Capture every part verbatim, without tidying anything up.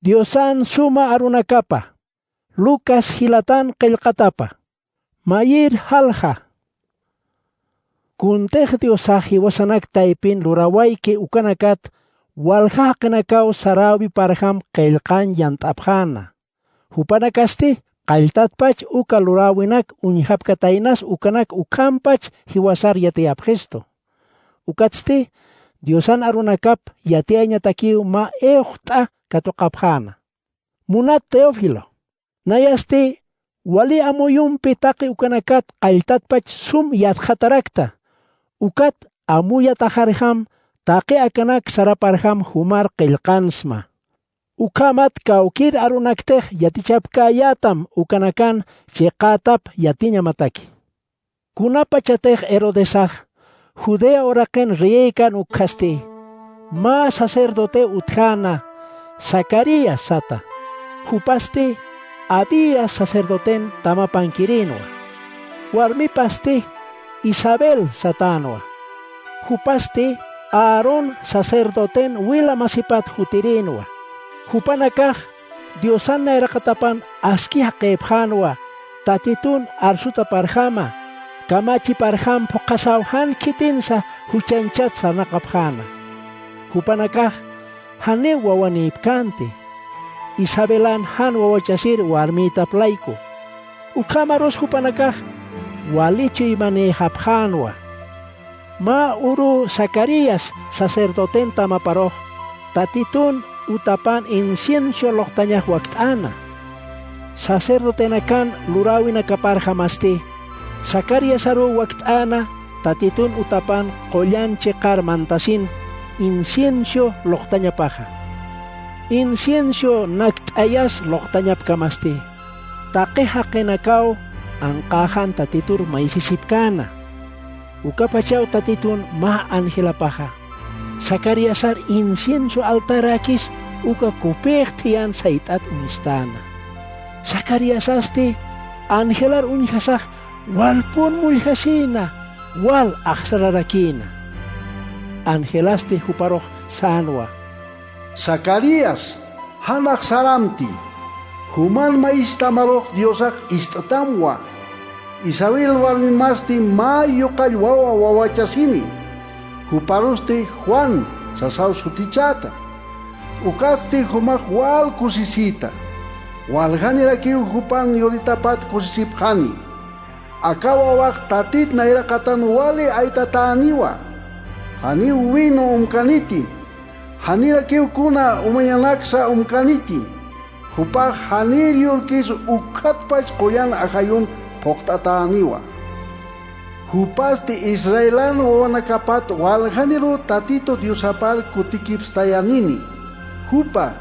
Diosan suma arunakapa, Lucas jilatan qillqatapa. Mayir jalja. Kuntix diosax jiwasanak taypin lurawayki ukanakat walja jaqinakaw saräwiparjam qillqan yant'apxäna. Jupanakasti qalltatpach uka luräwinak uñjapkataynas ukanak ukhampach jiwasar yatiyapxistu. Ukatsti diosan arunakap yatiyañatakiw mä iwxt'a katuqapxäna. Munat teófilo, nayasti wali amuyumpi taqi ukanakat qalltatpach sum yatxatarakta. Ukat amuyataxarjam taqi akanak saraparjam jumar qillqansma. Ukhamat kawkïr arunaktix yatichapkäyätam ukanakan chiqätap yatiñamataki. Kunapachatix herodesax judea uraqin reyïkan ukkhasti mä sacerdotew utjäna zacarías sata. Jupasti abías sacerdoten tamapankirïnwa. Warmipasti isabel satänwa. Jupasti aarón sacerdoten wila masipat jutirïnwa. Jupanakax diosan nayraqatapan aski jaqïpxänwa tatitun arsutaparjama kamachiparjam phuqhasaw jan khitinsa juchañchat sarnaqapxäna. Jupanakax janiw wawanïpkänti. Isabelan jan wawachasir warmïtap layku. Ukhamarus jupanakax wali chuymanïxapxänwa. Mä urü zacarías sacerdoten tamaparux tatitun utapan incienso luqtañax wakt'äna. Sacerdotenakan luräwinakaparjamasti zacariasaruw wakt'äna tatitun utapan qullan chiqar mantasin incienso luqtañapaxa. Incienso nakt'ayas luqtañapkamasti taqi jaqinakaw anqäxan tatitur maysisipkäna. Ukapachaw tatitun mä angelapaxa zacariasar incienso altaräkis uka kupïx thiyän sayt'at uñstäna. Zacariasasti angelar uñjasax walpun mulljasinïna wal axsararakïna. Angelasti juparux sänwa. Zacarías, jan axsaramti. Juman maystamarux diosax ist'tamwa. Isabel warmimasti mä yuqall wawa wawachasini. Juparusti juan sasaw sutichäta. Ukatsti jumax wal kusisïta. Waljanirakiw jupan yuritapat kusisipxani. Aka wawax tatit nayraqatan wali aytatäniwa. Janiw wino umkaniti. Janirakiw kuna umañanaksa umkaniti. Jupax janir yurkis ukkhatpach qullan ajayun phuqt'atäniwa. Jupasti israelan wawanakapat waljaniruw tatitu diosapar kutikipstayanini. Jupa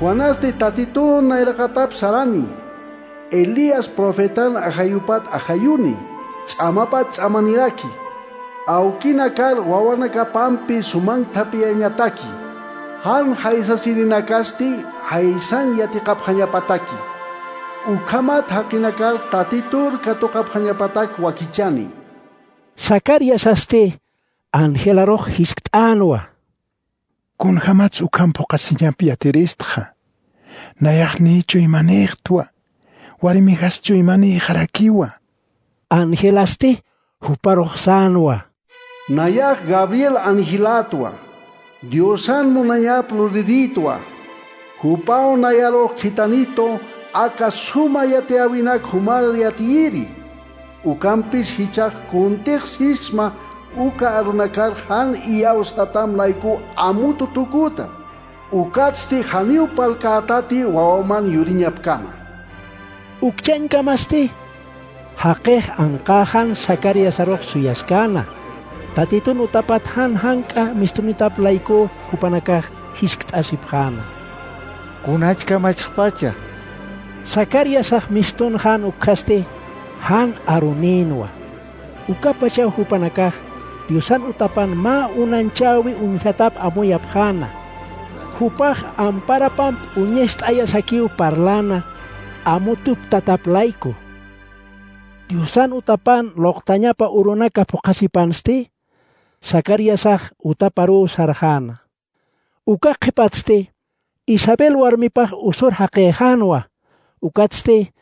juanasti tatitun nayraqatap sarani. Elías profetan ajayupat ajayuni ch'amapat ch'amaniraki. Awkinakar wawanakapampi sumank thapiyañataki. Jan jaysasirinakasti jaysan yatiqapxañapataki. Ukhamat jaqinakar tatitur katuqapxañapatak wakichani. Zacariasasti angelarux jiskt'änwa. Kunjämats ukham phuqhasiñap yatiristxa. Nayax niy chuymanïxtwa. Warmixas chuymanïxarakiwa. Angelasti juparux sänwa. Nayax gabriel angelätwa. Diosan munañap lurirïtwa. Jupaw nayarux khithanitu aka suma yatiyäwinak jumar yatiyiri. Ukampis jichhax kuntix sisma uka arunakar jan iyawsatam layku amutu tukuta. Ukatsti janiw parlkätati wawaman yuriñapkama. Ukchañkamasti jaqix anqäxan zacariasarux suyaskäna. Tatitun utapat jan jank'a mistunitap layku jupanakax jiskt'asipxäna. Kunachkamachxpacha? Zacariasax mistun jan ukkhasti jan arunïnwa. Ukapachaw jupanakax diosan utapan mä unañchäwi uñjatap amuyapxäna. Jupax amparapamp uñist'ayasakiw parläna amutuptatap layku. Diosan utapan luqtañapa urunaka phuqhasipansti zacariasax utaparuw sarxäna. Uka qhipatsti Isabel warmipax usur jaqïxänwa, ukatsti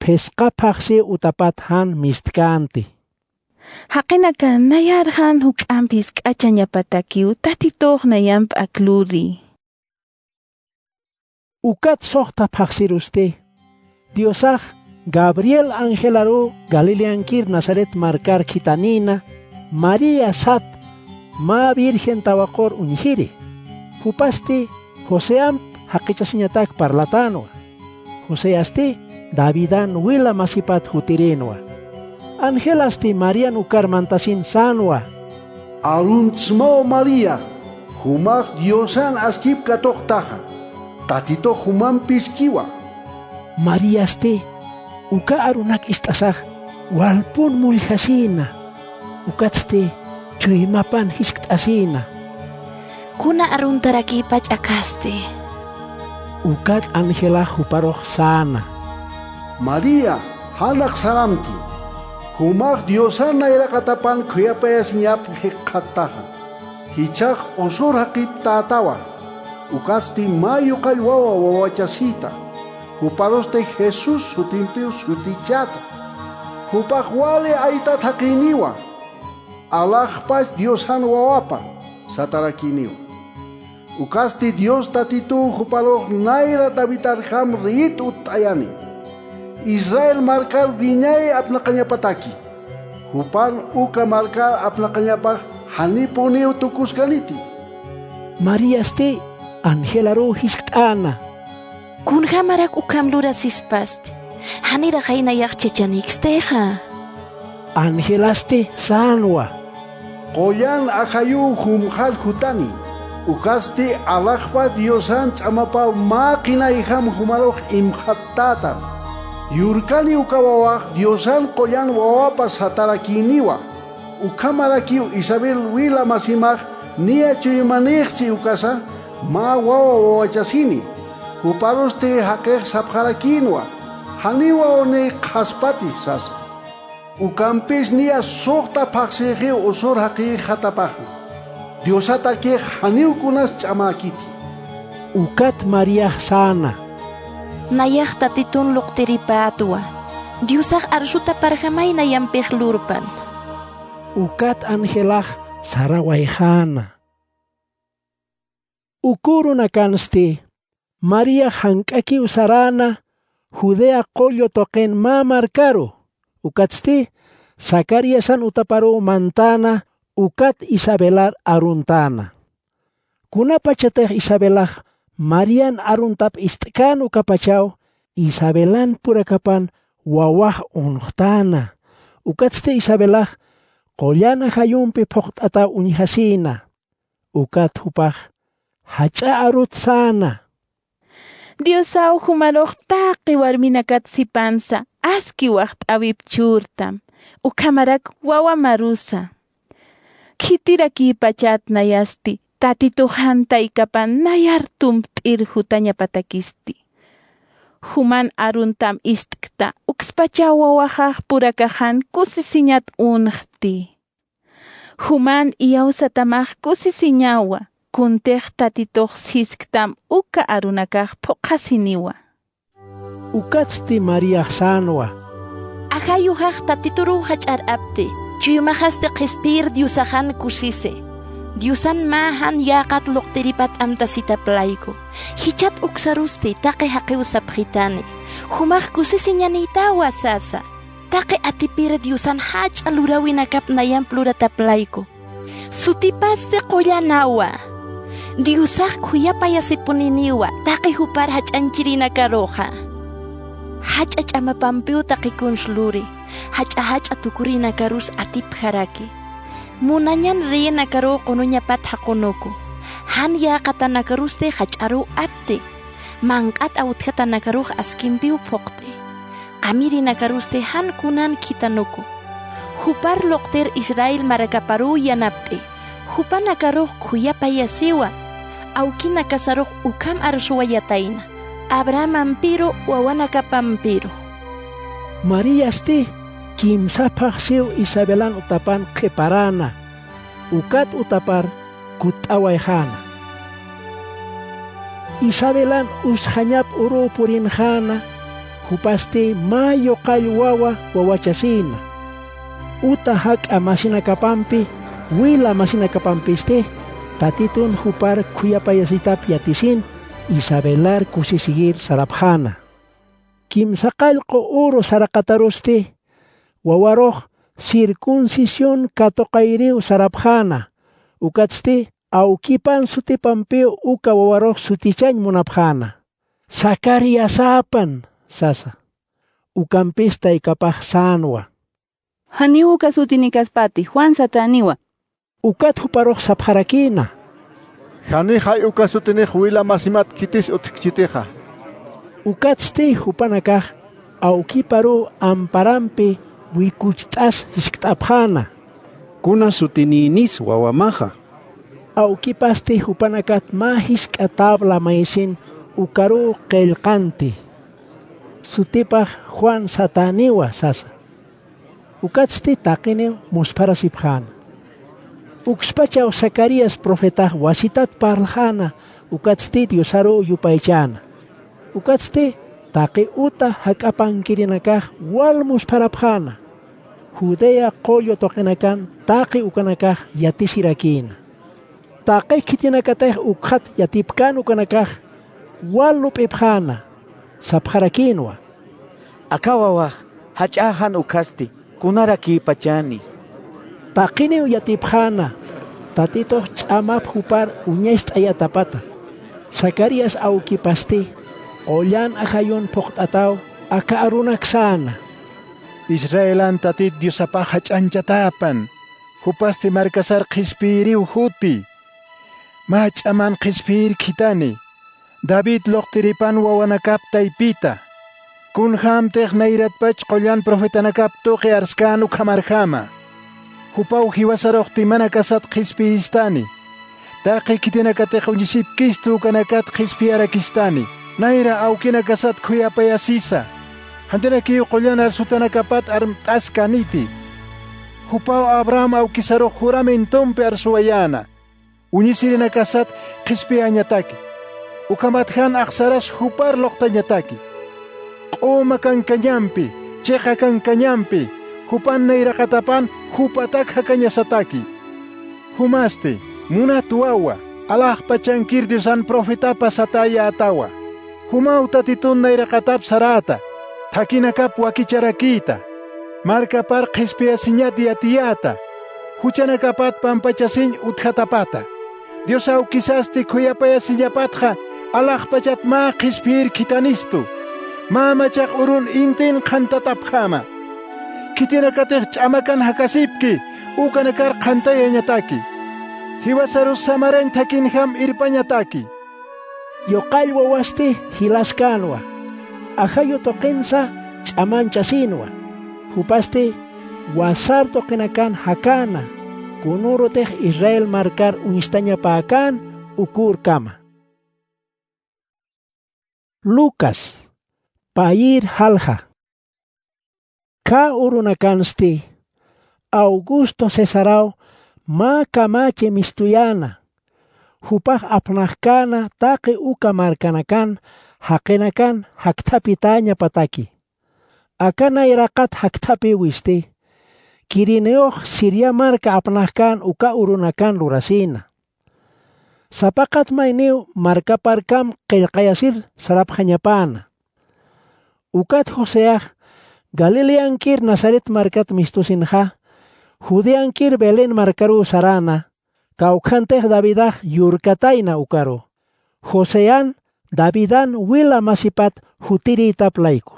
phisqa phaxsiw utapat jan mistkänti. Jaqinaka, nayar jan juk'amp jisk'a chañapatakiw, Tatitux nayamp akluri. Ukat suxta phaxsirusti, Diosax Gabriel angelaruw Galileankir Nazaret markar khitanïna María sat mä virgen tawaqur uñjiri. Jupasti Joseamp jaqichasiñatak parlatänwa. Joseasti Davidan wila masipat jutirïnwa. Angelasti Marian ukar mantasin sänwa: Aruntsmaw María, jumax Diosan askip katuqtaxa, Tatitux jumampiskiwa. Mariasti uka arunak ist'asax walpun mulljasïna, ukatsti chuymapan jiskt'asïna: ¿Kuna aruntarakïpach akasti? Ukat angelax juparux säna: María, janaq saramti. Jumax Diosan nayraqatapan khuyapayasiñap jikxattaxa. Jichhax usur jaqip tätawa, ukatsti mä yuqall wawa wawachasïta. Juparusti Jesús sutimpiw sutichäta. Jupax wali aytat jaqïniwa, alaxpach Diosan wawapa satarakïniwa. Ukatsti Dios Tatituw juparux nayra Davidarjam reyit utt'ayani, Israel markar wiñay apnaqañapataki. Jupan uka markar apnaqañapax janipuniw tukuskaniti. Mariasti angelaruw jiskt'äna: ¿Kunjämarak ukham lurasispasti? Janiraxay nayax chachanïkstixa. Angelasti sänwa: Qullan ajayuw jumxar jutani, ukatsti alaxpa Diosan ch'amapaw mä qinayjam jumarux imxattätam. Yurkani uka wawax Diosan qullan wawapa satarakïniwa. Ukhamarakiw Isabel wila masimax niya chuymanïxchi ukasa, mä wawa wawachasini. Juparusti jaqix sapxarakïnwa: Janiw wawanï qhaspati sasa. Ukampis niya suxta phaxsïxiw usur jaqïxatapaxa. Diosatakix janiw kunas ch'amäkiti. Ukat Mariax säna: Nayax Tatitun luqtiripätwa. Diosax arsutaparjamay nayampix lurpan. Ukat angelax sarawayxäna. Uka urunakansti Mariax jank'akiw saräna Judea qullu tuqin mä markaru, ukatsti Zacariasan utaparuw mantäna, ukat Isabelar aruntäna. Kunapachatix Isabelax Marian aruntap ist'kän ukapachaw, Isabelan purakapan wawax unxtäna. Ukatsti Isabelax qullan ajayumpi phuqt'ataw uñjasïna. Ukat jupax jach'a arut säna: Diosaw, jumarux taqi warminakat sipansa aski waxt'äwip churtam, ukhamarak wawa marusa. Khitirakïpachat nayasti Tatitux jan taykapan nayar tumpt'ir jutañapatakisti. Juman aruntam ist'kta, ukspachaw wawaxax purakaxan kusisiñat unxti. Juman iyawsatamax kusisiñawa, kuntix Tatitux sisktam uka arunakax phuqhasiniwa. Ukatsti Mariax sänwa: Ajayuxax Tatituruw jach'ar apti, chuymaxasti qhispiyir Diosaxan kusisi. Diosan mä jan yäqat luqtiripat amtasitap layku. Jichat uksarusti taqi jaqiw sapxitani. Jumax kusisiñanïtawa sasa. Taqi atipir Diosan jach'a luräwinakap nayamp luratap layku. Sutipasti qullanawa. Diosax khuyapayasipuniniwa taqi jupar jach'añchirinakaruxa. Jach'a ch'amapampiw taqi kuns luri, jach'a jach'a tukurinakarus atipjaraki. Munañan reyinakaruw qunuñapat jaqunuku. Jan yäqatanakarusti jach'aruw apti. Manq'at awtjatanakarux askimpiw phuqt'i. Qamirinakarusti jan kunan khitanuku. Jupar luqtir Israel marakaparuw yanapt'i. Jupanakarux khuyapayasiwa. Awkinakasarux ukham arsuwa yatayna, Abrahamampiru wawanakapampiru. Mariasti kimsa phaxsiw Isabelan utapan qhiparäna. Ukat utapar kutt'awayxäna. Isabelan usxañap uruw purinxäna, jupasti mä yuqall wawa wawachasïna. Uta jak'a masinakapampi, wila masinakapampisti, Tatitun jupar khuyapayasitap yatisin, Isabelar kusisigir sarapxäna. Kimsa qallqu uru saraqatarusti, wawarux circuncisión katuqayriw sarapxäna, ukatsti awkipan sutipampiw uka wawarux sutichañ munapxäna. Zacariasäpan, sasa. Ukampis taykapax sänwa. Janiw uka sutinikaspati, Juan satäniwa. Ukat juparux sapxarakïna. Janixay uka sutinix wila masimat khitis utjkchitixa. Ukatsti jupanakax awkiparuw amparampi wikucht'as jiskt'apxäna. Kuna sutinïnis wawamaxa. Awkipasti jupanakat mä jisk'a tabla maysin ukaruw qillqanti. Sutipax Juan satäniwa sasa. Ukatsti taqiniw muspharasipxäna. Ukspachaw Zacarías profetax wasitat parlxäna, ukatsti Diosaruw yupaychäna. Ukatsti taqi uta jak'apankirinakax wal muspharapxäna. Judea qullu tuqinakan taqi ukanakax yatisirakïna. Taqi khitinakatix ukxat yatipkän ukanakax wal lup'ipxäna, sapxarakïnwa. Aka wawax jach'a jan ukhasti, kunarakïpachani. Taqiniw yatipxäna, Tatitux ch'amap jupar uñacht'ayatapata. Zacarías awkipasti, qullan ajayun phuqt'ataw aka arunak säna. Israelan Tatit Diosapax jach'añchatäpan, jupasti markasar qhispiyiriw juti. Mä ch'aman qhispiyir khithani, David luqtiripan wawanakap taypita. Kunjämtix nayratpach qullan profetanakap tuqi arskän ukhamarjama. Jupaw jiwasarux timanakasat qhispiyistani. Taqi khitinakatix uñisipkistu ukanakat qhispiyarakistani. Nayra awkinakasat khuyapayasisa. Jantirakiw qullan arsutanakapat armt'askaniti. Jupaw Abraham awkisarux juramentumpi arsuwayäna. Uñisirinakasat qhispiyañataki. Ukhamat jan axsaras jupar luqtañataki. Q'uma kankañampi, chiqa kankañampi, jupan nayraqatapan jupatak jakañasataki. Jumasti, munat wawa, alaxpachankir Diosan profetapa satäyätawa. Jumaw Tatitun nayraqatap saräta, thakhinakap wakicharakïta, markapar qhispiyasiñat yatiyäta, juchanakapat pampachasiñ utjatapata. Dios awkisasti khuyapayasiñapatxa alaxpachat mä qhispiyir khithanistu, mä machaq urun intin qhantatapjama. Khitinakatix ch'amakan jakasipki ukanakar qhantayañataki. Jiwasarus samarañ thakhinjam irpañataki. Yuqall wawasti jilaskänwa. Ajayu tuqinsa ch'amanchasïnwa. Jupasti wasar tuqinakan jakäna, kunürutix Israel markar uñstañapäkän ukürkama. Lucas, payïr jalja. Khä urunakansti, Augusto Cesaraw mä kamachi mistuyäna. Jupax apnaxkäna taqi uka markanakan jaqinakan jakthapitäñapataki. Aka nayraqat jakthapïwisti, Quireniox Siria marka apnaxkän uka urunakan lurasïna. Sapaqat mayniw markaparkam qillqayasir sarapxañapäna. Ukat Joseax Galileankir Nazaret markat mistusinxa, Judeankir Belén markaruw saräna, kawkhantix Davidax yurkatayna ukaru. Josean Davidan wila masipat jutirïtap layku.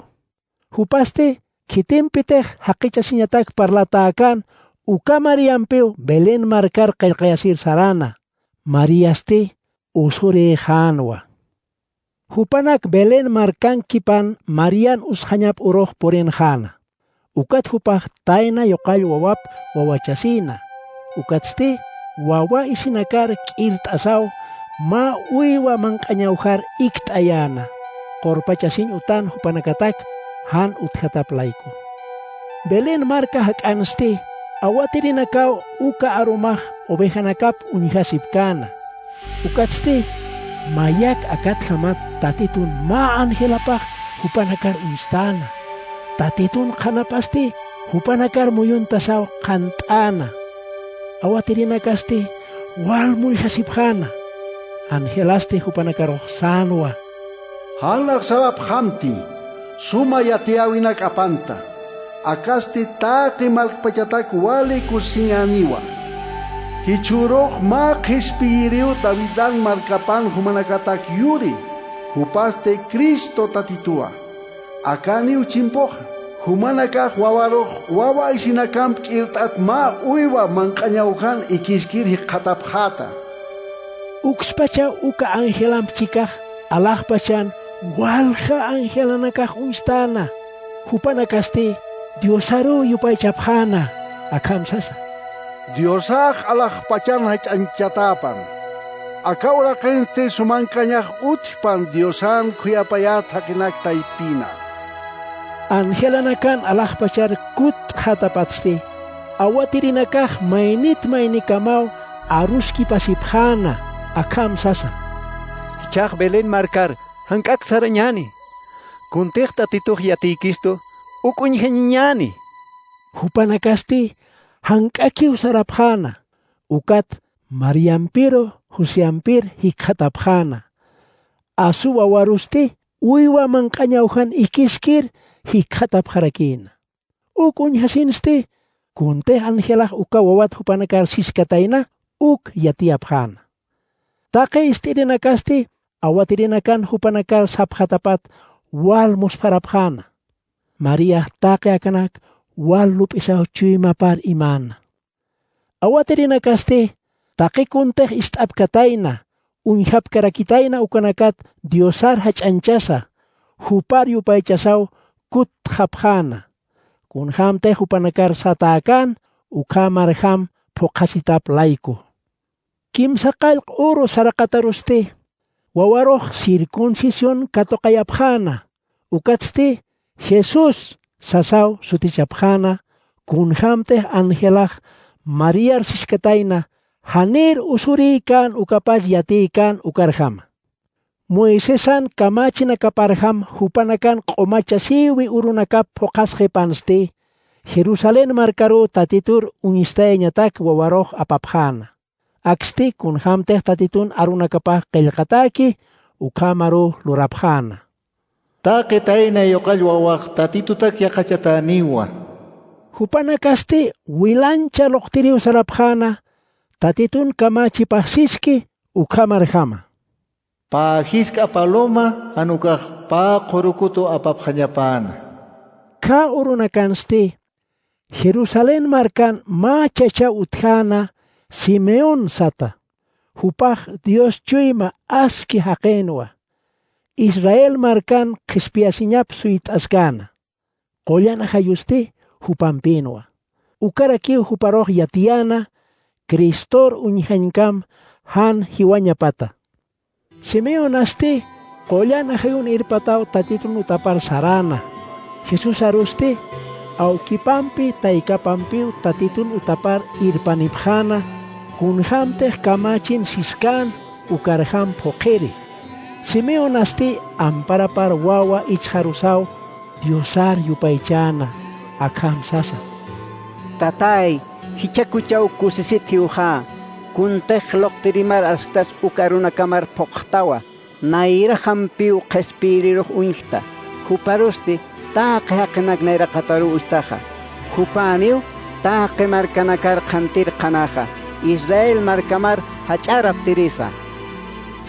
Jupasti khitimpitix jaqichasiñatak parlatäkän uka Mariampiw Belén markar qillqayasir saräna. Mariasti usurïxänwa. Jupanak Belén markankipan Marian usxañap urux purinxäna. Ukat jupax tayna yuqall wawap wawachasïna. Ukatsti wawa isinakar k'irt'asaw mä uywa manq'añawjar ikt'ayäna. Qurpachasiñ utan jupanakatak jan utjatap layku. Belén marka jak'ansti, awatirinakaw uka arumax ovejanakap uñjasipkäna. Ukatsti, Mayak akatjamat Tatitun mä angelapax jupanakar uñstäna. Tatitun qhanapasti jupanakar muyuntasaw qhant'äna. Awatirinakasti wal mulljasipxäna. Angelasti jupanakarux sänwa: Jan sarapxamti suma yatiyäwinak apanta. Akasti taqi markpachatak wali kusisiñäniwa. Jichhürux mä qhispiyiriw Davidlan markapan jumanakatak yuri, jupasti Cristo Tatituwa. Akäniw chimpuxa, jumanakax wawarux wawa aysinakamp k'irt'at mä uywa manq'añaw jan ikiskir jikxatapxäta. Ukspachaw uka angelamp chikax alaxpachan walja angelanakax uñstäna. Jupanakasti Diosaruw yupaychapxäna, akham sasa: Diosax alaxpachan jach'añchatäpan. Aka uraqinsti sumankañax utjpan Diosan khuyapayät jaqinak taypina. Angelanakan alaxpachar kutt'xätapatsti, awatirinakax maynit maynikamaw aruskipasipxäna, akham sasa: Jichhax Belén markar jank'ak sarañäni. Kuntix Tatitux yatiykistu uk uñjañañäni. Jupanakasti jank'akiw sarapxäna, ukat Mariampiru Joseampir jikxatapxäna. Asu wawarusti uywa manq'añaw jan ikiskir jikxatapxarakïna. Uk uñjasinsti, kuntix angelax uka wawat jupanakar siskatayna uk yatiyapxäna. Taqi ist'irinakasti awatirinakan jupanakar sapxatapat wal muspharapxäna. Mariax taqi akanak wal lup'isaw chuymapar imäna. Awatirinakasti taqi kuntix ist'apkatayna, uñjapkarakitayna ukanakat Diosar jach'añchasa, jupar yupaychasaw kuttxapxäna. Kunjämtix jupanakar satäkän, ukhamarjam phuqhasitap layku. Kimsa qallq uru saraqatarusti, wawarux circuncisión katuqayapxäna, ukatsti Jesús sasaw sutichapxäna, kunjämtix angelax Mariar siskatayna, janir usurïkän ukapach yatïkän ukarjama. Moisesan kamachinakaparjam jupanakan q'umachasïwi urunakap phuqhasxipansti, Jerusalén markaruw Tatitur uñstayañatak wawarux apapxäna. Aksti kunjämtix Tatitun arunakapax qillqatäki, ukhamaruw lurapxäna. Taqi tayna yuqall wawax Tatitutak yaqachatäniwa. Jupanakasti wilancha luqtiriw sarapxäna, Tatitun kamachipax siski ukhamarjama. Pä jisk'a paloma jan ukax pä qhurukutu apapxañapäna. Khä urunakansti, Jerusalén markan mä chachaw utjäna Simeón sata. Jupax Dios chuyma aski jaqïnwa. Israel markan qhispiyasiñap suyt'askäna. Qullan ajayusti jupampïnwa. Ukarakiw juparux yatiyäna, Cristor uñjañkam jan jiwañapata. Simeonasti qullan ajayun irpataw Tatitun utapar saräna. Jesusarusti awkipampi taykapampiw Tatitun utapar irpanipxäna, kunjämtix kamachin siskän ukarjam phuqhiri. Simeonasti amparapar wawa ichxarusaw Diosar yupaychäna, akham sasa: Tatay, jichhakuchaw kusisit jiwxä, kuntix luqtirimar asktas uk arunakamar phuqxtawa, nayrajampiw qhispiyirirux uñjta, juparusti taqi jaqinak nayraqataruw uñjtaxa. Jupäniw taqi markanakar qhantir qhanaxa, Israel markamar jach'araptirisa.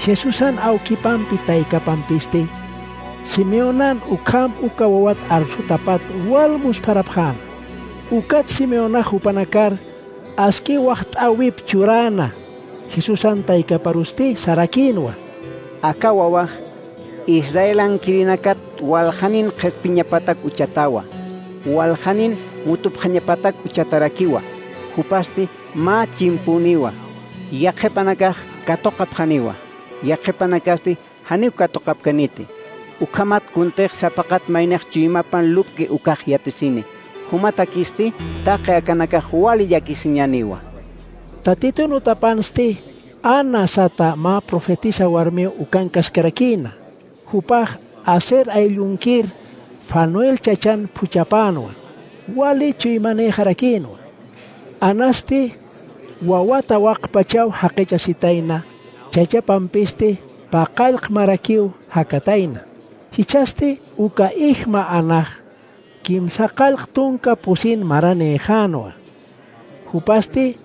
Jesusan awkipampi taykapampisti, Simeonan ukham uka wawat arsutapat wal muspharapxäna. Ukat Simeonax jupanakar aski waxt'äwip churäna, Jesusan taykaparusti sarakïnwa. Aka wawax Israelankirinakät waljanin qhispiñapatak uchatawa, waljanin mutupxañapatak uchatarakiwa, jupasti mä chimpüniwa, yaqhipanakax katuqapxaniwa, yaqhipanakasti janiw katuqapkaniti. Ukhamat kuntix sapaqat maynix chuymapan lupki ukax yatisini, jumatakisti taqi akanakax wali llakisiñäniwa. Tatitun utapansti Ana sata mä profetisa warmiw ukankaskarakïna. Jupax Aser ayllunkir Fanuel chachan phuchhapänwa, wali chuymanïxarakïnwa. Anasti wawata waqpachaw jaqichasitayna, chachapampisti paqallq marakiw jakatayna. Jichhasti uka ijma Anax kimsaqallq tunka pusin maranïxänwa. Jupasti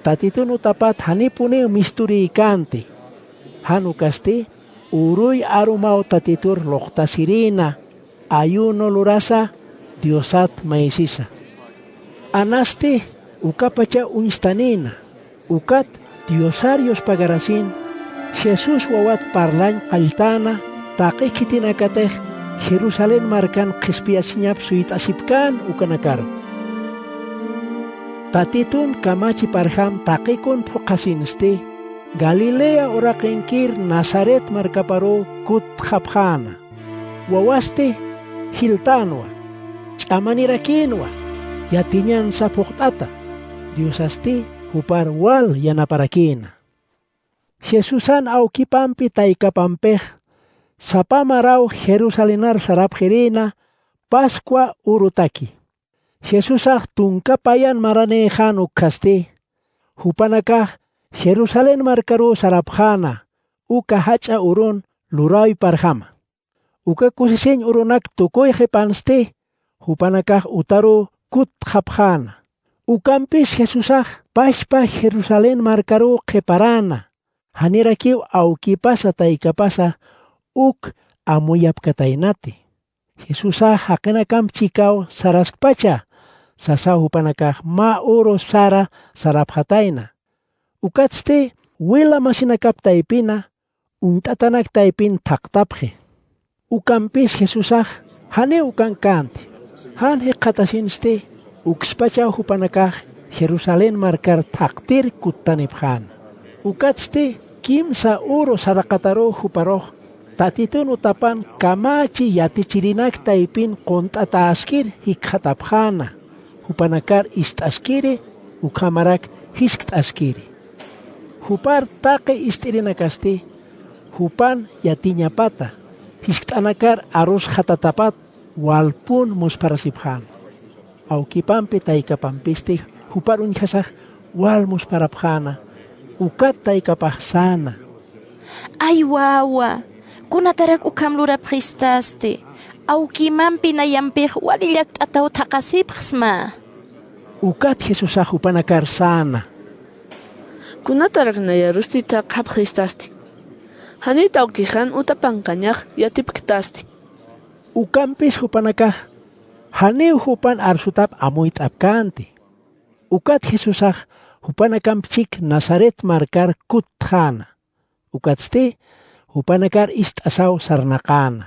Tatitun utapat janipuniw misturïkänti. Jan ukasti uruy arumaw Tatitur luqtasirïna, ayuno lurasa Diosat maysisa. Anasti ukapacha uñstanïna, ukat Diosar yuspagarasin, Jesús wawat parlañ qalltäna, taqi khitinakatix Jerusalén markan qhispiyasiñap suyt'asipkän ukanakaru. Tatitun kamachiparjam taqikun phuqhasinsti, Galilea uraqinkir Nazaret markaparuw kutxapxäna. Wawasti jiltänwa, ch'amanirakïnwa, yatiñansa phuqt'ata. Diosasti jupar wal yanaparakïna. Jesusan awkipampi taykapampix sapa maraw Jerusalenar sarapxirïna Pascua urutaki. Jesusax tunka payan maranïxän ukkhasti, jupanakax Jerusalén markaruw sarapxäna, uka jach'a urun luräwiparjama. Uka kusisiñ urunak tukuy qhipansti, jupanakax utaruw kutxapxäna. Ukampis Jesusax pachpa Jerusalén markaruw qhiparäna, janirakiw awkipasa taykapasa uk amuyapkataynati. Jesusax jaqinakamp chikaw saraskpacha, sasaw jupanakax mä uru sara sarapxatayna. Ukatsti wila masinakap taypina, uñt'atanak taypin thaqtapxi. Ukampis Jesusax janiw ukankänti, jan jikxatasinsti ukspachaw jupanakax Jerusalén markar thaqtir kuttanipxäna. Ukatsti kimsa uru saraqataruw juparux Tatitun utapan kamachi yatichirinak taypin qunt'atäskir jikxatapxäna, jupanakar ist'askiri, ukhamarak jiskt'askiri. Jupar taqi ist'irinakasti, jupan yatiñapata, jiskt'anakar arusxatatapat walpun muspharasipxäna. Awkipampi taykapampisti jupar uñjasax wal muspharapxäna, ukat taykapax säna. Ay wawa, kunatarak ukham lurapxistasti, awkimampi nayampix wali llakt'ataw thaqasipxsma. Ukat Jesusax jupanakar säna. Kunatarak nayarusti thaqhapxistasti, janit awkixan utapankañax yatipktasti. Ukampis jupanakax janiw jupan arsutap amuyt'apkänti. Ukat Jesusax jupanakamp chik Nazaret markar kuttxäna. Ukatsti jupanakar ist'asaw sarnaqäna.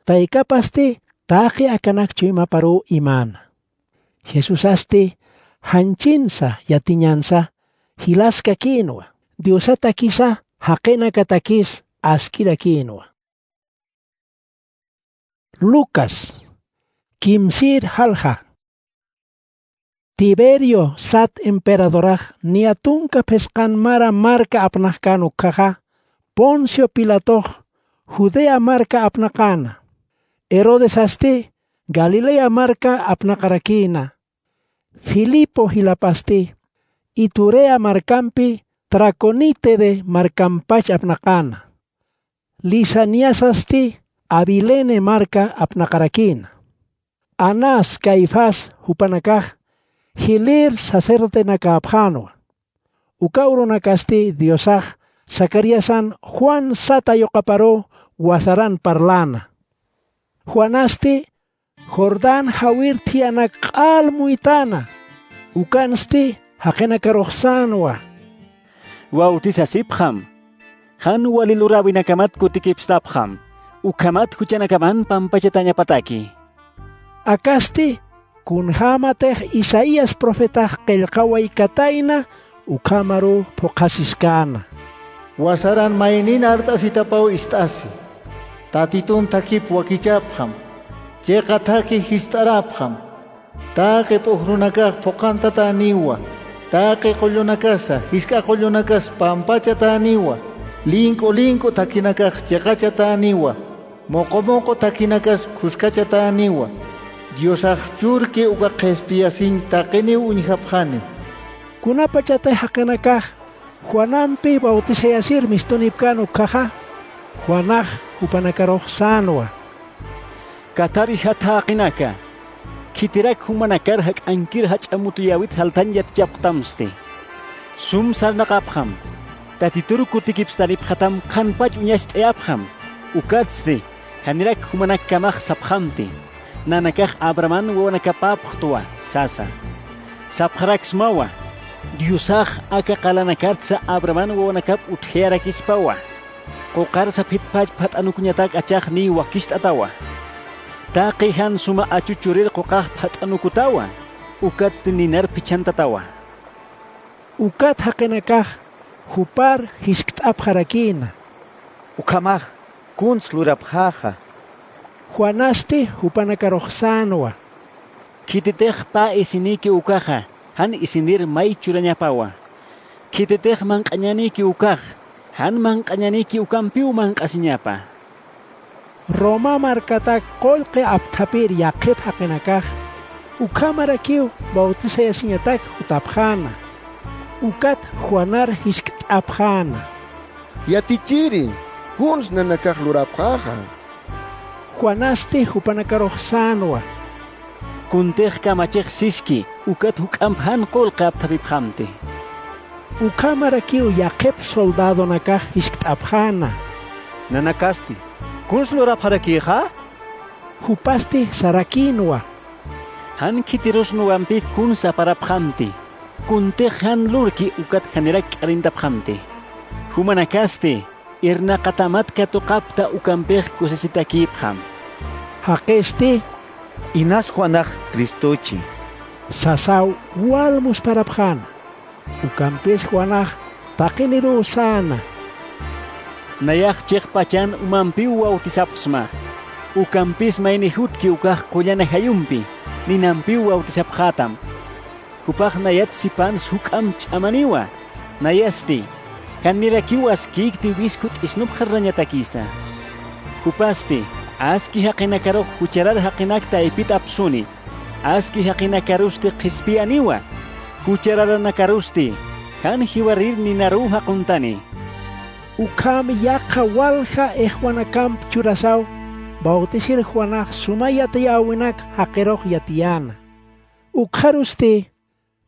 Taykapasti taqi akanak chuymaparuw imäna. Jesusasti janchinsa yatiñansa jilaskakïnwa, Diosatakisa jaqinakatakis askirakïnwa. Lucas, kimsïr jalja. Tiberio sat emperadorax niya tunka phisqan mara marka apnaqkän ukkhaxa, Poncio Pilatox Judea marka apnaqäna. Herodesasti Galilea marka apnaqarakïna. Filipo jilapasti Iturea markampi Traconítide markampach apnaqäna. Lisaniasasti Abilene marka apnaqarakïna. Anás, Caifás jupanakax jilïr sacerdotenakäpxänwa. Uka urunakasti Diosax Zacariasan Juan sata yuqaparuw wasaran parläna. Juanasti Jordán jawir thiyanak q'al muytäna. Ukansti jaqinakarux sänwa: Bautisasipxam, jan wali luräwinakamat kutikipstapxam, ukhamat juchanakaman pampachatañapataki. Akasti kunjämatix Isaías profetax qillqawaykatayna ukhamaruw phuqhasiskäna: Wasaran maynin art'asitapaw ist'asi, Tatitun thakip wakichapxam, chiqa thaki jist'arapxam, taqi p'uxrunakax phuqantatäniwa, Taqi qullunakasa, jisk'a qullunakas pampachatäniwa, link'u link'u thakinakax chiqachatäniwa, muqu muqu thakhinakas khuskachatäniwa. Diosax churki uka qhispiyasiñ taqiniw uñjapxani. Kunapachatix jaqinakax Juanampi bautisayasir mistunipkän ukkhaxa, Juanax jupanakarux sänwa: —Katharïxat jaqinaka, khitirak jumanakar jak'ankir jach'a mutuyäwit salthañ yatichapxtamsti. Sum sarnaqapxam, Tatitur kutikipstanipxatam qhanpach uñacht'ayapxam, ukatsti janirak jumanakkamax sapxamti: Nanakax Abrahamän wawanakapäpxtwa sasa. Sapxaraksmawa: Diosax aka qalanakartsa Abrahamän wawanakap utjayarakispawa. Quqar saphitpach phat'anukuñatak achax niy wakicht'atawa. Taqi jan suma achuchurir quqax phat'anukutawa, ukatsti ninar phichhantatawa. Ukat jaqinakax jupar jiskt'apxarakïna: —Ukhamax, ¿kuns lurapxäxa? Juanasti jupanakarux sänwa: —Khititix pä isinïki ukaxa, jan isinir may churañapawa. Khititix manq'añanïki ukax, jan manq'añanïki ukampiw manq'asiñapa. Roma markatak qullqi apthapir yaqhip jaqinakax ukhamarakiw bautisayasiñatak jutapxäna. Ukat Juanar jiskt'apxäna: —Yatichiri, ¿kuns nanakax lurapxäxa? Juanasti jupanakarux sänwa: —Kuntix kamachix siski, ukat juk'amp jan qullqi apthapipxamti. Ukhamarakiw yaqhip soldadonakax jiskt'apxäna: —Nanakasti, ¿kuns lurapxarakïxa? Jupasti sarakïnwa: —Jan khitirus nuwampi kuns aparapxamti, kuntix jan lurki ukat janirak k'arintapxamti. Jumanakasti irnaqatamat katuqapta ukampix kusisitakïpxam. Jaqisti: —Inas Juanax Cristochi sasaw wal muspharapxäna. Ukampis Juanax taqiniruw säna: —Nayax chiqpachan umampiw bautisapxsma. Ukampis mayni jutki ukax qullan ajayumpi ninampiw bautisapxätam. Jupax nayat sipans juk'amp ch'amaniwa. Nayasti: Janirakiw askïkti wisku t'isnupxarrañatakisa. Jupasti aski jaqinakarux jucharar jaqinakta aypit apsuni. Aski jaqinakarusti qhispiyäniwa. Juchararanakarusti jan jiwarir ninaruw jaquntani. Ukham yaqha walja ixwanakamp churasaw bautisir Juanax suma yatiyäwinak jaqirux yatiyäna. Ukxarusti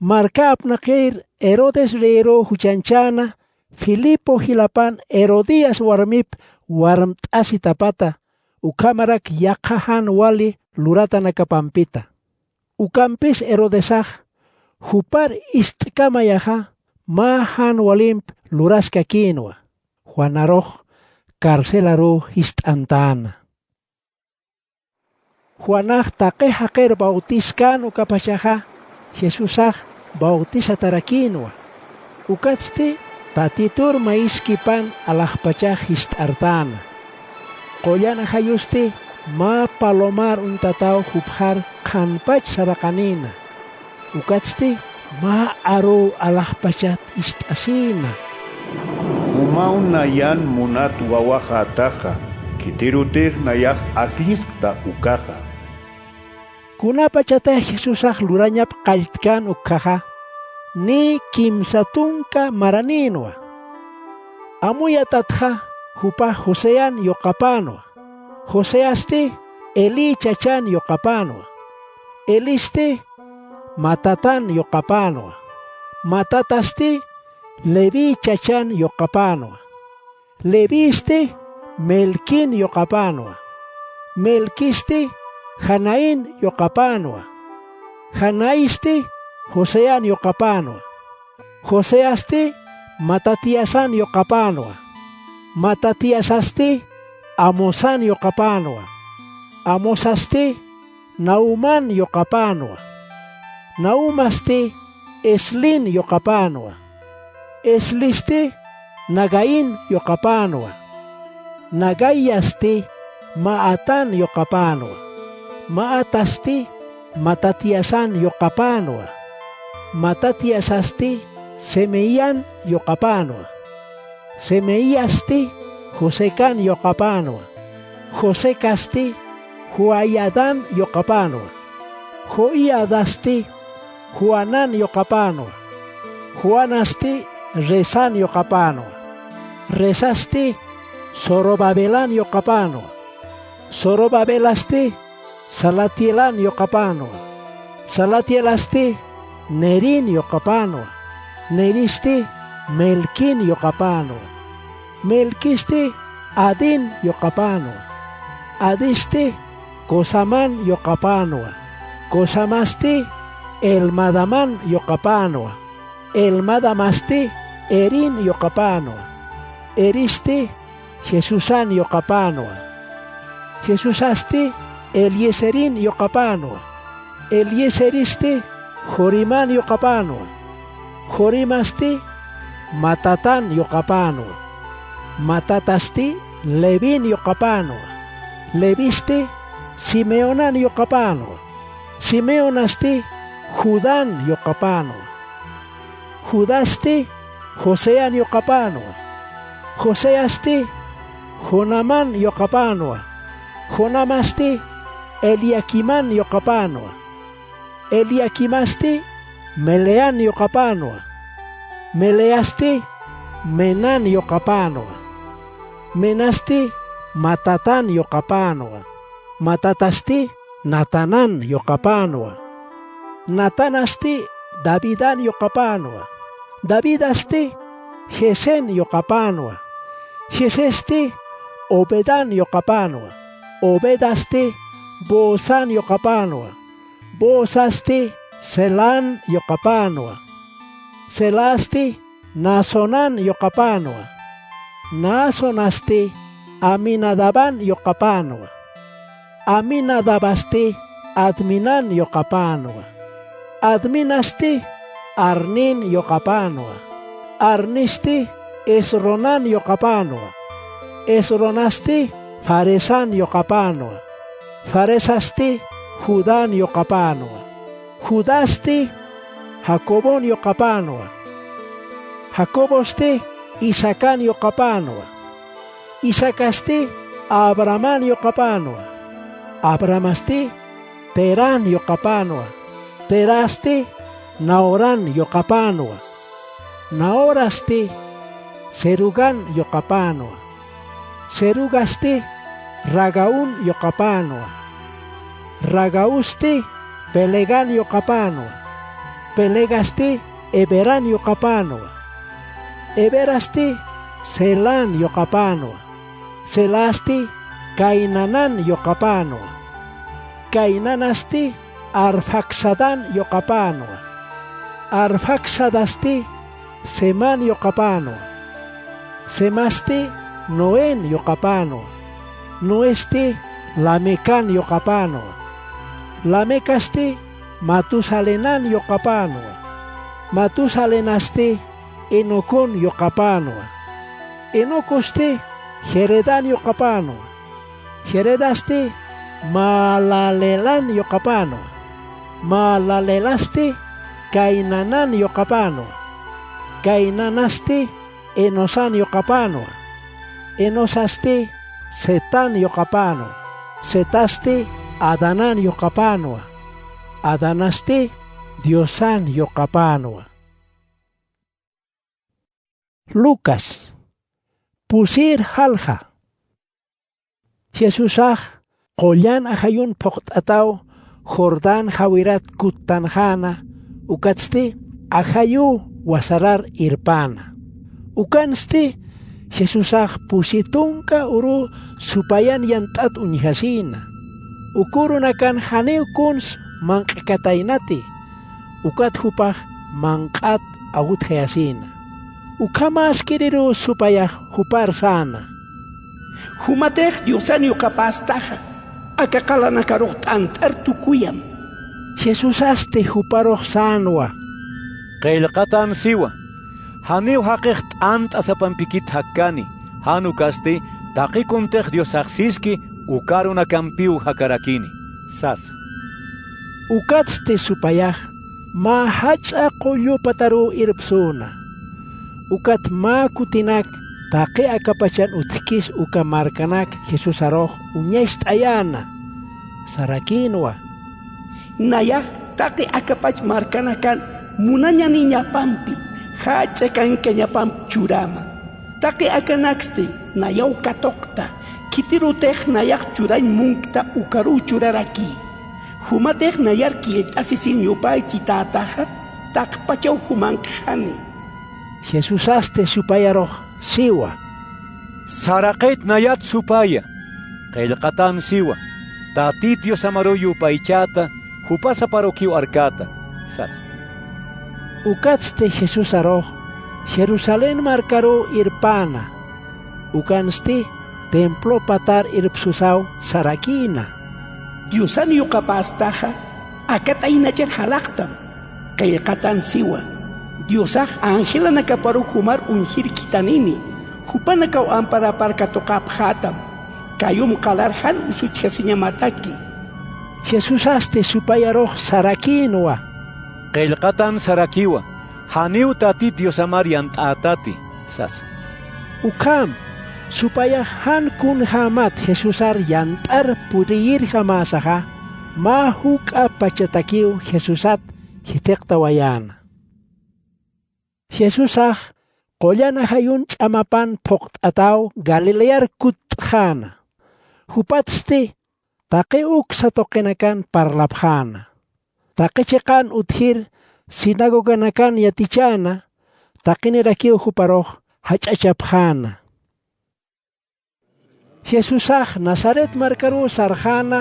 marka apnaqir Herodes reyruw juchañchäna, Filipo jilapan Herodías warmip warmt'asitapata, ukhamarak yaqha jan wali luratanakapampita. Ukampis Herodesax jupar ist'kamayaxa mä jan walimp luraskakïnwa, Juanarux carcelaruw jist'antäna. Juanax taqi jaqir bautiskän ukapachaxa Jesusax bautisatarakïnwa. Ukatsti Tatitur mayiskipan alaxpachax jist'artäna. Qullan ajayusti mä palomar uñtataw jupxar qhanpach saraqanïna. Ukatsti mä aruw alaxpachat ist'asïna: —Jumaw nayan munat wawaxätaxa, khitirutix nayax ajlliskta ukaxa. Kunapachatix Jesusax lurañap qalltkän ukkhaxa, niy kimsa tunka maranïnwa. Amuyatatxa jupax Josean yuqapänwa. Joseasti Elí chachan yuqapänwa. Elisti Matatan yuqapänwa. Matatasti Leví chachan yuqapänwa. Levísti Melquin yuqapänwa. Melquisti Janain yuqapänwa. Janaisti Josean yuqapänwa. Joseasti Matatiasan yuqapänwa. Matatiasasti Amosan yuqapänwa. Amosasti Nahuman yuqapänwa. Nahumasti Eslin yuqapänwa. Eslisti Nagain yuqapänwa. Nagaiasti Maatan yuqapänwa. Maatasti Matatiasan yuqapänwa. Matatiasasti Semeian yuqapänwa. Semeiasti Josecan yuqapänwa. Josecasti Joiadan yuqapänwa. Joiadasti Joanan yuqapänwa. Joanasti Resan yuqapänwa. Resasti Zorobabelan yuqapänwa. Zorobabelasti Salatielan yuqapänwa. Salatielasti Nerin yuqapänwa. Neristi Melquin yuqapänwa. Melquisti Adin yuqapänwa. Adisti Cosaman yuqapänwa. Cosamasti Elmadaman yuqapänwa. Elmadamasti Erin yuqapänwa. Eristi Jesusan yuqapänwa. Jesusasti Eliezerin yuqapänwa. Eliezeristi Joriman yuqapänwa. Jorimasti Matatan yuqapänwa. Matatasti Levin yuqapänwa. Levisti Simeonan yuqapänwa. Simeonasti Judan yuqapänwa. Judasti Josean yuqapänwa. Joseasti Jonaman yuqapänwa. Jonamasti Eliaquiman yuqapänwa. Eliaquimasti Melean yuqapänwa. Meleasti Menan yuqapänwa. Menasti Matatan yuqapänwa. Matatasti Natanan yuqapänwa. Natanasti Davidan yuqapänwa. Davidasti Jesen yuqapänwa. Jesesti Obedan yuqapänwa. Obedasti Boosan yuqapänwa. Boosasti Selan yuqapänwa. Selasti Naasonan yuqapänwa. Naasonasti Aminadaban yuqapänwa. Aminadabasti Adminan yuqapänwa. Adminasti Arnin yuqapänwa. Arnisti Esronan yuqapänwa. Esronasti Faresan yuqapänwa. Faresasti Judan yuqapänwa. Judasti Jacobon yuqapänwa. Jacobosti Isacan yuqapänwa. Isaacasti Abrahaman yuqapänwa. Abrahamasti Teran yuqapänwa. Terasti Naoran yuqapänwa. Naorasti Serugan yuqapänwa. Serugasti Ragaun yuqapänwa. Ragausti Pelegan yuqapänwa. Pelegasti Eberan yuqapänwa. Eberasti Selan yuqapänwa. Selasti Cainanan yuqapänwa. Cainanasti Arfaxadan yuqapänwa. Arfaxadasti Semán yuqapänwa. Semasti Noén yuqapänwa. Noesti Lamecan yuqapänwa. Lamecasti Matusalenan yuqapänwa. Matusalenasti Enocon yuqapänwa. Enocosti Jeredan yuqapänwa. Jeredasti Maalalelan yuqapänwa. Maalalelasti Cainanan yuqapänwa. Cainanasti Enosan yuqapänwa. Enosasti Setan yuqapänwa. Setasti Adanan yuqapänwa. Adanasti Diosan yuqapänwa. Lucas. Pusir jalja. Jesusax qullan ajayun phuqt'ataw Jordán jawirat kuttanxäna, ukatsti ajayuw wasarar irpäna. Ukansti Jesusax pusi tunka uruw supayan yant'at uñjasïna. Uka urunakan janiw kuns manq'kataynati, ukat jupax manq'at awtjayasïna. Ukhamäskiriruw supayax jupar säna: —Jumatix Diosan yuqapästaxa, aka qalanakarux t'ant'ar tukuyam. Jesusasti juparux sänwa: —Qillqatan siwa, janiw jaqix t'ant'a sapampikit jakkani, jan ukasti taqi kuntix Diosax siski uka arunakampiw jakarakini sasa. Ukatsti supayax mä jach'a qullu pataruw irpsüna. Ukat mä kutinak taqi akapachan utjkis uka markanak Jesusarux uñacht'ayäna, sarakïnwa: Nayax taqi akapach markanakan munañaniñapampi, jach'a kankañapamp churama. Taqi akanaksti nayaw katuqta, khitirutix nayax churañ munkta ukaruw churarakï. Jumatix nayar killt'asisin yupaychi Tataxa, taqpachaw jumankxani. Jesusasti supayarux siwa: Saraqit nayat supaya, qillqatan siwa, Tatit Diosamaruw yupaychäta, jupasaparukiw arkäta, sasa. Ukatsti Jesusarux Jerusalén markaruw irpäna. Ukansti templo patar irpsusaw sarakïna: Diosan yuqapästaxa, akat aynachar jalaqtam. Qillqatan siwa: Diosax angelanakaparuw jumar uñjir khitanini, jupanakaw amparapar katuqapxätam, kayum qalar jan usuchjasiñamataki. Jesusasti supayarux sarakïnwa: Qillqatan sarakiwa, janiw Tatit Diosamar yant'ätati, sasa. Ukham, supayax jan kunjämat Jesusar yant'ar puriyirjamäsaxa, mä juk'a pachatakiw Jesusat jithiqtawayäna. Jesusax qullan ajayun ch'amapan phuqt'ataw Galilear kutt'xäna. Jupatsti taqi uksa tuqinakan parlapxäna. Taqi chiqan utjir sinagoganakan yatichäna, taqinirakiw juparux jach'achapxäna. Jesusax Nazaret markaruw sarxäna,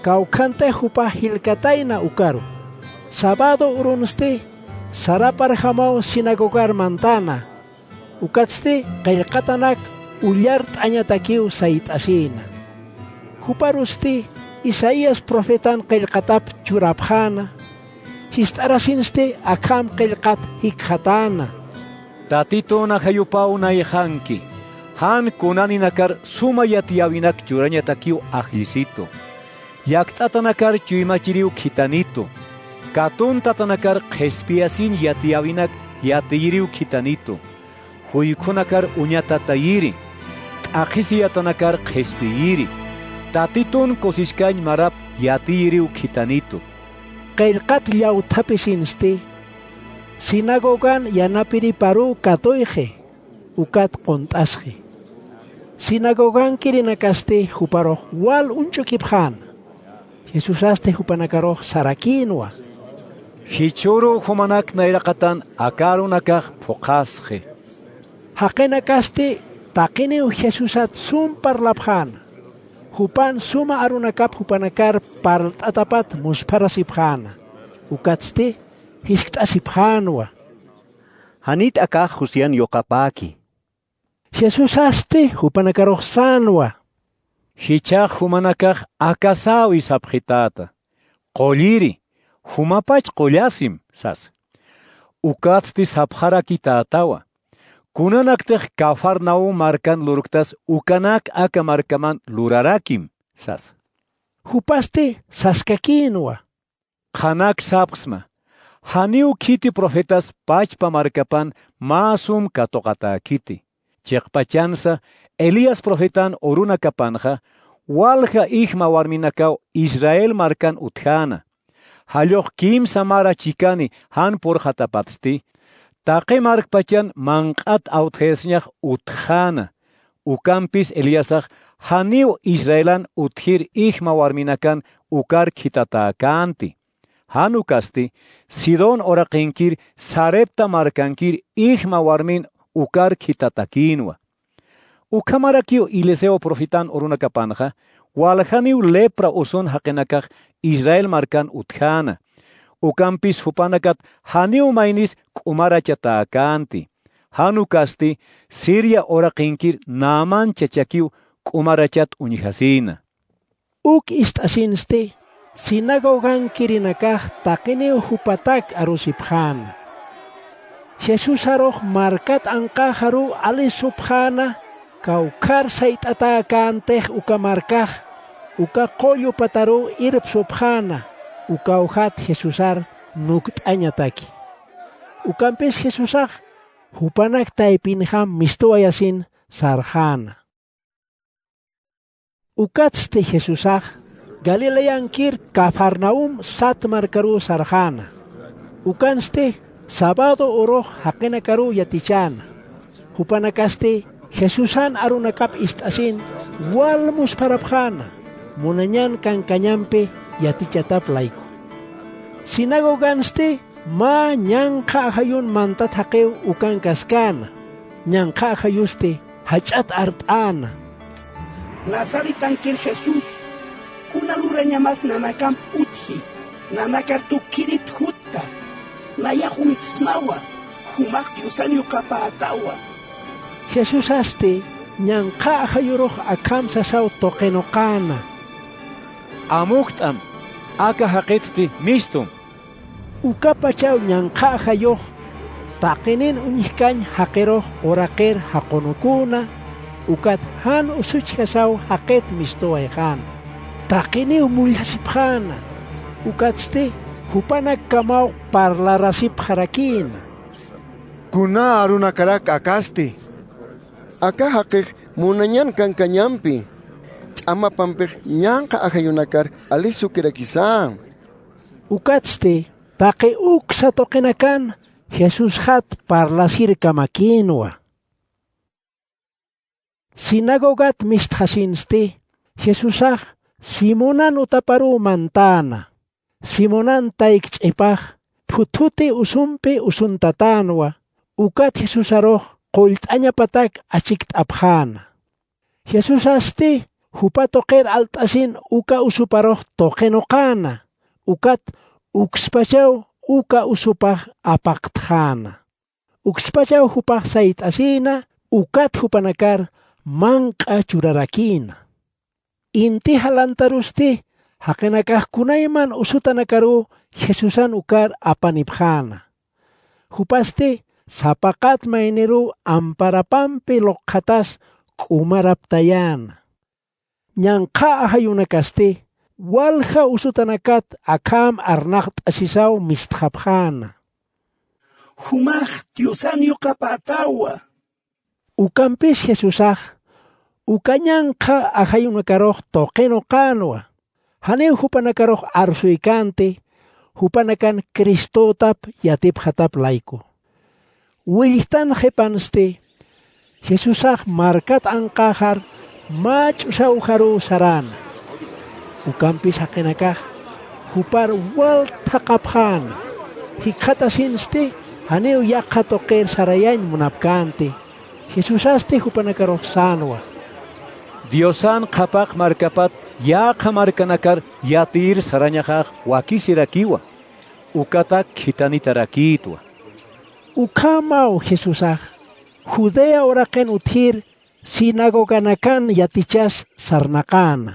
kawkhantix jupax jilkatayna ukaru. Sabado urunsti saraparjamaw sinagogar mantäna, ukatsti qillqatanak ullart'añatakiw sayt'asïna. Juparusti Isaías profetan qillqatap churapxäna, jist'arasinsti akham qillqat jikxatäna: Tatitun ajayupaw nayxanki, jan kunaninakar suma yatiyäwinak churañatakiw ajllisitu. Llakt'atanakar chuymachiriw khitanitu. Katun tatanakar qhispiyasin yatiyäwinak yatiyiriw khitanitu. Juykhunakar uñatatayiri. T'aqhisiyatanakar qhispiyiri. Tatitun kusiskañ marap yatiyiriw khitanitu. Qillqat llawthapisinsti sinagogan yanapiriparuw katuyxi, ukat qunt'asxi. Sinagogankirinakasti juparux wal uñch'ukipxäna. Jesusasti jupanakarux sarakïnwa: Jichhüruw jumanak nayraqatan aka arunakax phuqhasxi. Jaqinakasti taqiniw Jesusat sum parlapxäna. Jupan suma arunakap jupanakar parlt'atapat muspharasipxäna. Ukatsti jiskt'asipxänwa: Janit akax Josean yuqapäki. Jesusasti jupanakarux sänwa: Jichhax jumanakax akasäwi sapxitäta. Qulliri, jumapach qullasim, sasa. Ukatsti sapxarakitätawa. Kunanaktix Cafarnaum markan lurktas ukanak aka markaman lurarakim, sasa. Jupasti saskakïnwa: Qhanak sapxsma, janiw khiti profetas pachpa markapan mä sum katuqatäkiti. Chiqpachansa Elías profetan urunakapanxa, walja ijma warminakaw Israel markan utjäna. Jallux kimsa mara chikani jan purxatapatsti, taqi markpachan manq'at awtjayasiñax utjxäna. Ukampis Eliasax janiw Israelan utjir ijma warminakan ukar khitatäkänti. Jan ukasti, Sidón uraqinkir Sarepta markankir ijma warmin ukar khitatakïnwa. Ukhamarakiw Eliseo profetan urunakapanxa, waljaniw lepra usun jaqinakax Israel markan utjäna. Ukampis jupanakat janiw maynis k'umarachatäkänti. Jan ukasti, Siria uraqinkir Naamán chachakiw k'umarachat uñjasïna. Uk ist'asinsti sinagogankirinakax taqiniw jupatak arusipxäna. Jesusarux markat anqäxaruw alisupxäna, kawkhar sayt'atäkäntix uka markax, uka qullu pataruw irpsupxäna, ukawjat Jesusar nukt'añataki. Ukampis Jesusax jupanak taypinjam mistuwayasin sarxäna. Ukatsti Jesusax Galileankir Cafarnaum sat markaruw sarxäna. Ukansti sábado urux jaqinakaruw yatichäna. Jupanakasti Jesusan arunakap ist'asin wal muspharapxäna, munañan kankañampi yatichatap layku. Sinagogansti mä ñanqha ajayun mantat jaqiw ukankaskäna, ñanqha ajayusti jach'at art'äna: —Nazaretankir Jesús, kuna lurañamas nanakamp utji, nanakar tukhirit jutta, nayax uñjsmawa, jumax Diosan yuqapätawa. Jesusasti ñanqha ajayurux akham sasaw tuqinuqäna: —Amukt'am, aka jaqitsti mistum. Ukapachaw ñanqha ajayux taqinin uñjkañ jaqirux uraqir jaqunuküna, ukat jan usuchjasaw jaqit mistuwayxäna. Taqiniw mulljasipxäna, ukatsti jupanakkamaw parlarasipxarakïna: —Kuna arunakarak akasti. Aka jaqix munañan kankañampi, ch'amapampix ñanqha ajayunakar alisukirakisä. Ukatsti taqi uksa tuqinakan Jesusxat parlasirkamakïnwa. Sinagogat mistxasinsti Jesusax Simonan utaparuw mantäna. Simonan tayk ch'ipax phuthuti usumpi usuntatänwa, ukat Jesusarux qullt'añapatak achikt'apxäna. Jesusasti jupa tuqir alt'asin uka usuparux tuqinuqäna, ukat ukspachaw uka usupax apaqtxäna. Ukspachaw jupax sayt'asïna, ukat jupanakar manq'a churarakïna. Inti jalantarusti jaqinakax kunayman usutanakaruw Jesusan ukar apanipxäna. Jupasti sapaqat mayniruw amparapampi luqxatas k'umaraptayäna. Ñanqha ajayunakasti walja usutanakat akham arnaqt'asisaw mistxapxäna: —Jumax Diosan yuqapätawa. Ukampis Jesusax uka ñanqha ajayunakarux tuqinuqänwa, janiw jupanakarux arsuykänti, jupanakan Cristotap yatipxatap layku. Willjtan qhipansti Jesusax markat anqäxar mä ch'usawjaruw saräna. Ukampis jaqinakax jupar wal thaqhapxäna. Jikxatasinsti janiw yaqha tuqir sarayañ munapkänti. Jesusasti jupanakarux sänwa: —Diosan qhapaq markapat yäqha markanakar yatiyir sarañaxax wakisirakiwa, ukatak khithanitarakïtwa. Ukhamaw Jesusax Judea uraqin utjir sinagoganakan yatichas sarnaqäna.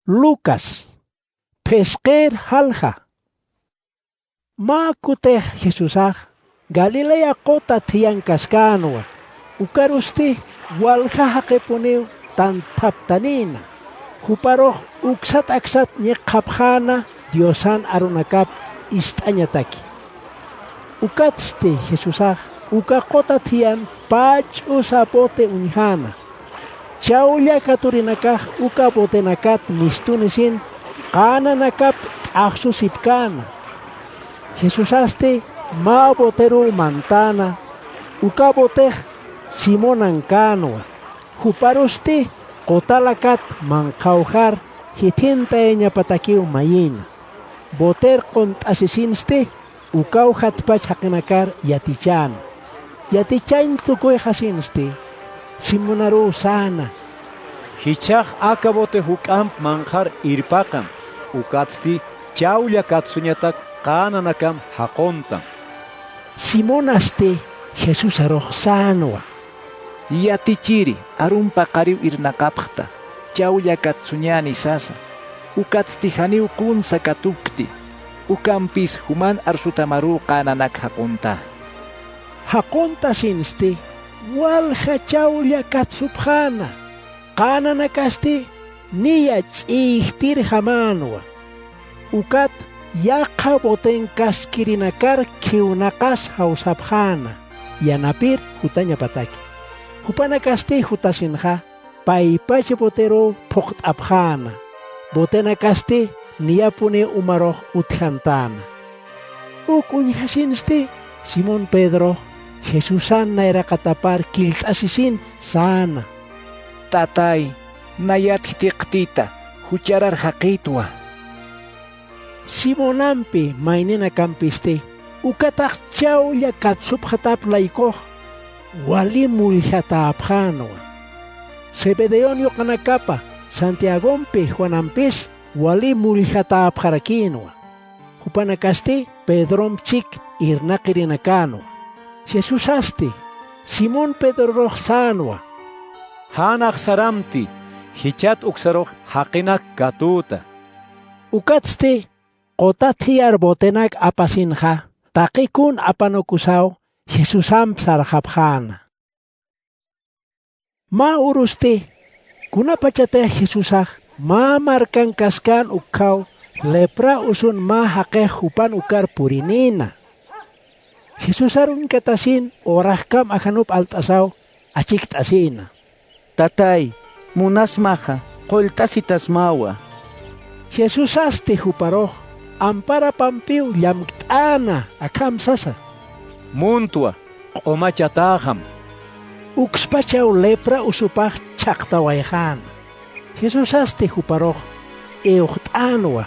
Lucas, phisqir jalja. Mä kutix Jesusax Galilea quta thiyankaskänwa, ukarusti walja jaqipuniw tanthaptanïna, juparux uksat aksat ñiqxapxäna Diosan arunakap ist'añataki. Ukatsti Jesusax uka quta thiyan pä ch'usa bote uñjäna. Chawlla katurinakax uka botenakat mistunisin qänanakap t'axsusipkäna. Jesusasti mä boteruw mantäna, uka botex Simonankkänwa. Juparusti qutalakat manqhawjar jithintayañapatakiw mayïna. Boter qunt'asisinsti ukawjatpach jaqinakar yatichäna. Yatichañ tukuyxasinsti Simonaruw säna: —Jichhax aka bote juk'amp manqhar irpaqam, ukatsti chawlla katsuñatak qänanakam jaquntam. Simonasti Jesusarux sänwa: —Yatichiri, arum paqariw irnaqapxta, chawlla katsuñäni sasa, ukatsti janiw kunsa katupkti, ukampis juman arsutamaruw qänanak jaqunta. Jaquntasinsti walja chawlla katsupxäna, qänanakasti niya ch'iyjtirjamänwa. Ukat yaqha botenkaskirinakar khiwnaqas jawsapxäna, yanapir jutañapataki. Jupanakasti jutasinxa paypach boteruw phuqt'apxäna. Botenakasti niyapuniw umarux utjantäna. Uk uñjasinsti Simón Pedrox Jesusan nayraqatapar killt'asisin säna: —Tatay, nayat jithiqtita, jucharar jaqïtwa. Simonampi mayninakampasti ukatax chawlla katsupxatap laykux wali mulljatäpxänwa. Zebedeon yuqanakapa Santiagompi Juanampis wali mulljatäpxarakïnwa. Jupanakasti Pedromp chik irnaqirinakanwa. Jesusasti Simón Pedrorux sänwa: —Jan axsaramti, jichhat uksarux jaqinak katüta. Ukatsti quta thiyar botenak apasinxa, taqi kun apanukusaw Jesusamp sarxapxäna. Mä urusti kunapachatix Jesusax mä markankaskän ukkhaw lepra usun mä jaqix jupan ukar purinïna. Jesusar uñkatasin uraqkam ajanup alt'asaw achikt'asïna: —Tatay, munasmaxa, qullt'asitasmawa. Jesusasti juparux amparapampiw llamkt'äna, akham sasa: —Muntwa, q'umachatäxam. Ukspachaw lepra usupax chhaqtawayxäna. Jesusasti juparux iwxt'änwa: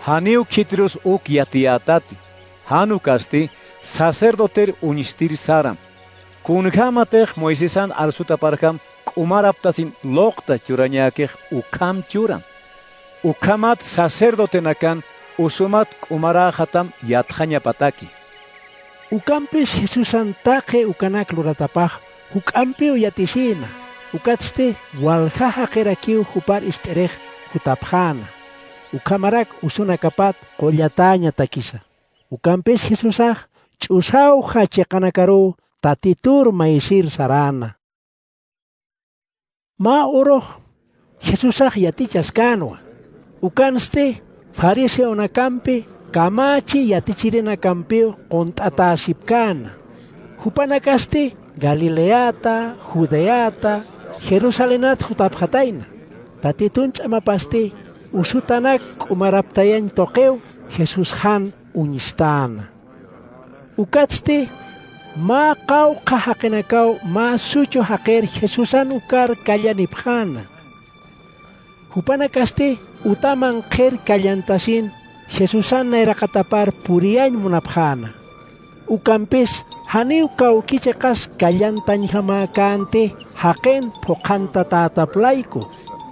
—Janiw khitirus uk yatiyätati, jan ukasti sacerdoter uñstir saram. Kunjämatix Moisesan arsutaparjam k'umaraptasin luqta churañäkix ukham churam. Ukhamat sacerdotenakan usumat k'umaräxatam yatxañapataki. Ukampis Jesusan taqi ukanak luratapax juk'ampiw yatisïna, ukatsti walja jaqirakiw jupar ist'irix jutapxäna. Ukhamarak usunakapat qullatäñatakisa. Ukampis Jesusax ch'usawja chiqanakaruw Tatitur mayisir saräna. Mä urux Jesusax yatichaskänwa. Ukansti fariseonakampi kamächi yatichirinakampiw qunt'atäsipkäna. Jupanakasti Galileata, Judeata, Jerusalenat jutapxatayna. Tatitun ch'amapasti usutanak k'umaraptayañ tuqiw Jesusxan uñstäna. Ukatsti mä qawqha jaqinakaw mä suchu jaqir Jesusan ukar kallanipxäna. Jupanakasti utaman qhir kallantasin Jesusan nayraqatapar puriyañ munapxäna. Ukampis janiw kawki chiqas kallantañjamäkänti jaqin phuqhantatätap layku.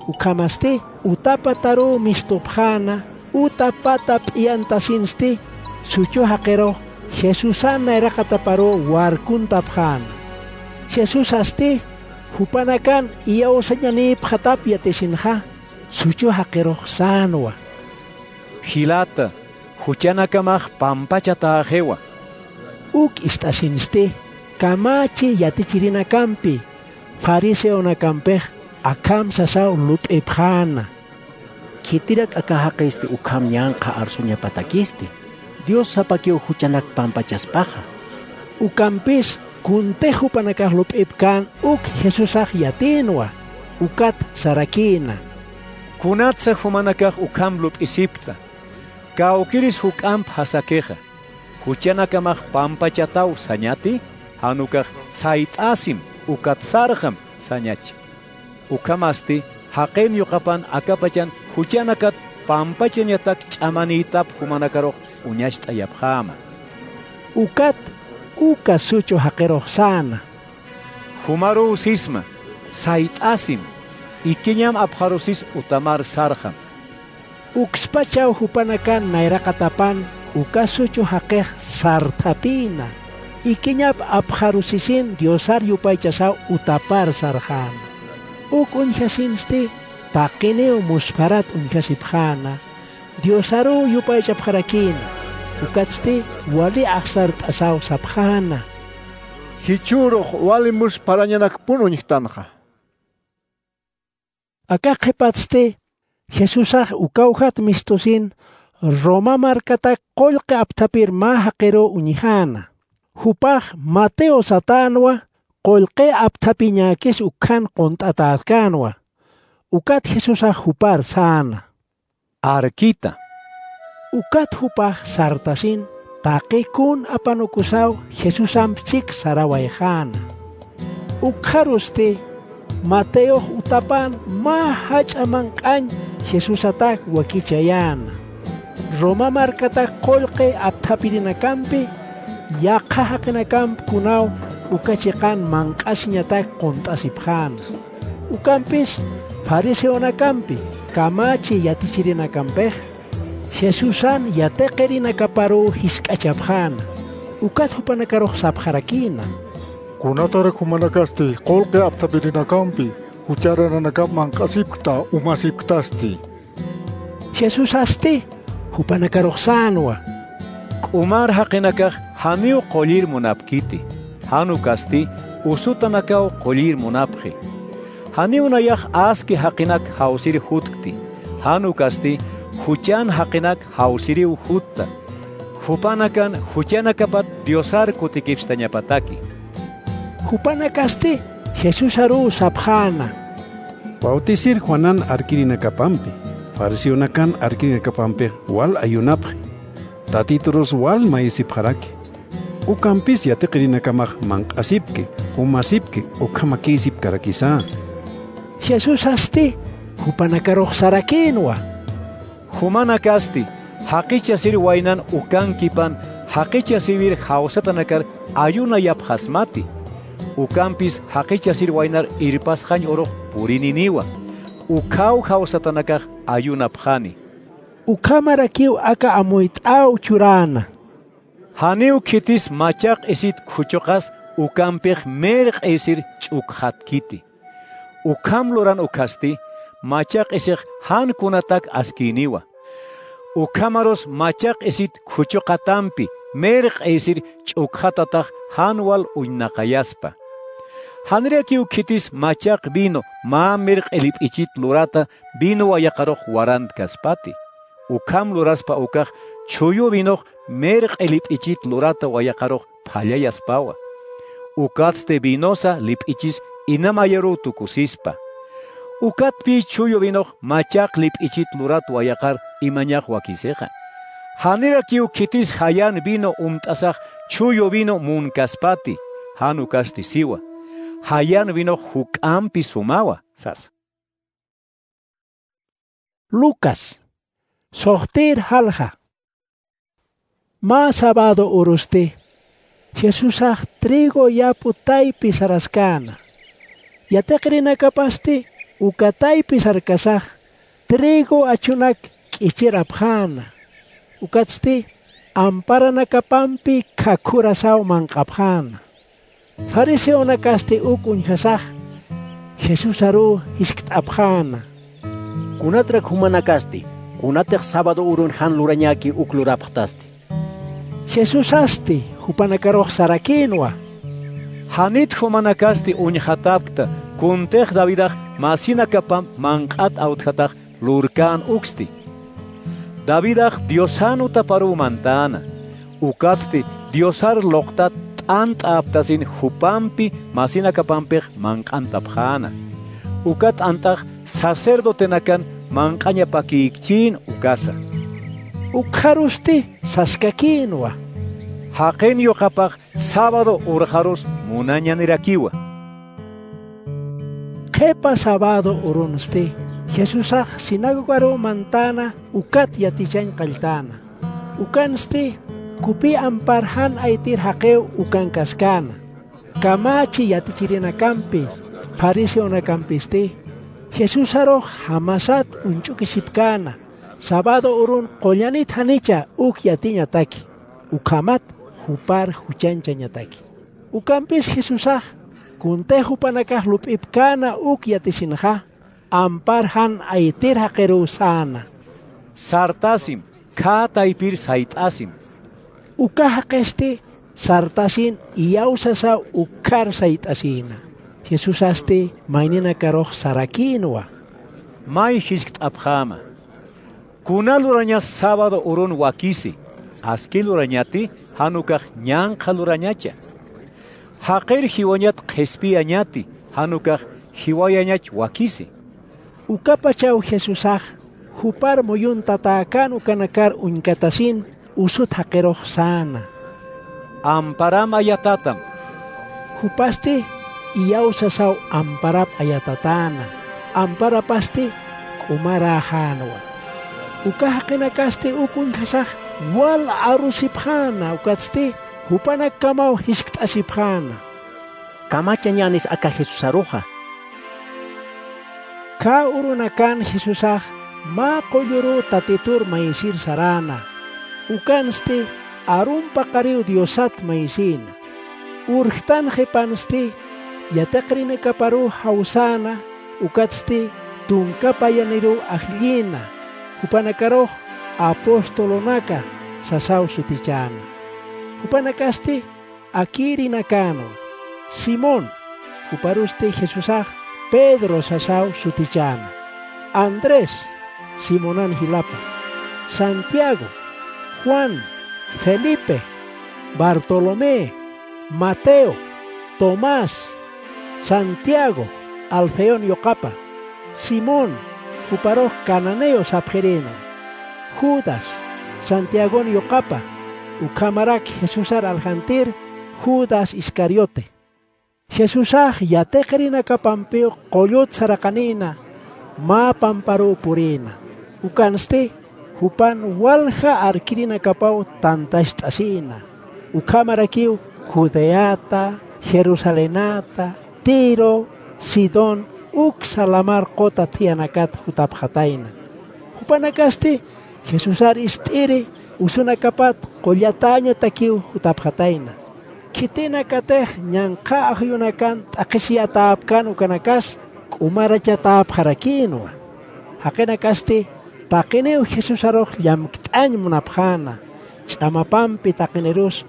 Ukhamasti uta pataruw mistupxäna, uta pata p'iyantasinsti suchu jaqirux Jesusan nayraqataparuw warkuntapxäna. Jesusasti jupanakan iyawsañanïpxatap yatisinxa, suchu jaqirux sänwa: —Jilata, juchanakamax pampachatäxiwa. Uk ist'asinsti kamächi yatichirinakampi fariseonakampix akham sasaw lup'ipxäna: —Khitirak aka jaqisti ukham ñanqha arsuñapatakisti, Dios sapakiw juchanak pampachaspaxa. Ukampis kuntix jupanakax lup'ipkän uk Jesusax yatïnwa, ukat sarakïna: —Kunatsa jumanakax ukham lup'isipkta, kawkiris juk'amp jasakixa: Juchanakamax pampachataw sañati, jan ukax sayt'asim ukat sarxam sañachi. Ukhamasti jaqin yuqapan akapachan juchanakat pampachañatak ch'amanïtap jumanakarux uñacht'ayapxäma. Ukat uka suchu jaqirux säna: —Jumaruw sisma, sayt'asim, ikiñam apxarusis utamar sarxam. Ukspachaw jupanakan nayraqatapan uka suchu jaqix sarthapïna, ikiñap apxarusisin Diosar yupaychasaw utapar sarxäna. Uk uñjasinsti taqiniw muspharat uñjasipxäna, Diosaruw yupaychapxarakïna, ukatsti wali axsart'asaw sapxäna: —Jichhürux wali muspharañanakpun uñjtanxa. Aka qhipatsti Jesusax ukawjat mistusin Roma markatak qullqi apthapir mä jaqiruw uñjäna. Jupax Mateo satänwa, qullqi apthapiñäkis ukkhan qunt'atäskänwa. Ukat Jesusax jupar säna: —Arkita. Ukat jupax sartasin taqi kun apanukusaw Jesusamp chik sarawayxäna. Ukxarusti Mateox utapän mä jach'a manq'añ Jesusatak wakichayäna. Roma markatak qullqi apthapirinakampi yaqha jaqinakamp kunaw uka chiqan manq'asiñatak qunt'asipxäna. Ukampis fariseonakampi kamachi yatichirinakampix Jesusan yatiqirinakaparuw jisk'achapxäna. Ukat jupanakarux sapxarakïna: —¿Kunatarak jumanakasti qullqi apthapirinakampi jucharananakamp manq'asipkta umasipktasti? Jesusasti jupanakarux sänwa: —K'umar jaqinakax janiw qullir munapkiti, jan ukasti usutanakaw qullir munapxi. Janiw nayax aski jaqinak jawsir jutkti, jan ukasti juchan jaqinak jawsiriw jutta. Jupanakan juchanakapat Diosar kutikipstañapataki. Jupanakasti Jesusaruw sapxäna: —Bautisir Juanan arkirinakapampi, fariseonakan arkirinakapampix wal ayunapxi. Tatiturus wal mayisipxaraki. Ukampis yatiqirinakamax manq'asipki, umasipki, ukhamakïsipkarakisa. Jesusasti jupanakarux sarakïnwa: —Jumanakasti jaqichasir waynan ukankipan jaqichasïwir jawsatanakar ayunayapxasmati. Ukampis jaqichasir waynar irpasxañ urux purininiwa. Ukhaw jawsatanakax ayunapxani. Ukhamarakiw aka amuyt'aw churäna: —Janiw khitis machaq isit khuchuqas ukampix mir q'isir ch'ukxatkiti. Ukham luran ukhasti machaq isix jan kunatak askïniwa. Ukhamarus machaq isit khuchuqatampi mir q'isir ch'ukxatatax jan wal uñnaqayaspa. Janirakiw khitis machaq vino mä mirq'i lip'ichit lurata vino wayaqarux warantkaspati. Ukham luraspa ukax chhuyu vinox mirq'i lip'ichit lurata wayaqarux phallayaspawa. Ukatsti vinosa lip'ichis inamayaruw tukusispa. Ukatpï chhuyu vinox machaq lip'ichit lurat wayaqar imañax wakisixa. Janirakiw khitis jayan vino umt'asax chhuyu vino munkaspati, jan ukasti siwa: Jayan vinox juk'ampi sumawa, sasa. Lucas, suxtïr jalja. Mä sabado urusti Jesusax trigo yapu taypi saraskäna. Yatiqirinakapasti uka taypi sarkasax trigo achunak k'ichirapxäna. Ukatsti amparanakapampi khakhurasaw manq'apxäna. Fariseonakasti uk uñjasax Jesusaruw jiskt'apxäna: —¿Kunatrak jumanakasti, kunatix sábado urun jan lurañäki uk lurapxtasti? Jesusasti jupanakarux sarakïnwa: —Janit jumanakasti uñxatäpkta kuntix Davidax masinakapamp manq'at awtjatax lurkän uksti. Davidax Diosan utaparuw mantäna, ukatsti Diosar luqtat t'ant'a aptasin jupampi masinakapampix manq'antapxäna. Uka t'ant'ax sacerdotenakan manq'añapakïkchïn ukasa. Ukxarusti saskakïnwa: —Jaqin yuqapax sábado urxarus munañanirakiwa. Qhipa sábado urunsti Jesusax sinagogaruw mantäna ukat yatichañ qalltäna. Ukansti kupï ampar jan aytir jaqiw ukankaskäna. Kamachi yatichirinakampi fariseonakampisti Jesusarux jamasat uñch'ukisipkäna sábado urun qullanit janicha uk yatiñataki, ukhamat jupar juchañchañataki. Ukampis Jesusax kuntix jupanakax lup'ipkäna uk yatisinxa, ampar jan aytir jaqiruw säna: —Sartasim, khä taypir sayt'asim. Uka jaqisti sartasin iyawsasaw ukkhar sayt'asïna. Jesusasti mayninakarux sarakïnwa: May jiskt'apxäma. Kuna lurañas sábado urun wakisi, aski lurañati jan ukax ñanqha lurañacha. Jaqir jiwañat qhispiyañati, jan ukax jiwayañach wakisi. Ukapachaw Jesusax jupar muyuntatäkän ukanakar uñkatasin usut jaqirux säna. Amparam ayatatam. Jupasti iyawsasaw amparap ayatatäna, amparapasti k'umaräxänwa. Uka jaqinakasti uk uñjasax wal arusipxäna, ukatsti jupanakkamaw jiskt'asipxäna. Kamachañänis aka Jesusaruxa. Khä urunakan Jesusax mä qulluruw Tatitur mayisir saräna, ukansti arum paqariw Diosat mayisïna. Urjtan qhipansti yatiqrinakaparuw jawsäna, ukatsti tunka payaniruw ajllïna, jupanakarux apostolonaka sasaw sutichäna. Jupanakasti akïrinakänwa. Simón, juparusti Jesusax Pedro sasaw sutichäna. Andrés, Simonan jilapa. Santiago, Juan, Felipe, Bartolomé, Mateo, Tomás, Santiago, Alfeón yuqapa, Simón, juparux Cananeo sapxirïnwa, Judas, Santiagon yuqapa, ukhamarak Jesusar aljantir Judas Iscariote. Jesusax yatiqirinakapampiw qullut saraqanïna, mä pamparuw purïna. Ukansti jupan walja arkirinakapaw tantacht'asïna. Ukhamarakiw Judeata, Jerusalenata, Tiro, Sidón, uksa lamar quta thiyanakat jutapxatayna. Jupanakasti Jesusar ist'iri usunakapat qullatäñatakiw jutapxatayna. Khitinakatix ñanqha ajayunakan t'aqhisiyätäpkän ukanakas k'umarachatäpxarakïnwa. Jaqinakasti taqiniw Jesusarux llamkt'añ munapxäna, ch'amapampi taqinirus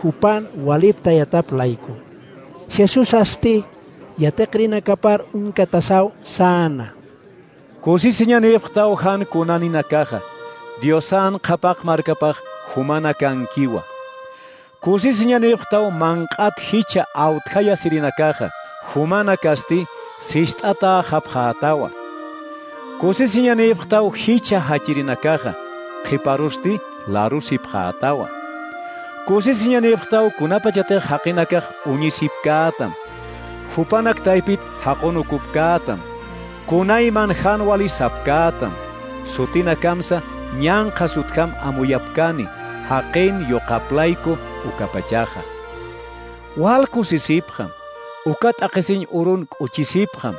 jupan waliptayatap layku. Jesusasti yatiqirinakapar uñkatasaw säna. Kusisiñanïpxtaw jan kunaninakaxa, Diosan qhapaq markapax jumanakankiwa. Kusisiñanïpxtaw manq'at jichha awtjayasirinakaxa, jumanakasti sist'atäxapxätawa. Kusisiñanïpxtaw jichha jachirinakaxa, qhiparusti larusipxätawa. Kusisiñanïpxtaw kunapachatix jaqinakax uñisipkätam, jupanak taypit jaqunukupkätam, kunayman jan wali sapkätam, sutinakamsa ñanqha sutjam amuyapkani, jaqin yuqaplayku ukapachaxa. Wal kusisipxam, uka t'aqhisiñ urun k'uchisipxam,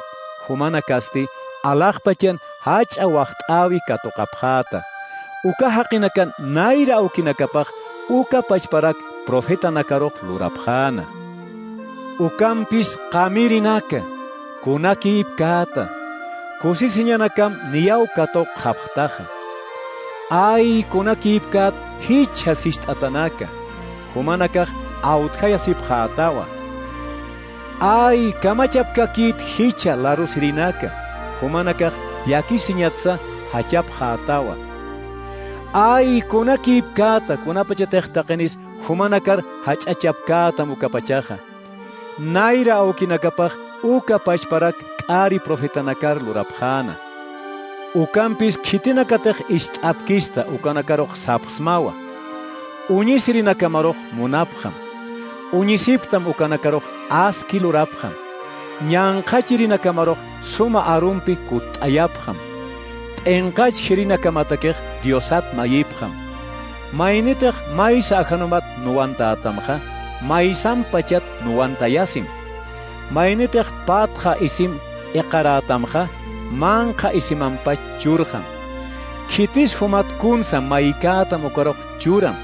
jumanakasti alaxpachan jach'a waxt'äwi katuqapxäta. Uka jaqinakan nayra awkinakapax uka pachparak profetanakarux lurapxäna. Ukampis qamirinaka, kunakïpkäta, kusisiñanakam niyaw katuqxapxtaxa. Ay, kunakïpkät jichha sist'atanaka, jumanakax awtjayasipxätawa. Ay, kamachapkakït jichha larusirinaka, jumanakax llakisiñatsa jachapxätawa. Ay, kunakïpkäta, kunapachatix taqinis jumanakar jach'achapkätam ukapachaxa. Nayra awkinakapax uka pachparak k'ari profetanakar lurapxäna. Ukampis khitinakatix ist'apkista ukanakarux sapxsmawa. Uñisirinakamarux munapxam. Uñisiptam ukanakarux aski lurapxam. Ñanqhachirinakamarux suma arumpi kutt'ayapxam. P'inqach jirinakamatakix Diosat mayipxam. Maynitix maysa ajanumat nuwantätamxa, maysampachat nuwantayasim. Maynitix patxa isim iqarätamxa, manqha isimampach churxam. Khitis jumat kunsa maykätam ukarux churam.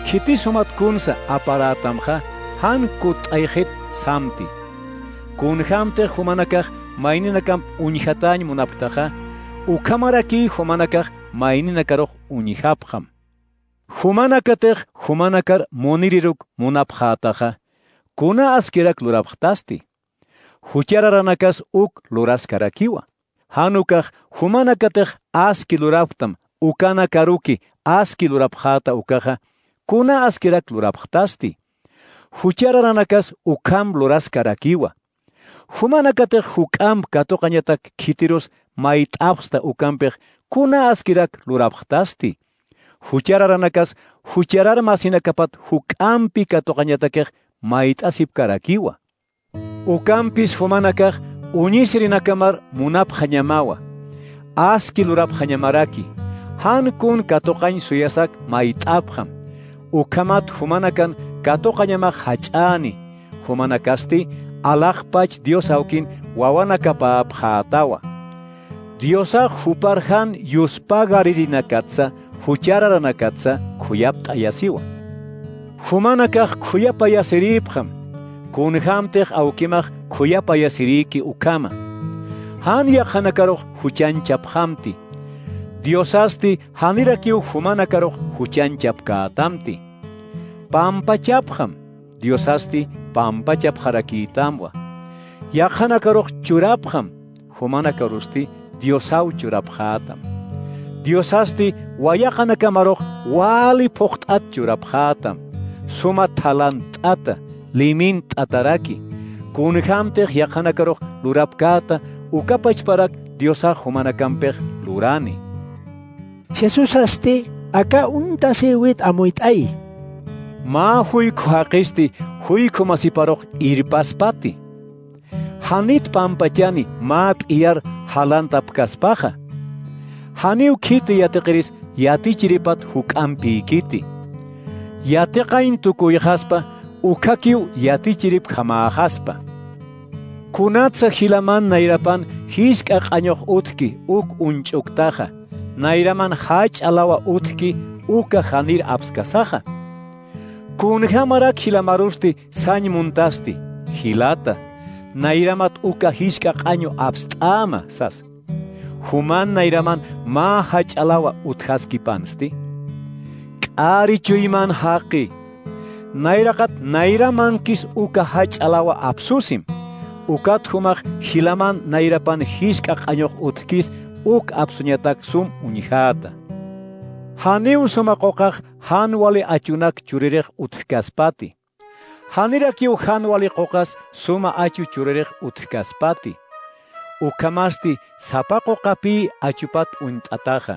Khitis jumat kunsa aparätamxa, jan kutt'ayxit samti. Kunjämtix jumanakax mayninakamp uñjatäñ munapktaxa, ukhamaraki jumanakax mayninakarux uñjapxam. Jumanakatix jumanakar muniriruk munapxätaxa, kuna askirak lurapxtasti. Juchararanakas uk luraskarakiwa. Jan ukax jumanakatix aski lurapxtam, ukanakaruki aski lurapxäta ukaxa, kuna askirak lurapxtasti. Juchararanakas ukham luraskarakiwa. Jumanakatix juk'amp katuqañatak khitirus mayt'apxsta ukampix kuna askirak lurapxtasti. Juchararanakas jucharar masinakapat juk'ampi katuqañatakix mayt'asipkarakiwa. Ukampis jumanakax uñisirinakamar munapxañamawa, aski lurapxañamaraki, jan kun katuqañ suyasak mayt'apxam, ukhamat jumanakan katuqañamax jach'äni, jumanakasti alaxpach Dios awkin wawanakapäpxätawa. Diosax jupar jan yuspagaririnakatsa juchararanakatsa khuyapt'ayasiwa. Jumanakax khuyapayasirïpxam, kunjämtix awkimax khuyapayasirïki ukhama. Jan yaqhanakarux juchanchapxamti, Diosasti janirakiw jumanakarux juchanchapkätamti. Pampachapxam, Diosasti pampachapxarakïtamwa. Yaqhanakarux churapxam, jumanakarusti Diosaw churapxätam. Diosasti wayaqanakamarux wali phuqt'at churapxätam, suma thalant'ata, limint'ataraki, kunjämtix yaqhanakarux lurapkäta, uka pachparak Diosax jumanakampix lurani. Jesusasti aka untasïwit amuyt'ayi. Mä juykhu jaqisti juykhu masiparux irpaspati. Janit pampachani mä p'iyar jalantapkaspaxa. Janiw khiti yatiqiris yatichiripat juk'ampïkiti. Yatiqañ tukuyxaspa, ukhakiw yatichiripjamäxaspa. Kunatsa jilaman nayrapan jisk'a q'añux utjki uk uñch'uktaxa, nayraman jach'a lawa utjki uka janir apskasaxa. Kunjämarak jilamarusti sañ muntasti, jilata, nayramat uka jisk'a q'añu apst'äma sasa. Juman nayraman mä jach'a lawa utjaskipansti. K'ari chuyman jaqi. Nayraqat nayramankis uka jach'a lawa apsusim. Ukat jumax jilaman nayrapan jisk'a q'añux utjkis uk apsuñatak sum uñjäta. Janiw suma quqax jan wali achunak churirix utjkaspati. Janirakiw jan wali quqas suma achu churirix utjkaspati. Ukhamasti sapa quqapï achupat uñt'ataxa.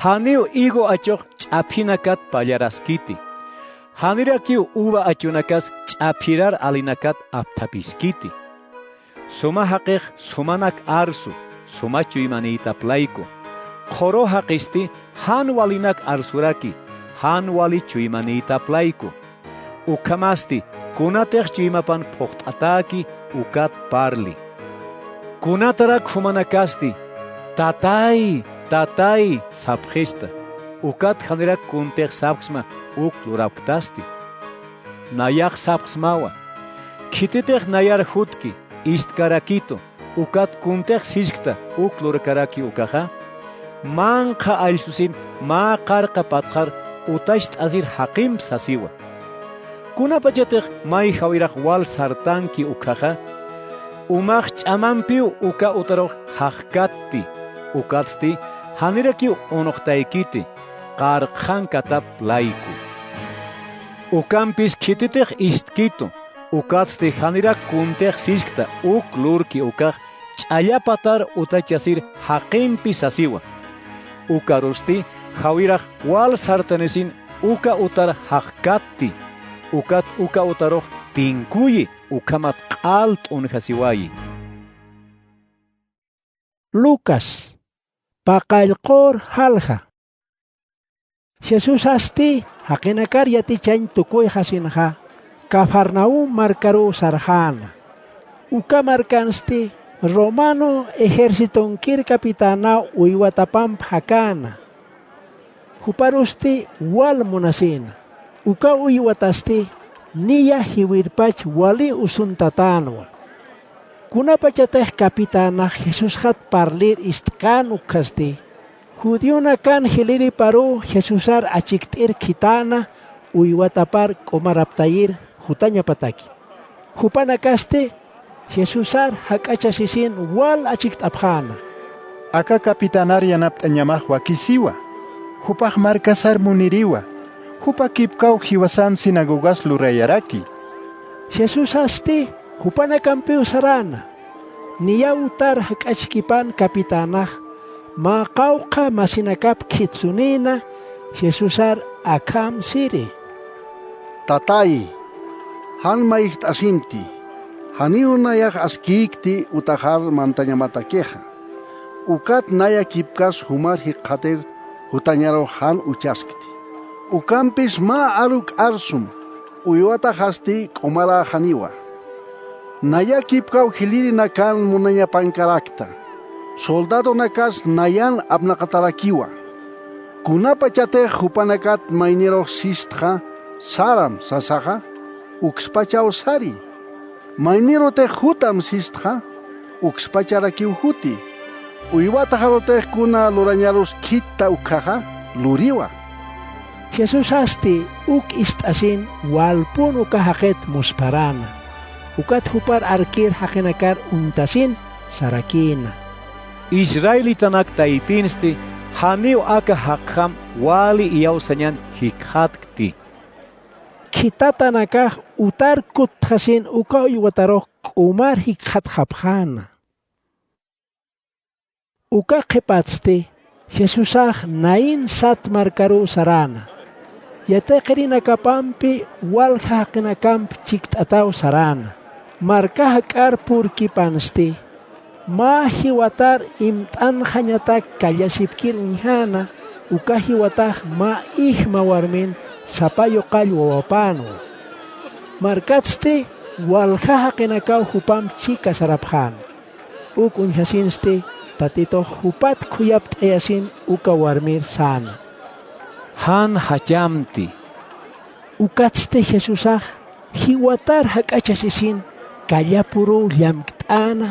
Janiw higo achux ch'aphinakat pallaraskiti. Janirakiw uva achunakas ch'aphirar alinakat apthapiskiti. Suma jaqix sumanak arsu, suma chuymanïtap layku. Qhuru jaqisti jan walinak arsuraki, jan wali chuymanïtap layku. Ukhamasti kunatix chuymapan phuqt'atäki ukat parli. Kunatarak jumanakasti, Tatay, Tatay, sapxista, ukat janirak kuntix sapxsma uk lurapktasti. Nayax sapxsmawa, khititix nayar jutki, istkarakitu, ukat kuntix siskta uk lurkaraki ukaxa, manqha allsusin mä qarqa patxar utacht'asir jaqimp sasiwa. Kunapachatix may jawirax wal sartanki ukkhaxa, umax ch'amampiw uka utarux jaqkatti, ukatsti janirakiw unuqtaykiti, qarqxankatap layku. Ukampis khititix istkitu, ukatsti janirak kuntix siskta uk lurki ukax ch'allapatar utachasir jaqimpi sasiwa. Ukarusti jawirax wal sartanisin uka utar jaqkatti, ukat uka utarux pinkuyi, ukhamat q'al t'unjasiwayi. Lucas, paqallqur jalja. Jesusasti jaqinakar yatichañ tukuyxasinxa, Cafarnaum markaruw sarxäna. Uka markansti romano ejercitonkir capitänaw uywatapamp jakäna. Juparusti wal munasïna. Uka uywatasti niya jiwirpach wali usuntatänwa. Kunapachatix capitänax Jesusxat parlir ist'kän ukkhasti, judionakan jilïriparuw Jesusar achikt'ir khitäna uywatapar k'umaraptayir jutañapataki. Jupanakasti Jesusar jak'achasisin wal achikt'apxäna. Aka capitanar yanapt'añamax wakisiwa. Jupax markasar muniriwa. Jupa kipkaw jiwasan sinagogas lurayaraki. Jesusasti jupanakampiw saräna. Niyaw utar jak'achkipan capitanax mä qawqha masinakap khitsunïna Jesusar akham siri: —Tatayi, jan mayjt'asimti. Janiw nayax askïkti utaxar mantañamatakixa. Ukat naya kipkas jumar jikxatir jutañarux jan uchaskti. Ukampis mä aruk arsum, uywataxasti k'umaräxaniwa. Naya kipkaw jilïrinakan munañapankarakta. Soldadonakas nayan apnaqatarakiwa. Kunapachatix jupanakat maynirux sistxa saram sasaxa, ukspachaw sari. Maynirutix jutam sistxa, ukspacharakiw juti. Uywataxarutix kuna lurañarus khithta ukkhaxa, luriwa. Jesusasti uk ist'asin walpun uka jaqit muspharäna. Ukat jupar arkir jaqinakar uñtasin sarakïna: —Israelitanak taypinsti janiw aka jaqjam wali iyawsañan jikxatkti. Khithatanakax utar kuttxasin uka uywatarux k'umar jikxatxapxäna. Uka qhipatsti Jesusax Naín sat markaruw saräna. Yatiqirinakapampi walja jaqinakamp chikt'ataw saräna. Marka jak'ar purkipansti, mä jiwatar imt'anxañatak kallasipkir uñjäna, uka jiwatax mä ijma warmin sapa yuqall wawapänwa. Markatsti walja jaqinakaw jupamp chika sarapxäna. Uk uñjasinsti Tatitux jupat khuyapt'ayasin uka warmir säna: —Jan jachamti. Ukatsti Jesusax jiwatar jak'achasisin kallapuruw llamkt'äna,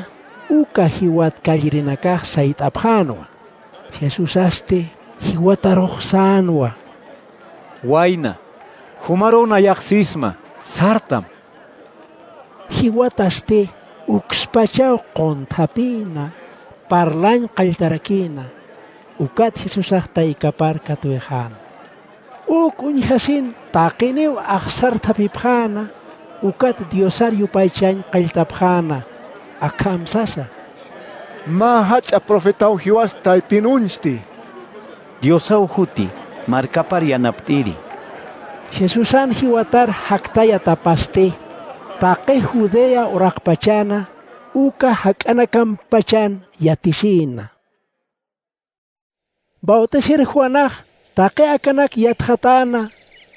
uka jiwat kallrinakax sayt'apxänwa. Jesusasti jiwatarux sänwa: —Wayna, jumaruw nayax sisma, sartam. Jiwatasti ukspachaw qunthapïna, parlañ qalltarakïna. Ukat Jesusax taykapar katwixäna. Uk uñjasin taqiniw axsarthapipxäna, ukat Diosar yupaychañ qalltapxäna, akham sasa: —Mä jach'a profetaw jiwas taypin uñsti. Diosaw juti, markapar yanapt'iri. Jesusan jiwatar jaktayatapasti, taqi Judea uraqpachana, uka jak'anakampachan yatisïna. Bautisir Juanax taqi akanak yatxatäna,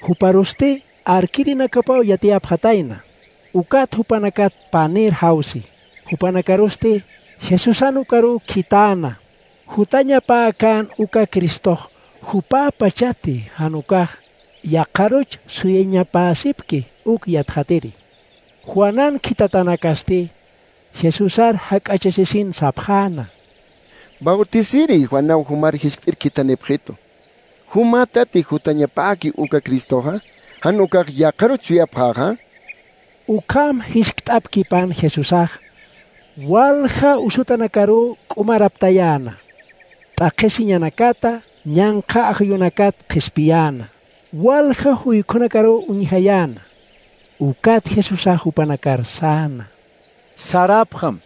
juparusti arkirinakapaw yatiyapxatayna. Ukat jupanakat panir jawsi. Jupanakarusti Jesusan ukaruw khitäna. Jutañapäkän uka Cristox jupäpachati, jan ukax yaqharuch suyañapäsipki uk yatxatiri. Juanan khithatanakasti Jesusar jak'achasisin sapxäna: —Bautisiri Juanaw jumar jiskt'ir khithanipxitu. ¿Jumätati jutañapäki uka Cristoxa, jan ukax yaqharuch suyapxäxa? Ukham jiskt'apkipan Jesusax walja usutanakaruw k'umaraptayäna. T'aqhisiñanakata, ñanqha ajayunakat qhispiyäna. Walja juykhunakaruw uñjayäna. Ukat Jesusax jupanakar säna: —Sarapxam,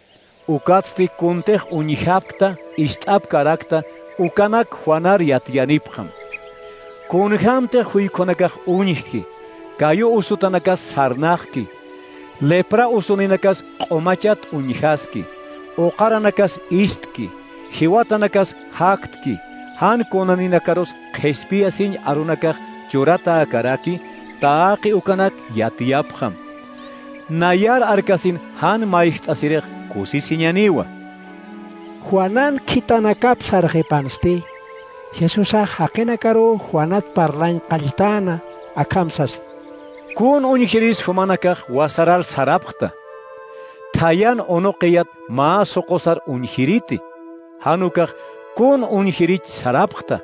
ukatsti kuntix uñjapkta, ist'apkarakta, ukanak Juanar yatiyanipxam. Kunjämtix juykhunakax uñjki, kayu usutanakas sarnaxki, lepra usuninakas q'umachat uñjaski, uqaranakas ist'ki, jiwatanakas jaktki, jan kunaninakarus qhispiyasiñ arunakax churatäkaraki, taqi ukanak yatiyapxam. Nayar arkasin jan mayjt'asirix kusisiñaniwa. Juanan khithanakap sarxipansti, Jesusax jaqinakaruw Juanat parlañ qalltäna, akham sasa: —Kun uñjiris jumanakax wasarar sarapxta. Thayan unuqiyat mä suqusar uñjiriti. Jan ukax kun uñjirich sarapxta.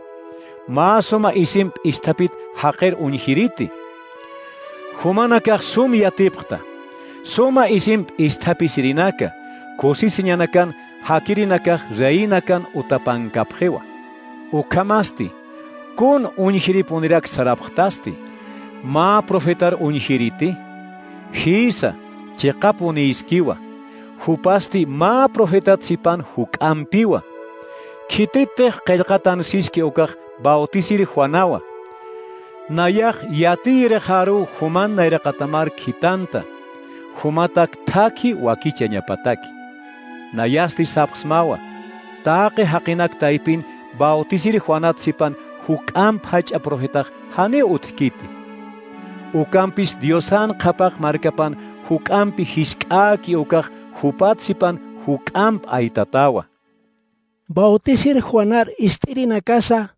Mä suma isimp isthapit jaqir uñjiriti. Jumanakax sum yatipxta. Suma isimp isthapisirinaka, kusisiñanakan jakirinakax reyinakan utapankapxiwa. Ukhamasti, kun uñjiripunirak sarapxtasti, mä profetar uñjiriti? Jïsa, chiqapunïskiwa. Jupasti mä profetat sipan juk'ampiwa. Khititix qillqatansiski ukax bautisir Juanawa. Nayax yatiyirixaruw juman nayraqatamar khitanta, jumatak thakhi wakichañapataki. Nayasti sapxsmawa, taqi jaqinak taypin bautisir Juanat sipan juk'amp jach'a profetax janiw utjkiti. Ukampis Diosan qhapaq markapan juk'ampi jisk'äki ukax jupat sipan juk'amp aytatawa. Bautisir Juanar ist'irinakasa,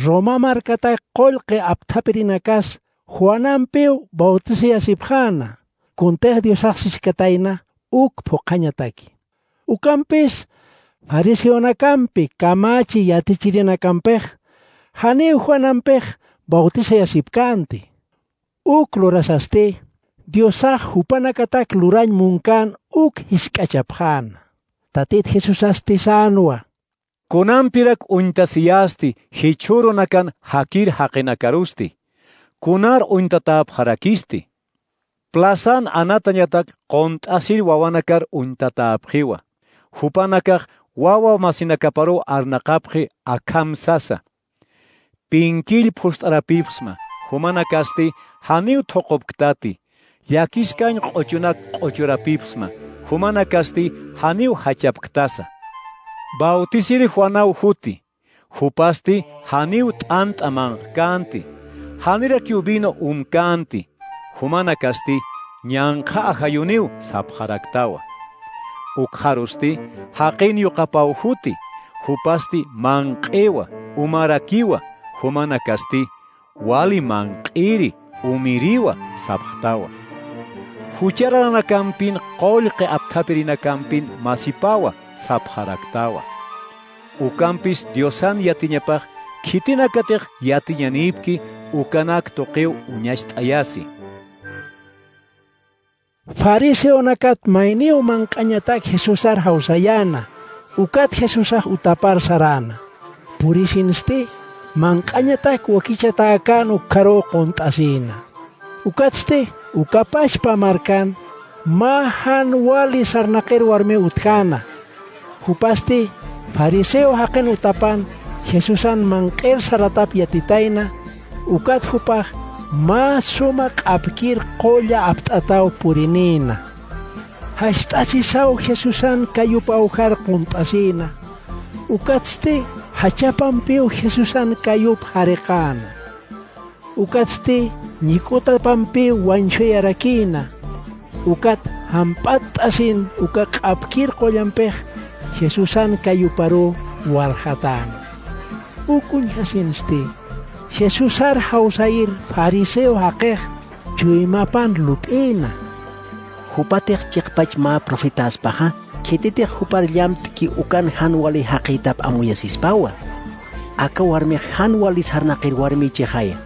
Roma markatak qullqi apthapirinakas Juanampiw bautisayasipxäna, kuntix Diosax siskatayna uk phuqhañataki. Ukampis fariseonakampi kamachi yatichirinakampix, janiw Juanampix bautisayasipkänti. Uk lurasasti, Diosax jupanakatak lurañ munkän uk jisk'achapxäna. Tatit Jesusasti sänwa: Kunampirak uñtasiyästi jichhürunakan jakir jaqinakarusti, kunar uñtatäpxarakisti. Plazan anatañatak qunt'asir wawanakar uñtatäpxiwa, jupanakax wawa masinakaparuw arnaqapxi akham sasa. Pinkill phust'arapipxsma, jumanakasti janiw thuqupktati, llakiskañ q'uchunak q'uchurapipxsma, jumanakasti janiw jachapktasa. Bautisir Juanaw juti, jupasti janiw t'ant'a manqkänti, janirakiw vino umkänti, jumanakasti ñanqha ajayuniw sapxaraktawa. Ukxarusti jaqin yuqapaw juti, jupasti manq'iwa, umarakiwa, jumanakasti wali manq'iri, umiriwa sapxtawa. Juchararnakampin qullqi apthapirinakampin masipawa sapxaraktawa. Ukampis Diosan yatiñapax khitinakatix yatiñanïpki ukanak tuqiw uñacht'ayasi. Fariseonakat mayniw manq'añatak Jesusar jawsayäna, ukat Jesusax utapar saräna. Purisinsti, manq'añatak wakichatäkän ukkharuw qunt'asïna. Ukatsti, uka pachpa markan mä jan wali sarnaqir warmiw utjäna. Jupasti, fariseo jaqin utapan Jesusan manq'ir saratap yatitayna, ukat jupax mä suma q'apkir qulla apt'ataw purinïna. Jacht'asisaw Jesusan kayup awjar qunt'asïna. Ukatsti, jachapampiw Jesusan kayup jariqäna. Ukatsti, ñik'utapampiw wañsuyarakïna. Ukat jamp'att'asin uka q'apkir qullampix Jesusan kayuparuw waljatäna. Uk uñjasinsti, Jesusar jawsayir fariseo jaqix chuymapan lup'ïna. Jupatix chiqpach mä profetäspaxa, khititix jupar llamt'ki ukan jan wali jaqïtap amuyasispawa. Aka warmix jan wali sarnaqir warmïchixaya.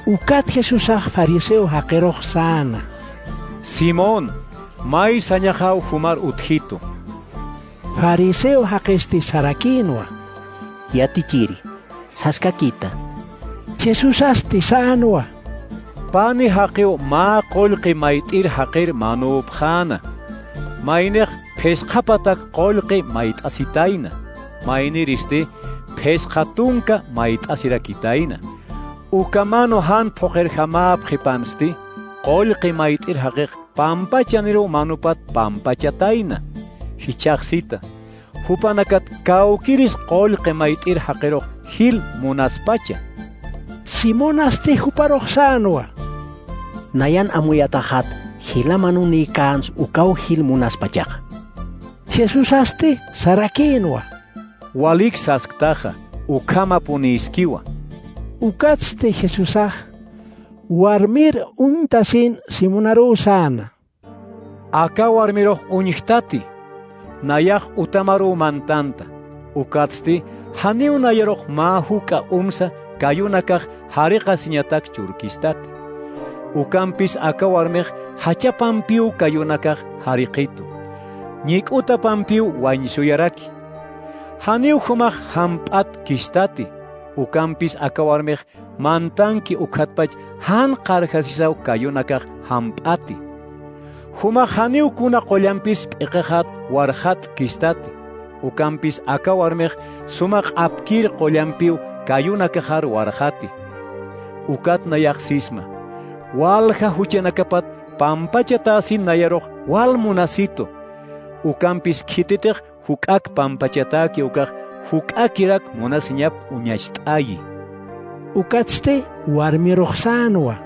Ukat Jesusax fariseo jaqirux säna: Simón, may sañaxaw jumar utjitu. Fariseo jaqisti sarakïnwa: Yatichiri, saskakita. Jesusasti sänwa: Pani jaqiw mä qullqi mayt'ir jaqir manüpxäna. Maynix phisqhapatak qullqi mayt'asitayna. Mayniristi phisqa tunka mayt'asirakitayna. Uka manu jan phuqirjamäpxipansti, qullqi mayt'ir jaqix pampachaniruw manupat pampachatayna. Jichhax sita, jupanakat kawkiris qullqi mayt'ir jaqirux jil munaspacha. Simonasti juparux sänwa: Nayan amuyataxat, jila manunïkäns ukaw jil munaspachaxa. Jesusasti sarakïnwa: Walik sasktaxa, ukhamapunïskiwa. Ukatsti Jesusax warmir uñtasin Simonaruw säna: Aka warmirux uñjtati, nayax utamaruw mantanta. Ukatsti, janiw nayarux mä juk'a umsa kayunakax jariqasiñatak churkistati. Ukampis aka warmix jachapampiw kayunakax jariqitu, ñik'utapampiw wañsuyaraki. Janiw jumax jamp'at kistati, ukampis aka warmix mantanki ukhatpach jan qarjasisaw kayunakax jamp'ati. Jumax janiw kuna qullampis p'iqixat warxat kistati, ukampis aka warmix suma q'apkir qullampiw kayunakaxar warxati. Ukat nayax sisma, walja juchanakapat pampachatäsin nayarux wal munasitu, ukampis khititix juk'ak pampachatäki ukax juk'akirak munasiñap uñacht'ayi. Ukatsti warmirux sänwa.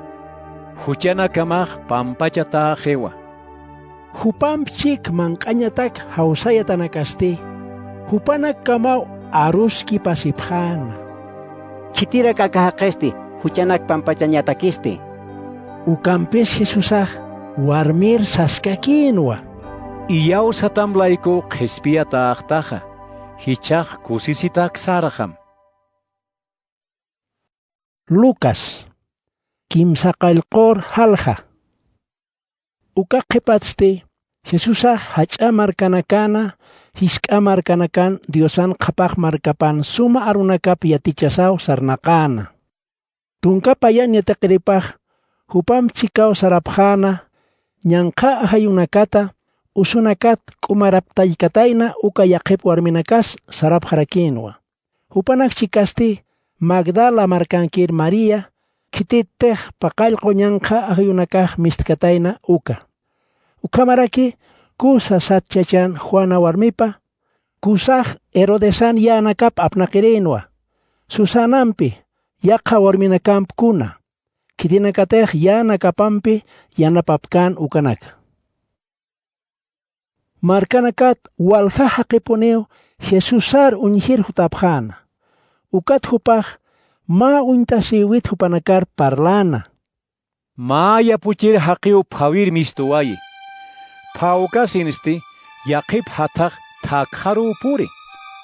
Juchanakamax pampachatäxiwa. Jupamp chik manq'añatak jawsayatanakasti, jupanakkamaw aruskipasipxäna. Khitirak aka jaqisti, juchanak pampachañatakisti. Ukampis Jesusax warmir saskakïnwa. Iyawsatam laykuw qhispiyatäxtaxa, jichhax kusisitak sarxam. Lucas, kimsa qallqur jalja. Uka qhipatsti, Jesusax jach'a markanakana, jisk'a markanakan Diosan qhapaq markapan suma arunakap yatichasaw sarnaqäna. Tunka payan yatiqiripax, jupamp chikaw sarapxäna, ñanqha ajayunakata, usunakat k'umaraptallkatayna uka yaqhip warminakas sarapxarakïnwa. Jupanak chikasti Magdala markankir María, khitittix paqallqu ñanqha ajayunakax mistkatayna uka. Ukhamaraki Kusa sat chachan Juana warmipa, Kusax Herodesan yänakap apnaqirïnwa, Susanampi, yaqha warminakamp kuna, khitinakatix yänakapampi yanapapkän ukanaka. Markanakat walja jaqipuniw Jesusar uñjir jutapxäna. Ukat jupax mä uñtasïwit jupanakar parläna. Mä yapuchir jaqiw phawir mistuwayi. Phawkasinsti yaqhip jathax thakxaruw puri,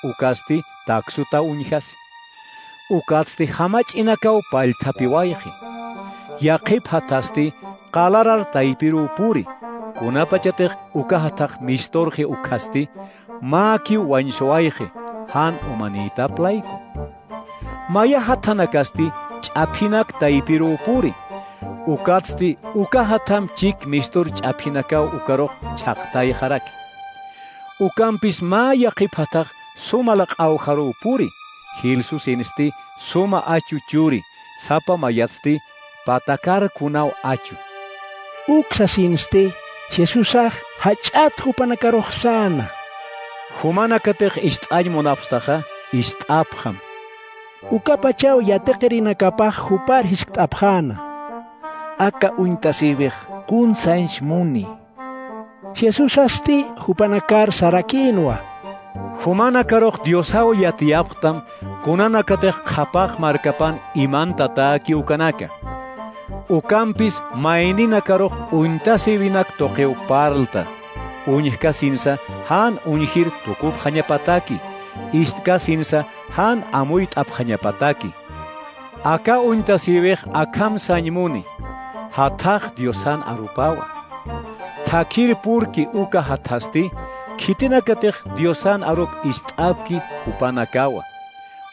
ukasti taksutaw uñjasi. Ukatsti jamach'inakaw pallthapiwayxi. Yaqhip jathasti qalarar taypiruw puri, kunapachatix uka jathax misturxi ukhasti, mäkiw wañsuwayxi, jan umanïtap layku. Maya jathanakasti ch'aphinak taypiruw puri, ukatsti uka jatham chik mistur ch'aphinakaw ukarux chhaqtayxaraki. Ukampis mä yaqhip jathax suma laq'awjaruw puri, jilsusinsti suma achu churi, sapa mayatsti patakar kunaw achu. Uksasinsti Jesusax jach'at jupanakarux säna. Jumanakatix ist'añ munapxtaxa, ist'apxam. Ukapachaw yatiqirinakapax jupar jiskt'apxäna. Aka uñtasïwix kun sañs muni. Jesusasti jupanakar sarakïnwa. Jumanakarux Diosaw yatiyapxtam kunanakatix qhapaq markapan imantatäki ukanaka. Ukampis mayninakarux uñtasïwinak tuqiw parlta. Uñjkasinsa jan uñjir tukupxañapataki, ist'kasinsa jan amuyt'apxañapataki. Aka uñtasïwix akham sañ muni, jathax Diosan arupawa. Thakhir purki uka jathasti, khitinakatix Diosan arup ist'apki jupanakawa.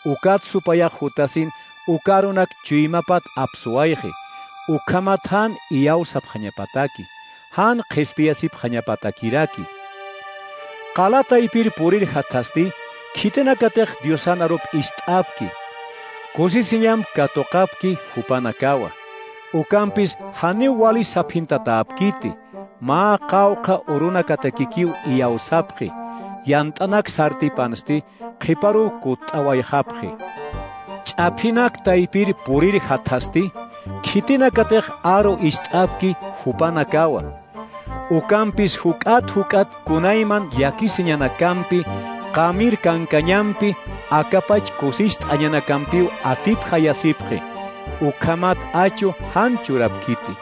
Ukat supayax jutasin uka arunak chuymapat apsuwayxi, ukhamat jan iyawsapxañapataki, jan qhispiyasipxañapatakiraki. Qala taypir purir jathasti, khitinakatix Diosan arup ist'apki. Kusisiñamp katuqapki jupanakawa. Ukampis janiw wali saphintatatäpkiti, mä qawqha urunakatakikiw iyawsapxi, yant'anak sartipansti qhiparuw kutt'awayxapxi. Ch'aphinak taypir purir jathasti, khitinakatix aru ist'apki jupanakawa. Ukampis juk'at juk'at kunayman llakisiñanakampi, qamir kankañampi, akapach kusist'añanakampiw atipjayasipxi, ukhamat achu jan churapkiti.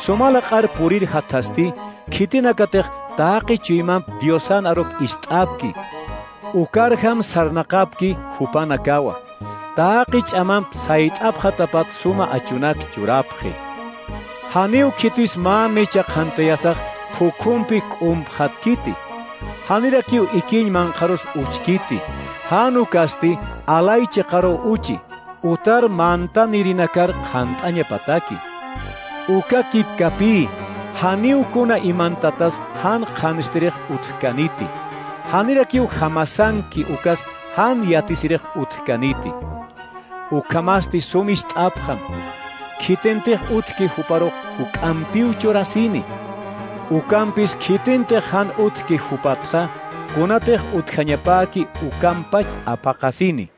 Suma laq'ar purir jathasti, khitinakatix taqi chuymamp Diosan arup ist'apki. Ukarjam sarnaqapki jupanakawa. Taqi ch'amamp sayt'apxatapat suma achunak churapxi. Janiw khitis mä micha qhantayasax phukhumpi k'umpxatkiti. Janirakiw ikiñ manqharus uchkiti. Jan ukasti alay chiqaruw uchi, utar mantanirinakar qhant'añapataki. Uka kipkapï, janiw kuna imantatas jan qhanstirix utjkaniti. Janirakiw jamasanki ukas jan yatisirix utjkaniti. Ukhamasti sum ist'apxam. Khitintix utjki juparux juk'ampiw churasini. Ukampis khitintix jan utjki jupatxa, kunatix utjañapäki ukampach apaqasini.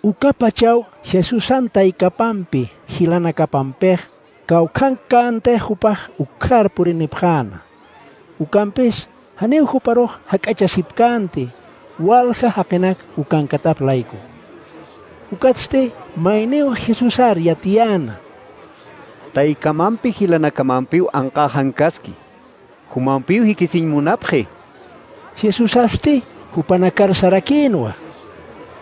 Ukapachaw Jesusan taykapampi jilanakapampix kawkhankänti jupax ukkhar purinipxäna. Ukampis janiw juparux jak'achasipkänti, walja jaqinak ukankatap layku. Ukatsti mayniw Jesusar yatiyäna: —Taykamampi jilanakamampiw anqäxankaski. Jumampiw jikisiñ munapxi. Jesusasti jupanakar sarakïnwa: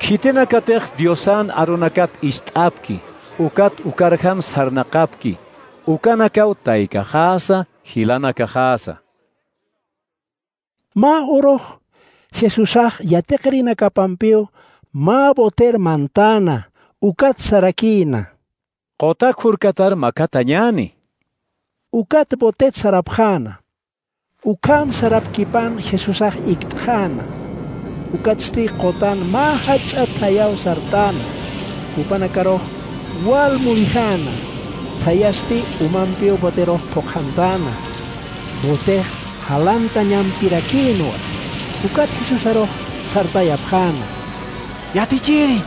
—Khitinakatix Diosan arunakat ist'apki, ukat ukarjam sarnaqapki, ukanakaw taykaxäsa, jilanakaxäsa. Mä urux Jesusax yatiqirinakapampiw mä boter mantäna, ukat sarakïna: —Quta khurkatar makatañäni. Ukat botet sarapxäna. Ukham sarapkipan Jesusax ikt'xäna. Ukatsti qutan mä jach'a thayaw sartäna. Jupanakarux wal mullxäna. Thayasti umampiw boterux phuqhantäna. Botex jalantañampirakïnwa. Ukat Jesusarux sartayapxäna: —Yatichiri,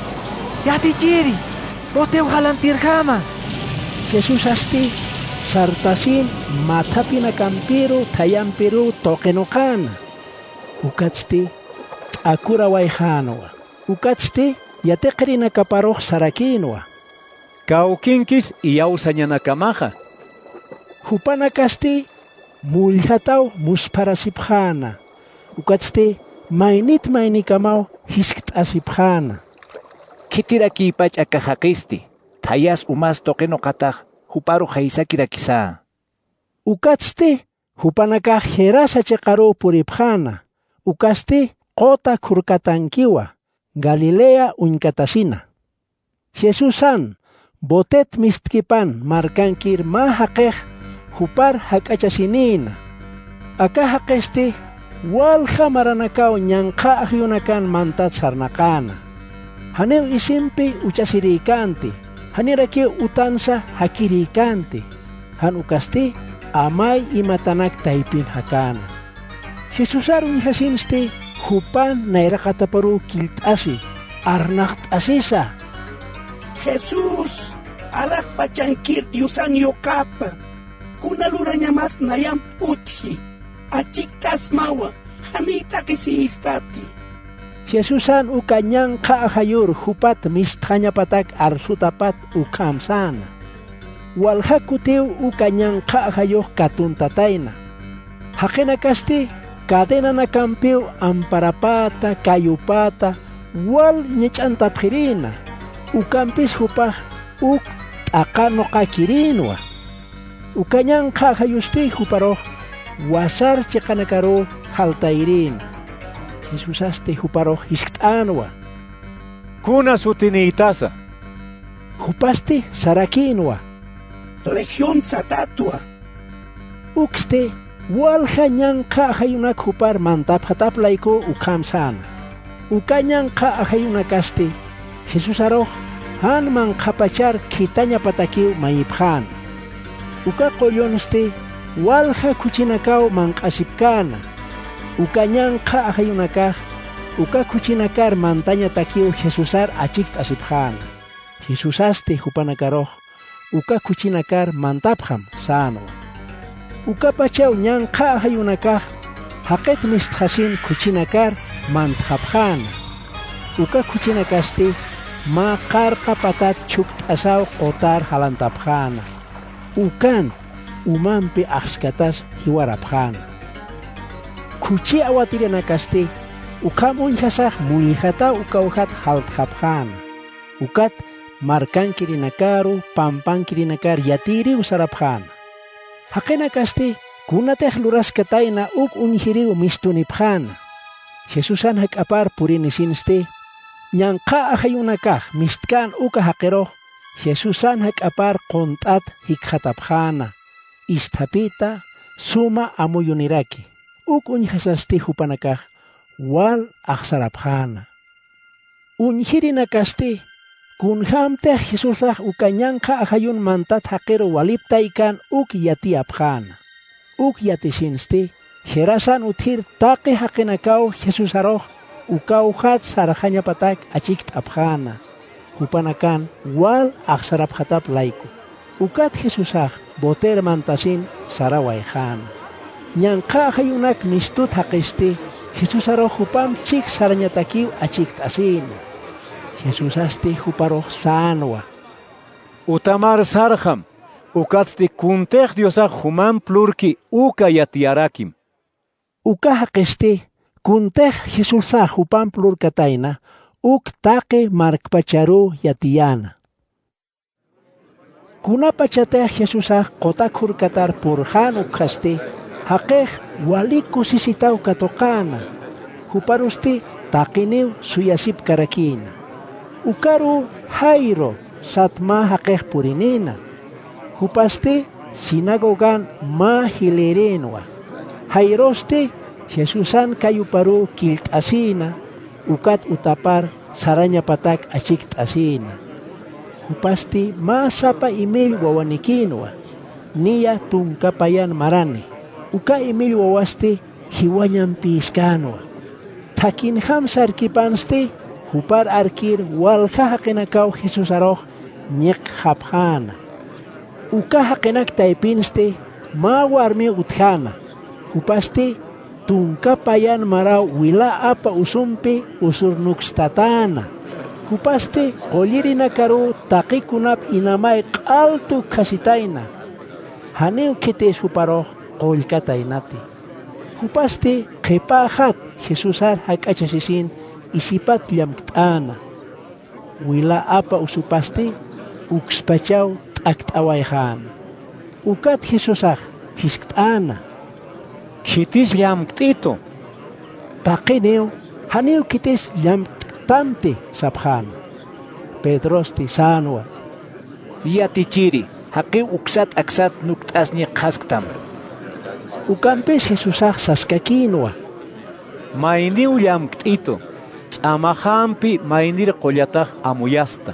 yatichiri, botew jalantirjama. Jesusasti sartasin mathapinakampiru thayampiruw tuqinuqäna. Ukatsti t'akurawayxänwa. Ukatsti yatiqirinakaparux sarakïnwa: —Kawkinkis iyawsañanakamaxa. Jupanakasti mullhataw muspharasipxäna. Ukatsti maynit maynikamaw jiskt'asipxäna: —Khitirakïpach aka jaqisti, thayas umas tuqinuqatax juparu jaysakirakisä. Ukatsti jupanakax Gerasa chiqaruw puripxäna, ukasti quta khurkatankiwa, Galilea uñkatasina. Jesusan botet mistkipan markankir mä jaqix jupar jak'achasinïna. Aka jaqisti walja maranakaw ñanqha ajayunakan mantat sarnaqäna. Janiw isimpi uchasirïkänti, janirakiw utansa jakirïkänti, jan ukasti amay imatanak taypin jakäna. Jesusar uñjasinsti jupan nayraqataparuw killt'asi, arnaqt'asisa: —Jesús, alaxpachankir Diosan yuqapa, kuna lurañamas nayamp utji, achikt'asmawa, janiy t'aqhisïstati. Jesusan uka ñanqha ajayur jupat mistxañapatak arsutapat ukham säna. Walja kutiw uka ñanqha ajayux katuntatayna. Jaqinakasti cadenanakampiw amparapäta, kayupäta, wal ñach'antapxirïna. Ukampis jupax uk t'aqanuqakirïnwa. Uka ñanqha ajayusti juparux wasar chiqanakaruw jaltayrïna. Jesusasti juparux jiskt'änwa: —¿Kuna sutinïtasa? Jupasti sarakïnwa: —Legión satatwa. Uksti walja ñanqha ajayunak jupar mantapxatap laykuw ukham säna. Uka ñanqha ajayunakasti Jesusarux jan manqhapachar khithañapatakiw mayipxäna. Uka qullunsti walja khuchinakaw manq'asipkäna. Uka ñanqha ajayunakax uka khuchinakar mantañatakiw Jesusar achikt'asipxäna. Jesusasti jupanakarux uka khuchinakar mantapxam sänwa. Ukapachaw ñanqha ajayunakax jaqit mistxasin khuchinakar mantxapxäna. Uka khuchinakasti mä qarqa patat chhukt'asaw qutar jalantapxäna. Ukan umampi axskatas jiwarapxäna. Khuchi awatirinakasti ukham uñjasax mullxataw uka ujat jaltxapxäna. Ukat markankirinakaru pampankirinakar yatiyiriw sarapxäna. Jaqinakasti kunatix luraskatayna uk uñjiriw mistunipxäna. Jesusan jak'apar purinisinsti, ñanqha ajayunakax mistkän uka jaqirux Jesusan jak'apar qunt'at jikxatapxäna, isthapita suma amuyuniraki. Uk uñjasasti jupanakax wal axsarapxäna. Uñjirinakasti, kunjämtix Jesusax uka ñanqha ajayun mantat jaqiru waliptaykän uk yatiyapxäna. Uk yatisinsti, Gerasan utjir taqi jaqinakaw Jesusarux ukawjat sarxañapatak achikt'apxäna. Jupanakan wal axsarapxatap layku. Ukat Jesusax boter mantasin sarawayxäna. Ñanqha ajayunak mistut jaqisti, Jesusarux jupamp chik sarañatakiw achikt'asïna. Jesusasti juparux sänwa: Utamar sarxam, ukatsti kuntix Diosax jumamp lurki uka yatiyarakim. Uka jaqisti, kuntix Jesusax jupamp lurkatayna, uk taqi markpacharuw yatiyäna. Kunapachatix Jesusax quta khurkatar purxän ukkhasti, jaqix wali kusisitaw katuqäna. Juparusti taqiniw suyasipkarakïna. Ukaruw Jairo sat mä jaqix purinïna. Jupasti sinagogan mä jilïrïnwa. Jairosti Jesusan kayuparuw killt'asïna, ukat utapar sarañapatak achikt'asïna. Jupasti mä sapa imill wawanikïnwa, niya tunka payan marani. Uka imill wawasti jiwañampïskänwa. Thakhinjam sarkipansti, jupar arkir walja jaqinakaw Jesusarux ñiqxapxäna. Uka jaqinak taypinsti mä warmiw utjäna. Jupasti tunka payan maraw wila apa usumpi usurnukstatäna. Jupasti qullirinakaruw taqikunap inamay q'altu ukhasitayna. Janiw khitis juparux qullkataynati. Jupasti qhipäxat Jesusar jak'achasisin isipat llamkt'äna. Wila apa usupasti ukspachaw t'akt'awayxäna. Ukat Jesusax jiskt'äna: —Khitis llamkt'itu. Taqiniw: —Janiw khitis llamkt'tamti —sapxäna. Pedrosti sänwa: —Yatichiri, jaqiw uksat aksat nukt'asñiqxasktam. Ukampis Jesusax saskakïnwa: —Mayniw llamkt'itu, ch'amaxampi maynir qullatax amuyasta.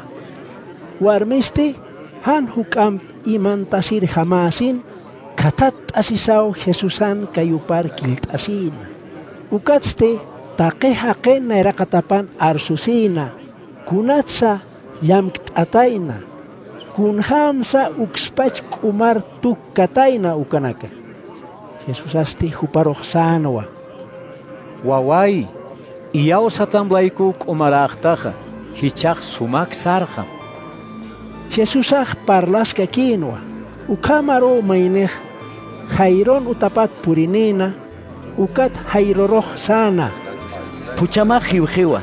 Warmisti jan juk'amp imantasirjamäsin khathatt'asisaw Jesusan kayupar killt'asïna. Ukatsti taqi jaqin nayraqatapan arsusïna: —¿Kunatsa llamkt'atayna? ¿Kunjämsa ukspach k'umar tukkatayna ukanaka? Jesusasti juparux sänwa: —Waway, iyawsatam laykuw k'umaräxtaxa, jichhax sumak sarxam. Jesusax parlaskakïnwa, ukhamaruw maynix Jairon utapat purinïna, ukat Jairorux säna: —Phuchhamax jiwxiwa,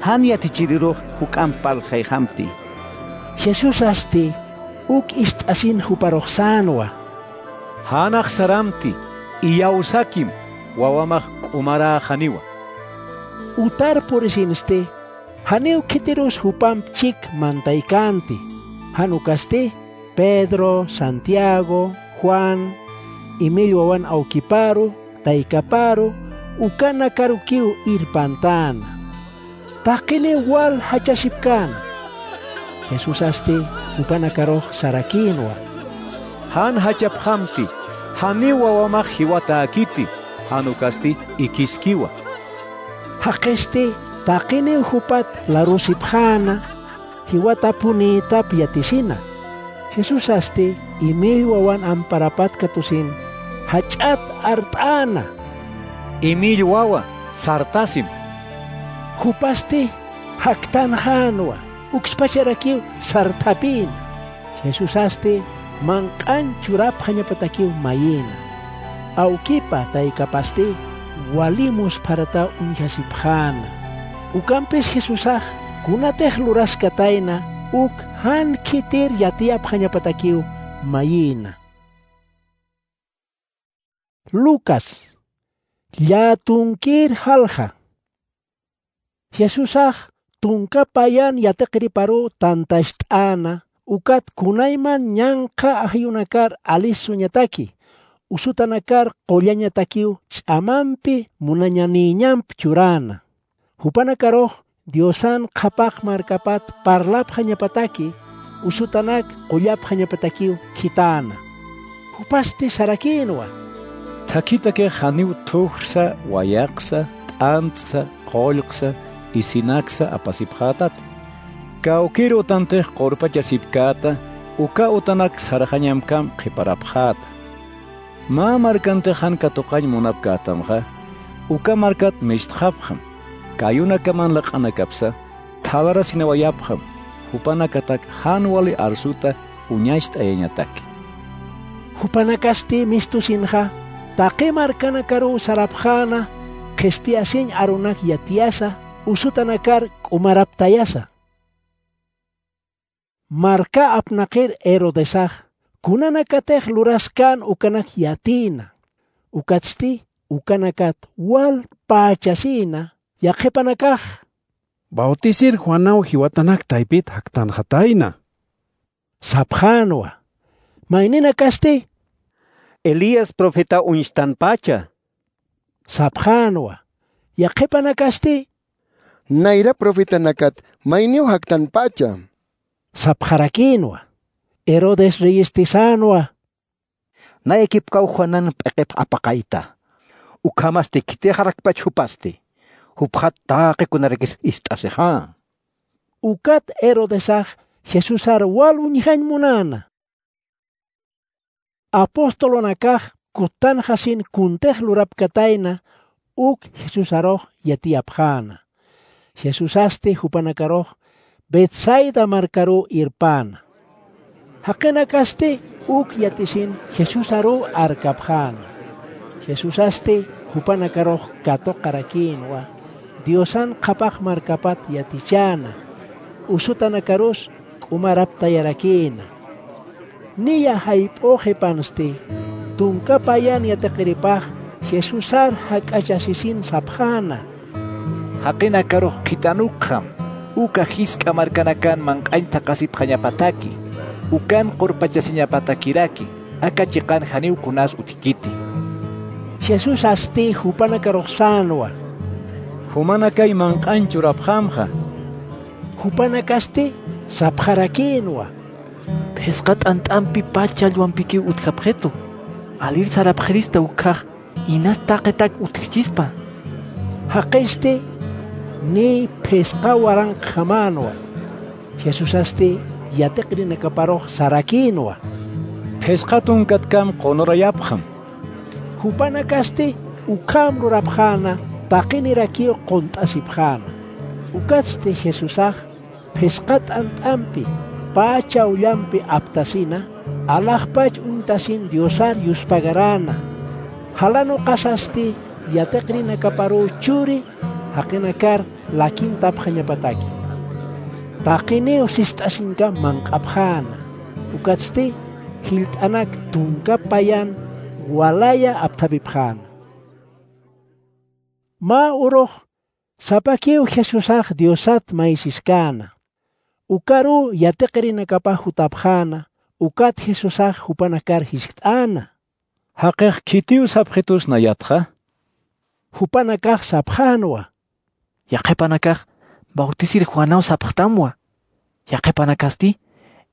jan yatichirirux juk'amp parlxayxamti. Jesusasti uk ist'asin juparux sänwa: —Jan axsaramti, iyawsakim, wawamax k'umaräxaniwa. Utar purisinsti, janiw khitirus jupamp chik mantaykänti, jan ukasti Pedro, Santiago, Juan, imill wawan awkiparu, taykaparu, ukanakarukiw irpantäna. Taqiniw wal jachasipkäna. Jesusasti jupanakarux sarakïnwa: —Jan jachapxamti, janiw wawamax jiwatäkiti, jan ukasti ikiskiwa. Jaqisti taqiniw jupat larusipxäna, jiwatapunïtap yatisina. Jesusasti imill wawan amparapat katusin jach'at art'äna: —Imill wawa, sartasim. Jupasti jaktanxänwa, ukspacharakiw sartapïna. Jesusasti manq'an churapxañapatakiw mayïna. Awkipa taykapasti wali muspharataw uñjasipxäna. Ukampis Jesusax kunatix luraskatayna uk jan khitir yatiyapxañapatakiw mayïna. Lucas. Llätunkir jalja. Jesusax tunka payan yatiqiriparuw tantacht'äna, ukat kunayman ñanqha ajayunakar alisuñataki, usutanakar qullañatakiw ch'amampi munañanïñamp churäna. Jupanakarux Diosan qhapaq markapat parlapxañapataki, usutanak qullapxañapatakiw khitäna. Jupasti sarakïnwa: —Thakhitakix janiw thujrsa, wayaqsa, t'ant'sa, qullqsa, isinaksa apasipxätati. Kawkïr utantix qurpachasipkäta, uka utanak sarxañamkam qhiparapxäta. Mä markantix jan katuqañ munapkätamxa, uka markat mistxapxam, kayunakaman laq'anakapsa thalaras jinawayapxam, jupanakatak jan wali arsuta uñacht'ayañataki. Jupanakasti mistusinxa taqi markanakaruw sarapxäna, qhispiyasiñ arunak yatiyasa, usutanakar k'umaraptayasa. Marka apnaqir Herodesax kunanakatix luraskän ukanak yatïna, ukatsti ukanakat wal pächasïna, yaqhipanakax: —Bautisir Juanaw jiwatanak taypit jaktanxatayna, sapxänwa. Mayninakasti: —Elías profeta uñstanpacha, sapxänwa. Yaqhipanakasti: —Nayra profetanakat mayniw jaktanpacha, sapxarakïnwa. Herodes reyisti sänwa: —Nayakipkaw Juanan p'iqip apaqayta, ukhamasti khitixarakpach jupasti, jupxat taqi kunarakis ist'asixa. Ukat Herodesax Jesusar wal uñjañ munäna. Apostolonakax kutanxasin kuntix lurapkatayna, uk Jesusarux yatiyapxäna. Jesusasti jupanakarux Betsaida markaruw irpäna. Jaqinakasti uk yatisin Jesusaruw arkapxäna. Jesusasti jupanakarux katuqarakïnwa, Diosan qhapaq markapat yatichäna, usutanakarus k'umaraptayarakïna. Niya jayp'u qhipansti tunka payan yatiqiripax Jesusar jak'achasisin sapxäna: —Jaqinakarux khithanukxam, uka jisk'a markanakan manq'añ thaqhasipxañapataki, ukan qurpachasiñapatakiraki, aka chiqan janiw kunas utjkiti. Jesusasti jupanakarux sänwa: —Jumanakay manq'añ churapxämxa. Jupanakasti sapxarakïnwa: —Phisqa t'ant'ampi pä challwampikiw utjapxitu, alir sarapxirista ukkhax inas taqitak utjchispa. Jaqisti niy phisqa waranqjamänwa. Jesusasti yatiqrinakaparux sarakïnwa: —Phisqa tunkatkam qunurayapxam. Jupanakasti ukham lurapxäna, taqinirakiw qunt'asipxäna. Ukatsti Jesusax phisqa t'ant'ampi pä challwampi aptasina, alaxpach uñtasin Diosar yuspagaräna. Jalanuqasasti yatiqrinakaparuw churi jaqinakar lakintapxañapataki. Taqiniw sist'asiñkam manq'apxäna, ukatsti jillt'anak tunka payan walaya apthapipxäna. Mä urux sapakiw Jesusax Diosat maysiskäna. Ukaruw yatiqirinakapax jutapxäna, ukat Jesusax jupanakar jiskt'äna: —¿Jaqix khitiw sapxitus nayatxa? Jupanakax sapxänwa: —Yaqhipanakax Bautisir Juanaw sapxtamwa, yaqhipanakasti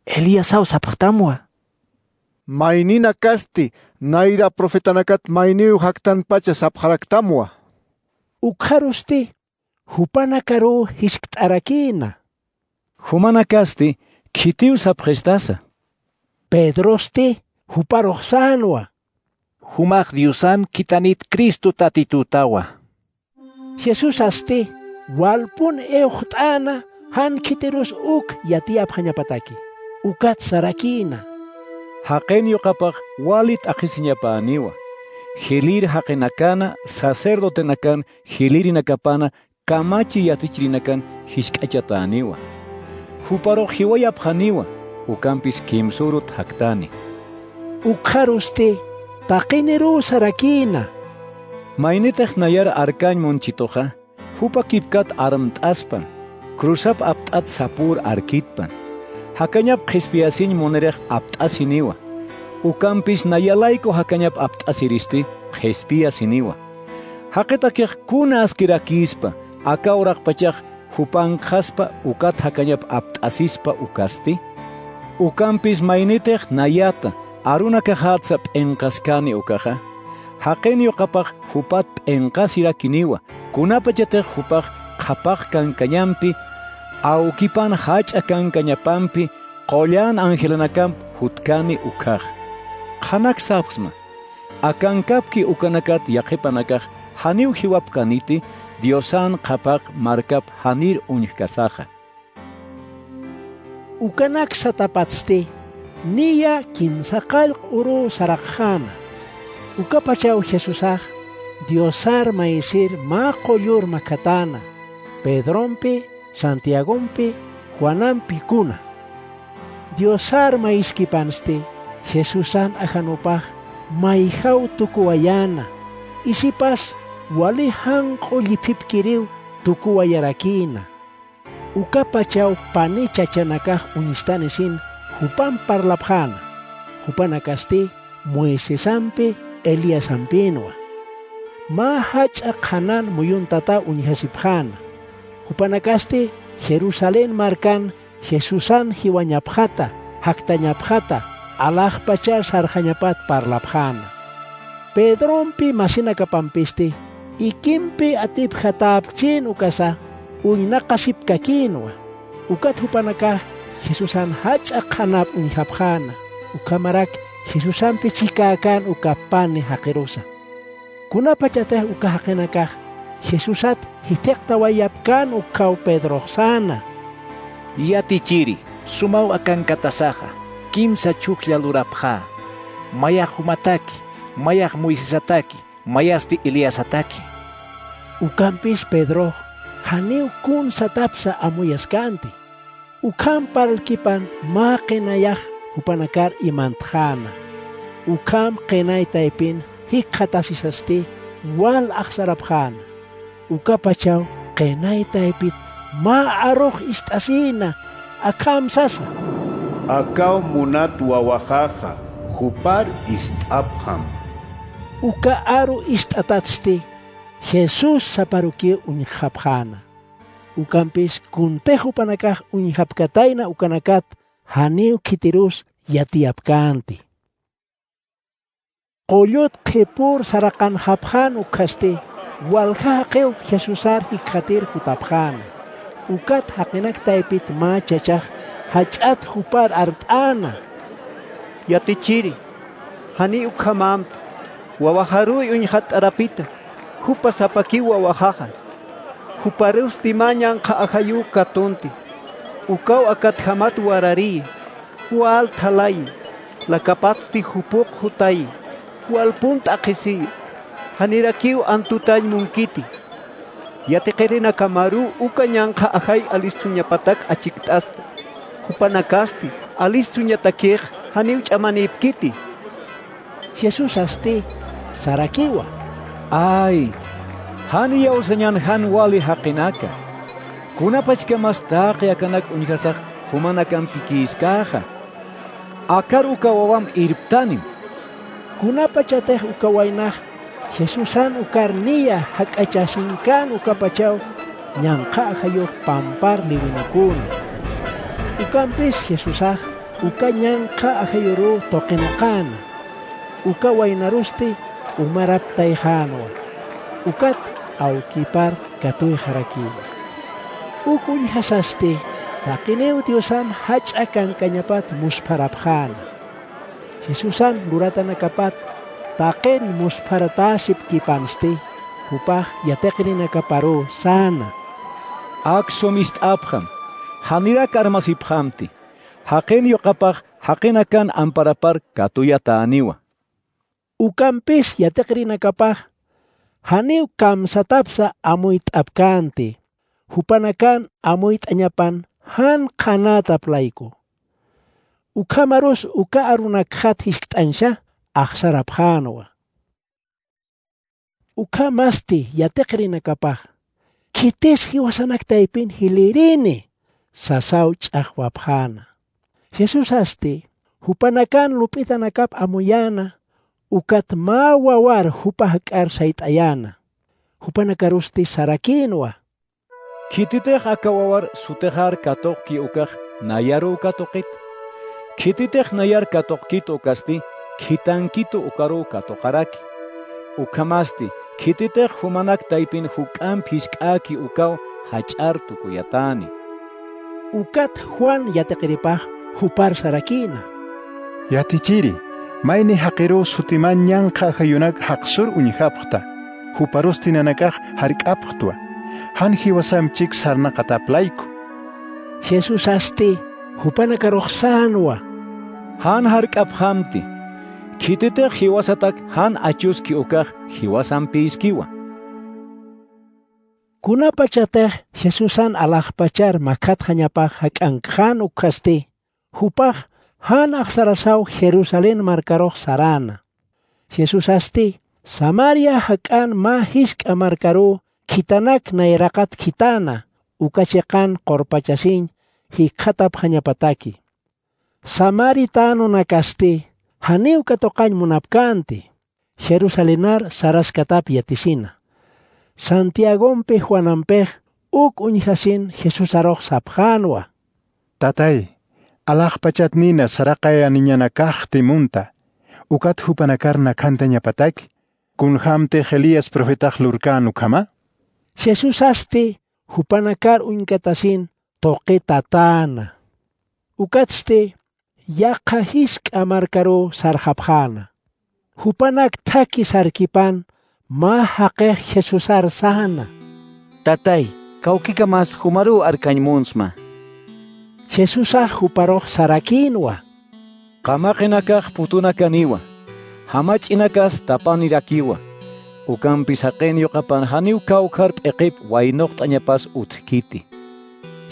Elíasaw sapxtamwa. Mayninakasti nayra profetanakat mayniw jaktanpacha sapxaraktamwa. Ukxarusti jupanakaruw jiskt'arakïna: —Jumanakasti khitiw sapxistasa. Pedrosti juparux sänwa: —Jumax Diosan khithanit Cristo Tatitütawa. Jesusasti walpun iwxt'äna jan khitirus uk yatiyapxañapataki. Ukat sarakïna: —Jaqin yuqapax wali t'aqhisiñapäniwa, jilïr jaqinakana, sacerdotenakan jilïrinakapana kamachi yatichirinakan jisk'achatäniwa. Juparux jiwayapxaniwa, ukampis kimsürut jaktani. Ukxarusti taqiniruw sarakïna. Maynitix nayar arkañ munchituxa, jupa kipkat armt'aspan, cruzap apt'at sapür arkitpan. Jakañap qhispiyasiñ munirix apt'asiniwa. Ukampis nayalayku jakañap apt'asiristi qhispiyasiniwa. Jaqitakix kuna askirakïspa, aka uraqpachax jupankxaspa ukat jakañap apt'asispa ukasti? Ukampis maynitix nayata arunakaxätsa p'inqaskani ukaxa, jaqin yuqapax jupat p'inqasirakiniwa, kunapachatix jupax qhapaq kankañampi, awkipan jach'a kankañapampi, qullan angelanakamp jutkani ukkhaxa. Qhanak sapxsma, akankapki ukanakat yaqhipanakax janiw jiwapkaniti Diosan qhapaq markap janir uñjkasaxa. Ukanak satapatsti, niya kimsaqallq uruw saraqxäna. Ukapachaw Jesusax Diosar maysir mä qullur makhatäna, Pedrompi, Santiagompi, Juanampi kuna. Diosar mayskipansti, Jesusan ajanupax mayjaw tukuwayäna, isipas wali janq'u lliphipkiriw tukuwayarakïna. Ukapachaw pani chachanakax uñstanisin jupamp parlapxäna, jupanakasti Moisesampi Eliasampïnwa. Mä jach'a qhanan muyuntataw uñjasipxäna. Jupanakasti Jerusalén markan Jesusan jiwañapxata, jaktañapxata, alaxpachar sarxañapat parlapxäna. Pedrompi masinakapampisti ikimpi atipjatäpkchïn ukasa uñnaqasipkakïnwa. Ukat jupanakax Jesusan jach'a qhanap uñjapxäna, ukhamarak Jesusampi chikäkän uka pani jaqirusa. Kunapachatix uka jaqinakax Jesusat jithiqtawayapkän ukkhaw Pedrox säna: Yatichiri, sumaw akankatasaxa, kimsa chhujlla lurapxä, mayax jumataki, mayax Moisesataki, mayasti Eliasataki. Ukampis Pedrox janiw kun satapsa amuyaskänti. Ukham parlkipan mä qinayax jupanakar imantxäna. Ukham qinay taypin jikxatasisasti wal axsarapxäna. Ukapachaw qinay taypit mä arux ist'asïna, akham sasa: Akaw munat wawaxaxa, jupar ist'apxam. Uka aru ist'atatsti Jesús saparukiw uñjapxäna. Ukampis kuntix jupanakax uñjapkatayna ukanakat janiw khitirus yatiyapkänti. Qullut qhipür saraqanxapxän ukkhasti, walja jaqiw Jesusar jikxatir jutapxäna. Ukat jaqinak taypit mä chachax jach'at jupar art'äna: Yatichiri, janiy ukhamampi, wawaxaruy uñxatt'arapita, jupa sapakiw wawaxaxa. Juparusti mä ñanqha ajayuw katunti. Ukaw akatjamat warariyi, wal thalayi, lakapatsti jupuq jutayi, walpun t'aqhisiyi, janirakiw antutañ munkiti. Yatiqirinakamaruw uka ñanqha ajay alistuñapatak achikt'asta. Jupanakasti alistuñatakix janiw ch'amanïpkiti. Jesusasti sarakiwa: Ay, jan iyawsañän jan wali jaqinaka. Kunapachkamas taqi akanak uñjasax jumanakampi kïskäxa. Akar uka wawam irptanim. Kunapachatix uka waynax Jesusan ukar niya jak'achasinkän ukapachaw ñanqha ajayux pampar liwinuküna. Ukampis Jesusax uka ñanqha ajayuruw tuqinaqäna. Uka waynarusti umaraptayxänwa. Ukat awkipar katuyxarakiwa. Uk uñjasasti taqiniw Diosan jach'a kankañapat muspharapxäna. Jesusan luratanakapat taqin muspharatäsipkipansti, jupax yatiqirinakaparuw säna: Ak sum ist'apxam, janirak armasipxamti, jaqin yuqapax jaqinakan amparapar katuyatäniwa. Ukampis yatiqirinakapax janiw kamsatapsa amuyt'apkänti, jupanakan amuyt'añapan jan qhanätap layku. Ukhamarus uka arunakxat jiskt'añsa axsarapxänwa. Ukhamasti yatiqirinakapax, khitis jiwasanak taypin jilïrini sasaw ch'axwapxäna. Jesusasti jupanakan lup'itanakap amuyäna, ukat mä wawar jupa jak'ar sayt'ayäna. Jupanakarusti sarakïnwa. Khititix aka wawar sutixar katuqki ukax nayaruw katuqit. Khititix nayar katuqkit ukasti khitankitu ukaruw katuqaraki. Ukhamasti khititix jumanak taypin juk'amp jisk'äki ukaw jach'ar tukuyatäni. Ukat Juan yatiqiripax jupar sarakïna. Yatichiri, mayni jaqiruw sutiman ñanqha ajayunak jaqsur uñjapxta, juparusti nanakax jark'apxtwa, jan jiwasamp chik sarnaqatap layku. Jesusasti jupanakarux sänwa. Jan jark'apxamti, khititix jiwasatak jan achuski ukax jiwasampïskiwa. Kunapachatix Jesusan alaxpachar makhatxañapax jak'ankxän ukkhasti, jupax jan axsarasaw Jerusalén markarux saräna. Jesusasti Samaria jak'an mä jisk'a markaruw khitanak nayraqat khitäna, uka chiqan qurpachasiñ jikxatapxañapataki. Samaritänunakasti janiw katuqañ munapkänti, Jerusalenar saraskatap yatisina. Santiagompi Juanampix uk uñjasin Jesusarux sapxänwa. Tatay, alaxpachatnïna saraqayaniñanakaxti munta, ukat jupanakar nakhantañapataki, kunjämtix Elías profetax lurkän ukhama? Jesusasti jupanakar uñkatasin tuqi tatäna. Ukatsti yaqha jisk'a markaruw sarxapxäna. Jupanak thaki sarkipan mä jaqix Jesusar säna. Tatay, kawkikamas jumaruw arkañ munsma. Jesusax juparux sarakïnwa. Qamaqinakax putunakaniwa, jamach'inakas tapanirakiwa. Ukampis jaqin yuqapan janiw kawkhar p'iqip waynuqt'añapas utjkiti.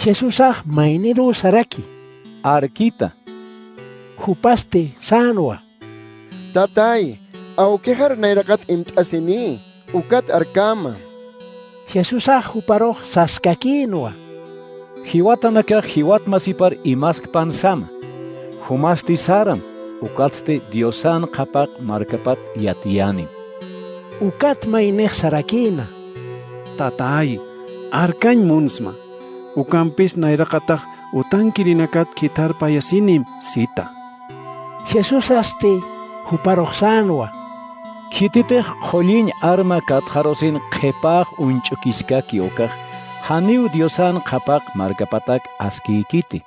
Jesusax mayniruw saraki. Arkita. Jupasti sänwa. Tatay, awkixar nayraqat imt'asini, ukat arkäma. Jesusax juparux saskakïnwa. Jiwatanakax jiwatmasipar imaskpan sama. Jumasti saram, ukatsti Diosan qhapaq markapat yatiyänim. Ukat maynix sarakïna. Tatay, arkañ munsma. Ukampis nayraqatax utankirinakat khitharpayasinim sita. Jesusasti juparux sänwa. Khititix qhulliñ arma katxarusin qhipax uñch'ukiskaki ukax, janiw Diosan qhapaq markapatak askïkiti.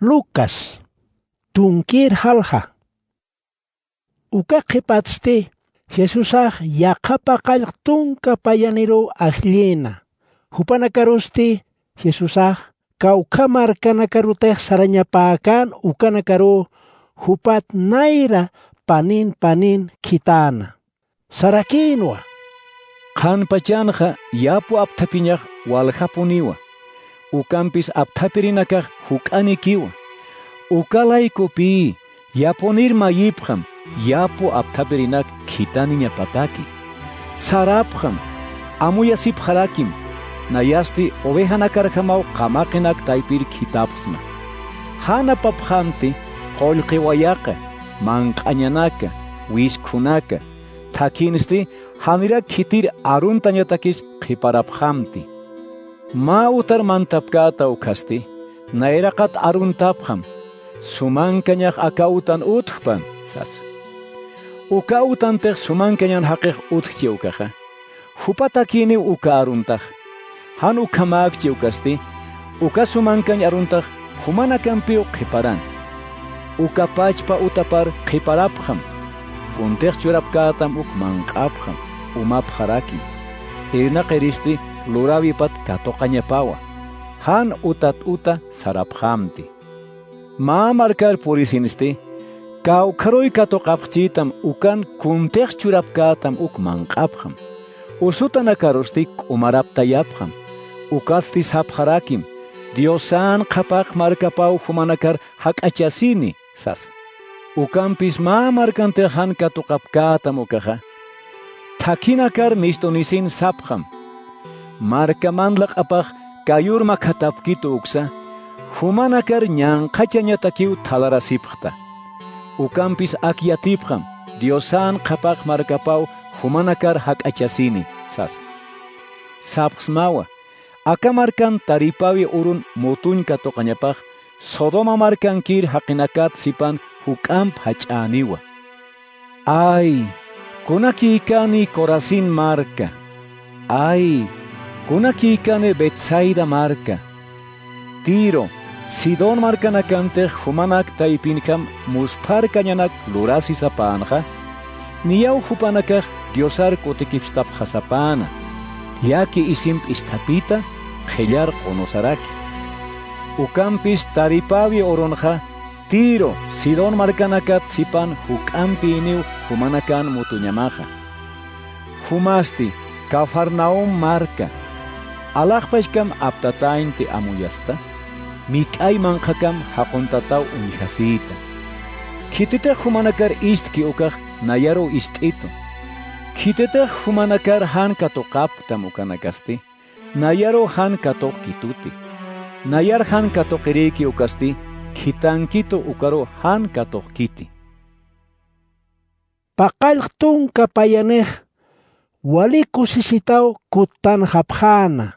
Lucas, tunkir jalja. Uka qhipatsti Jesusax yaqha paqallq tunka payaniruw ajllïna. Jupanakarusti Jesusax kawkha markanakarutix sarañapäkän ukanakaruw jupat nayra panin panin khitäna. Sarakïnwa. Qhanpachanxa yapu apthapiñax waljapuniwa. Ukampis apthapirinakax juk'anikiwa. Uka laykupï yapunir mayipxam yapu apthapirinak khitaniñapataki. Sarapxam, amuyasipxarakim, nayasti ovejanakarjamaw qamaqinak taypir khitapxsma. Jan apapxamti qullqi wayaqa, manq'añanaka, wiskhunaka, thakhinsti janirak khitir aruntañatakis qhiparapxamti. Mä utar mantapkäta ukhasti, nayraqat aruntapxam, sumankañax aka utan utjpan, sasa. Uka utantix sumankañan jaqix utjchi ukaxa, jupatakïniw uka aruntax. Jan ukhamäkchi ukasti, uka sumankañ aruntax jumanakampiw qhiparan. Uka pachpa utapar qhiparapxam, kuntix churapkätam uk manq'apxam, umapxarakim. Irnaqiristi luräwipat katuqañapawa. Jan utat uta sarapxamti. Mä markar purisinsti, kawkharuy katuqapxchïtam ukan kuntix churapkätam uk manq'apxam. Usutanakarusti k'umaraptayapxam. Ukatsti sapxarakim, Diosan qhapaq markapaw jumanakar jak'achasini, sasa. Ukampis mä markantix jan katuqapkätam ukaxa. Thakhinakar mistunisin sapxam. Markaman laq'apax kayur makhatapkitu uksa, jumanakar ñanqhachañatakiw thalarasipxta. Ukampis ak yatipxam, Diosan qhapaq markapaw jumanakar jak'achasini, sasa. Sapxsmawa, aka markan taripäwi urun mutuñ katuqañapax, Sodoma markankir jaqinakat sipan juk'amp jach'äniwa. Ay, kunakïkani Corazín marka. Ay, kunakïkani Betsaida marka. Tiro, Sidón markanakantix jumanak taypinjam muspharkañanak lurasi sapänxa, niyaw jupanakax Diosar kutikipstapxasapäna, llaki isimp isthapita, qhillar qunusaraki. Ukampis taripäwi urunxa, Tiro, Sidón markanakat sipan juk'ampïniw jumanakan mutuñamaxa. Jumasti, Cafarnaum marka, alaxpachkam aptatañti amuyasta, mik'ay manqhakam jaquntataw uñjasïta. Khititix jumanakar istki ukax nayaruw ist'itu. Khititix jumanakar jan katuqapktam ukanakasti, nayaruw jan katuqkituti. Nayar jan katuqirïki ukasti, khitankitu ukaruw jan katuqkiti. Paqallq tunka payanix wali kusisitaw kuttanxapxäna.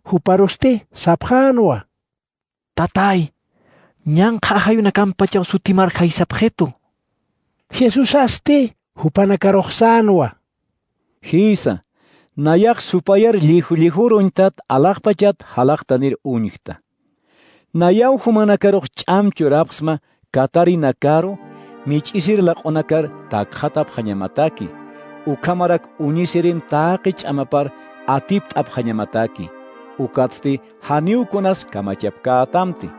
Juparusti sapxänwa: —Tatay, ñanqha ajayunakampachaw sutimar jaysapxitu. Jesusasti jupanakarux sänwa: —Jïsa, nayax supayar lliju llijur uñtat alaxpachat jalaqtanir uñjta. Nayaw jumanakarux ch'am churapxsma katarinakaru, mich'isir laq'unakar takxatapxañamataki, ukhamarak uñisirin taqi ch'amapar atipt'apxañamataki, ukatsti janiw kunas kamachapkätamti.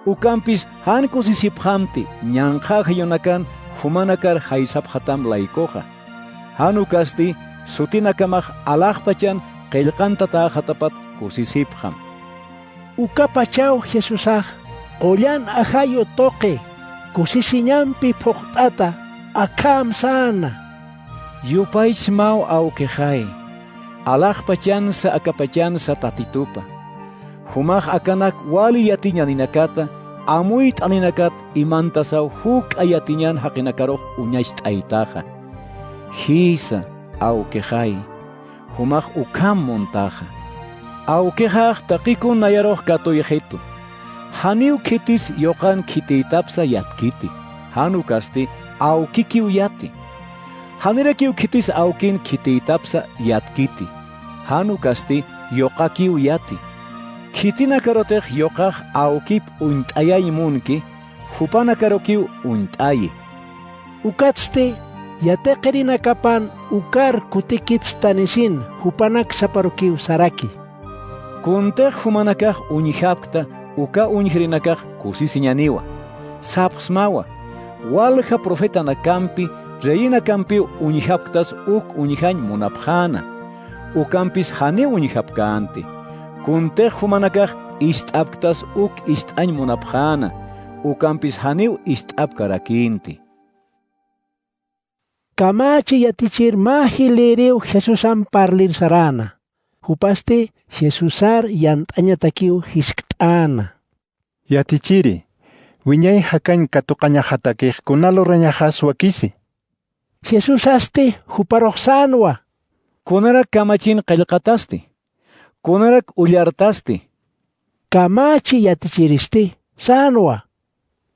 Ukampis jan kusisipxamti ñanqha ajayunakan jumanakar jaysapxatam laykuxa. Jan ukasti sutinakamax alaxpachan qillqantatäxatapat kusisipxam. Ukapachaw Jesusax qullan ajayu tuqi kusisiñampi phuqt'ata akham säna: —Yupaychsmaw awkixay, alaxpachansa akapachansa Tatitupa. Jumax akanak wali yatiñäninakata, amuyt'aninakat imantasaw juk'a yatiñän jaqinakarux uñacht'aytaxa. Jïsa, awkixay, jumax ukham muntaxa. Awkixax taqikun nayarux katuyxitu. Janiw khitis yuqan khitiytapsa yatkiti, jan ukasti awkikiw yati. Janirakiw khitis awkin khitiytapsa yatkiti, jan ukasti yuqakiw yati. Khitinakarutix yuqax awkip uñt'ayañ munki, jupanakarukiw uñt'ayi. Ukatsti yatiqirinakapan ukar kutikipstanisin jupanak saparukiw saraki: —Kuntix jumanakax uñjapkta uka uñjirinakax kusisiñaniwa. Sapxsmawa, walja profetanakampi, reyinakampiw uñjapktas uk uñjañ munapxäna. Ukampis janiw uñjapkänti. Kuntix jumanakax ist'apktas uk ist'añ munapxäna. Ukampis janiw ist'apkarakïnti. Kamächi yatichir mä jilïriw Jesusamp parlir saräna. Jupasti Jesusar yant'añatakiw jiskt'äna: —Yatichiri, wiñay jakañ katuqañaxatakix kuna lurañaxas wakisi. Jesusasti juparux sänwa: —¿Kunarak kamachin qillqatasti? ¿Kunarak ullartasti? Kamächi yatichiristi sänwa: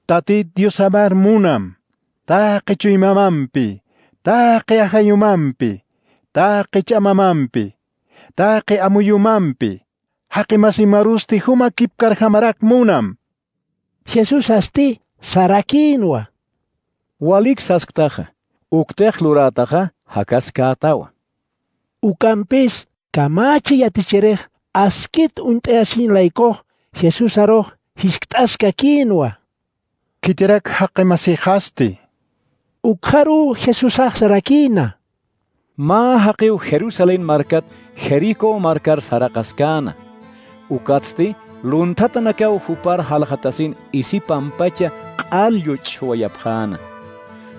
—Tatit Diosamar munam, taqi chuymamampi, taqi ajayumampi, taqi ch'amamampi, taqi amuyumampi, jaqimasimarusti jumakipkarjamarak munam. Jesusasti sarakïnwa: —Walik sasktaxa, uktix lurätaxa jakaskätawa. Ukampis kamächi yatichirix askit uñt'ayasiñ laykux Jesusarux jiskt'askakïnwa: —Khitirak jaqimasixasti. Ukxaruw Jesusax sarakïna: —Mä jaqiw Jerusalén markat Jericó markar saraqaskäna. Ukatsti lunthatanakaw jupar jaljatasin isi pampacha q'al lluch'uwayapxäna.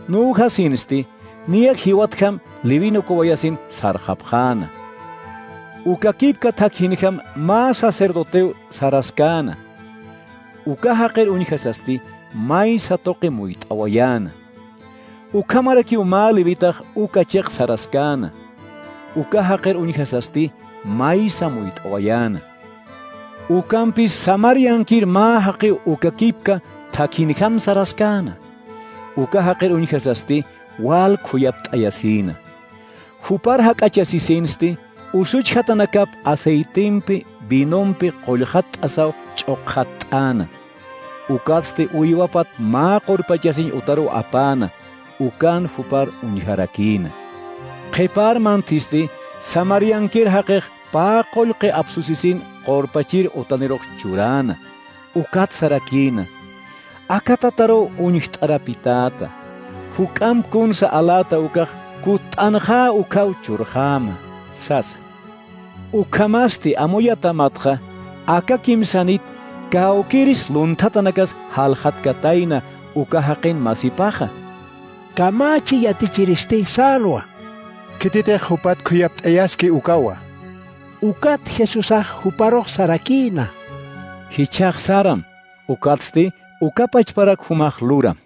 Nuwjasinsti niyax jiwatjam levino kuwayasin sarxapxäna. Ukakipka thakhinjam mä sacerdotew saraskäna. Uka jaqir uñjasasti maysa tuqi muyt'awayäna. Ukhamarakiw mä levitax uka chiq saraskäna. Uka jaqir uñjasasti maysa muyt'awayäna. Ukampis samariankir mä jaqiw ukakipka thakhinjam saraskäna. Uka jaqir uñjasasti wal khuyapt'ayasïna. Jupar jak'achasisinsti usuchjatanakap aceitempi vinompi qullxatt'asaw ch'uqxatt'äna. Ukatsti uywapat mä qurpachasiñ utaruw apäna, ukan jupar uñjarakïna. Qhiparmantisti samariankir jaqix pä qullqi apsusisin qurpachir utanirux churäna. Ukat sarakïna: Aka tataruw uñjt'arapitäta. Juk'amp kunsa aläta ukax kutt'anxä ukhaw churxäma, sasa. Ukhamasti amuyatamatxa aka kimsanit kawkïris lunthatanakas jaljatkatayna uka jaqin masipaxa. Kamächi yatichiristi sänwa. Khititix jupat khuyapt'ayaski ukawa. Ukat Jesusax juparux sarakïna: Jichhax saram, ukatsti uka pachparak jumax luram.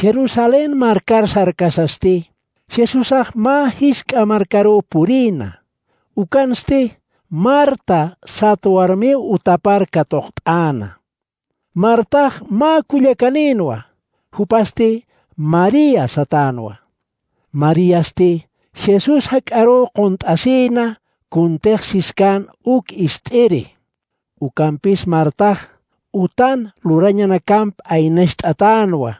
Jerusalén markar sarkasasti, Jesusax mä jisk'a markaruw purïna. Ukansti Marta sat warmiw utapar katuqt'äna. Martax mä kullakanïnwa, jupasti María satänwa. Mariasti Jesús jak'aruw qunt'asïna kuntix siskän uk ist'iri. Ukampis Martax utan lurañanakamp aynacht'atänwa.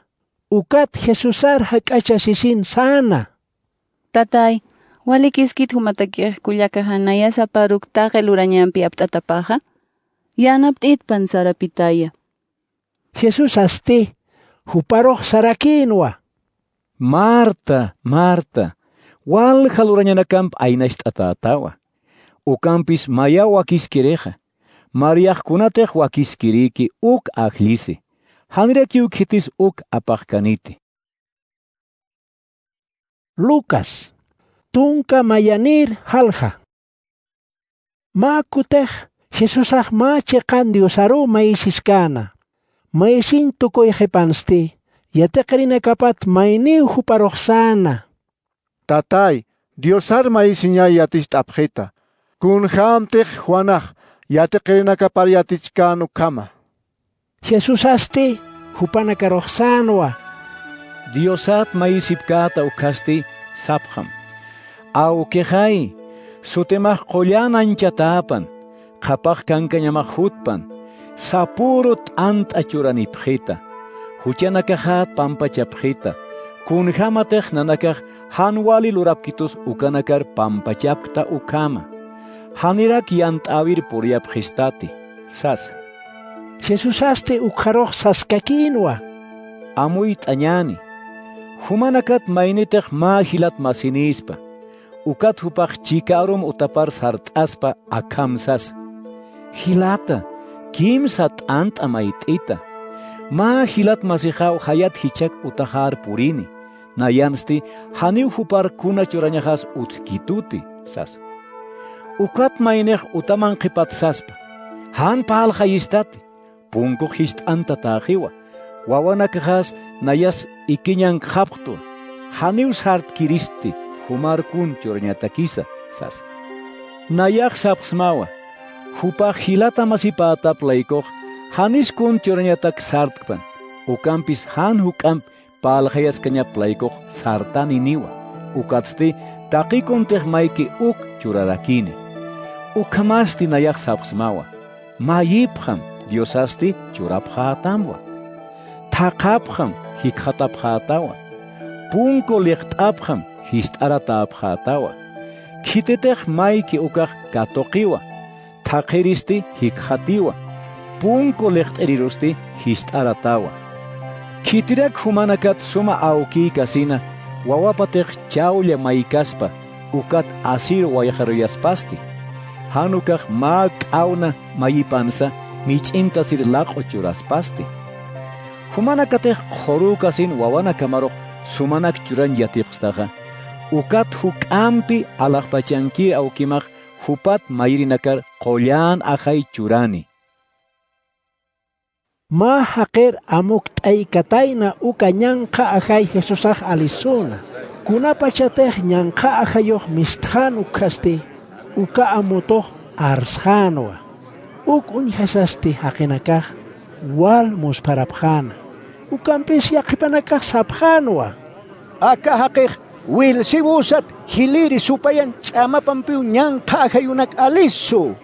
Ukat Jesusar jak'achasisin säna: Tatay, ¿walikiskit jumatakix kullakaxa naya saparuk taqi lurañampi apt'atapaxa? Yanapt'itpan sarapitaya. Jesusasti juparux sarakïnwa: Marta, Marta, walja lurañanakamp aynacht'atätawa. Ukampis mayaw wakiskirixa. Mariax kunatix wakiskirïki uk ajllisi. Janirakiw khitis uk apaxkaniti. Lucas, tunka mayanïr jalja. Mä kutix Jesusax mä chiqan Diosaruw mayisiskäna. Mayisiñ tukuy qhipansti, yatiqirinakapat mayniw juparux säna: Tatay, Diosar mayisiñay yaticht'apxita. Kunjämtix Juanax yatiqirinakapar yatichkän ukhama. Jesusasti jupanakarux sänwa: Diosat mayisipkäta ukhasti sapxam: Awkixay, sutimax qullan anchatäpan, qhapax kankañamax jutpan, sapüru t'ant'a churanipxita, juchanakaxät pampachapxita, kunjämatix nanakax jan wali lurapkitus ukanakar pampachapkta ukhama. Janirak yant'äwir puriyapxistati, sasa. Jesusasti ukxarux saskakïnwa: Amuyt'añäni. Jumanakat maynitix mä jilat masinïspa, ukat jupax chika arum utapar sart'aspa akham sasa: Jilata, kimsa t'ant'a mayt'ita. Mä jilat masixaw jayat jichhak utaxar purini, nayansti janiw jupar kuna churañaxas utjkituti, sasa. Ukat maynix utaman qhipat saspa: Jan parlxayistati, punkux jist'antatäxiwa, wawanakaxas nayas ikiñankxapxtwa, janiw sartkiristi jumar kun churañatakisa, sasa. Nayax sapxsmawa: Jupax jilata masipätap laykux janis kun churañatak sartkpan, ukampis jan juk'amp parlxayaskañap laykux sartaniniwa, ukatsti taqi kuntix mayki uk churarakini. Ukhamasti nayax sapxsmawa: Mayipxam, Diosasti churapxätamwa. Thaqhapxam, jikxatapxätawa. Punku liqt'apxam, jist'aratäpxätawa. Khititix mayki ukax katuqiwa, thaqhiristi jikxatiwa, punku liqt'irirusti jist'aratawa. Khitirak jumanakat suma awkïkasina, wawapatix chawlla maykaspa, ukat asiru wayqaruyaspasti. Jan ukax mä k'awna mayipansa mich'intasir laq'u churaspasti. Jumanakatix qhurükasin wawanakamarux sumanak churañ yatipxstaxa, ukat juk'ampi alaxpachankir awkimax jupat mayirinakar qullan ajay churani. Mä jaqir amukt'aykatayna uka ñanqha ajay Jesusax alisuna. Kunapachatix ñanqha ajayux mistxän ukkhasti, uka amutux arsxänwa. Uk uñjasasti jaqinakax wal muspharapxäna. Ukampis yaqhipanakax sapxänwa: Aka jaqix Beelzebú sat jilïri supayan ch'amapampiw ñanqha ajayunak alisu.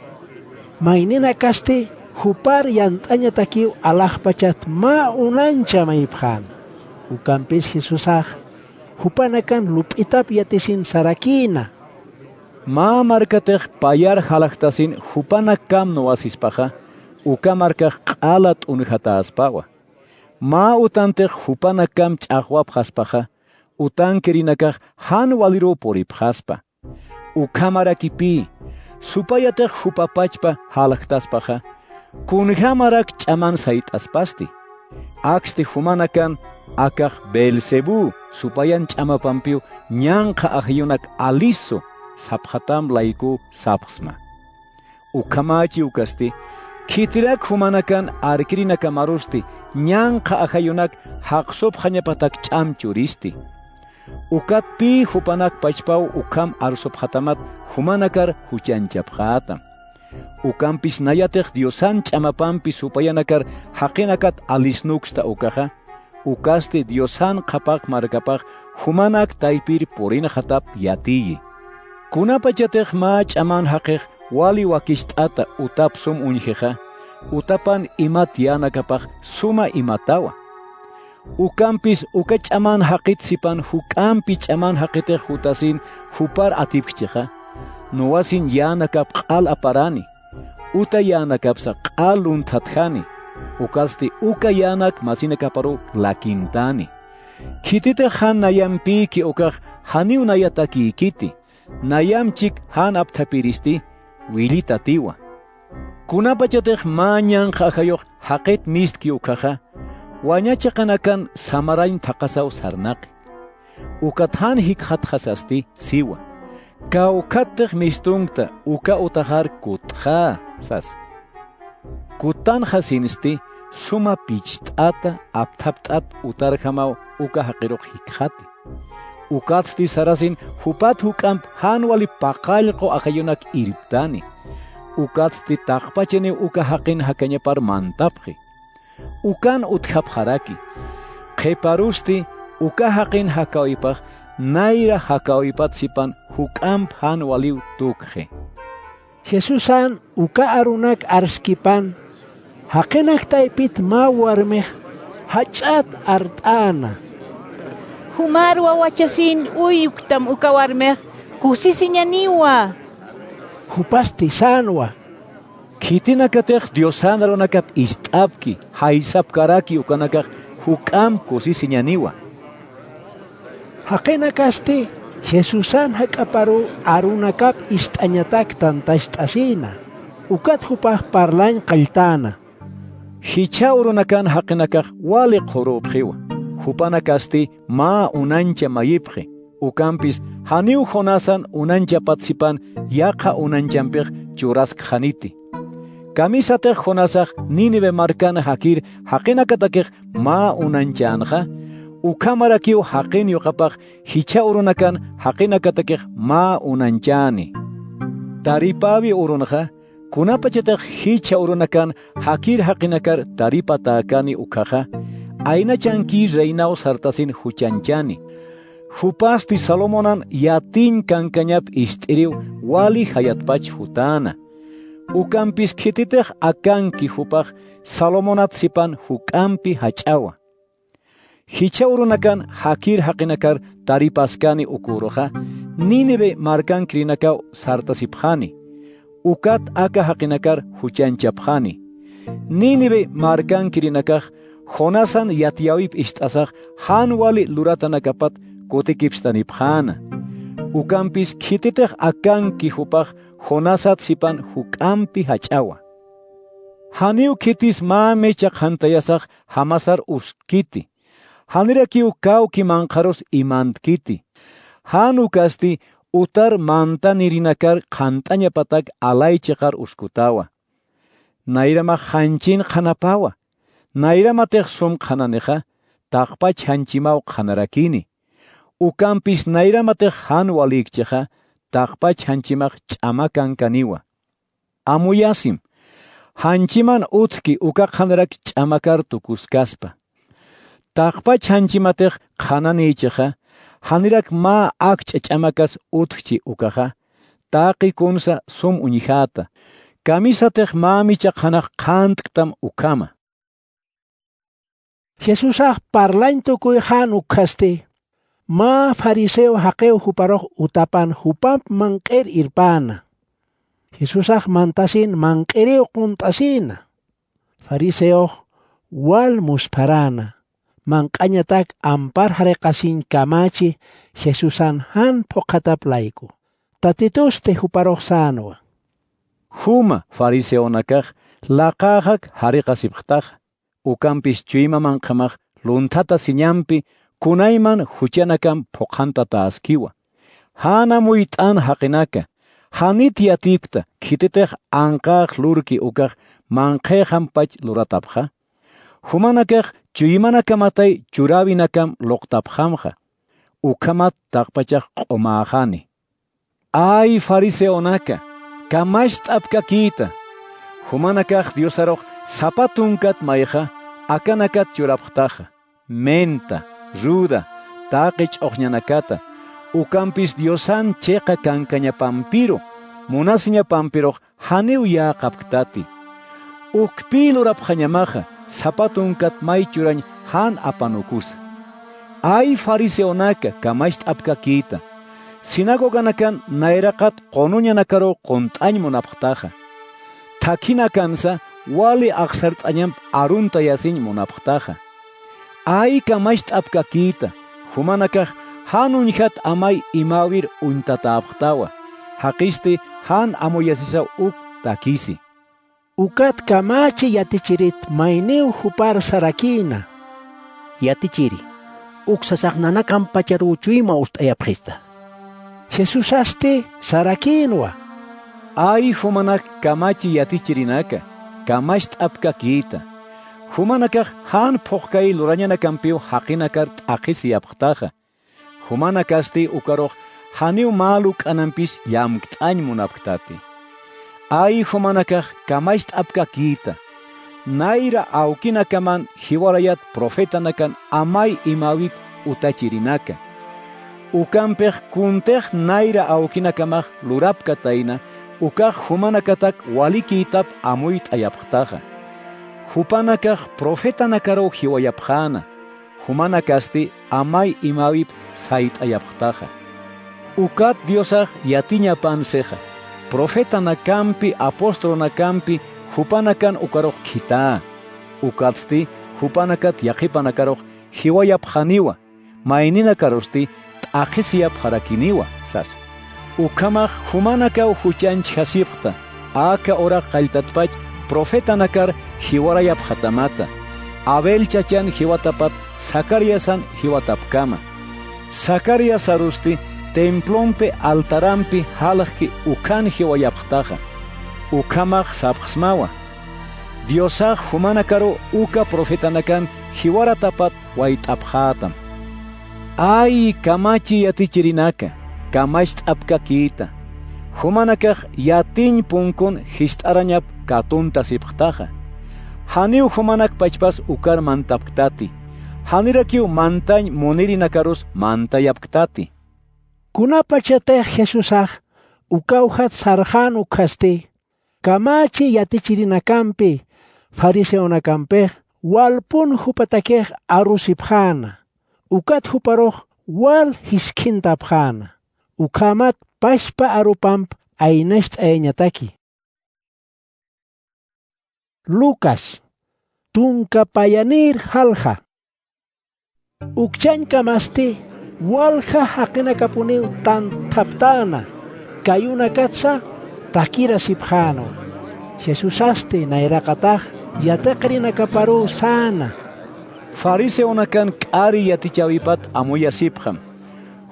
Mayninakasti jupar yant'añatakiw alaxpachat mä unancha mayipxäna. Ukampis Jesusax jupanakan lup'itap yatisin sarakïna. Mä markatix payar jalajtasin jupanakam nuwasispaxa, uka markax q'ala t'unjatäspawa. Mä utantix jupanakam ch'axwapxaspaxa, utankirinakax jan waliruw puripxaspa. Ukhamarakipï, supayatix jupa pachpa jalajtaspaxa, kunjämarak ch'aman sayt'aspasti. Aksti jumanakan akax Beelzebú supayan ch'amapampiw ñanqha ajayunak alisu sapxatam laykuw sapxsma. Ukhamächi ukasti, khitirak jumanakan arkirinakamarusti ñanqha ajayunak jaqsupxañapatak ch'am churisti. Ukatpï jupanak pachpaw ukham arsupxatamat jumanakar juchanchapxätam. Ukampis nayatix Diosan ch'amapampi supayanakar jaqinakat alisnuksta ukaxa, ukasti Diosan qhapaq markapax jumanak taypir purinxatap yatiyi. Kunapachatix mä ch'aman jaqix wali wakicht'ata utap sum uñjixa, utapan imat yänakapax suma imatawa. Ukampis uka ch'aman jaqit sipan juk'ampi ch'aman jaqitix jutasin jupar atipkchixa, nuwasin yänakap q'al aparani, uta yänakapsa q'al lunthatjani, ukatsti uka yänak masinakaparuw lakintani. Khititix jan nayampïki ukax janiw nayatakïkiti, nayamchik jan apthapiristi willitatiwa. Kunapachatix mä ñanqha ajayux jaqit mistki ukkhaxa, waña chiqanakan samarañ thaqhasaw sarnaqi. Ukat jan jikxatxasasti siwa: Kawkhattix mistunkta, uka utaxar kuttxä, sasa. Kuttanxasinsti suma picht'ata apthapt'at utarjamaw uka jaqirux jikxati. Ukatsti sarasin jupat juk'amp jan wali paqallqu ajayunak irptani. Ukatsti taqpachaniw uka jaqin jakañapar mantapxi. Ukan utjapxaraki. Qhiparusti uka jaqin jakäwipax nayra jakäwipat sipan juk'amp jan waliw tukxi. Jesusan uka arunak arskipan, jaqinak taypit mä warmix jach'at art'äna: Jumar wawachasin uy uktam uka warmix kusisiñaniwa. Jupasti sänwa: Khitinakatix Diosan arunakap ist'apki, jaysapkaraki ukanakax juk'amp kusisiñaniwa. Jaqinakasti Jesusan jak'aparuw arunakap ist'añatak tantacht'asïna, ukat jupax parlañ qalltäna: Jichha urunakan jaqinakax wali qhurüpxiwa, jupanakasti mä unancha mayipxi, ukampis janiw Jonasan unanchapat sipan yaqha unanchampix churaskxaniti. Kamisatix Jonasax Nínive markan jakir jaqinakatakix mä unañchänxa, ukhamarakiw jaqin yuqapax jichha urunakan jaqinakatakix mä unañchäni. Taripäwi urunxa, kunapachatix jichha urunakan jakir jaqinakar taripatäkani ukkhaxa, aynachankir reinaw sartasin juchanchani. Jupasti Salomonan yatiñ kankañap ist'iriw wali jayatpach jutäna. Ukampis khititix akanki jupax Salomonat sipan juk'ampi jach'awa. Jichha urunakan jakir jaqinakar taripaskani uküruxa, Nínive markankirinakaw sartasipxani. Ukat aka jaqinakar juchanchapxani. Nínive markankirinakax Jonasan yatiyäwip ist'asax jan wali luratanakapat kutikipstanipxäna. Ukampis khititix akanki jupax Jonasat sipan juk'ampi jach'awa. Janiw khitis mä micha qhantayasax jamasar uskkiti. Janirakiw kawki manqharus imantkiti. Jan ukasti utar mantanirinakar qhant'añapatak alay chiqar uskutawa. Nayramax janchin qhanapawa. Nayramatix sum qhananixa, taqpach janchimaw qhanarakini. Ukampis nayramatix jan walïkchixa, taqpach janchimax ch'ama kankaniwa. Amuyasim, janchiman utjki uka qhanarak ch'amakar tukuskaspa. Taqpach janchimatix qhananïchixa, janirak mä akch'a ch'amakas utjchi ukaxa, taqi kunsa sum uñjäta, kamisatix mä micha qhanax qhant'ktam ukhama. Jesusax parlañ tukuy jan ukkhasti, mä fariseo jaqiw juparux utapan jupamp manq'ir irpäna. Jesusax mantasin manq'iriw qunt'asïna. Fariseox wal muspharäna, manq'añatak ampar jariqasiñ kamachi Jesusan jan phuqhatap layku. Tatitusti juparux sänwa. Juma fariseonakax laqäxak jariqasipxtaxa, ukampis chuyma manqhamax lunthatasiñampi kunayman juchanakam phuqhantatäskiwa. Jan amuyt'an jaqinaka, janit yatipkta khititix anqäx lurki ukax manqhïxampach luratapxa. Jumanakax chuymanakamatay churäwinakam luqtapxamxa. Ukhamat taqpachax q'umäxani. Ay fariseonaka, kamacht'apkakïta. Jumanakax Diosarux sapa tunkat mayxa akanakat churapxtaxa, menta, ruda, taqi ch'uxñanakata, ukampis Diosan chiqa kankañapampiru, munasiñapampirux janiw yäqapktati. Ukpï lurapxañamaxa, sapa tunkat may churañ jan apanukusa. Ay fariseonaka, kamacht'apkakïta. Sinagoganakan nayraqat qunuñanakaruw qunt'añ munapxtaxa. Thakhinakansa wali axsart'añamp aruntayasiñ munapxtaxa. Ay kamacht'apkakïta, jumanakax jan uñjat amay imäwir uñtatäpxtawa, jaqisti jan amuyasisa uk takisi. Ukat kamachi yatichirit mayniw jupar sarakïna: Yatichiri, uk sasax nanakampacharuw chuyma ust'ayapxista. Jesusasti sarakïnwa: Ay jumanak kamachi yatichirinaka, kamacht'apkakïta. Jumanakax jan phuqkay lurañanakampiw jaqinakar t'aqhisiyapxtaxa. Jumanakasti ukarux janiw mä luk'anampis llamkt'añ munapktati. Ay jumanakax kamacht'apkakïta. Nayra awkinakaman jiwarayat profetanakan amay imäwip utachirinaka. Ukampix kuntix nayra awkinakamax lurapkatayna, ukax jumanakatak walikïtap amuyt'ayapxtaxa. Jupanakax profetanakaruw jiwayapxäna, jumanakasti amay imäwip sayt'ayapxtaxa. Ukat Diosax yatiñapansixa, profetanakampi, apostolnakampi jupanakan ukarux khitha. Ukatsti jupanakat yaqhipanakarux jiwayapxaniwa, mayninakarusti t'aqhisiyapxarakiniwa, sasa. Ukhamax jumanakaw juchanchjasipxta, aka urax qalltatpach profetanakar jiwarayapxatamata, Abel chachan jiwatapat Zacariasan jiwatapkama. Zacariasarusti templompi altarampi jalxki ukhan jiwayapxtaxa. Ukhamax sapxsmawa: Diosax jumanakaruw uka profetanakan jiwaratapat wayt'apxätam. Ay kamachi yatichirinaka, kamacht'apkakïta. Jumanakax yatiñ punkun jist'arañap katuntasipxtaxa. Janiw jumanakpachpas ukar mantapktati. Janirakiw mantañ munirinakarus mantayapktati. Kunapachatix Jesusax ukawjat sarxän ukkhasti, kamachi yatichirinakampi fariseonakampix walpun jupatakix arusipxäna, ukat juparux wal jiskhintapxäna, ukhamat pachpa arupamp aynacht'ayañataki. Lucas, tunka payanïr jalja. Ukchañkamasti walja jaqinakapuniw tanthaptäna, kayunakatsa takirasipxänwa. Jesusasti nayraqatax yatiqirinakaparuw säna. Fariseonakan k'ari yatichäwipat amuyasipxam.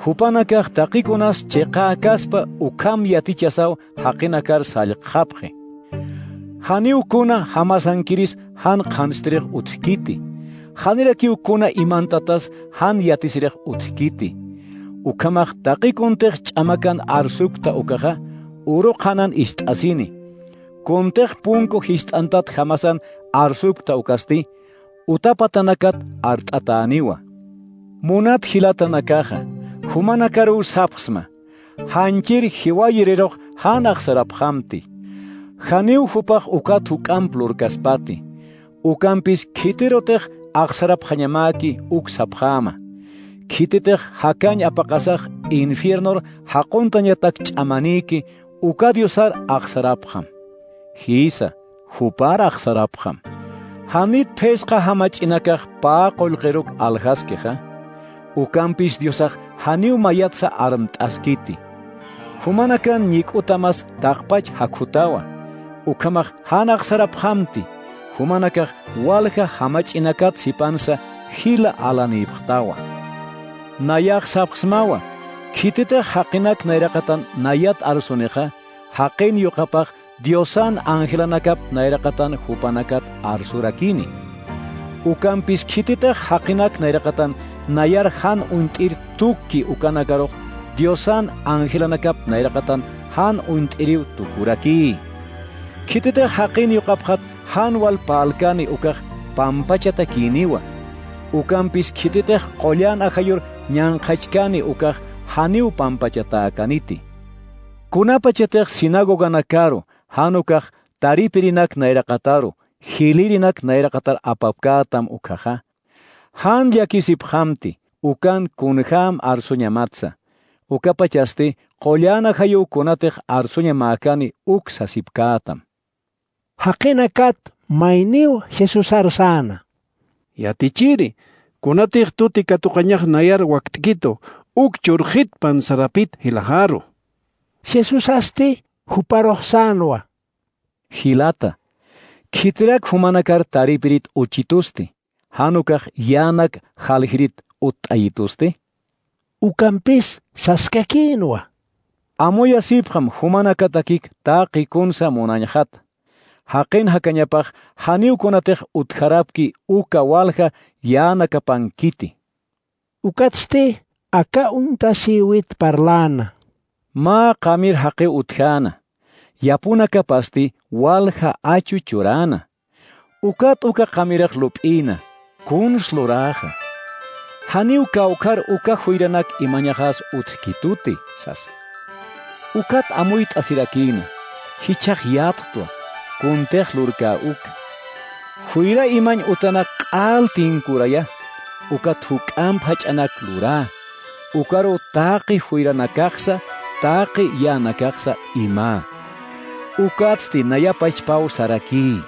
Jupanakax taqikunas chiqäkaspa ukham yatichasaw jaqinakar sallqxapxi. Janiw kuna jamasankiris jan qhanstirix utjkiti. Janirakiw kuna imantatas jan yatisirix utjkiti. Ukhamax taqi kuntix ch'amakan arsukta ukaxa, uru qhanan ist'asini. Kuntix punku jist'antat jamasan arsukta ukasti, utapatanakat art'atäniwa. Munat jilatanakaxa, jumanakaruw sapxsma, janchir jiwayirirux jan axsarapxamti. Janiw jupax ukat juk'amp lurkaspati. Ukampis khitirutix axsarapxañamäki uk sapxäma. Khititix jakañ apaqasax infiernor jaquntañatak ch'amanïki, uka Diosar axsarapxam. Jïsa, jupar axsarapxam. Janit phisqa jamach'inakax pä qullqiruk aljaskixa. Ukampis Diosax janiw mayatsa armt'askiti. Jumanakan ñik'utamas taqpach jakhutawa. Ukhamax jan axsarapxamti. Jumanakax walja jamach'inakat sipansa jila alanïpxtawa. Nayax sapxsmawa, khititix jaqinak nayraqatan nayat arsunixa, jaqin yuqapax Diosan angelanakap nayraqatan jupanakat arsurakini. Ukampis khititix jaqinak nayraqatan nayar jan uñt'ir tukki ukanakarux Diosan angelanakap nayraqatan jan uñt'iriw tukurakï. Khititix jaqin yuqapxat jan wal parlkani ukax pampachatakïniwa. Ukampis khititix qullan ajayur ñanqhachkani ukax janiw pampachatäkaniti. Kunapachatix sinagoganakaru jan ukax taripirinak nayraqataru jilïrinak nayraqatar apapkätam ukhaxa, jan llakisipxamti, ukan kunjäm arsuñamatsa. Ukapachasti qullan ajayuw kunatix arsuñamäkani uk sasipkätam. Jaqinakat mayniw Jesusar säna: —Yatichiri, kunatix tuti katuqañax nayar wakt'kitu, uk churxit pansarapit jilaxaru. Jesusasti juparux sänwa: —Jilata, ¿khitirak jumanakar taripirit uchitusti, jan ukax yänak jaljirit utt'ayitusti? Ukampis saskakïnwa: —Amuyasipxam jumanakatakik taqi kunsa munañxat. Jaqin jakañapax janiw kunatix utjarapki uka walja yänakapankiti. Ukatsti aka uñtasïwit parläna: —Mä qamir jaqiw utjäna, yapunakapasti walja achu churäna. Ukat uka qamirax lup'ïna: ¿Kuns luräxa? ¿Janiw kawkhar uka juyranak imañaxas utjkituti? sasa. Ukat amuyt'asirakïna: Jichhax yatktwa, kuntix lurkä uka. Juyra imañ utanak q'al tinkuraya, ukat juk'amp jach'anak lurä, ukaruw taqi juyranakaxsa, taqi yänakaxsa imä. Ukatsti naya pachpaw sarakï: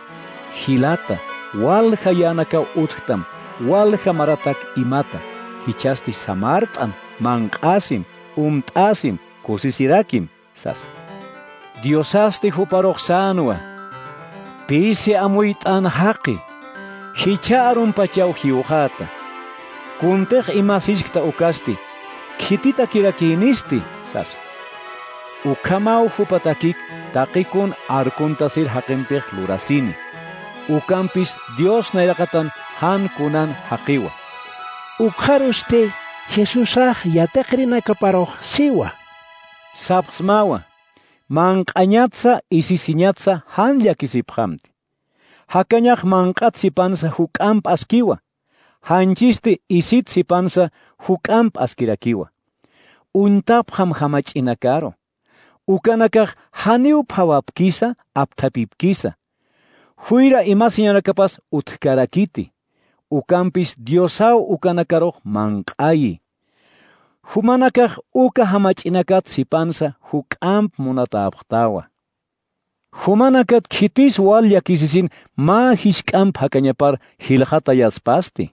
Jilata, walja yänakaw utjtam, walja maratak imata, jichhasti samart'am, manq'asim, umt'asim, kusisirakim, sasa. Diosasti juparux sänwa: Pisi amuyt'an jaqi, jichha arumpachaw jiwxäta. Kuntix imasiskta ukasti: ¿Khititakirakïnisti? sasa. Ukhamaw jupatakik taqi kun arkuntasir jaqimpix lurasini. Ukampis Dios nayraqatan jan kunan jaqiwa. Ukxarusti Jesusax yatiqirinakaparux siwa: Sapxsmawa, manq'añatsa isisiñatsa jan llakisipxamti. Jakañax manq'at sipansa juk'amp askiwa, janchisti isit sipansa juk'amp askirakiwa. Uñtapxam jamach'inakaru. Ukanakax janiw phawapkisa, apthapipkisa. Juyra imasiñanakapas utjkarakiti. Ukampis Diosaw ukanakarux manq'ayi. Jumanakax uka jamach'inakat sipansa juk'amp munatäpxtawa. Jumanakat khitis wal llakisisin mä jisk'amp jakañapar jilxatayaspasti.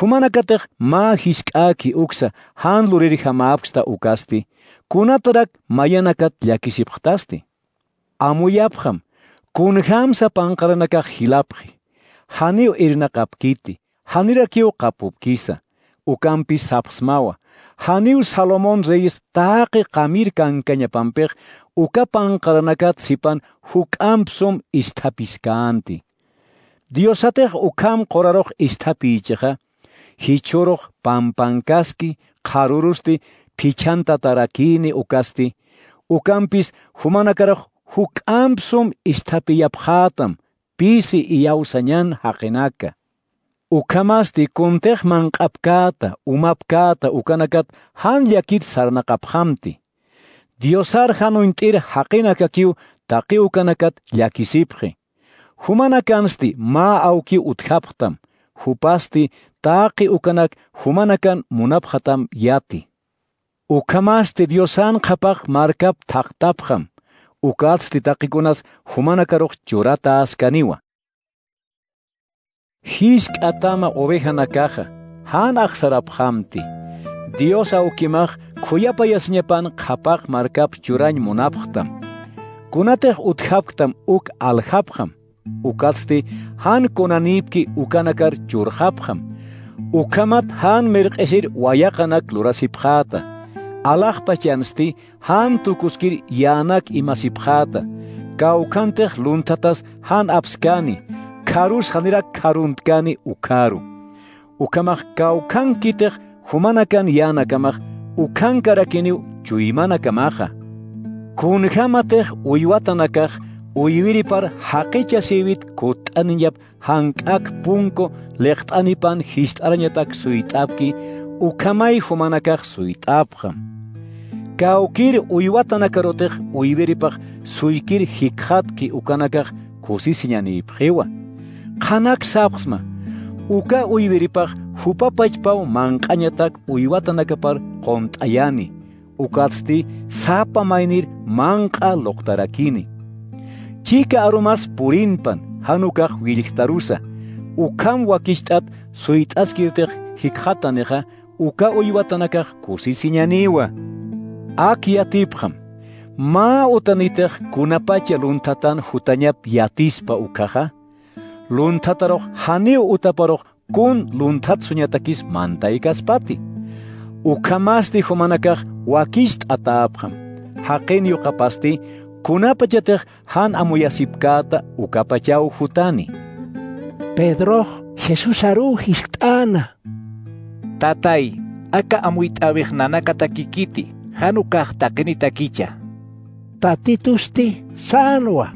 Jumanakatix mä jisk'äki uksa jan lurirjamäpksta ukasti, kunatarak mayanakat llakisipxtasti. Amuyapxam, kunjämsa panqaranakax jilapxi. Janiw irnaqapkiti, janirakiw qapupkisa. Ukampis sapxsmawa, janiw Salomón reyis taqi qamir kankañapampix uka panqaranakat sipan juk'amp sum isthapiskänti. Diosatix ukham qurarux isthapïchixa, jichhürux pampankaski, qharürusti phichhantatarakïni ukasti, ukampis jumanakarux juk'amp sum isthapiyapxätam, pisi iyawsañan jaqinaka. Ukhamasti kuntix manq'apkäta, umapkäta ukanakat jan llakit sarnaqapxamti. Diosar jan uñt'ir jaqinakakiw taqi ukanakat llakisipxi. Jumanakansti mä awkiw utjapxtam, jupasti taqi ukanak jumanakan munapxatam yati. Ukhamasti Diosan qhapaq markap thaqtapxam, ukatsti taqikunas jumanakarux churatäskaniwa. Jisk'a tama ovejanakaxa, jan axsarapxamti. Dios awkimax khuyapayasiñapan qhapaq markap churañ munapxtam. Kunatix utjapktam uk aljapxam. Ukatsti jan kunanïpki ukanakar churxapxam. Ukhamat jan mirq'isir wayaqanak lurasipxäta. Alaxpachansti jan tukuskir yänak imasipxäta. Kawkhantix lunthatas jan apskani, kharus janirak kharuntkani ukharu. Ukhamax kawkhankitix jumanakan yänakamax ukhankarakiniw chuymanakamaxa. Kunjämatix uywatanakax uywiripar jaqichasïwit kutt'aniñap jank'ak punku liqt'anipan jist'arañatak suyt'apki, ukhamay jumanakax suyt'apxam. Kawkïr uywatanakarutix uywiripax suykir jikxatki ukanakax kusisiñanïpxiwa. Qhanak sapxsma, uka uywiripax jupa pachpaw manq'añatak uywatanakapar qunt'ayani, ukatsti sapa maynir manq'a luqtarakini. Chika arumas purinpan, jan ukax willjtarusa, ukham wakicht'at suyt'askirtix jikxatanixa, uka uywatanakax kusisiñaniwa. Ak yatipxam, mä utanitix kunapacha lunthatan jutañap yatispa ukhaxa, lunthatarux janiw utaparux kun lunthatsuñatakis mantaykaspati. Ukhamasti jumanakax wakicht'atäpxam, jaqin yuqapasti kunapachatix jan amuyasipkäta ukapachaw jutani. Pedrox Jesusaruw jiskt'äna: —Tatay, aka amuyt'äwix nanakatakikiti, jan ukax taqinitakicha. Tatitusti sänwa.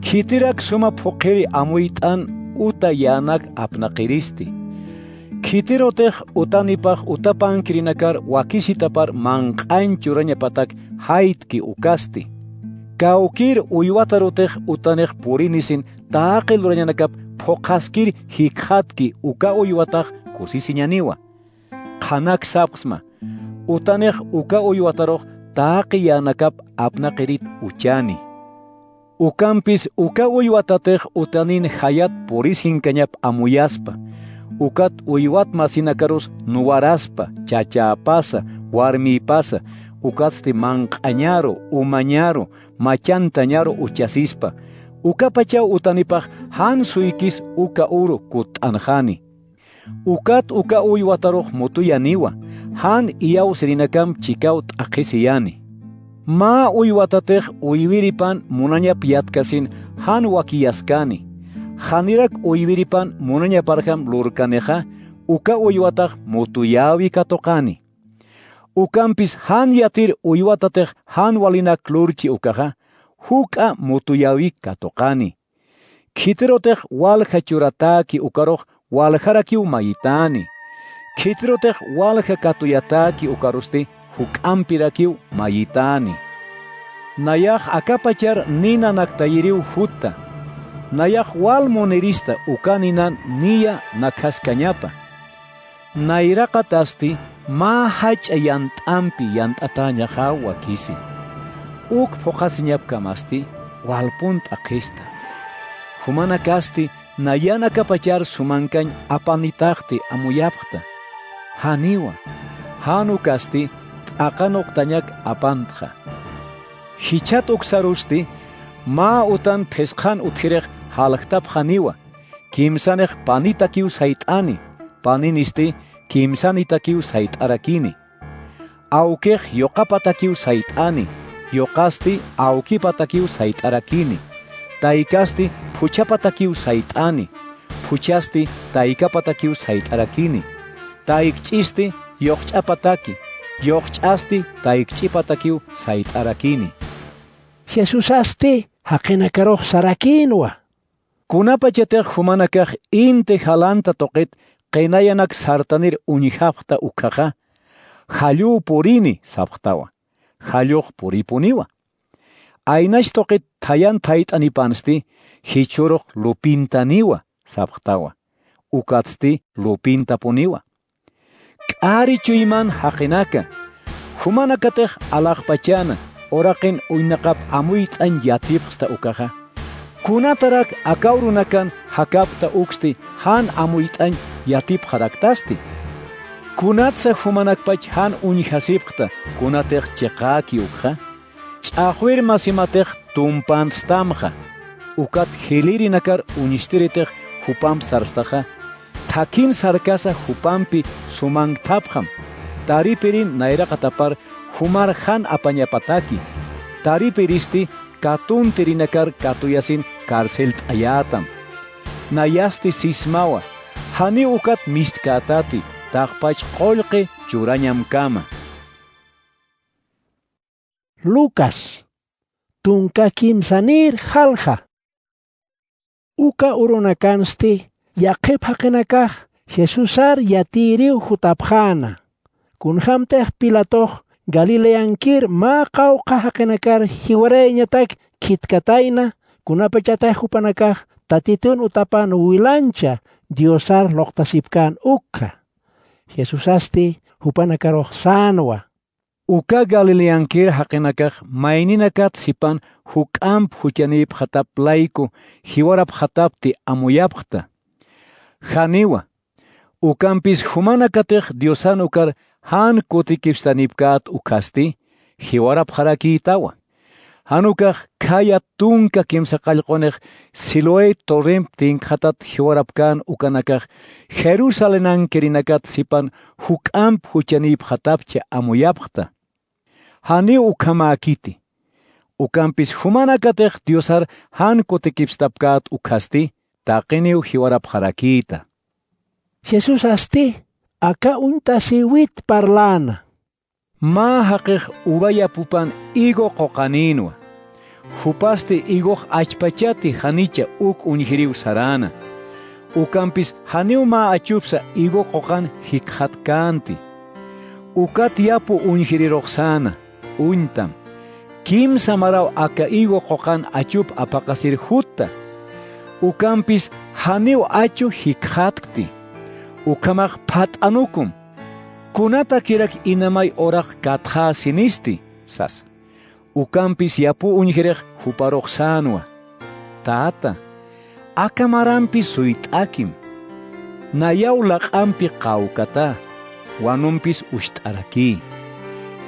Khitirak suma phuqhiri amuyt'an uta yänak apnaqiristi. Khitirutix utanipax utapankirinakar wakisitapar manq'añ churañapatak jaytki ukasti. Kawkïr uywatarutix utanix purinisin taqi lurañanakap phuqhaskir jikxatki uka uywatax kusisiñaniwa. Qhanak sapxsma, utanix uka uywatarux taqi yänakap apnaqirit uchani. Ukampis uka uywatatix utanin jayat purisinkañap amuyaspa, ukat uywat masinakarus nuwaraspa, chachäpasa, warmïpasa, ukatsti manq'añaru, umañaru, machantañaru uchasispa, ukapachaw utanipax jan suykis uka uru kutt'anxani. Ukat uka uywatarux mutuyaniwa, jan iyawsirinakamp chikaw t'aqhisiyani. Mä uywatatix uywiripan munañap yatkasin jan wakiyaskani. Janirak uywiripan munañaparjam lurkanixa, uka uywatax mutuyäwi katuqani. Ukampis jan yatir uywatatix jan walinak lurchi ukaxa, juk'a mutuyäwik katuqani. Khitirutix walja churatäki ukarux waljarakiw mayitäni. Khitirutix walja katuyatäki ukarusti juk'ampirakiw mayitäni. Nayax akapachar nina naktayiriw jutta. Nayax wal munirista uka ninan niya nakjaskañapa. Nayraqatasti mä jach'a yant'ampi yant'atäñaxaw wakisi. Uk phuqhasiñapkamasti walpun t'aqhista. Jumanakasti nayan akapachar sumankañ apanitaxti amuyapxta. Janiwa, jan ukasti t'aqan uktañak apantxa. Jichhat uksarusti Mä utan phisqhan utjirix jaljtapxaniwa. Kimsanix panitakiw sayt'ani, paninisti kimsanitakiw sayt'arakini. Awkix yuqapatakiw sayt'ani, yuqasti awkipatakiw sayt'arakini. Taykasti phuchhapatakiw sayt'ani, phuchhasti taykapatakiw sayt'arakini. Taykch'isti yuqch'apataki, yuqch'asti taykch'ipatakiw sayt'arakini. Jesusasti jaqinakarux sarakïnwa: Kunapachatix jumanakax inti jalanta tuqit qinayanak sartanir uñjapxta ukhaxa, jallüw purini sapxtawa, jallux puripuniwa. Aynach tuqit thayan thayt'anipansti jichhürux lupintaniwa sapxtawa, ukatsti lupintapuniwa. K'ari chuyman jaqinaka, jumanakatix alaxpachana uraqin uñnaqap amuyt'añ yatipxsta ukaxa, ¿kunatarak aka urunakan jakapta uksti jan amuyt'añ yatipxaraktasti? ¿Kunatsa jumanakpach jan uñjasipxta kunatix chiqäki ukxa? Ch'axwir masimatix tumpantstamxa, ukat jilïrinakar uñstiritix jupamp sarstaxa, thakhin sarkasa jupampi sumanktapxam. Taripirin nayraqatapar jumar jan apañapataki, taripiristi katuntirinakar katuyasin carcelt'ayätam. Nayasti sismawa, janiw ukat mistkätati, taqpach qullqi churañamkama. Lucas, tunka kimsanïr jalja. Uka urunakansti yaqhip jaqinakax Jesusar yatïriw jutapxäna. Kunjämtix Pilatox Galileankir mä qawqha jaqinakar jiwarayañatak khitkatayna, kunapachatix jupanakax Tatitun utapan wilancha Diosar luqtasipkän ukkha. Jesusasti jupanakarux sänwa. Uka Galileankir jaqinakax mayninakat sipan juk'amp juchanïpxatap layku jiwarapxatapti amuyapxta. Janiwa, ukampis jumanakatix Diosan ukar jan kutikipstanipkät ukhasti jiwarapxarakïtawa. Jan ukax khaya tunka kimsa qallqunix Siloé torremp tinkxatat jiwarapkän ukanakax Jerusalenankirinakata sipan juk'amp juchanïpxatapchi amuyapxta. Janiw ukhamäkiti. Ukampis jumanakatix Diosar jan kutikipstapkät ukhasti taqiniw jiwarapxarakïta. Jesusasti aka uñtasïwit parläna. Mä jaqix uva yapupan higo quqanïnwa. Jupasti higox achpachati janicha uk uñjiriw saräna. Ukampis janiw mä achupsa higo quqan jikxatkänti. Ukat yapu uñjirirux säna, uñtam. Kimsa maraw aka higo quqan achup apaqasir jutta. Ukampis janiw achu jikxatkti. Ukhamax phat'anukum. ¿Kunatakirak inamay uraq katxäsinisti? sasa. Ukampis yapu uñjirix juparux sänwa: Tata, aka marampi suyt'akim. Nayaw laq'ampi qawkatá, wanumpis ucht'arakï.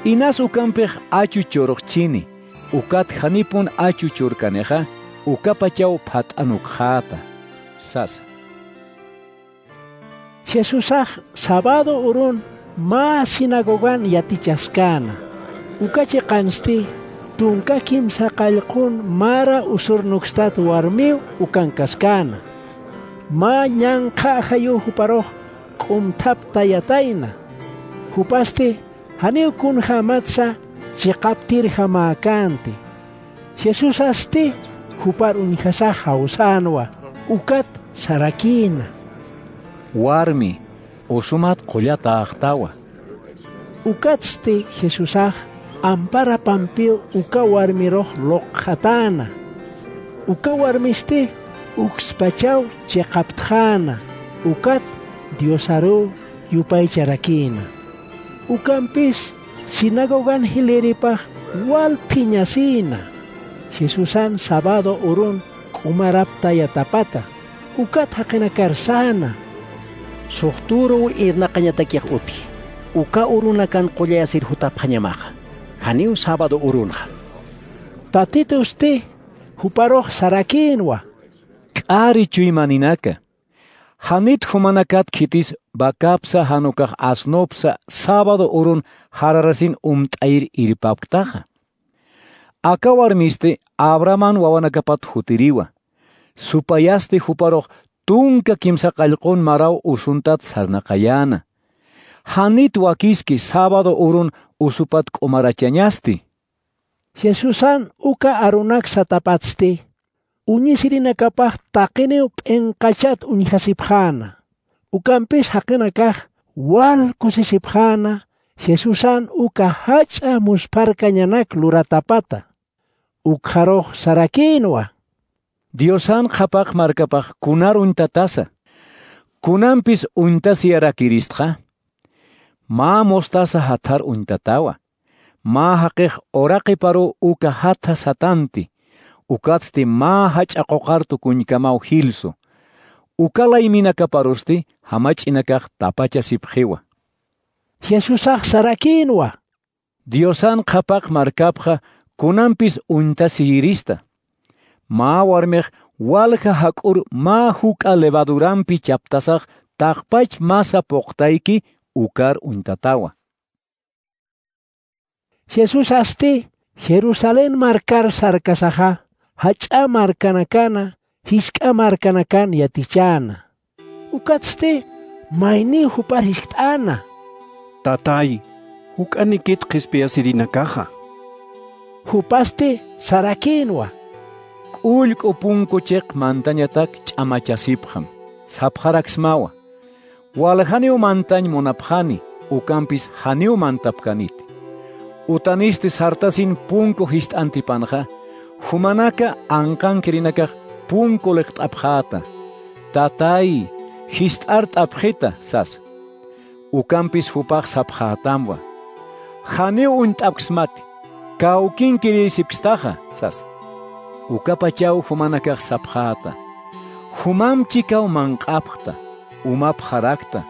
Inas ukampix achu churxchini, ukat janipun achu churkanixa, ukapachaw phat'anukxäta, sasa. Jesusax sábado urun mä sinagogan yatichaskäna. Uka chiqansti tunka kimsa qallqun mara usurnukstat warmiw ukankaskäna. Mä ñanqha ajayuw juparux k'umthaptayatayna. Jupasti janiw kunjämatsa chiqaptirjamäkänti. Jesusasti jupar uñjasax jawsänwa, ukat sarakïna: Warmi, usumat qullatäxtawa. Ukatsti Jesusax amparapampiw uka warmirux luqxatäna. Uka warmisti ukspachaw chiqaptxäna, ukat Diosaruw yupaycharakïna. Ukampis sinagogan jilïripax wal phiñasïna, Jesusan sábado urun k'umaraptayatapata. Ukat jaqinakar säna: Suxtüruw irnaqañatakix utji, uka urunakan qullayasir jutapxañamaxa, janiw sábado urunxa. Tatitusti Juparux sarakïnwa: —K'ari chuymaninaka, janit jumanakat khitis vacapsa jan ukax asnopsa sábado urun jararasin umt'ayir irpapktaxa. Aka warmisti Abrahamän wawanakapat jutiriwa. Supayasti juparux tunka kimsa qallqun maraw usuntat sarnaqayäna. Janit wakiski sábado urun usupat k'umarachañasti. Jesusan uka arunak satapatsti, uñisirinakapax taqiniw p'inqachat uñjasipxäna. Ukampis jaqinakax wal kusisipxäna Jesusan uka jach'a muspharkañanak luratapata. Ukxarux sarakïnwa: —Diosan qhapaq markapax kunar uñtatasa, kunampis uñtasiyarakiristxa. Mä mostaza jathar uñtatawa. Mä jaqix uraqiparuw uka jatha satanti, ukatsti mä jach'a quqar tukuñkamaw jilsu. Uka layminakaparusti jamach'inakax tapachasipxiwa. Jesusax sarakïnwa: —Diosan qhapaq markapxa kunampis uñtasiyirista. Mä warmix walja jak'ur mä juk'a levadurampi chaptasax taqpach masa puqtayki ukar uñtatawa. Jesusasti Jerusalén markar sarkasaxa, jach'a markanakana, jisk'a markanakan yatichäna. Ukatsti mayniw jupar jiskt'äna: —Tatay, juk'anikit qhispiyasirinakaxa. Jupasti sarakïnwa: —K'ullk'u punku chiq mantañatak ch'amachasipxam, sapxaraksmawa. Waljaniw mantañ munapxani, ukampis janiw mantapkaniti. Utanisti sartasin punku jist'antipanxa, jumanaka anqankirinakax punku liqt'apxäta: —Tatay, jist'art'apxita, sasa. Ukampis jupax sapxätamwa: —Janiw uñt'apksmati, kawkinkirïsipkstaxa, sasa. Ukapachaw jumanakax sapxäta: —Jumam chikaw manq'apxta, umapxarakta,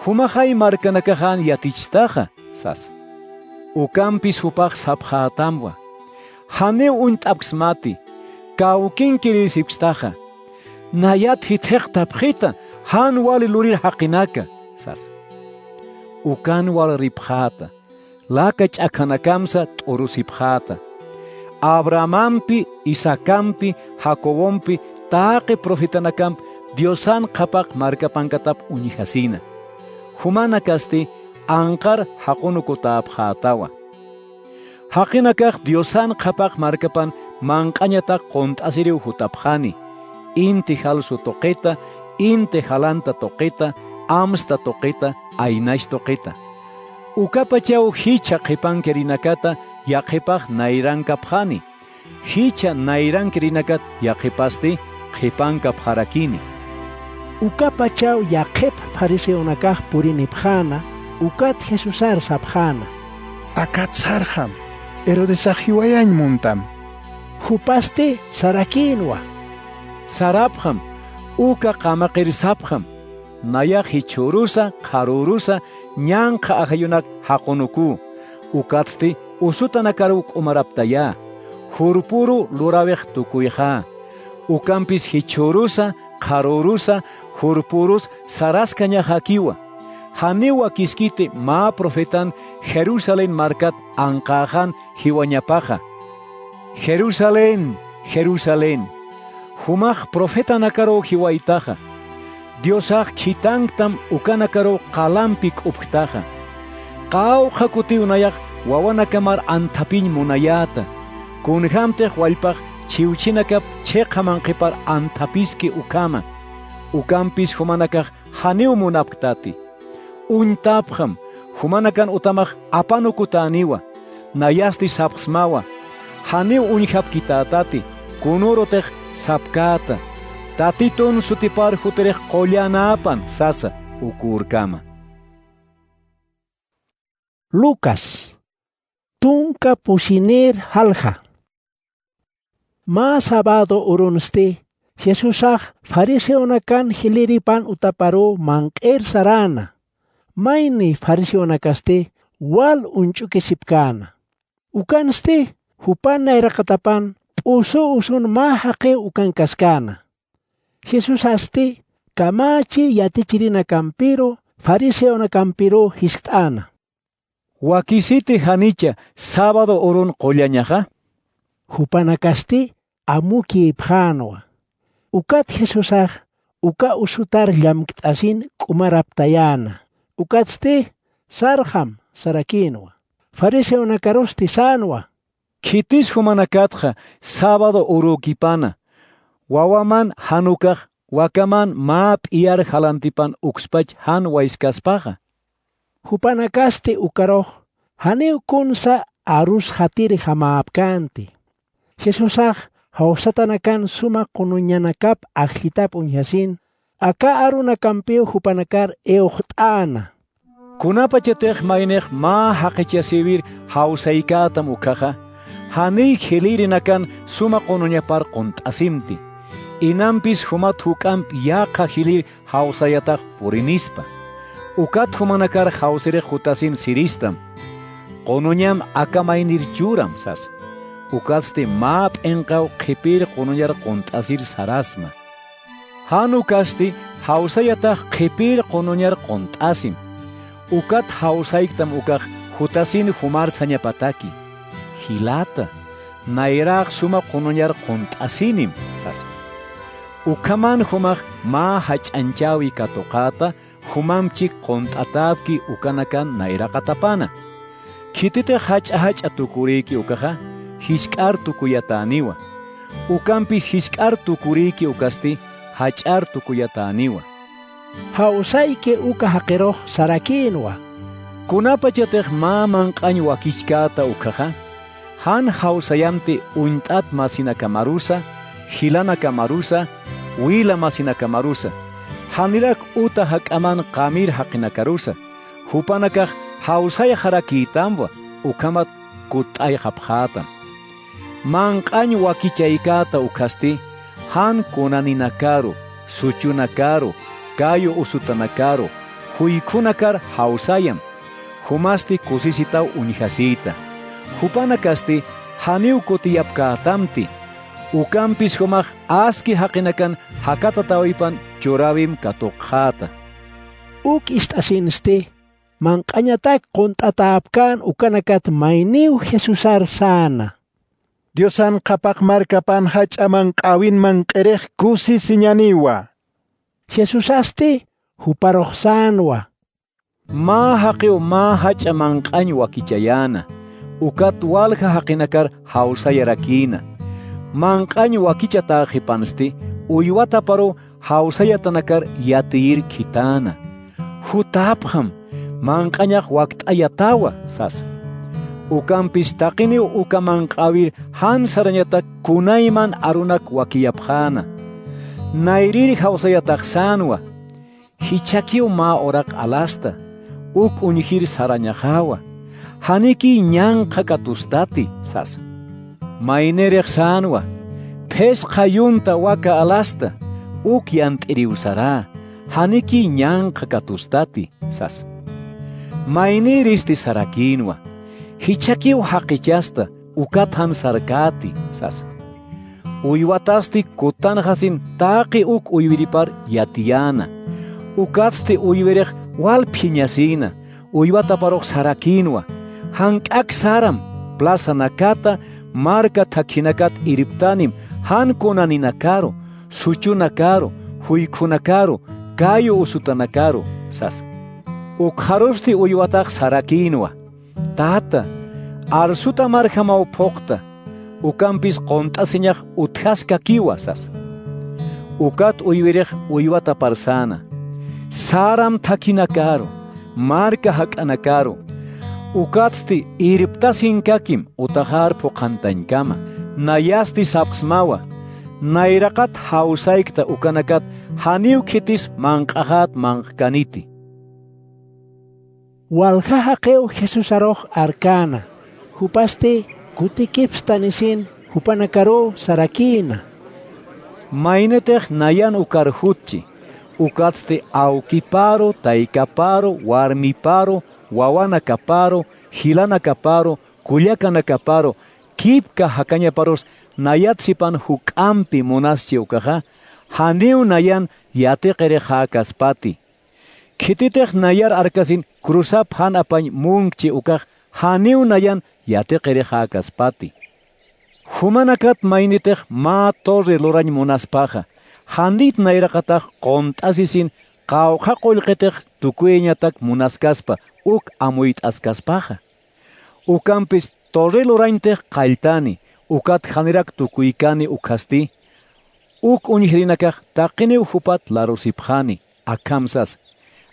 jumaxay markanakaxan yatichtaxa, sasa. Ukampis jupax sapxätamwa: —Janiw uñt'apksmati, kawkinkirïsipkstaxa, nayat jitxiqtapxita jan wali lurir jaqinaka, sasa. Ukan walaripxäta, laka ch'akhanakamsa t'urusipxäta. Abrahamampi, Isaacampi, Jacobompi, taqi profetanakamp Diosan qhapaq markapankatap uñjasina. Jumanakasti anqar jaqunukutäpxätawa. Jaqinakax Diosan qhapaq markapan manq'añatak qunt'asiriw jutapxani, inti jalsu tuqita, inti jalanta tuqita, amsta tuqita, aynash tuqita. Ukapachaw jichha qhipankirinakata yaqhipax nayrankapxani, jichha nayrankirinakat yaqhipasti qhipankapxarakini. Ukapachaw yaqhip fariseonakax purinipxäna, ukat Jesusar sapxäna: —Akat sarxam, Herodesax jiwayañ muntam. Jupasti sarakïnwa: —Sarapxam, uka qamaqir sapxam, nayax jichhürusa qharürusa ñanqha ajayunak jaqunuku, ukatsti usutanakaruw k'umaraptayä, jurpüru luräwix tukuyxä. Ukampis jichhürusa qharürusa jurpürus saraskañaxäkiwa. Janiw wakiskiti mä profetan Jerusalén markat anqäxan jiwañapaxa. —Jerusalén, Jerusalén, jumax profetanakaruw jiwaytaxa. Diosax khithanktam ukanakaruw qalampi k'upjtaxa. Qawqha kutiw nayax wawanakamar anthapiñ munayäta, kunjämtix wallpax chhiwchinakap chhiqha manqhipar anthapiski ukhama. Ukampis jumanakax janiw munapktati. Uñtapxam, jumanakan utamax apanukutäniwa. Nayasti sapxsmawa: Janiw uñjapkitätati, kunürutix sapkäta: Tatitun sutipar jutirix qullanäpan, sasa, ukürkama. Lucas, tunka pusinïr jalja. Mä sabado urunsti, Jesusax fariseonakan jilïripan utaparuw manq'ir saräna. Mayni fariseonakasti wal uñch'ukisipkäna. Ukansti jupan nayraqatapan usu usun mä jaqiw ukankaskäna. Jesusasti kamachi yatichirinakampiru fariseonakampiruw jiskt'äna. —Wakisiti janicha sábado urun qullañaxa —sasa. Jupanakasti amukyïpxänwa. Ukat jesusax uka usutar llamkt'asin k'umaraptayäna. Ukatsti sarxam sarakïnwa. Fariseonakarusti sänwa —khitis jumanakatxa sábado urükipana, wawaman jan ukax wakaman mä p'iyar jalantipan ukspach jan wayskaspaxa sasa. Jupanakasti ukarux janiw kunsa arusxatirjamäpkänti. Jesusax jawsatanakan suma qunuñanakap ajllitap uñjasin aka arunakampiw jupanakar iwxt'äna. —Kunapachatix maynix mä jaqichasïwir jawsaykätam ukkhaxa, janiy jilïrinakan suma qunuñapar qunt'asimti. Inampis jumat juk'amp yaqha jilïr jawsayatax purinispa. Ukat jumanakar jawsirix jutasin siristam: —Qunuñam aka maynir churam sasa. Ukatsti mä p'inqaw qhipïr qunuñar qunt'asir sarasma. Jan ukasti jawsayatax qhipïr qunuñar qunt'asim. Ukat jawsayktam ukax jutasin jumar sañapataki: —Jilata, nayrax suma qunuñar qunt'asinim sasa. Ukhaman jumax mä jach'añchäwi katuqäta jumamp chik qunt'atäpki ukanakan nayraqatapana. Khititix jach'a jach'a tukurïki ukaxa jisk'ar tukuyatäniwa. Ukampis jisk'ar tukurïki ukasti jach'ar tukuyatäniwa. Jawsayki uka jaqirux sarakïnwa: —Kunapachatix mä manq'añ wakichkäta ukkhaxa, jan jawsayamti uñt'at masinakamarusa, jilanakamarusa, wila masinakamarusa, janirak uta jak'aman qamir jaqinakarusa, jupanakax jawsayxarakïtamwa, ukhamat kutt'ayxapxätam. Manq'añ wakichaykäta ukkhasti, jan kunaninakaru, suchunakaru, kayu usutanakaru, juykhunakar jawsayam, jumasti kusisitaw uñjasïta. Jupanakasti janiw kutiyapkätamti, ukampis jumax aski jaqinakan jakatatäwipan churäwimp katuqxäta. Uk ist'asinsti, manq'añatak qunt'atäpkän ukanakat mayniw Jesusar säna: —Diosan qhapaq markapan jach'a manq'äwin manq'irix kusisiñaniwa sasa. Jesusasti juparux sänwa: —Mä jaqiw mä jach'a manq'añ wakichayäna, ukat walja jaqinakar jawsayarakïna. Manq'añ wakichatäxipansti uywataparuw jawsayatanakar yatiyir khitana. Jutäpxam, manq'añax wakt'ayatawa sasa. Ukampis taqiniw uka manq'äwir jan sarañatak kunayman arunak wakiyapxäna. Nayrir jawsayatax sänwa: Jichhakiw mä uraq alasta, uk uñjir sarañaxäwa, janikiy ñanqha katustati sasa. Maynirix sänwa: Phisqa yunta waka alasta, uk yant'iriw sarä, janikiy ñanqha katustati sasa. Maynïristi sarakïnwa: Jichhakiw jaqichasta, ukat jan sarkäti sasa. Uywatasti kutanxasin taqi uk uywiripar yatiyäna. Ukatsti uywirix wal phiñasïna, uywataparux sarakïnwa: Jank'ak saram, plazanakata, marka thakhinakat irptanim jan kunaninakaru, suchunakaru, juykhunakaru, kayu usutanakaru sasa. Ukxarusti uywatax sarakïnwa: Tata, arsuta marjamaw phuqta, ukampis qunt'asiñax utjaskakiwa sasa. Ukat uywirix uywatapar säna: Saram thakhinakaru, marka jak'anakaru, ukatsti irptasinkakim utaxar phuqhantañkama. Nayasti sapxsmawa: Nayraqat jawsaykta ukanakat janiw khitis manq'axat manq'kaniti. Walja jaqiw Jesusarux arkäna, jupasti kutikipstanisin jupanakaruw sarakïna: Maynitix nayan ukar jutchi, ukatsti awkiparu, taykaparu, warmiparu, wawanakaparu, jilanakaparu, kullakanakaparu, kipka jakañaparus Nayat sipan juk'ampi munaschi ukaxa, janiw nayan yatiqirixäkaspati. Khititix nayar arkasin cruzap jan apañ munkchi ukax, janiw nayan yatiqirixäkaspati. Jumanakat maynitix mä torre lurañ munaspaxa, janit nayraqatax qunt'asisin qawqha qullqitix tukuyañatak munaskaspa uk amuyt'askaspaxa. Ukampis torre lurañtix qalltani, ukat janirak tukuykani ukhasti, uk uñjirinakax taqiniw jupat larusipxani, akham sasa: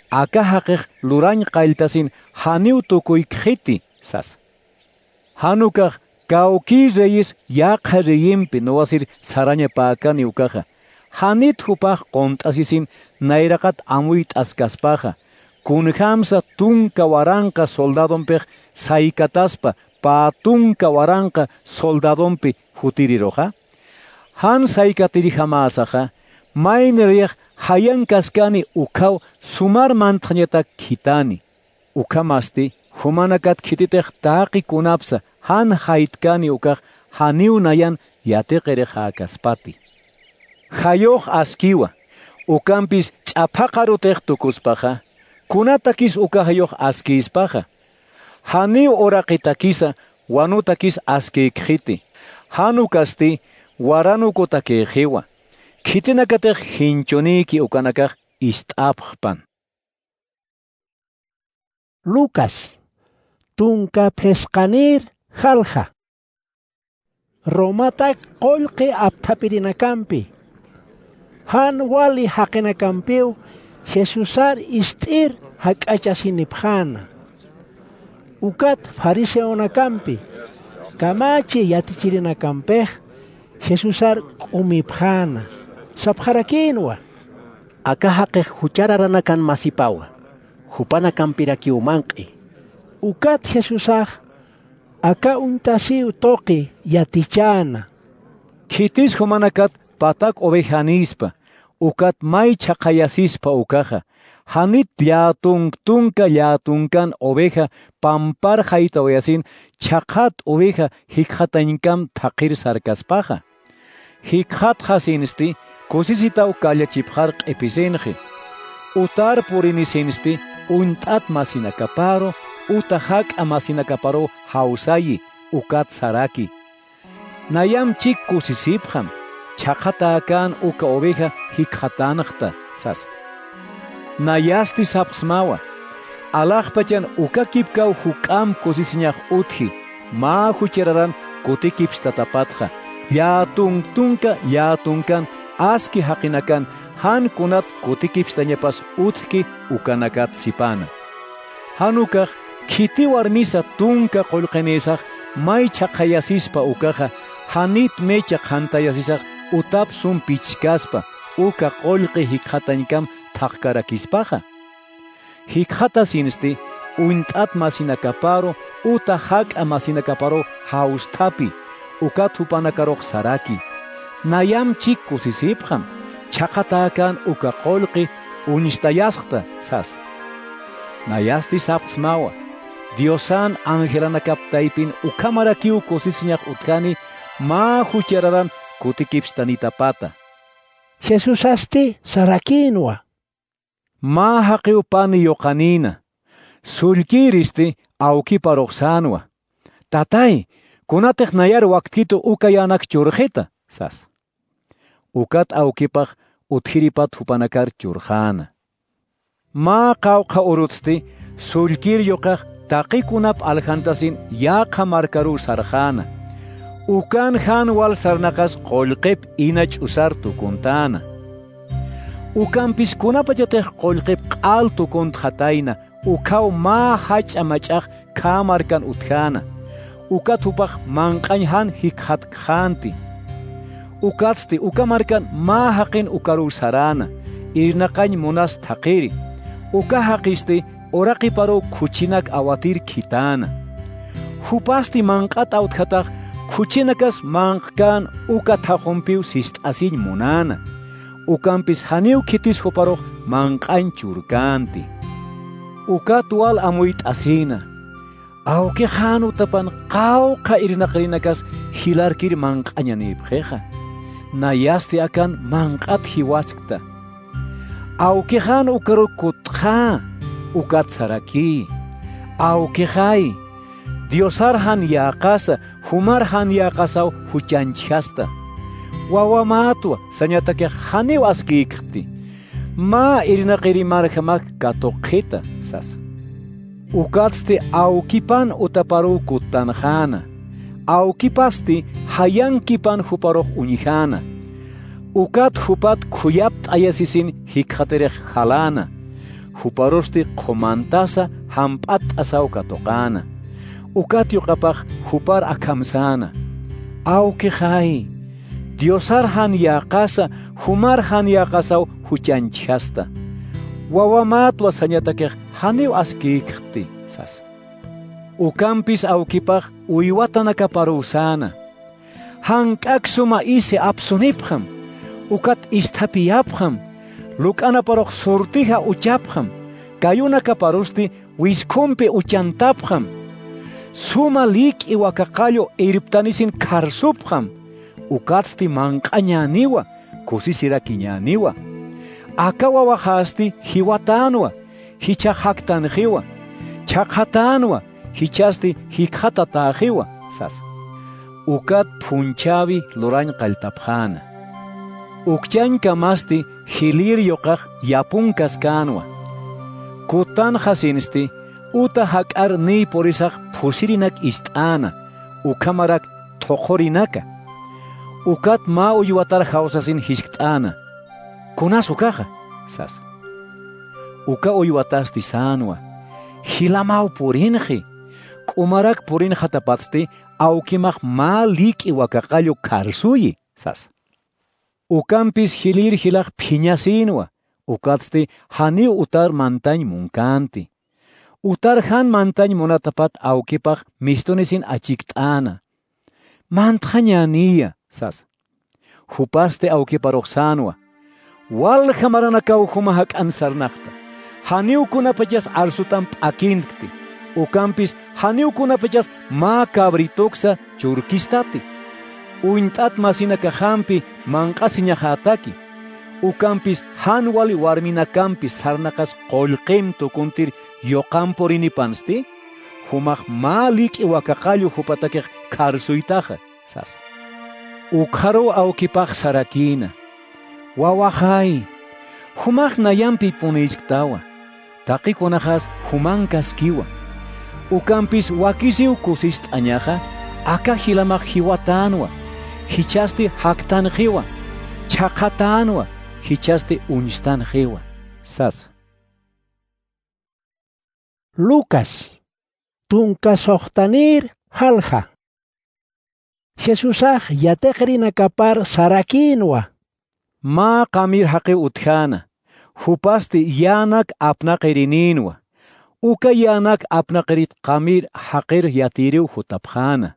"Aka jaqix lurañ qalltasin janiw tukuykxiti", sasa. Jan ukax kawkï reyes yaqha reyimpi nuwasir sarañapäkani ukaxa, janit jupax qunt'asisin nayraqat amuyt'askaspaxa, kunjämsa tunka waranqa soldadompix saykataspa pä tunka waranqa soldadompi jutiriruxa? Jan saykatirjamäsaxa, maynirïx jayankaskani ukhaw sumar mantxañatak khitani. Ukhamasti jumanakat khititix taqi kunapsa jan jaytkani ukax janiw nayan yatiqirixäkaspati. Jayux askiwa, ukampis ch'aphaqarutix tukuspaxa, kunatakis uka jayux askïspaxa. Janiw uraqitakisa wanutakis askïkxiti, jan ukasti waranukutakïxiwa. Khitinakatix jinchunïki ukanakax ist'apxpan. Lucas, tunka phisqanïr jalja. Romatak qullqi apthapirinakampi, jan wali jaqinakampiw Jesusar ist'ir jak'achasinipxäna. Ukat fariseonakampi, kamachi yatichirinakampix Jesusar k'umipxäna, sapxarakïnwa: Aka jaqix juchararanakan masipawa, jupanakampirakiw manq'i. Ukat Jesusax aka uñtasiw tuqi yatichäna. Khitis jumanakat patak ovejanïspa, ukat may chhaqhayasispa ukaxa, janit llätunk tunka llätunkan oveja pampar jaytawayasin chhaqhat oveja jikxatañkam thaqhir sarkaspaxa. Jikxatxasinsti kusisitaw kallachipxar q'ipisinxi. Utar purinisinsti uñt'at masinakaparu uta jak'a masinakaparuw jawsayi, ukat saraki: Nayam chik kusisipxam, chhaqhatäkän uka oveja jikxatänxta, sasa. Nayasti sapxsmawa: Alaxpachan uka kipkaw juk'amp kusisiñax utji, mä juchararan kutikipstatapatxa, llätunk tunka llätunkan aski jaqinakan jan kunat kutikipstañapas utjki ukanakat sipana. Jan ukax khiti warmisa tunka qullqinïsax may chhaqhayasispa ukaxa, janit mecha qhantayasisax utap sum pichhkaspa uka qullqi jikxatañkam thaqkarakispaxa. Jikxatasinsti uñt'at masinakaparu uta jak'a masinakaparuw jawsthapi, ukat jupanakarux saraki: Nayam chik kusisipxam, chhaqhatäkän uka qullqi uñstayasxta, sasa. Nayasti sapxsmawa: Diosan angelanakap taypin ukhamarakiw kusisiñax utjani mä juchararan kutikipstanitapata. Jesusasti sarakïnwa: Mä jaqiw pani yuqanïna. Sullkïristi awkiparux sänwa: Tatay, kunatix nayar waktkitu uka yänak churxita, sasa. Ukat awkipax utjiripat jupanakar churxäna. Mä qawqha urutsti sullkïr yuqax taqi kunap aljantasin yaqha markaruw sarxäna. Ukan jan wal sarnaqas qullqip ina ch'usar tukuntäna. Ukampis kunapachatix qullqip q'al tukuntxatayna, ukhaw mä jach'a mach'ax khä markan utjäna. Ukat jupax manq'añ jan jikxatkxänti. Ukatsti uka markan mä jaqin ukaruw saräna, irnaqañ munas thaqhiri. Uka jaqisti uraqiparuw khuchinak awatir khitäna. Jupasti manq'at awtjatax khuchinakas manq'kän uka thaqhumpiw sist'asiñ munäna. Ukampis janiw khitis juparux manq'añ churkänti. Ukat wal amuyt'asïna. Awkixan utapan qawqha irnaqirinakas jilarkir manq'añanïpxixa. Nayasti akan manq'at jiwaskta. Awkixan ukaruk kutxä, ukat sarakï: Awkixay, Diosar jan yäqasa, jumar jan yäqasaw juch'añchjasta. Wawamätwa, sañatakix janiw askïkxti. Mä irnaqirimarjamak katuqxita, sasa. Ukatsti awkipan utaparuw kuttanxäna. Awkipasti jayankipan juparux uñjäna. Ukat jupat khuyapt'ayasisin jikxatirix jaläna. Juparusti qhumantasa jamp'att'asaw katuqäna. Ukat yuqapax jupar akhamsäna: Awkixay, Diosar jan yäqasa, jumar jan yäqasaw juch'añchjasta. Wawamätwa, sañatakix janiw askïkxti, sasa. Ukampis awkipax uywatanakaparuw säna: Jank'ak suma isi apsunipxam, ukat isthapiyapxam, luk'anaparux surtija uchapxam, kayunakaparusti wiskhumpi uchantapxam. Suma lik'i wakaqallu irptanisin kharsupxam, ukatsti manq'añäniwa, kusisirakiñäniwa. Aka wawaxasti jiwatänwa, jichhax jaktanxiwa, chhaqhatänwa, jichhasti jikxatatäxiwa, sasa. Ukat phunchhäwi lurañ qalltapxäna. Ukchañkamasti jilïr yuqax yapunkaskänwa. Kuttanxasinsti uta jak'ar niy purisax phusirinak ist'äna, ukhamarak thuqhurinaka. Ukat mä uywatar jawsasin jiskt'äna: ¿Kunas ukaxa? sasa. Uka uywatasti sänwa: Jilamaw purinxi. K'umarak purinxatapatsti awkimax mä lik'i wakaqallu kharsuyi, sasa. Ukampis jilïr jilax phiñasïnwa, ukatsti janiw utar mantañ munkänti. Utar jan mantañ munatapat awkipax mistunisin achikt'äna: Mantxañäniya, sasa. Jupasti awkiparux sänwa: Walja maranakaw juma jak'an sarnaqta. Janiw kunapachas arsutam p'akinkti. Ukampis janiw kunapachas mä cabritoksa churkistati. Uñt'at masinakaxampi manq'asiñaxätaki. Ukampis jan wali warminakampi sarnaqas qullqim tukuntir yuqam purinipansti, jumax mä lik'i wakaqallu jupatakix kharsuytaxa, sasa. Ukxaruw awkipax sarakïna: Wawaxay, jumax nayampïpunïsktawa, taqi kunaxas jumankaskiwa. Ukampis wakisiw kusist'añaxa, aka jilamax jiwatänwa, jichhasti jaktanxiwa, chhaqhatänwa, jichhasti uñstanxiwa, sasa. Lucas, tunka suxtanïr jalja. Jesusax yatiqrinakapar sarakïnwa: Mä qamir jaqiw utjäna, jupasti yänak apnaqirinïnwa. Uka yänak apnaqirit qamir jaqir yatïriw jutapxäna.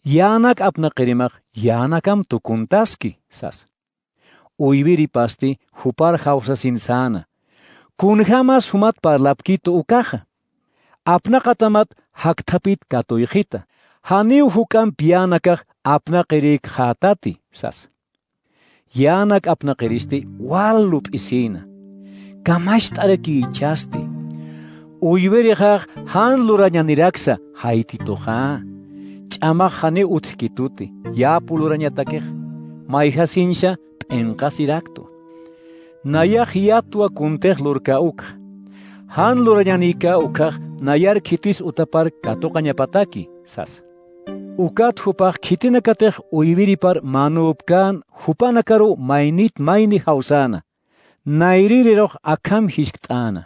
Yänak apnaqirimax yänakam tukuntaski, sasa. Uywiripasti jupar jawsasin säna: Kunjämas jumat parlapkitu ukaxa. Apnaqatamat jakthapit katuyxita. Janiw juk'amp yänakax apnaqirïkxätati, sasa. Yänak apnaqiristi wal lup'isïna. Kamacht'arakïchhasti. Uywirixax jan lurañaniraksa jaytituxa. Ch'amax janiw utjkituti, yapu lurañatakix. Mayjasiñsa p'inqasiraktwa. Nayax yatwa kuntix lurkä ukxa. Jan lurañanïkä ukxax nayar khitis utapar katuqañapataki, sasa. Ukat jupax khitinakatix uywiripar manüpkän jupanakaruw maynit mayni jawsäna. Nayririrux akham jiskt'äna: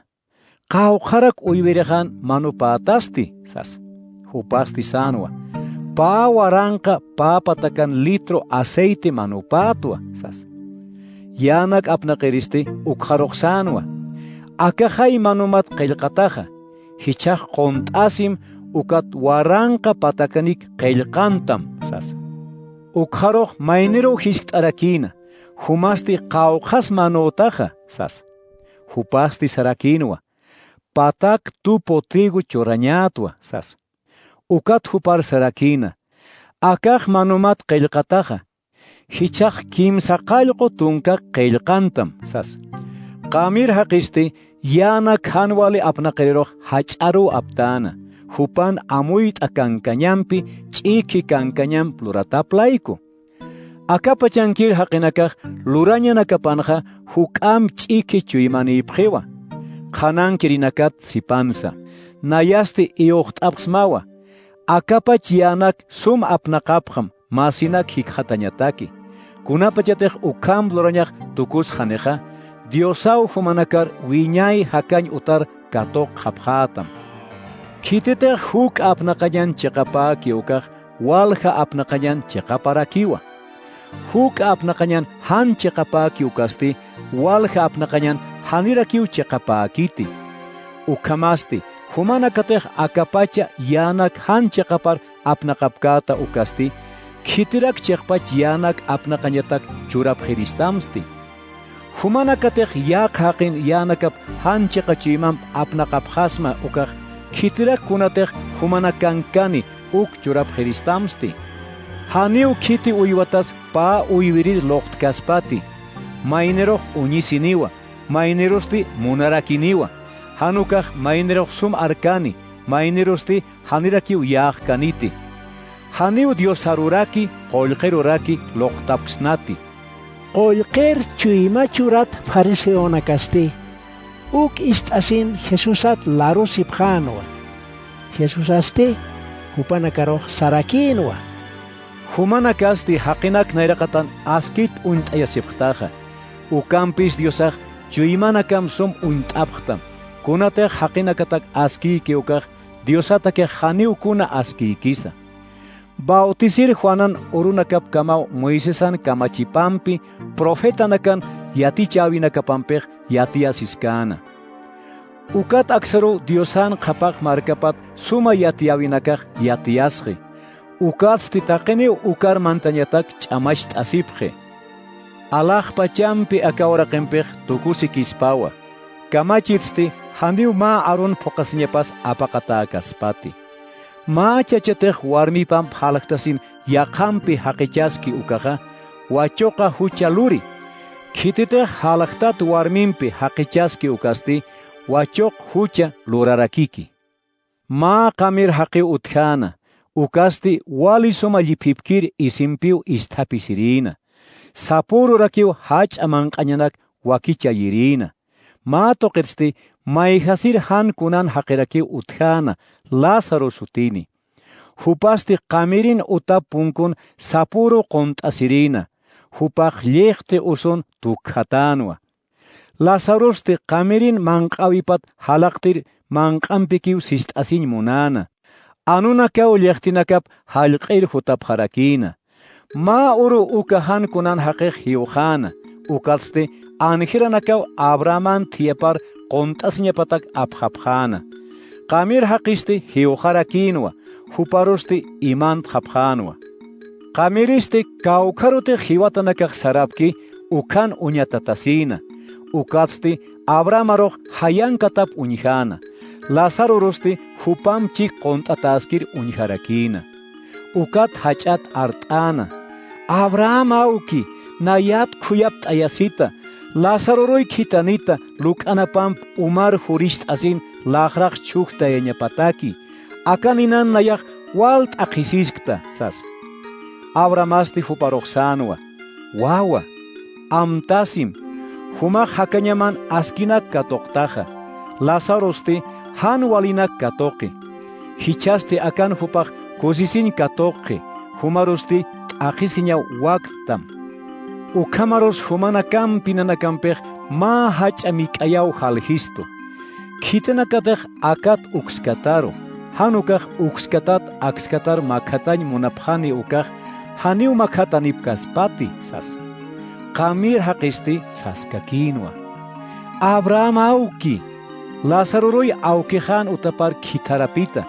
Qawqharak uywirixan manupätasti, sasa. Jupasti sänwa: Pä waranqa pä patakan litro aceite manupätwa, sasa. Yänak apnaqiristi ukxarux sänwa: Akaxay manumat qillqataxa, jichhax qunt'asim ukat waranqa patakanik qillqantam, sasa. Ukxarux mayniruw jiskt'arakïna: Jumasti qawqhas manütaxa, sasa. Jupasti sarakïnwa: Patak tupu trigo churañätwa, sasa. Ukat jupar sarakïna: Akax manumat qillqataxa, jichhax kimsa qallqu tunka qillqantam, sas. Qamir jaqisti yänak jan wali apnaqirirux jach'aruw aptäna, jupan amuyt'a kankañampi ch'ikhi kankañamp luratap layku. Akapachankir jaqinakax lurañanakapanxa juk'amp ch'ikhi chuymanïpxiwa, qhanankirinakat sipansa, nayasti iyuxt'apxsmawa. Akapach yänak sum apnaqapxam, masinak jikxatañataki. Kunapachatix ukhamp lurañax tukusxanixa, Diosaw jumanakar wiñay jakañ utar katuqxapxätam. Khititix juk'a apnaqañan chiqapäki ukax walja apnaqañan chiqaparakiwa. Juk'a apnaqañan jan chiqapäki ukasti, walja apnaqañan janirakiw chiqapäkiti. Ukhamasti, jumanakatix akapacha yänak jan chiqapar apnaqapkäta ukasti, khitirak chiqpach yänak apnaqañatak churapxiristamsti. Jumanakatix yäq jaqin yänakap jan chiqa chuymamp apnaqapxasma ukax, khitirak kunatix jumanakankani uk churapxiristamsti. Janiw khiti uywatas pä uywirir luqtkaspati, maynirux uñisiniwa, maynirusti munarakiniwa, jan ukax maynirux sum arkani, maynirusti janirakiw yäqkaniti. Janiw diosaruraki, qullqiruraki luqtapksnati. Qullqir chuyma churat fariseonakasti, uk ist'asin Jesusat larusipxänwa. Jesusasti jupanakarux sarakïnwa: Jumanakasti jaqinak nayraqatan askit uñt'ayasipxtaxa, ukampis Diosax chuymanakamp sum uñt'apxtam. Kunatix jaqinakatak askïki ukax, Diosatakix janiw kuna askïkisa. Bautisir Juanan urunakapkamaw Moisesan kamachipampi, profetanakan yatichäwinakapampix yatiyasiskäna. Ukat aksaruw Diosan qhapaq markapat suma yatiyäwinakax yatiyasxi. Ukatsti taqiniw ukar mantañatak ch'amacht'asipxi. Alaxpachampi aka uraqimpix tukusikispawa. Kamachitsti janiw mä Aarón phuqasiñapas apaqatäkaspati. Mä chachatix warmipamp jaljtasin yaqhampi jaqichaski ukaxa, wachuqa jucha luri. Khititix jaljtat warmimpi jaqichaski ukasti, wachuq jucha lurarakiki. Mä qamir jaqiw utjäna, ukasti wali suma lliphipkir isimpiw isthapisirïna. Sapürurakiw jach'a manq'añanak wakichayirïna. Mä tuqitsti mayjasir jan kunan jaqirakiw utjäna, Lázaro sutini. Jupasti qamirin utap punkun sapüru qunt'asirïna, jupax lliqti usun tukjatänwa. Lazarosti qamirin manq'äwipat jalaqtir manq'ampikiw sist'asiñ munäna. Anunakaw lliqtinakap jallq'ir jutapxarakïna. Mä uru uka jan kunan jaqix jiwxäna, ukatsti angelanakaw Abrahaman thiyapar qunt'asiñapatak apxapxäna. Qamir jaqisti jiwxarakïnwa, juparusti imantxapxänwa. Qamiristi kawkharutix jiwatanakax sarapki ukhan uñatatasïna, ukatsti Abrahamarux jayankatap uñjäna, Lazarorusti jupamp chik qunt'atäskir uñjarakïna. Ukat jach'at art'äna: Abraham awki, nayat khuyapt'ayasita, Lazaroruy khitanita luk'anapamp umar juricht'asin laxraqch chhujtayañapataki, aka ninan nayax wal t'aqhisiskta, sasa. Abramasti juparux sänwa: Wawa, amtasim, jumax jakañaman askinak katuqtaxa, Lazarosti jan walinak katuqi. Jichhasti akan jupax kusisiñ katuqxi, jumarusti t'aqhisiñaw wakttam. Ukhamarus jumanakampi nanakampix mä jach'a mik'ayaw jaljistu. Khitinakatix akat ukskataru, jan ukax ukskatat akskatar makhatañ munapxani ukax, janiw makhatanipkaspati, sasa. Qamir jaqisti saskakïnwa: Abraham awki, Lazaroruy awkixän utapar khitharapita,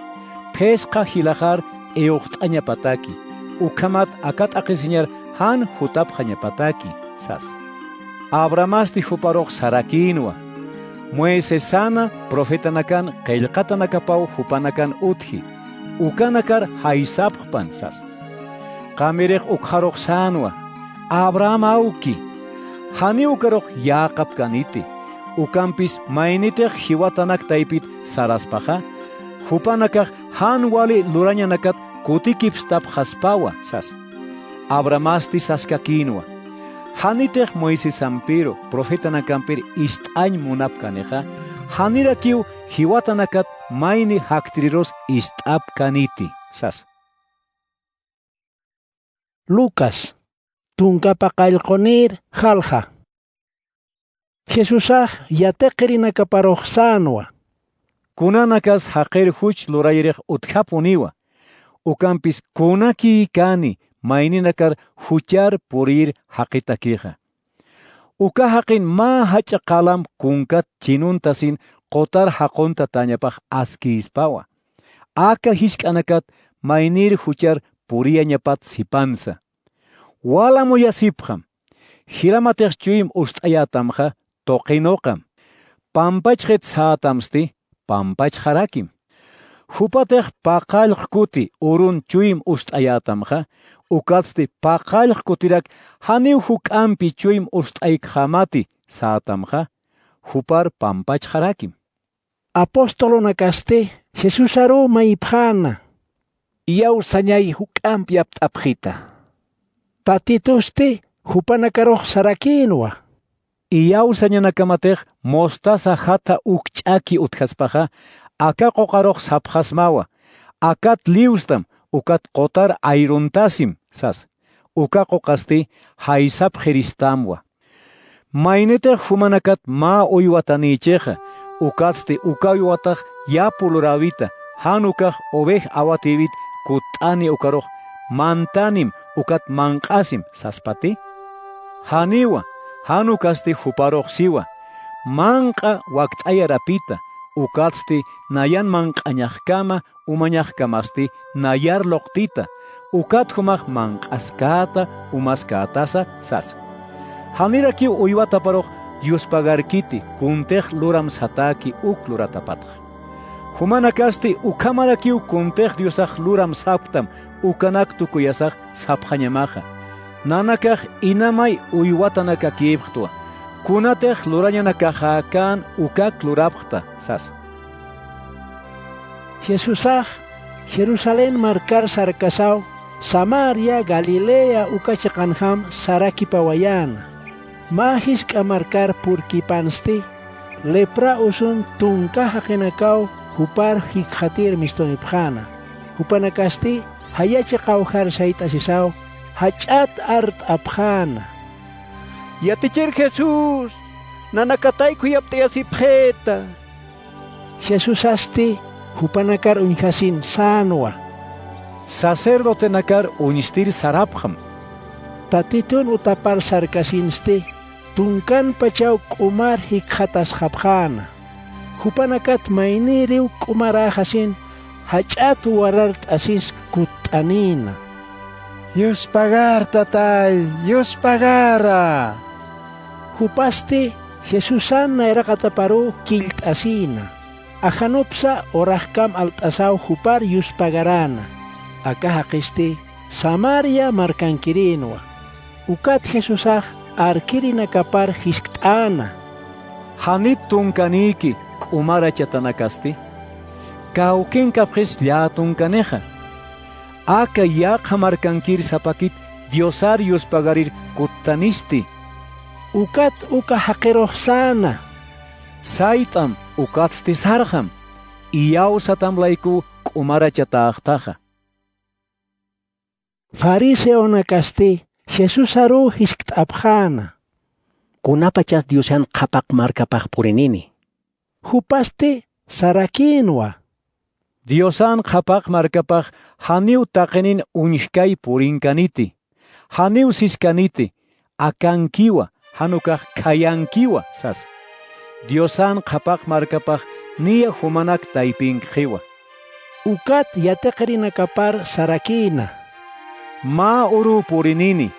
phisqa jilaxar iyuxt'añapataki, ukhamat aka t'aqhisiñar jan jutapxañapataki, sasa. Abramasti juparux sarakïnwa: Moisesana, profetanakan qillqatanakapaw jupanakan utji. ukanakar jaysapxpan sas. Qamirix ukxarux sänwa, Abraham awki, janiw ukarux yäqap kaniti. Ukampis maynitix jiwatanak taypit saraspaxa, jupanakax jan wali lurañanakat kutikipstapxaspawa sas. Abramasti saskakïnwa, janitix Moisesampiru profetanakampir ist'añ munapkanixa, janirakiw jiwatanakat mayni jaktirirus ist'apkaniti sas. Lucas, tunka paqallqunïr jalja. Jesusax yatiqirinakaparux sänwa. Kunanakas jaqir juch lurayrix utjapuniwa, ukampis kunakïkani mayninakar juchar purïr jaqitakixa. Uka jaqin mä jach'a qalamp kunkat chinuntasin qutar jaqunta tañapax askïspawa. Aka jisk'anakat maynïr juchar puriyañapat sipansa. Wal amuyasipxam, jiramatix chuyma ust'ayätamxa tuqinuqam, pampachxit sätamsti pampachxarakim. Jupatix paqallq kuti urun chuyma ust'ayätamxa, ukatsti paqallq kutirak janiw juk'ampi chuyma ust'aykxamati sätamxa, jupar pampachxarakim. Apostolunakasti Jesusaruw mayipxäna: Iyawsañay juk'amp yapt'apxita. Tatitusti jupanakarux sarakïnwa: Iyawsañanakamatix mostaza jatha uk ch'aki utjaspaxa, aka quqarux sapxasmawa: Akat liwstam, ukat qutar ayruntasim sas. Uka quqasti jaysapxiristamwa. Maynitix jumanakat mä uywatanïchixa, ukatsti uka uywatax yapu luräwita, jan ukax uvij awatïwit kutt'ani ukarux mantanim ukat manq'asim saspati? Janiwa, jan ukasti juparux siwa, manq'a wakt'ayarapita, ukatsti nayan manq'añaxkama umañaxkamasti nayar luqtita, ukat jumax manq'askäta umaskätasa sasa. Janirakiw uywataparux yuspagarkiti kuntix luram satäki uk luratapatxa. Jumanakasti ukhamarakiw kuntix Diosax luram sapktam ukanak tukuyasax sapxañamaxa. Nanakax inamay uywatanakakïpxtwa, kunatix lurañanakaxäkän ukak lurapxta sasa. Jesusax Jerusalén markar sarkasaw, Samaria, Galilea uka chiqanjam sarakipawayäna. Mä jisk'a markar purkipansti, lepra usun tunka jaqinakaw jupar jikxatir mistunipxäna. Jupanakasti jayachi qawjar sayt'asisaw, jach'at art'apxäna: —Yatichir Jesús, nanakatay khuyapt'ayasipxita. Jesusasti jupanakar uñjasin sänwa: —Sacerdotenakar uñstir sarapxam. Tatitun utapar sarkasinsti, tunkanpachaw k'umar jikxatasxapxäna. Jupanakat maynïriw k'umaräxasin, jach'at warart'asis kutt'anïna: —Yuspagar, tatay, yuspagara. Jupasti Jesusan nayraqataparuw killt'asïna. Ajanupsa uraqkam alt'asaw jupar yuspagaräna. Aka jaqisti Samaria markankirïnwa. Ukat Jesusax arkirinakapar jiskt'äna: —¿Janit tunkanïki k'umarachatanakasti? Kawkinkapxis lläta tunkanixa. Aka yaqha markankir sapakit Diosar yuspagarir kuttanisti. Ukat uka jaqirux säna: —Sayt'am, ukatsti sarxam, iyawsatam laykuw k'umarachatäxtaxa. Fariseonakasti Jesusaruw jiskt'apxäna: —Kunapachas Diosan qhapaq markapax purinini. Jupasti sarakïnwa: —Diosan qhapaq markapax janiw taqinin uñjkay purinkaniti, janiw siskaniti, akankiwa, jan ukax khayankiwa sasa. Diosan qhapaq markapax niya jumanak taypinkxiwa. Ukat yatiqirinakapar sarakïna: —Mä uruw purinini,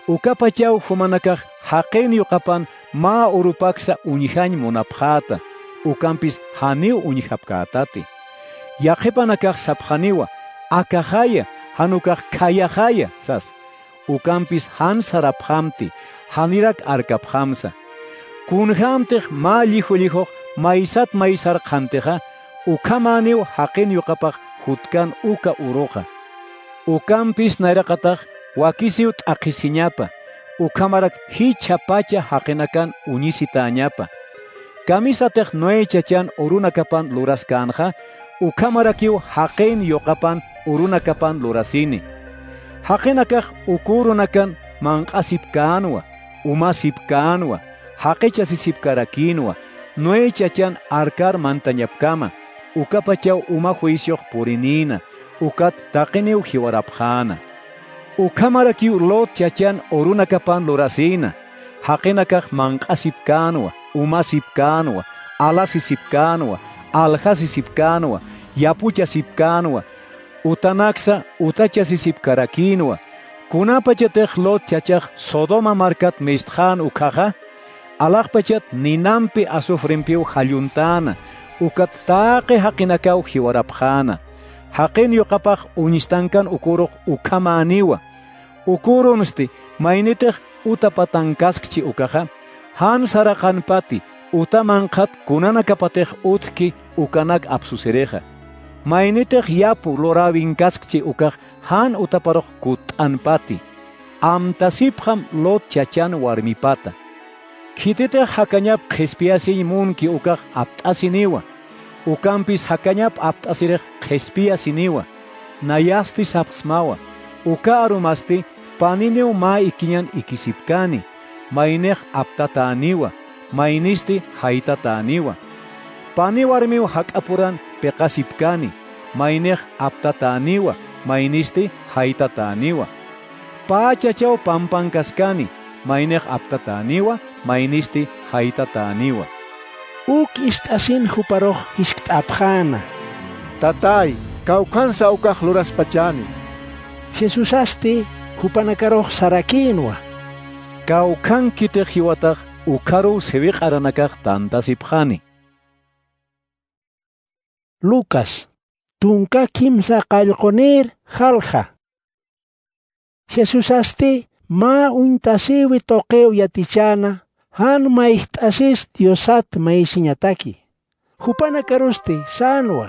ukapachaw jumanakax jaqin yuqapan mä urupaksa uñjañ munapxäta, ukampis janiw uñjapkätati. Yaqhipanakax sapxaniwa, akaxaya, jan ukax khayaxaya sasa. Ukampis jan sarapxamti, janirak arkapxamsa. Kunjämtix mä lliju llijux maysat maysar qhantixa, ukhamäniw jaqin yuqapax jutkan uka uruxa. Ukampis nayraqatax wakisiw t'aqhisiñapa, ukhamarak jichha pacha jaqinakan uñisitäñapa. Kamisatix Noé chachan urunakapan luraskänxa, ukhamarakiw jaqin yuqapan urunakapan lurasini. Jaqinakax uka urunakan manq'asipkänwa, umasipkänwa, jaqichasisipkarakïnwa, Noé chachan arkar mantañapkama, ukapachaw uma juiciox purinïna, ukat taqiniw jiwarapxäna. Ukhamarakiw Lot chachan urunakapan lurasïna, jaqinakax manq'asipkänwa, umasipkänwa, alasisipkänwa, aljasisipkänwa, yapuchasipkänwa, utanaksa utachasisipkarakïnwa. Kunapachatix Lot chachax Sodoma markat mistxän ukkhaxa, alaxpachat ninampi azufrempiw jalluntäna, ukat taqi jaqinakaw jiwarapxäna. Jaqin yuqapax uñstankan uka urux ukhamäniwa. Uka urunsti maynitix uta patankaskchi ukaxa, jan saraqanpati uta manqhat kunanakapatix utjki ukanak apsusirixa. Maynitix yapu luräwinkaskchi ukax jan utaparux kutt'anpati. Amtasipxam Lot chachan warmipata. Khititix jakañap qhispiyasiñ munki ukax apt'asiniwa. Ukampis jakañap apt'asirix qhispiyasiniwa. Nayasti sapxsmawa, uka arumasti paniniw mä ikiñan ikisipkani, maynix aptatäniwa, maynisti jaytatäniwa. Pani warmiw jak'apuran piqasipkani, maynix aptatäniwa, maynisti jaytatäniwa. Pä chachaw pampankaskani, maynix aptatäniwa, maynisti jaytatäniwa. Uk ist'asin juparux jiskt'apxäna: —Tatäy, kawkhansa ukax luraspachäni. Jesusasti jupanakarux sarakïnwa: —Kawkhankitix jiwatax ukharuw siwiq'aranakax tantasipxani. Lucas, tunka kimsa qallqunïr jalja. Jesusasti mä uñtasïwi tuqiw yatichäna, jan mayjt'asis Diosat mayisiñataki. Jupanakarusti sänwa: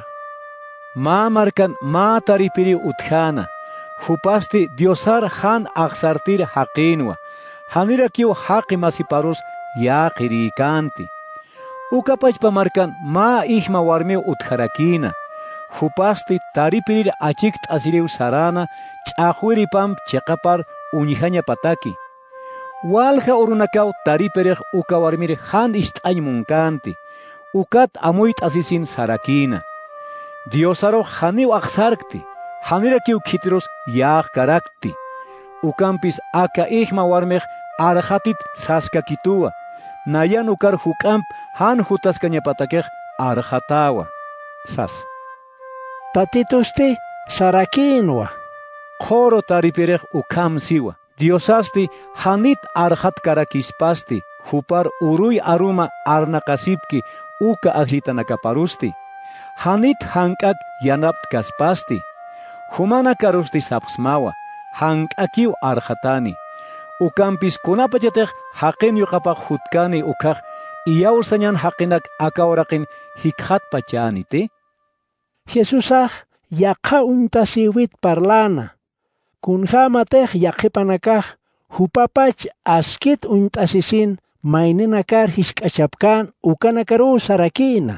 —Mä markan mä taripiriw utjäna, jupasti Diosar jan axsartir jaqïnwa, janirakiw jaqi masiparus yäqirïkänti. Uka pachpa markan mä ijma warmiw utjarakïna, jupasti taripirir achikt'asiriw saräna ch'axwiripamp chiqapar uñjañapataki. Walja urunakaw taripirix uka warmir jan ist'añ munkänti, ukat amuyt'asisin sarakïna. Diosarux janiw axsarkti, janirakiw khitirus yäqkarakti. Ukampis aka ijma warmix arxatit saskakituwa, nayan ukar juk'amp jan jutaskañapatakix arxatäwa, sasa. Tatitusti sarakïnwa: Qhuru taripirix ukham siwa. Diosasti janit arxatkarakïspasti, jupar uruy aruma arnaqasipki uka ajllitanakaparusti. Janit jank'ak yanaptkaspasti. Jumanakarusti sapxsmawa: Jank'akiw arxatäni. Ukampis kunapachatix jaqin yuqapax jutkäni ukkhax, iyawsañan jaqinak aka uraqin jikxatpachäniti. Jesusax yaqha uñtasïwit parläna. Kunjämatix yaqhipanakax jupapach askit uñt'asisin mayninakar jisk'achapkän ukanakaruw sarakïna: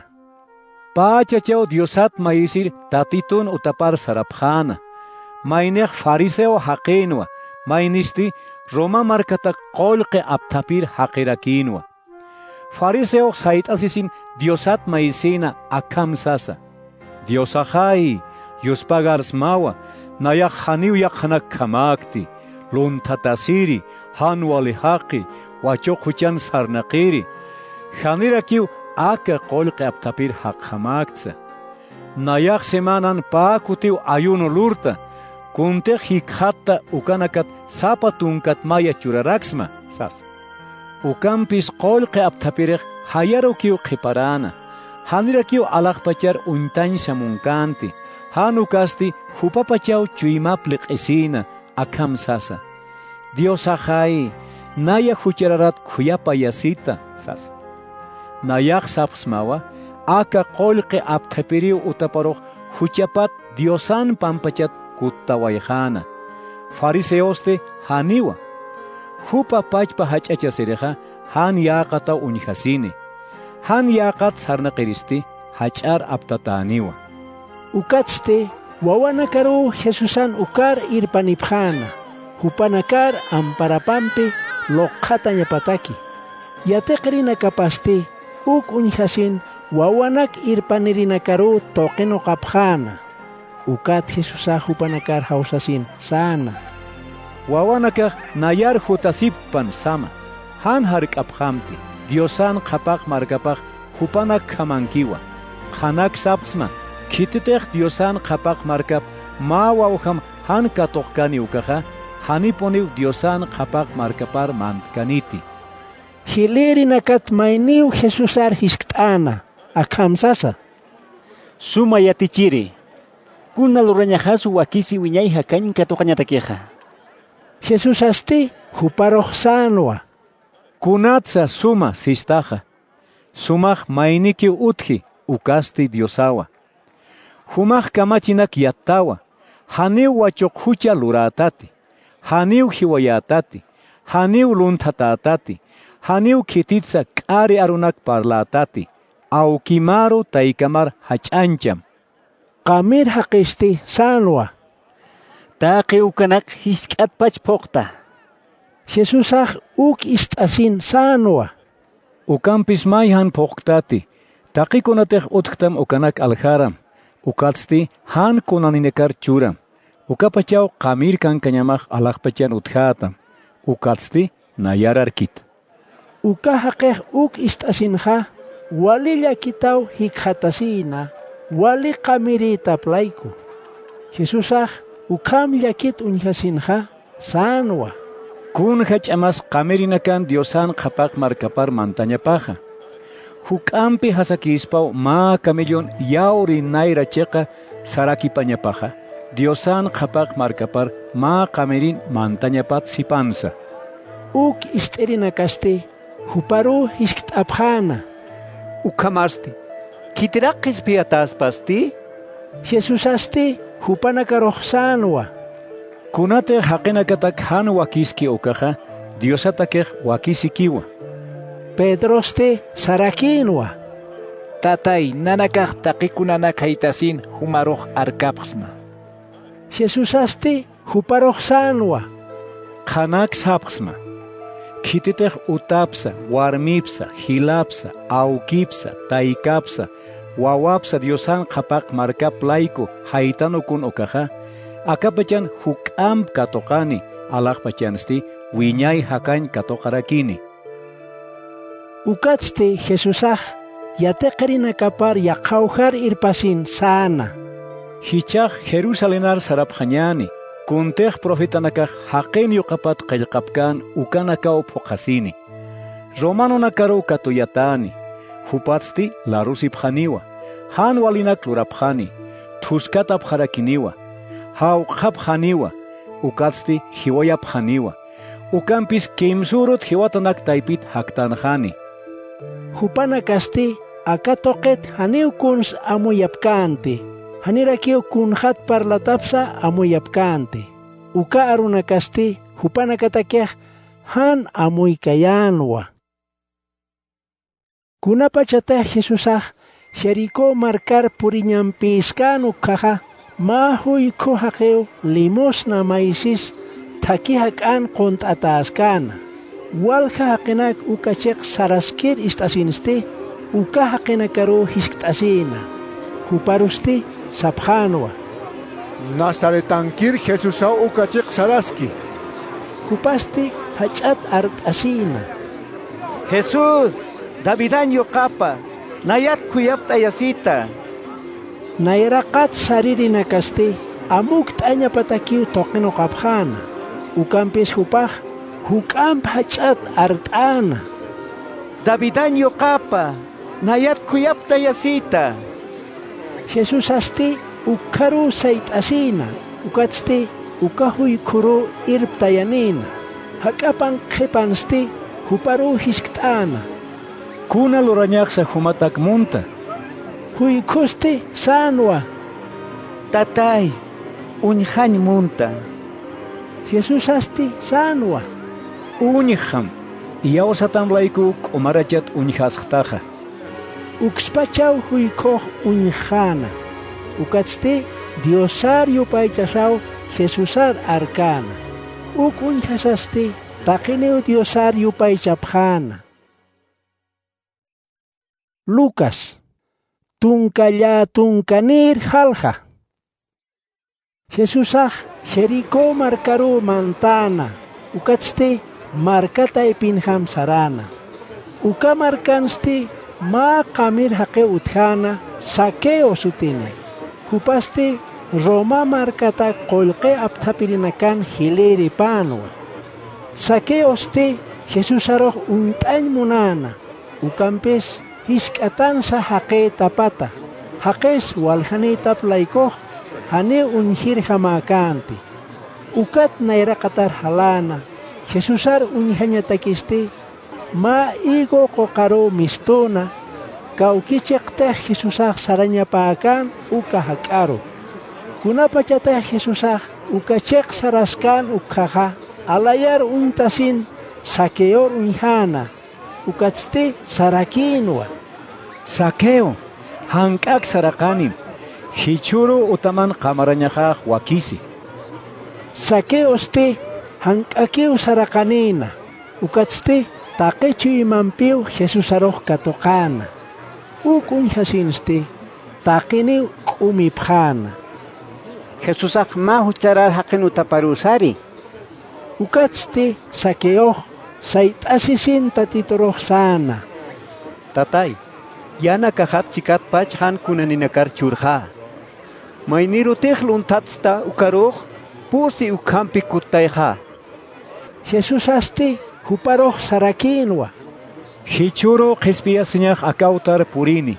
Pä chachaw Diosat mayisir Tatitun utapar sarapxäna, maynix fariseo jaqïnwa, maynisti Roma markatak qullqi apthapir jaqirakïnwa. Fariseox sayt'asisin Diosat mayisïna akham sasa: Diosaxay, yuspagarsmawa, nayax janiw yaqhanakjamäkti, lunthatasiri, jan wali jaqi, wachuq juchan sarnaqiri. Janirakiw aka qullqi apthapir jaqjamäktsa. Nayax semanan pä kutiw ayuno lurta, kuntix jikxatta ukanakat sapa tunkat maya churaraksma, sasa. Ukampis qullqi apthapirix jayarukiw qhiparäna, janirakiw alaxpachar uñtañsa munkänti, Jan ukasti jupapachaw chuymap liq'isïna, akham sasa: "Diosaxay, naya juchararat khuyapayasita", sasa. Nayax sapxsmawa, aka qullqi apthapiriw utaparux juchapat Diosan pampachat kuttawayxäna. Fariseosti janiwa. Jupa pachpa jach'achasirixa jan yäqataw uñjasini. Jan yäqat sarnaqiristi jach'ar aptatäniwa. Ukatsti wawanakaruw Jesusan ukar irpanipxäna, jupanakar amparapampi luqxatañapataki. Yatiqrinakapasti uk uñjasin wawanak irpanirinakaruw tuqinuqapxäna. Ukat Jesusax jupanakar jawsasin säna: "Wawanakax nayar jutasipkpan sama, jan jark'apxamti, Diosan qhapaq markapax jupanakjamankiwa. Qhanak sapxsma, khititix Diosan qhapaq markap mä wawjam jan katuqkani ukaxa, janipuniw Diosan qhapaq markapar mantkaniti". Jilïrinakat mayniw Jesusar jiskt'äna, akham sasa: "Suma yatichiri, kuna lurañaxasu wakisi wiñay jakañ katuqañatakixa". Jesusasti juparux sänwa: "Kunatsa suma sistaxa, sumax maynikiw utji, ukasti Diosawa. Jumax kamachinak yattawa, janiw wachuq jucha lurätati, janiw jiwayätati, janiw lunthatätati, janiw khititsa k'ari arunak parlätati, awkimaru taykamar jach'añcham". Qamir jaqisti sänwa: "Taqi ukanak jisk'atpach phuqta". Jesusax uk ist'asin sänwa: "Ukampis may jan phuqktati, taqikunatix utjtam ukanak aljaram, ukatsti jan kunaninakar churam. Ukapachaw qamir kankañamax alaxpachan utjätam, ukatsti nayar arkita". Uka jaqix uk ist'asinxa wali llakitaw jikxatasïna, wali qamirïtap layku. Jesusax ukham llakit uñjasinxa sänwa: "Kunja ch'amas qamirinakan Diosan qhapaq markapar mantañapaxa. Juk'ampi jasakïspaw mä camellon yawri nayra chiqa sarakipañapaxa, Diosan qhapaq markapar mä qamirin mantañapat sipansa". Uk ist'irinakasti juparuw jiskt'apxäna: "Ukhamasti, ¿khitirak qhispiyatäspasti?" Jesusasti jupanakarux sänwa: "Kunatix jaqinakatak jan wakiski ukaxa, Diosatakix wakisikiwa". Pedrosti sarakïnwa: "Tatay, nanakax taqikunanak jaytasin jumarux arkapxsma". Jesusasti juparux sänwa: "Qhanak sapxsma, khititix utapsa, warmipsa, jilapsa, awkipsa, taykapsa, wawapsa Diosan qhapaq markap layku jaytanukun ukaxa, akapachan juk'amp katuqani, alaxpachansti wiñay jakañ katuqarakini". Ukatsti Jesusax yatiqirinakapar yaqhawjar irpasin säna: "Jichhax Jerusalenar sarapxañäni, kuntix profetanakax jaqin yuqapat qillqapkän ukanakaw phuqhasini. Romanonakaruw katuyatäni, jupatsti larusipxaniwa, jan walinak lurapxani, thuskatapxarakiniwa, jawq'xapxaniwa, ukatsti jiwayapxaniwa. Ukampis kimsürut jiwatanak taypit jaktanxani". Jupanakasti aka tuqit janiw kuns amuyapkänti, janirakiw kunxat parlatapsa amuyapkänti. Uka arunakasti jupanakatakix jan amuykayänwa. Kunapachatix Jesusax Jericó markar puriñampïskän ukkhaxa, mä juykhu jaqiw limosna maysis thakhi jak'an qunt'atäskäna. Walja jaqinak uka chiq saraskir ist'asinsti, uka jaqinakaruw jiskt'asïna. Juparusti sapxänwa: "Nazaretankir Jesusaw uka chiq saraski". Jupasti jach'at art'asïna: "Jesús, Davidañ yuqapa, nayat khuyapt'ayasita". Nayraqat saririnakasti amukt'añapatakiw tuqinuqapxäna. Ukampis jupax juk'amp jach'at art'äna: "Davidañ yuqapa, nayat khuyapt'ayasita". Jesusasti Ukkharuw sayt'asïna, ukatsti uka juykhurüw irptayanïna. Jak'apan qhipansti juparuw jiskt'äna: —¿Kuna lurañaxsa jumatak munta? Juykhusti sänwa: —Tatay, uñjañ munta. Jesusasti sänwa: —Uñjxam, iyawsatam laykuw k'umarachat uñjasxtaxa. Ukspachaw juykhux uñjxäna. Ukatsti Diosar yupaychasaw Jesusar arkäna. Uk uñjasasti taqiniw Diosar yupaychapxäna. Lucas, tunka llätunkanïr jalja. Jesusax Jericó markaruw mantäna, ukatsti marka taypinjam saräna. Uka markansti mä qamir jaqiw utjäna, Zaqueo sutini. Jupasti Roma markatak qullqi apthapirinakan jilïripänwa. Zaqueosti Jesusarux uñt'añ munäna, ukampis jisk'atansa jaqïtapata, jaqis waljanïtap laykux janiw uñjirjamäkänti. Ukat nayraqatar jaläna, Jesusar uñjañatakisti mä higo quqaruw mistüna, kawki chiqtix Jesusax sarañapäkän uka jak'aru. Kunapachatix Jesusax uka chiq saraskän ukkhaxa, alayar uñtasin Zaqueor uñjäna, ukatsti sarakïnwa: —Zaqueo, jank'ak saraqanim, jichhüruw utaman qamarañaxäx wakisi. Zaqueosti jank'akiw saraqanïna, ukatsti taqi chuymampiw Jesusarux katuqäna. Uk uñjasinsti taqiniw k'umipxäna: —Jesusax mä jucharar jaqin utaparuw sari. Ukatsti Zaqueox sayt'asisin Tatiturux säna: —Tatay, yana kajat chikatpach jan kunaninakar churxä. Maynirutix lunthatsta ukarux, pusi ukkhampi kuttayxä. Jesusasti juparux sarakïnwa: —Jichhüruw qhispiyasiñax aka utar purini.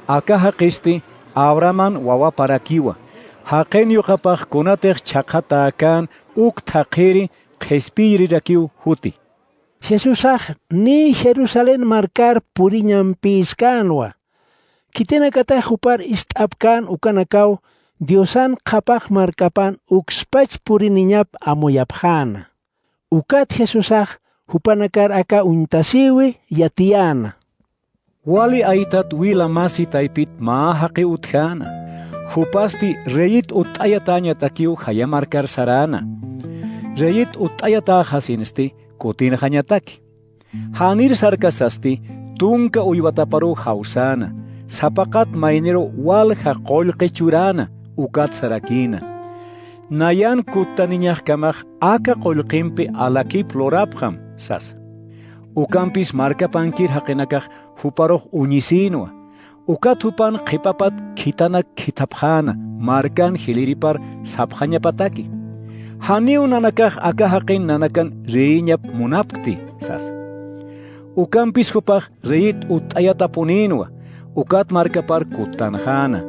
Aka jaqisti Abrahaman wawaparakiwa. Jaqin yuqapax kunatix chhaqhatäkän uk thaqhiri qhispiyirirakiw juti. Jesusax niy Jerusalén markar puriñampïskänwa. Khitinakatix jupar ist'apkän ukanakaw Diosan qhapaq markapan ukspach puriniñap amuyapxäna. Ukat Jesusax jupanakar aka uñtasïwi yatiyäna: —Wali aytat wila masi taypit mä jaqi utjäna. Jupasti reyit utt'ayatäñatakiw jaya markar saräna. Reyit utt'ayatäxasinsti kutinxañataki. Janir sarkasasti tunka uywataparuw jawsäna, sapaqat mayniruw walja qullqi churäna, ukat sarakïna: —Nayan kuttaniñaxkamax aka qullqimpi alakip lurapxam, sasa. Ukampis markapankir jaqinakax juparux uñisïnwa. Ukat jupan qhipapat khithanak khithapxäna, markan jilïripar sapxañapataki: —Janiw nanakax aka jaqin nanakan reyiñap munapkti, sasa. Ukampis jupax reyit utt'ayatapunïnwa, ukat markapar kuttanxäna.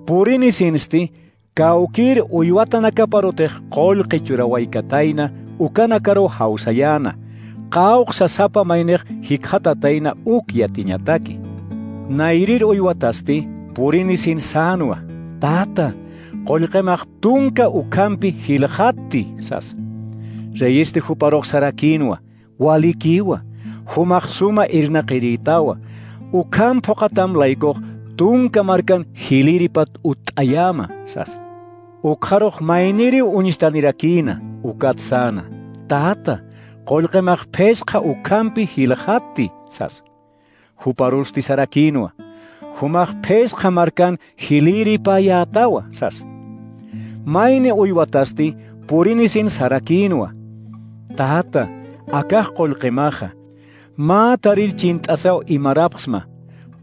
Purinisinsti kawkïr uywatanakaparutix qullqi churawaykatayna, ukanakaruw jawsayäna, qawqsa sapa maynix jikxatatayna uk yatiñataki. Nayrir uywatasti purinisin sänwa: —Tata, qullqimax tunka ukhampi jilxatti, sasa. Reyisti juparux sarakïnwa: —Walikiwa, jumax suma irnaqirïtawa, ukham phuqhatam laykux tunka markan jilïripat utt'ayäma, sasa. Ukxarux mayniriw uñstanirakïna, ukat säna: —Tata, qullqimax phisqa ukhampi jilxatti, sasa. Juparusti sarakïnwa: —Jumax phisqa markan jilïripayätawa, sasa. Mayni uywatasti purinisin sarakïnwa: —Tata, akax qullqimaxa, mä tarir chint'asaw imarapxsma,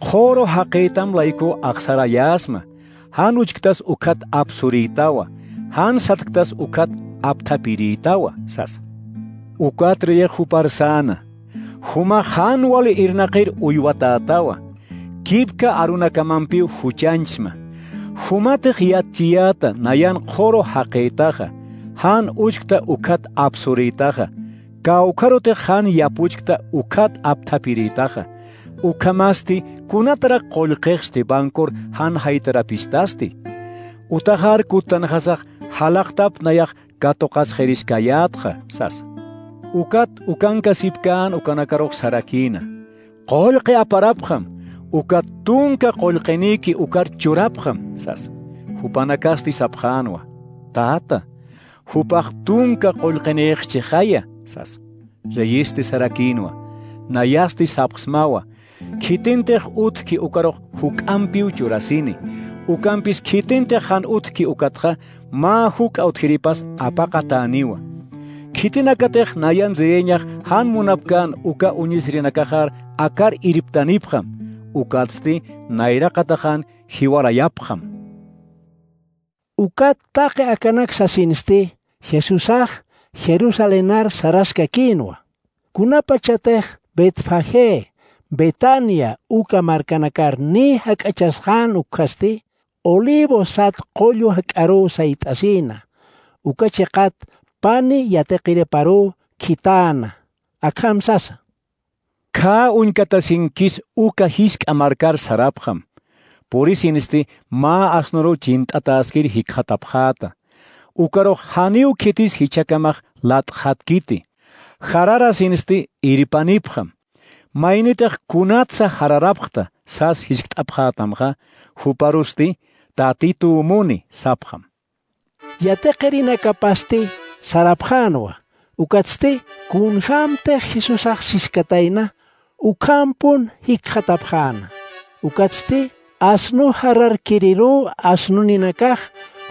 qhuru jaqïtam laykuw axsarayäsma, jan uchktas ukkhat apsurïtawa, jan satktas ukkhat apthapirïtawa, sasa. Ukat reyix jupar säna: —Jumax jan wali irnaqir uywatätawa, kipka arunakamampiw juchañchsma. Jumatix yatchiyäta nayan qhuru jaqïtaxa, jan uchkta ukhat apsurïtaxa, kawkharutix jan yapuchkta ukhat apthapirïtaxa. Ukhamasti, ¿kunatarak qullqixsti bancor jan jaytarapistasti? Utaxar kuttanxasax jalaqtap nayax katuqasxiriskäyätxa, sasa. Ukat ukankasipkän ukanakarux sarakïna: Qullqi aparapxam, ukat tunka qullqinïki ukar churapxam, sasa. Jupanakasti sapxänwa: Tata, jupax tunka qullqinïxchixaya, sasa. Reyisti sarakïnwa: Nayasti sapxsmawa, khitintix utjki ukarux juk'ampiw churasini. Ukampis khitintix jan utjki ukatxa, mä juk'a utjiripas apaqatäniwa. Khitinakatix nayan reyeñax jan munapkän uka uñisirinakaxar akar irptanipxam, ukatsti nayraqataxan jiwarayapxam. Ukat taqi akanak sasinsti, Jesusax Jerusalenar saraskakïnwa. Kunapachatix Betfagé, Betania uka markanakar niy jak'achasxän ukkhasti, Olivos sat qullu jak'aruw sayt'asïna, uka chiqat pani yatiqiriparuw khitäna. Akham sasa: Khä uñkatasinkis uka jisk'a markar sarapxam. Purisinsti mä asnuruw chint'atäskir jikxatapxäta. Ukarux janiw khitis jichhakamax lat'xatkiti. Jararasinsti irpanipxam. Maynitix kunatsa jararapxta sas jiskt'apxätamxa, juparusti: Tatituw muni, sapxam. Yatiqirinakapasti sarapxänwa, ukatsti kunjämtix Jesusax siskatayna, ukhampun jikxatapxäna. Ukatsti asnu jararkiriruw asnuninakax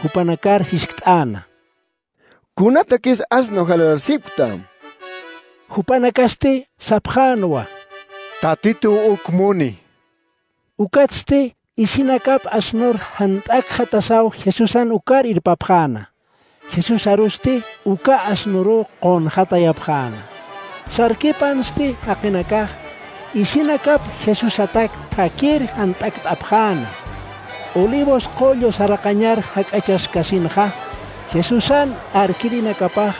jupanakar jiskt'äna: ¿Kunatakis asnu jararasipkta? Jupanakasti sapxänwa: Tatituw uk muni. Ukatsti isinakap asnur jant'akxatasaw Jesusan ukar irpapxäna. Jesusarusti uka asnuruw qunxatayapxäna. Sarkipansti jaqinakax isinakap Jesusatak thakir jant'akt'apxäna. Olivos qullu saraqañar jak'achaskasinxa, Jesusan arkirinakapax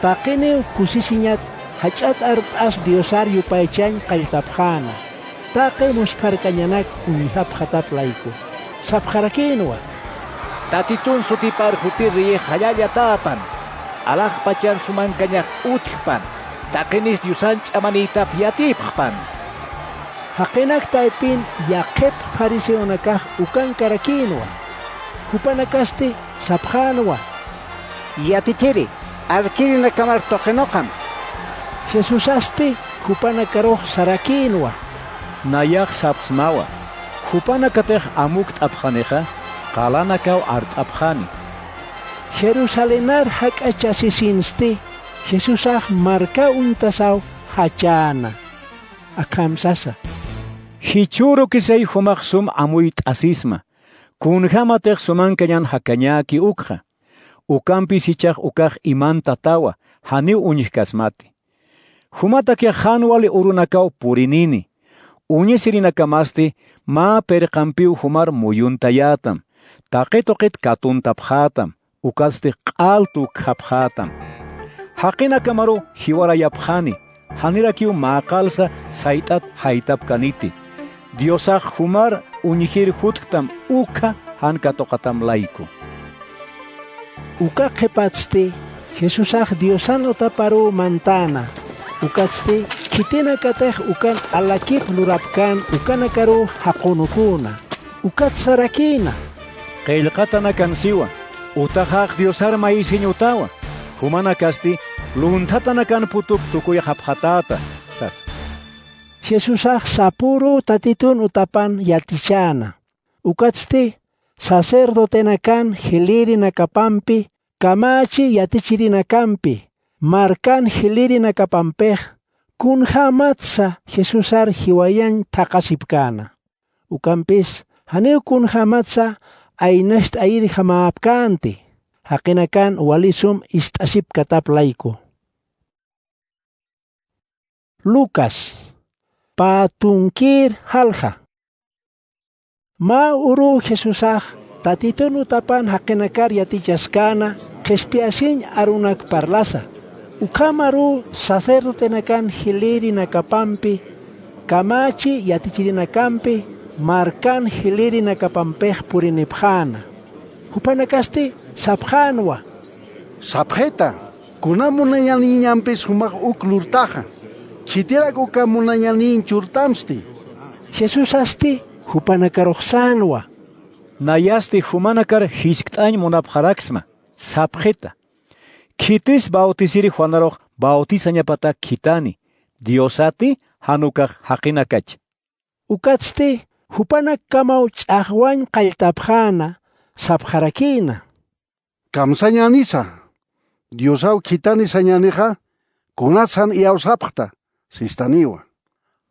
taqiniw kusisiñat jach'at art'as Diosar yupaychañ qalltapxäna. Taqi muspharkañanak uñjapxatap layku, sapxarakïnwa: Tatitun sutipar jutir reyix jallalla täpan, alaxpachan sumankañax utjpan, taqinis Diosan ch'amanïtap yatipxpan. Jaqinak taypin yaqhip fariseonakax ukankarakïnwa. Jupanakasti sapxänwa: Yatichiri, arkirinakamar tuqinuqam. Jesusasti jupanakarux sarakïnwa: Nayax sapxsmawa, jupanakatix amukt'apxanixa, qalanakaw art'apxani. Jerusalenar jak'achasisinsti, Jesusax marka uñtasaw jachäna. Akham sasa: Jichhürukisay jumax sum amuyt'asisma, kunjämatix sumankañan jakañäki ukxa. Ukampis jichhax ukax iman tatawa, janiw uñjkasmati. Jumatakix jan wali urunakaw purinini, uñisirinakamasti mä pirqampiw jumar muyuntayätam, taqi tuqit katuntapxätam, ukatsti q'al tukjapxätam. Jaqinakamaruw jiwarayapxani, janirakiw mäqalsa sayt'at jaytapkaniti. Diosax jumar uñjir jutktam ukha jan katuqatam layku. Uka qhipatsti Jesusax Diosan utaparuw mantäna, ukatsti khitinakatix ukan alakip lurapkän ukanakaruw jaqunuküna. Ukat sarakïna: Qillqatanakan siwa, utaxax Diosar mayisiñ utawa, jumanakasti lunthatanakan putup tukuyxapxatäta, sasa. Jesusax sapüruw Tatitun utapan yatichäna. Ukatsti sacerdotenakan jilïrinakapampi, kamachi yatichirinakampi, markan jilïrinakapampix kunjämatsa Jesusar jiwayañ thaqhasipkäna. Ukampis janiw kunjämatsa aynacht'ayirjamäpkänti, jaqinakan wali sum ist'asipkatap layku. Lucas, pä tunkir jalja. Mä uruw Jesusax Tatitun utapan jaqinakar yatichaskäna qhispiyasiñ arunak parlasa. Ukhamaruw sacerdotenakan jilïrinakapampi, kamächi yatichirinakampi, markan jilïrinakapampix purinipxäna. Jupanakasti sapxänwa: —Sapxita, kuna munañanïñampis jumax uk lurtaxa. Khitirak uka munañanïñ churtamsti. Jesusasti jupanakarux sänwa: —Nayasti jumanakar jiskt'añ munapxaraksma, sapxita. Khitis bautisir Juanarux bautisañapatak khithani, Diosati jan ukax jaqinakach. Ukatsti jupanakkamaw ch'axwañ qalltapxäna, sapxarakïna: —Kamsañänisa, Diosaw khithani sañänixa, kunatsan iyawsapxta sistaniwa.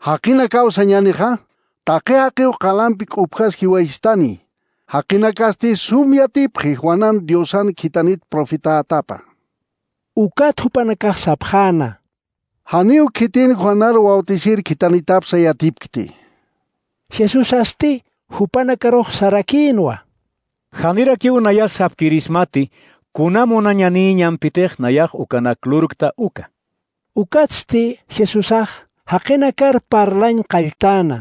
Jaqinakaw sañänixa, taqi jaqiw qalampi k'upjas jiwaystani. Jaqinakasti sum yatipxi Juanan Diosan khithanit profetätapa. Ukat jupanakax sapxäna: —Janiw khitin Juanar bautisir khithanitapsa yatipkti. Jesusasti jupanakarux sarakïnwa: —Janirakiw nayas sapkirismati kuna munañanïñampitix nayax ukanak lurkta uka. Ukatsti Jesusax jaqinakar parlañ qalltäna,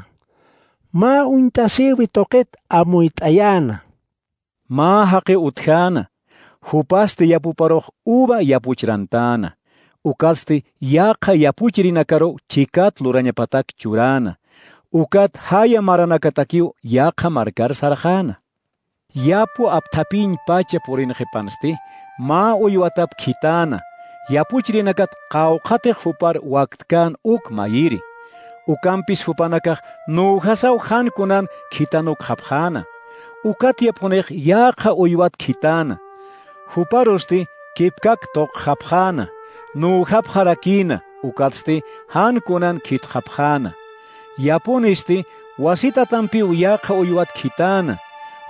mä uñtasïwi tuqit amuyt'ayäna. Mä jaqiw utjäna, jupasti yapuparux uva yapuchrantäna, ukatsti yaqha yapuchirinakaruw chikat lurañapatak churäna, ukat jaya maranakatakiw yaqha markar sarxäna. Yapu apthapïñpacha purinxipansti mä uywatap khitäna, yapuchirinakat qawqhatix jupar waktkän uk mayiri. Ukampis jupanakax nüwjasaw jan kunan khithanukxapxäna. Ukat yapunix yaqha uywat khitäna. Juparusti kipkak tuqxapxäna, nüwjapxarakïna, ukatsti jan kunan khitxapxäna. Yapunisti wasitatampiw yaqha uywat khitäna,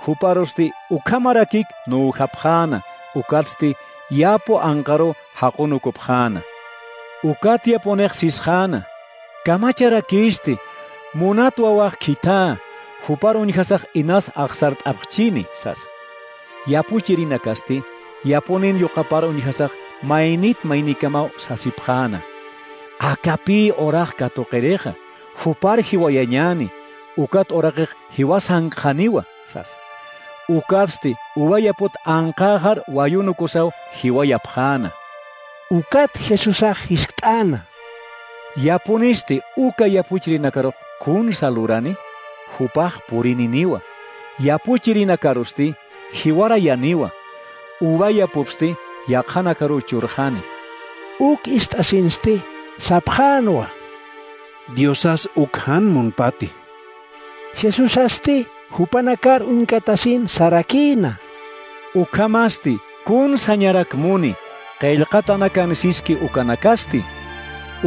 juparusti ukhamarakik nüwjapxäna, ukatsti yapu anqaruw jaqunukupxäna. Ukat yapunix sisxäna: —Kamacharakïsti, munat wawax khithä, jupar uñjasax inas axsart'apxchini, sasa. Yapuchirinakasti yapunin yuqapar uñjasax maynit maynikamaw sasipxäna: —Akapï urax katuqirixa, jupar jiwayañäni, ukat uraqix jiwasankxaniwa, sasa. Ukatsti uva yaput anqäxar wayunukusaw jiwayapxäna. Ukat Jesusax jiskt'äna: —Yapunisti uka yapuchirinakarux kunsa lurani, jupax purininiwa. Yapuchirinakarusti jiwarayaniwa, uva yapupsti yaqhanakaruw churxani. Uk ist'asinsti sapxänwa: —Diosas uk jan munpati. Jesusasti jupanakar uñkatasin sarakïna: —Ukhamasti kun sañarak muni, qillqatanakan siski ukanakasti.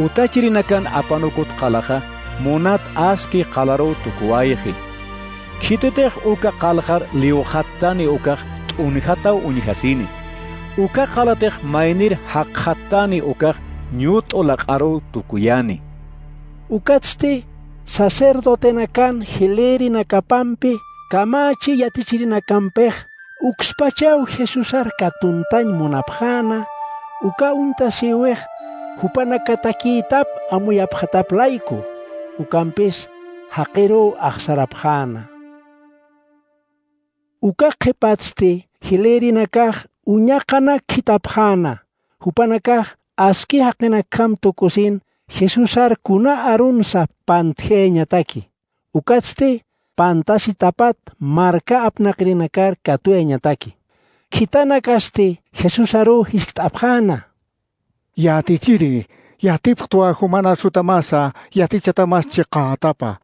Utachirinakan apanukut qalaxa munat aski qalaruw tukuwayxi. Khititix uka qalxar liwxattani ukax t'unjataw uñjasini. Uka qalatix maynir jaqxattani ukax ñut'u laq'aruw tukuyani. Ukatsti sacerdotenakan jilïrinakapampi, kamächi yatichirinakampix ukspachaw Jesusar katuntañ munapxäna, uka uñtasïwix jupanakatakïtap amuyapxatap layku, ukampis jaqiruw axsarapxäna. Uka qhipatsti jilïrinakax uñaqanak khithapxäna, jupanakax aski jaqinakjam tukusin Jesusar kuna arunsa pantjayañataki. Ukatsti pantasitapat marka apnaqirinakar katuyañataki. Khitanakasti Jesusaruw jiskt'apxäna: —Yatichiri, yatipxtwa juman asutamasa, yatichatamas chiqätapa.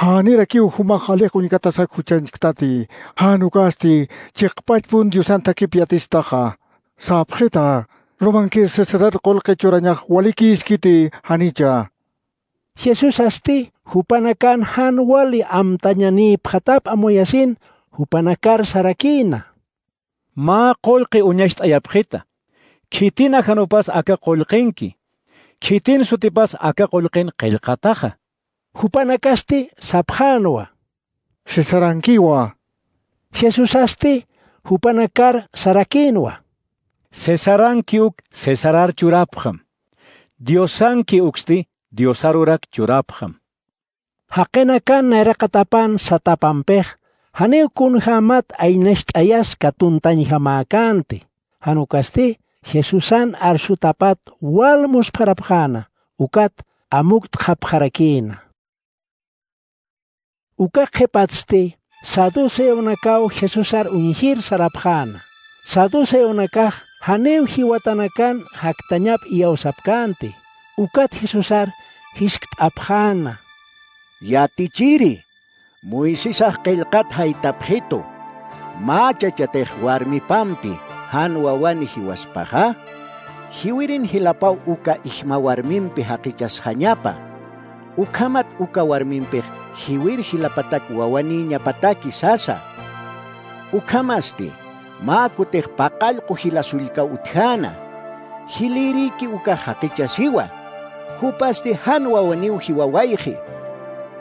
Janirakiw jumax alix uñkatasak juchañchtati, jan ukasti chiqpachpun Diosan thakip yatistaxa. Sapxita, ¿romankir Cesarar qullqi churañax walikïskiti janicha? Jesusasti jupanakan jan wali amtañanïpxatap amuyasin jupanakar sarakïna: —Mä qullqi uñacht'ayapxita. Khitin ajanupas aka qullqinki. Khitin sutipas aka qullqin qillqataxa. Jupanakasti sapxänwa: —Cesarankiwa, sasa. Jesusasti jupanakar sarakïnwa. Cesaranki uk cesarar churapxam. Diosanki uksti diosarurak churapxam. Jaqinakan nayraqatapan satapampix janiw kunjämat aynacht'ayas katuntañjamäkänti. Jan ukasti jesusan arsutapat wal muspharapxäna ukat amukt'xapxarakïna. Uka qhipatsti saduceonakaw jesusar uñjir sarapxäna. Saduceonakax janiw jiwatanakan jaktañap iyawsapkänti. Ukat jesusar jiskt'apxäna. —Yatichiri, moisesax qillqat jaytapxitu, mä chachatix warmipampi jan wawani jiwaspaxa, jiwirin jilapaw uka ijma warmimpi jaqichasxañapa. Ukhamat uka warmimpix jiwir jilapatak wawanïñapataki sasa. Ukhamasti mä kutix paqallqu jila sullkaw utjäna. Jilïrïki ukax jaqichasiwa. Jupasti jan wawaniw jiwawayxi.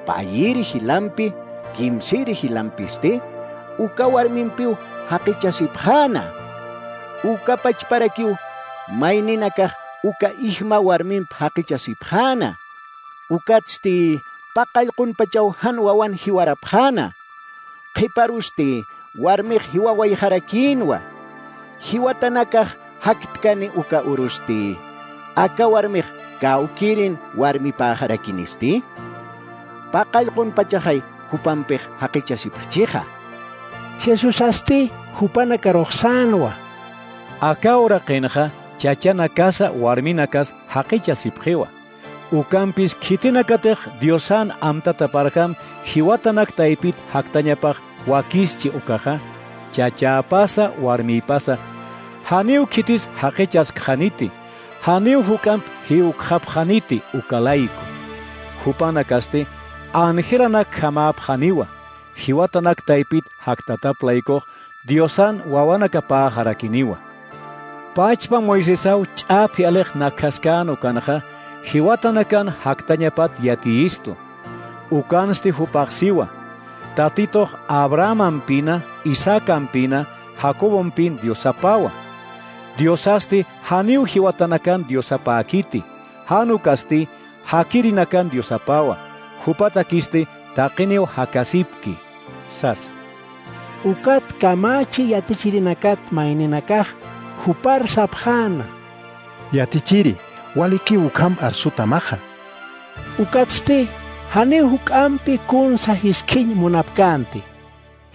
Payïri jilampi, kimsïri jilampisti uka warmimpiw jaqichasipxäna. Uka pachparakiw mayninakax uka ijma warmimp jaqichasipxäna. Ukatsti paqallqunpachaw jan wawan jiwarapxäna. Qhiparusti warmix jiwawayxarakïnwa. Jiwatanakax jaktkani uka urusti, aka warmix kawkïrin warmipäxarakinisti. Paqallqunpachaxay jupampix jaqichasipxchixa. Jesusasti jupanakarux sänwa. Aka uraqinxa chachanakasa warminakas jaqichasipxiwa. Ukampis khitinakatix Diosan amtataparjam jiwatanak taypit jaktañapax wakischi ukaxa, chachäpasa warmïpasa, janiw khitis jaqichaskxaniti, janiw juk'amp jiwkxapxaniti uka layku. Jupanakasti angelanakjamäpxaniwa, jiwatanak taypit jaktatap laykux Diosan wawanakapäxarakiniwa. Pachpa Moisesaw ch'aphi alix nakjaskän ukanxa, jiwatanakan jaktañapat yatiyistu. Ukansti jupax siwa: Tatitux Abrahamampina, Isaakampina, Jacobompin Diosapawa. Diosasti janiw jiwatanakan Diosapäkiti, jan ukasti jakirinakan Diosapawa, jupatakisti taqiniw jakasipki, sasa. Ukat kamächi yatichirinakat mayninakax jupar sapxäna: —Yatichiri, walikiw ukham arsutamaxa. Ukatsti janiw juk'ampi kunsa jiskhiñ munapkänti.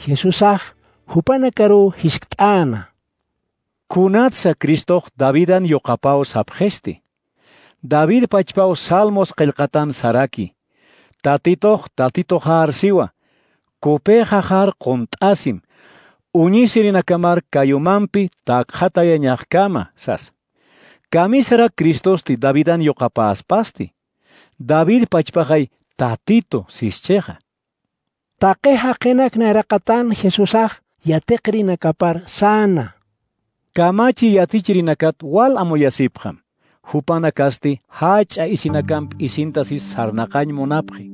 Jesusax jupanakaruw jiskt'äna: —¿Kunatsa Cristox Davidan yuqapaw sapxisti? David pachpaw Salmos qillqatan saraki: Tatitux, Tatituxar siwa, kupïxaxar qunt'asim, uñisirinakamar kayumampi takxatayañaxkama, sasa. ¿Kamisarak Cristosti Davidan yuqapäspasti? David pachpaxay Tatitu sischixa. Taqi jaqinak nayraqatan Jesusax yatiqirinakapar säna: —Kamachi yatichirinakat wal amuyasipxam. Jupanakasti jach'a isinakamp isintasis sarnaqañ munapxi.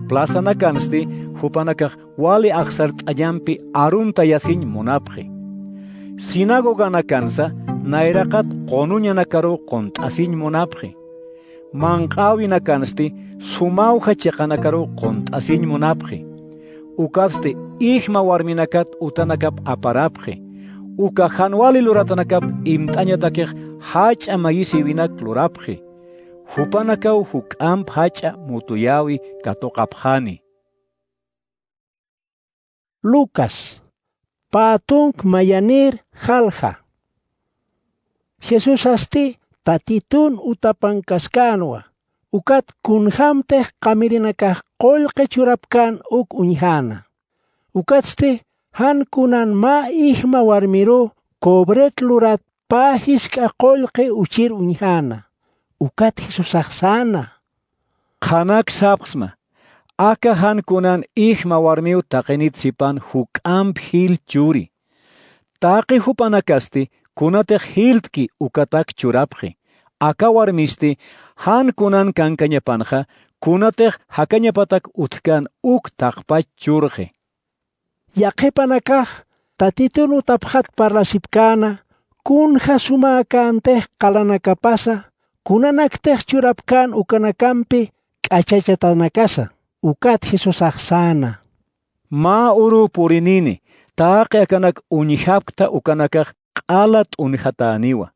Plazanakansti jupanakax wali axsart'añampi aruntayasiñ munapxi. Sinagoganakansa nayraqat qunuñanakaruw qunt'asiñ munapxi. Manq'äwinakansti sumawja chiqanakaruw qunt'asiñ munapxi. Ukatsti ijma warminakat utanakap aparapxi. Uka jan wali luratanakap imt'añatakix jach'a mayisïwinak lurapxi. Jupanakaw juk'amp jach'a mutuyäwi katuqapxani. Lucas, pä tunk mayanïr jalja. Jesusasti Tatitun utapankaskänwa, ukat kunjämtix qamirinakax qullqi churapkän uk uñjäna. Ukatsti jan kunan mä ijma warmiruw cobret lurat pä jisk'a qullqi uchir uñjäna. Ukat Jesusax säna: —Qhanak sapxsma, aka jan kunan ijma warmiw taqinit sipan juk'amp jil churi. Taqi jupanakasti kunatix jiltki ukatak churapxi, aka warmisti jan kunan kankañapanxa kunatix jakañapatak utjkän uk taqpach churxi. Yaqhipanakax Tatitun utapxat parlasipkäna, kunja sumäkäntix qalanakapasa, kunanaktix churapkän ukanakampi k'achachatanakasa. Ukat Jesusax säna: Mä uruw purinini, taqi akanak uñjapkta ukanakax q'ala t'unjatäniwa.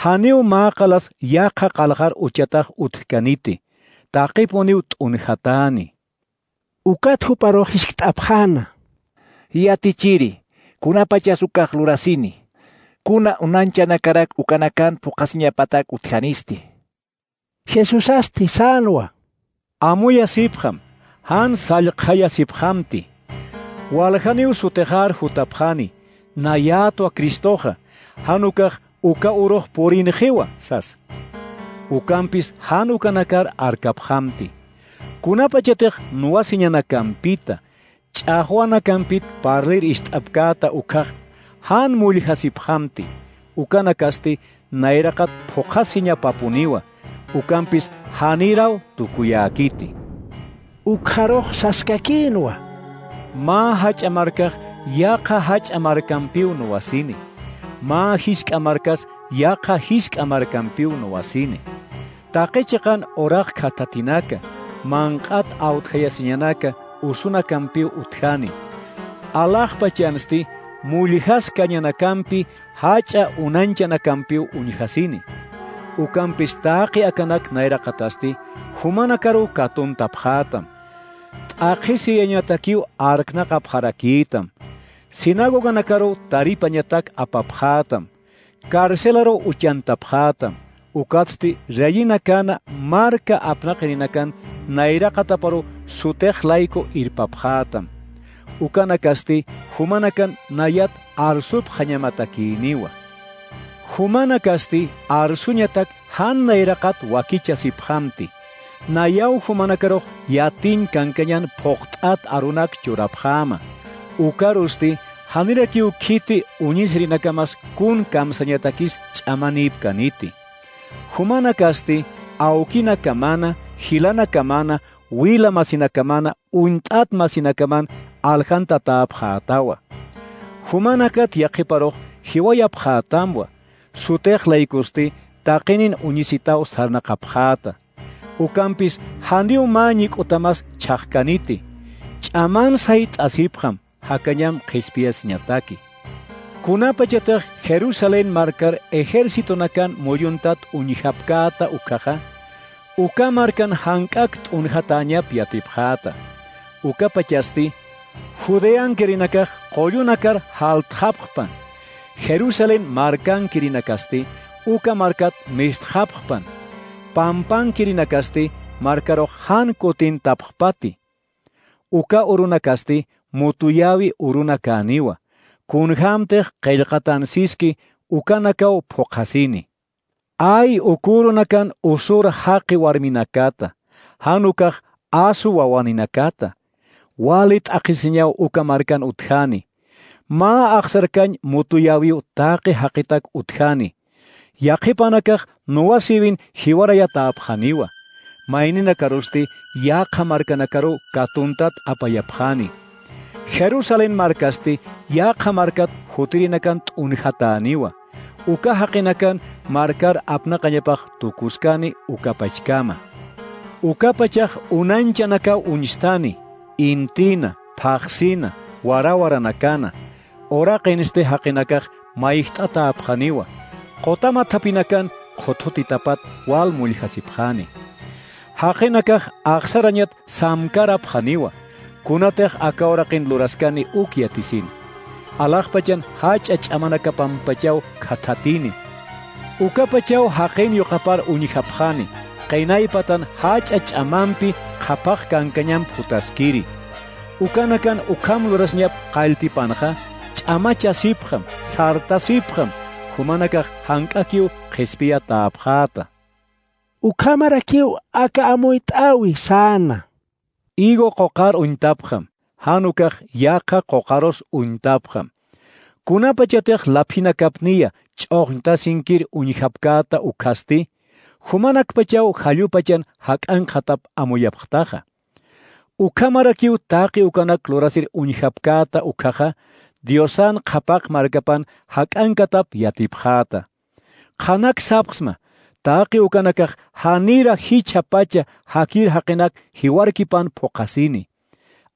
Janiw mä qalas yaqha qallqar uchatax utjkaniti, taqipuniw t'unjatäni. Ukat juparux jiskt'apxäna: Yatichiri, kunapachas ukax lurasini, kuna unanchanakarak ukanakan phuqhasiñapatak utjanisti. Jesusasti sänwa: Amuyasipxam, jan sallqjayasipxamti. Waljaniw sutixar jutapxani, nayätwa Cristoxa, jan ukax uka urux purinxiwa sasa. Ukampis jan ukanakar arkapxamti. Kunapachatix nuwasiñanakampita, ch'axwanakampit parlir ist'apkäta ukhax jan mulljasipxamti, ukanakasti nayraqat phuqhasiñapapuniwa, ukampis janiraw tukuyäkiti. Ukxarux saskakïnwa: Mä jach'a markax yaqha jach'a markampiw nuwasini. Mä jisk'a markas yaqha jisk'a markampiw nuwasini. Taqi chiqan uraq khathatinaka, manq'at awtjayasiñanaka usunakampiw utjani. Alaxpachansti mulljaskañanakampi jach'a uñanchanakampiw uñjasini. Ukampis taqi akanak nayraqatasti jumanakaruw katuntapxätam. T'aqhisiyañatakiw arknaqapxarakïtam. Sinagoganakaruw taripañatak apapxätam. Carcelaruw uchantapxätam. Ukatsti reyinakana marka apnaqininakan nayraqataparuw sutix layku irpapxätam. Ukanakasti jumanakan nayat arsupxañamatakïniwa. Jumanakasti arsuñatak jan nayraqat wakichasipxamti. Nayaw jumanakarux yatiñ kankañan phuqt'at arunak churapxäma. Ukarusti janirakiw khiti uñisirinakamas kun kamsañatakis ch'amanïpkaniti. Jumanakasti awkinakamana, jilanakamana, wila masinakamana, uñt'at masinakaman aljantatäpxätawa. Jumanakat yaqhiparux jiwayapxätamwa, sutix laykusti taqinin uñisitaw sarnaqapxäta. Ukampis janiw mä ñik'utamas chhaqkaniti, ch'aman sayt'asipxam, jakañam qhispiyasiñataki. Kunapachatix Jerusalén markar ejércitonakan muyuntat uñjapkäta ukhaxa, uka markan jank'ak t'unjatäñap yatipxäta. Ukapachasti Judeankirinakax qullunakar jaltxapxpan. Jerusalén markankirinakasti uka markat mistxapxpan. Pampankirinakasti markarux jan kutintapxpati. Uka urunakasti mutuyäwi urunakäniwa, kunjämtix qillqatan siski ukanakaw phuqhasini. Ay, uka urunakan usur jaqi warminakata, jan ukax asu wawaninakata. Wali t'aqhisiñaw uka markan utjani. Mä axsarkañ mutuyäwiw taqi jaqitak utjani. Yaqhipanakax nuwasïwin jiwarayatäpxaniwa. Mayninakarusti yaqha markanakaruw katuntat apayapxani. Jerusalén markasti yaqha markat jutirinakan t'unjatäniwa. Uka jaqinakan markar apnaqañapax tukuskani ukapachkama. Ukapachax uñanchanakaw uñstani, intina, phaxsina, warawaranakana. Uraqinsti jaqinakax mayjt'atäpxaniwa, qutamathapinakan qhuthutitapat wal mulljasipxani. Jaqinakax axsarañat samkarapxaniwa, kunatix aka uraqin luraskani uk yatisin. Alaxpachan jach'a ch'amanakapampachaw khathatini. Ukapachaw jaqin yuqapar uñjapxani, qinaypatan jach'a ch'amampi qhapaq kankañamp jutaskiri. Ukanakan ukham lurasiñap qalltipanxa, ch'amachasipxam, sartasipxam, jumanakax jank'akiw qhispiyatäpxäta. Ukhamarakiw aka amuyt'äwi säna: Higo quqar uñtapxam, jan ukax yaqha quqarus uñtapxam. Kunapachatix laphinakapniya ch'uxñtasinkir uñjapkäta ukhasti, jumanakpachaw jallupachan jak'ankxatap amuyapxtaxa. Ukhamarakiw taqi ukanak lurasir uñjapkäta ukhaxa, Diosan qhapaq markapan jak'ankatap yatipxäta. Qhanak sapxsma, taqi ukanakax janira jichhapacha jakir jaqinak jiwarkipan phuqhasini.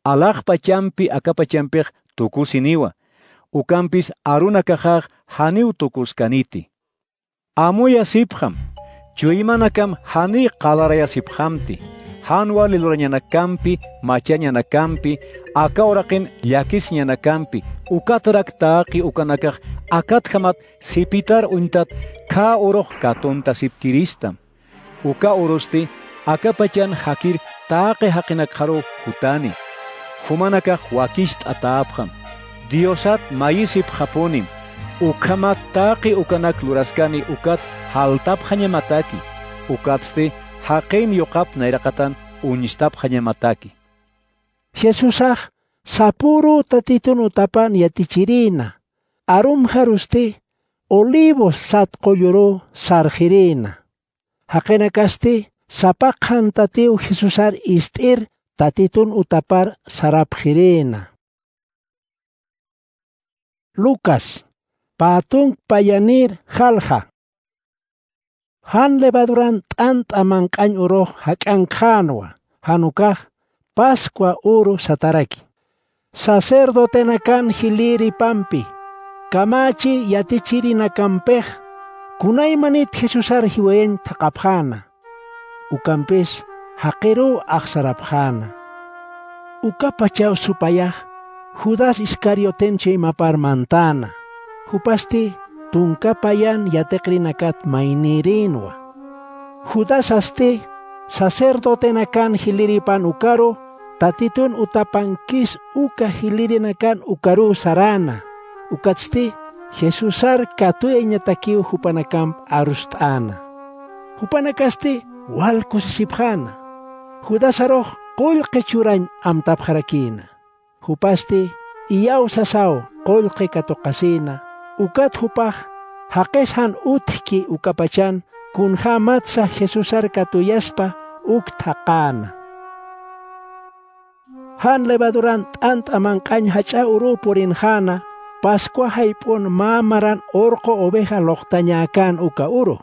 Alaxpachampi akapachampix tukusiniwa. Ukampis arunakaxax janiw tukuskaniti. Amuyasipxam, chuymanakam janiy qalarayasipxamti, jan wali lurañanakampi, machañanakampi, aka uraqin llakisiñanakampi, ukatarak taqi ukanakax akatjamat sipitar uñtat khä urux katuntasipkiristam. Uka urusti akapachan jakir taqi jaqinakxaruw jutani. Jumanakax wakicht'atäpxam. Diosat mayisipxapunim. Ukhamat taqi ukanak luraskani ukat jaltapxañamataki. Ukatsti jaqin yuqap nayraqatan uñstapxañamataki. Jesusax sapüru Tatitun utapan yatichirïna, arumxarusti Olivos sat qulluruw sarxirïna. Jaqinakasti sapa qhantatiw Jesusar ist'ir Tatitun utapar sarapxirïna. Lucas, pä tunk payanïr jalja. Jan levaduran t'ant'a manq'añ urux jak'ankxänwa, jan ukax Pascua uru sataraki. Sacerdotenakan jilïripampi, kamächi yatichirinakampix, kunaymanit Jesusar jiwayañ thaqhapxäna. Ukampis jaqiruw axsarapxäna. Ukapachaw supayax Judas Iscarioten chuymapar mantäna, jupasti tunka payan yatiqirinakat maynïrïnwa. Judasasti sacerdotenakan jilïripan ukaru Tatitun utapankis uka jilïrinakan ukaruw saräna, ukatsti Jesusar katuyañatakiw jupanakamp arust'äna. Jupanakasti wal kusisipxäna. Judasarux qullqi churañ amtapxarakïna. Jupasti iyaw sasaw qullqi katuqasïna, ukat jupax jaqis jan utjki ukapachan kunjämatsa Jesusar katuyaspa uk thaqäna. Jan levaduran t'ant'a manq'añ jach'a uruw purinxäna, Pascua jayp'un mä maran urqu oveja luqtañäkän uka uru.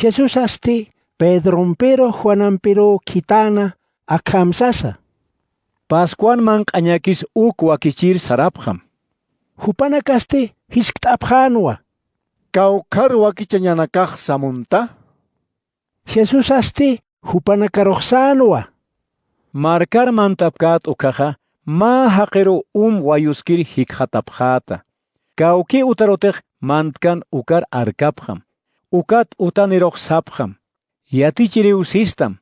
Jesusasti Pedrompiru Juanampiruw khitäna akham sasa: Pascuan manq'añakis uk wakichir sarapxam. Jupanakasti jiskt'apxänwa: ¿Kawkhar wakichañanakax samunta? Jesusasti jupanakarux sänwa: Markar mantapkät ukhaxa mä jaqiruw um wayuskir jikxatapxäta. Kawki utarutix mantkan ukar arkapxam. Ukat utanirux sapxam: Yatichiriw sistam.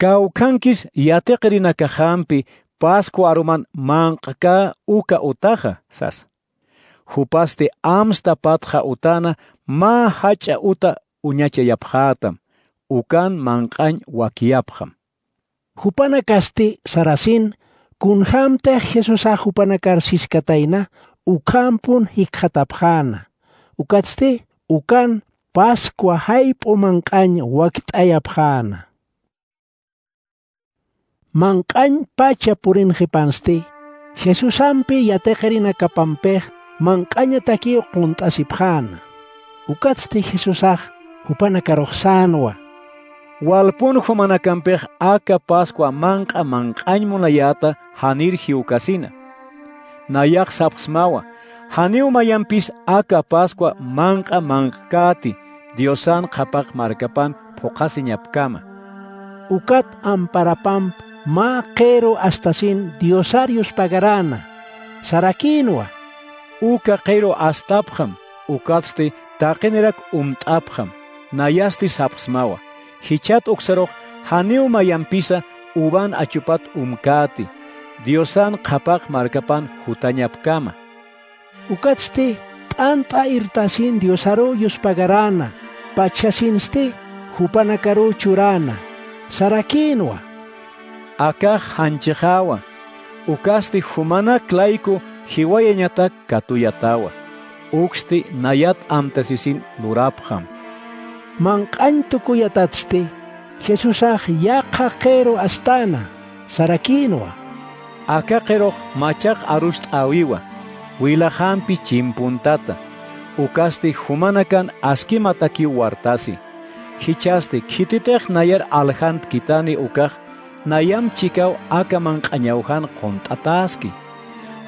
Kawkhankis yatiqirinakaxampi Pascua aruman manq'kä uka utaxa, sasa. Jupasti amsta patxa utana mä jach'a uta uñachayapxätam, ukan manq'añ wakiyapxam. Jupanakasti sarasin, kunjämtix Jesusax jupanakar siskatayna, ukhampun jikxatapxäna. Ukatsti ukan Pascua jayp'u manq'añ wakt'ayapxäna. Manq'añ pacha purinxipansti, Jesusampi yatiqirinakapampix manq'añatakiw qunt'asipxäna. Ukatsti Jesusax jupanakarux sänwa: Walpun jumanakampix aka Pascua manq'a manq'añ munayäta janir jiwkasina. Nayax sapxsmawa, janiw mayampis aka Pascua manq'a manq'käti Diosan qhapaq markapan phuqhasiñapkama. Ukat amparapamp mä qiru astasin Diosar yuspagaräna, sarakïnwa: Uka qiru astapxam, ukatsti taqinirak umt'apxam. Nayasti sapxsmawa: Jichhat uksarux janiw mayampisa uvan achupat umkäti, Diosan qhapaq markapan jutañapkama. Ukatsti t'ant'a irtasin Diosaruw yuspagaräna, pachjasinsti jupanakaruw churäna, sarakïnwa: Akax janchixäwa, ukasti jumanak layku jiwayañatak katuyatawa, uksti nayat amtasisin lurapxam. Manq'añ tukuyatatsti, Jesusax yaqha qiru astäna, sarakïnwa: Aka qirux machaq arust'äwiwa, wilaxampi chimpuntata, ukasti jumanakan askimatakiw wartasi. Jichhasti khititix nayar aljantkitani ukax, nayamp chikaw aka manq'añaw jan qunt'atäski.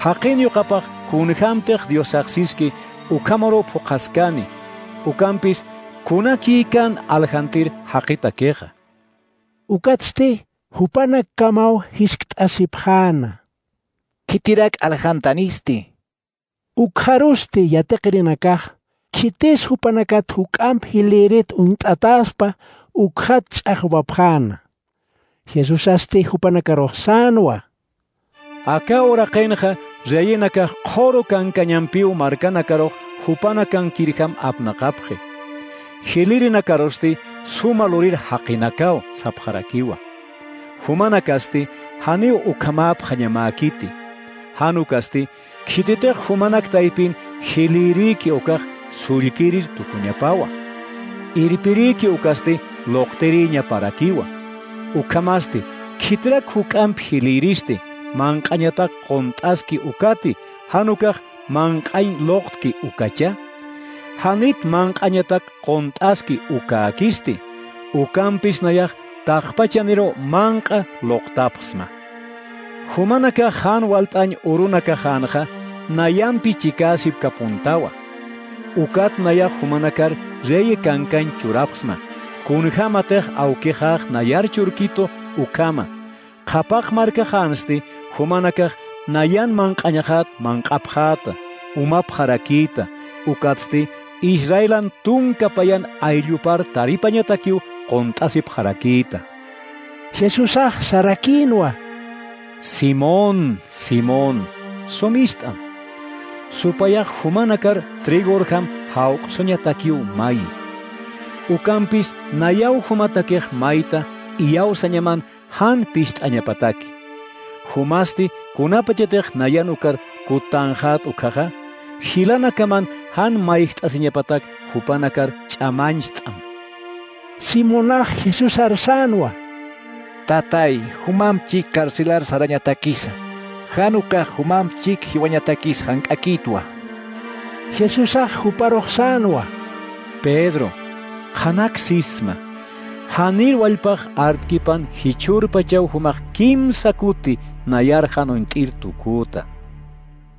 Jaqin yuqapax kunjämtix Diosax siski ukhamaruw phuqhaskani, ukampis kunakïkan aljant'ir jaqitakixa. Ukatsti jupanakkamaw jiskt'asipxäna: ¿Khitirak aljantanisti? Ukxarusti yatiqirinakax, khitis jupanakat juk'amp jilïrit uñt'atäspa, ukxat ch'axwapxäna. Jesusasti jupanakarux sänwa: Aka uraqinxa reyinakax qhuru kankañampiw markanakarux jupanakankirjam apnaqapxi. Jilïrinakarusti suma lurir jaqinakaw sapxarakiwa. Jumanakasti janiw ukhamäpxañamäkiti. Jan ukasti khititix jumanak taypin jilïrïki ukax sullkirir tukuñapawa. Irpirïki ukasti luqtirïñaparakiwa. Ukhamasti, khitirak juk'amp jilïristi manq'añatak qunt'aski ukati, jan ukax manq'añ luqtki ukacha? Janit manq'añatak qunt'aski ukäkisti, ukampis nayax taqpachaniru manq'a luqtapxsma. Jumanakax jan walt'añ urunakaxänxa nayampi chikäsipkapuntawa. Ukat nayax jumanakar rey kankañ churapxsma, kunjämatix awkixax nayar churkitu ukhama. Qhapaq markaxänsti jumanakax nayan manq'añaxat manq'apxäta, umapxarakïta, ukatsti Israelan tunka payan ayllupar taripañatakiw qunt'asipxarakïta. Jesusax sarakïnwa: Simón, Simón, sumist'am. Supayax jumanakar trigorjam jawq'suñatakiw mayi. Ukampis nayaw jumatakix mayta iyawsañaman jan pist'añapataki. Jumasti kunapachatix nayan ukar kutanxät ukhaxa, jilanakaman jan mayjt'asiñapatak jupanakar ch'amañcht'am. Simonax Jesusar sänwa: Tatay, jumamp chik carcelar sarañatakisa, jan ukax jumamp chik jiwañatakis jank'akïtwa. Jesusax juparux sänwa: Pedro, qhanak sisma, janir wallpax artkipan jichhürpachaw jumax kimsa kuti nayar jan uñt'ir tuküta.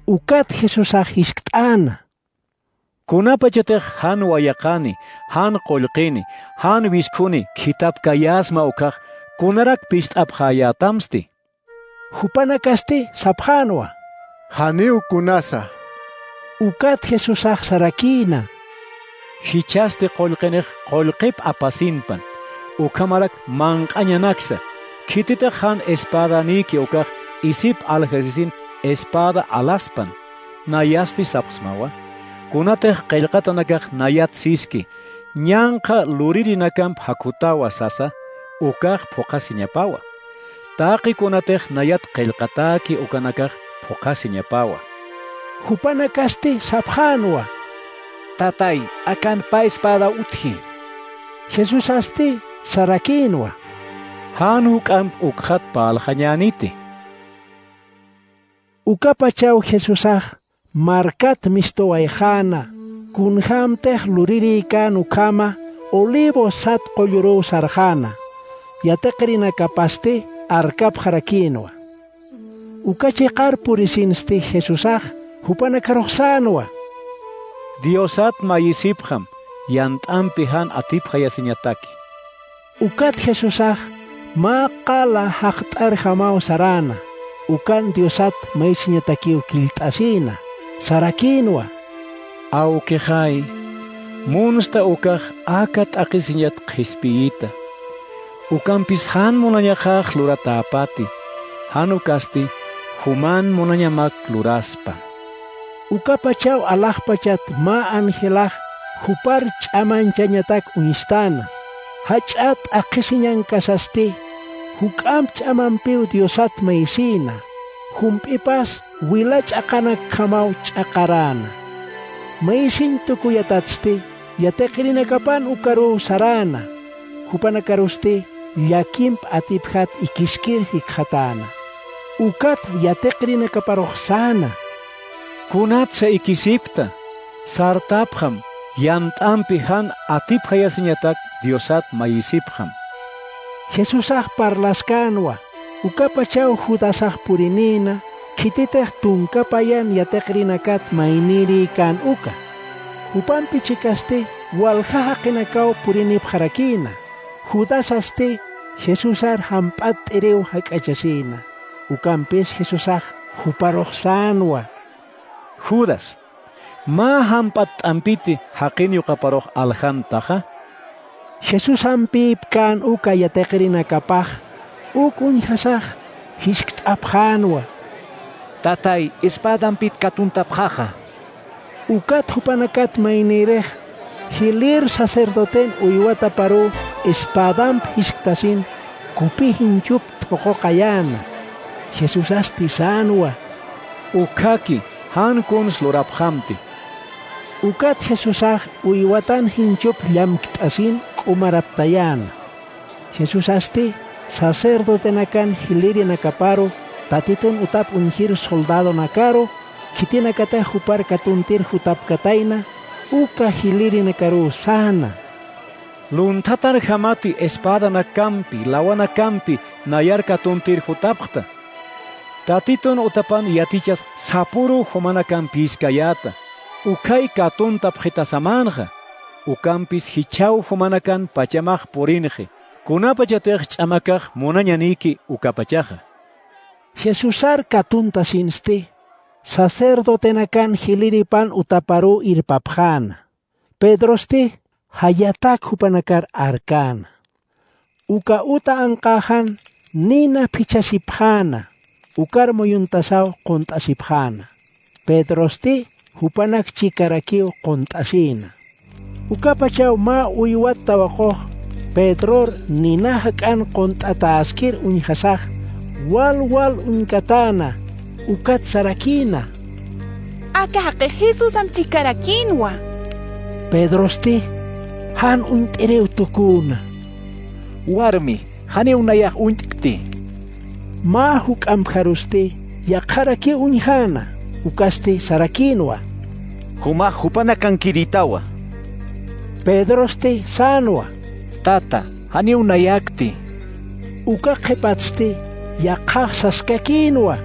Ukat Jesusax jiskt'äna: Kunapachatix jan wayaqani, jan qullqini, jan wiskhuni khithapkayäsma ukhax, ¿kunarak pist'apxäyätamsti? Jupanakasti sapxänwa: Janiw kunasa. Ukat Jesusax sarakïna: Jichhasti qullqinix qullqip apasimpan, ukhamarak manq'añanaksa, khititix jan espadanïki ukax isip aljasisin espada alaspan. Nayasti sapxsmawa, kunatix qillqatanakax nayat siski, ñanqha luririnakamp jakhutawa sasa, ukax phuqhasiñapawa. Taqi kunatix nayat qillqatäki ukanakax phuqhasiñapawa. Jupanakasti sapxänwa: Tatay, akan pä espadaw utji. Jesusasti sarakïnwa: Jan juk'amp ukxat parlxañäniti. Ukapachaw Jesusax markat mistuwayxäna, kunjämtix lurirïkän ukhama Olivos sat qulluruw sarxäna, yatiqirinakapasti arkapxarakïnwa. Uka chiqar purisinsti Jesusax jupanakarux sänwa: Diosat mayisipxam, yant'ampi jan atipxayasiñataki. Ukat Jesusax mä qala jaqt'arjamaw saräna, ukan Diosat mayisiñatakiw killt'asïna, sarakïnwa: Awkixay, munsta ukax aka t'aqhisiñat qhispiyita. Ukampis jan munañaxax luratäpati, jan ukasti juman munañamak luraspa. Ukapachaw alaxpachat mä angelax jupar ch'amañchañatak uñstäna, jach'a t'aqhisiñankasasti, juk'amp ch'amampiw Diosat mayisïna, jump'ipas wila ch'aqanakjamaw ch'aqaräna. Mayisiñ tukuyatatsti, yatiqirinakapan ukaruw saräna, jupanakarusti llakimp atipjat ikiskir jikxatäna. Ukat yatiqirinakaparux säna: —Kunatsa ikisipkta, sartapxam, yant'ampi jan atipjayasiñatak Diosat mayisipxam. Jesusax parlaskänwa, ukapachaw Judasax purinïna, khititix tunka payan yatiqirinakat maynïrïkän uka. Jupampi chikasti walja jaqinakaw purinipxarakïna. Judasasti Jesusar jamp'at t'iriw jak'achasïna. Ukampis Jesusax juparux sänwa: —Judas, ¿mä jamp'att'ampiti jaqin yuqaparux aljantaxa? Jesusampïpkän uka yatiqirinakapax uk uñjasax jiskt'apxänwa: —Tatay, espädampit katuntapxaxa. Ukat jupanakat maynïrix, jilïr sacerdoten uywataparuw espädamp jisktasin kupi jinchup thuquqayäna. Jesusasti sänwa: —Ukhaki, jan kuns lurapxamti. Ukat Jesusax uywatan jinchup llamkt'asin k'umaraptayäna. Jesusasti sacerdotenakan jilïrinakaparu Tatitun utap uñjir soldadonakaru, khitinakatix jupar katuntir jutapkatayna, uka jilïrinakaruw säna: —Lunthatarjamati espädanakampi, lawanakampi nayar katuntir jutapxta. Tatitun utapan yatichas sapüruw jumanakampiskayäta, ukhay katuntapxitasamänxa, ukampis jichhaw jumanakan pachamax purinxi, kunapachatix ch'amakax munañanïki ukapachaxa. Jesusar katuntasinsti, sacerdotenakan jilïripan utaparuw irpapxäna. Pedrosti jayatak jupanakar arkäna. Uka uta anqäxan nina phichhasipxäna, ukar muyuntasaw qunt'asipxäna. Pedrosti jupanak chikarakiw qunt'asïna. Ukapachaw mä uywat tawaqux Pedror nina jak'an qunt'atäskir uñjasax wal wal uñkatäna, ukat sarakïna: —Aka jaqix Jesusamp chikarakïnwa. Pedrosti jan uñt'iriw tuküna: —Warmi, janiw nayax uñt'kti. Mä juk'ampjarusti yaqharakiw uñjäna, ukasti sarakïnwa: —Jumax jupanakankirïtawa. Pedrosti sänwa: —Tata, janiw nayäkti. Uka qhipatsti yaqhax saskakïnwa: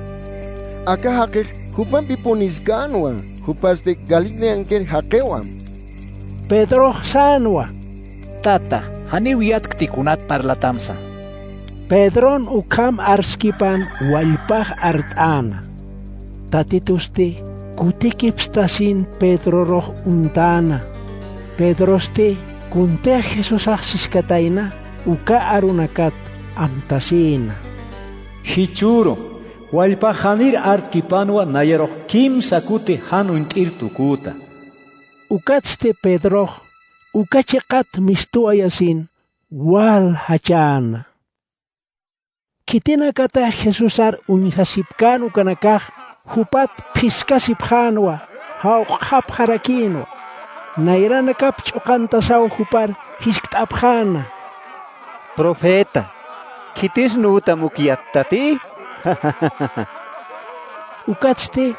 —Aka jaqix jupampipuniskänwa, jupasti Galileankir jaqiwam. Pedrox sänwa: —Tata, janiw yatkti kunat parlatamsa. Pedron ukham arskipan wallpax art'äna. Tatitusti kutikipstasin Pedrorux uñtäna. Pedrosti kuntix Jesusax siskatayna uka arunakat amtasïna: —Jichhüru, wallpax janir artkipanwa nayarux kimsa kuti jan uñt'ir tuküta. Ukatsti Pedrox uka chiqat mistuwayasin wal jachäna. Khitinakatix Jesusar uñjasipkän ukanakax jupat phiskasipxänwa, jawq'xapxarakïnwa. Nayranakap ch'uqantasaw jupar jiskt'apxäna: —Profeta, ¿khitis nuwtam uk yattati? Ukatsti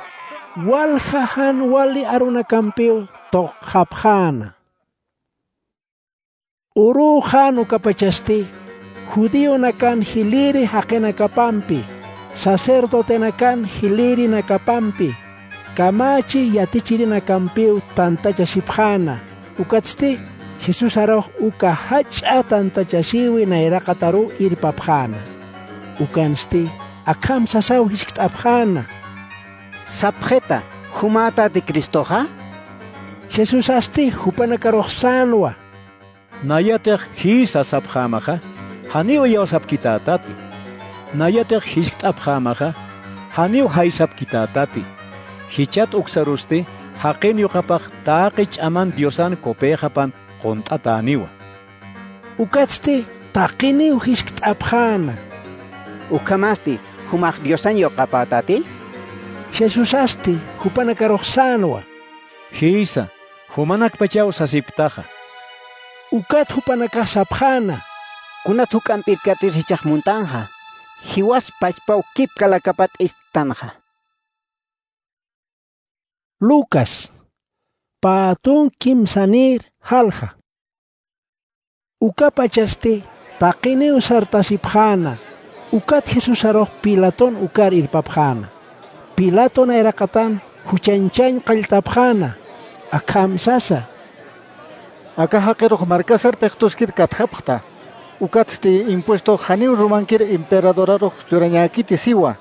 walja jan wali arunakampiw tuqxapxäna. Urüxän ukapachasti, judionakan jilïri jaqinakapampi, sacerdotenakan jilïrinakapampi, kamachi yatichirinakampiw tantachasipxäna. Ukatsti Jesusarux uka jach'a tantachasïwi nayraqataruw irpapxäna. Ukansti akham sasaw jiskt'apxäna: —Sapxita, ¿jumätati Cristoxa? Jesusasti jupanakarux sänwa: —Nayatix jïsa sapxämaxa, janiw iyawsapkitätati. Nayatix jiskt'apxämaxa, janiw jaysapkitätati. Jichat uksarusti jaqin yuqapax taqi ch'aman Diosan copëxapan qunt'atäniwa. Ukatsti taqiniw jiskt'apxäna: —Ukhamasti, ¿jumax Diosan yuqapätati? Jesusasti jupanakarux sänwa: —Jïsa, jumanakpachaw sasipktaxa. Ukat jupanakax sapxäna: Kunat juk'amp irkatir jichhax muntanxa, jiwas pachpaw kipkalakapat ist'tanxa. Lucas, pä tun kimsanïr jalja. Ukapachasti taqiniw sartasipxäna, ukat Jesusarux Pilaton ukar irpapxäna. Pilato nayraqatan juchañchañ qalltapxäna, akham sasa: Aka jaqirux markasar pixtuskir katjapxta, ukatsti impuestox janiw Romankir emperadorarux churañäkiti siwa.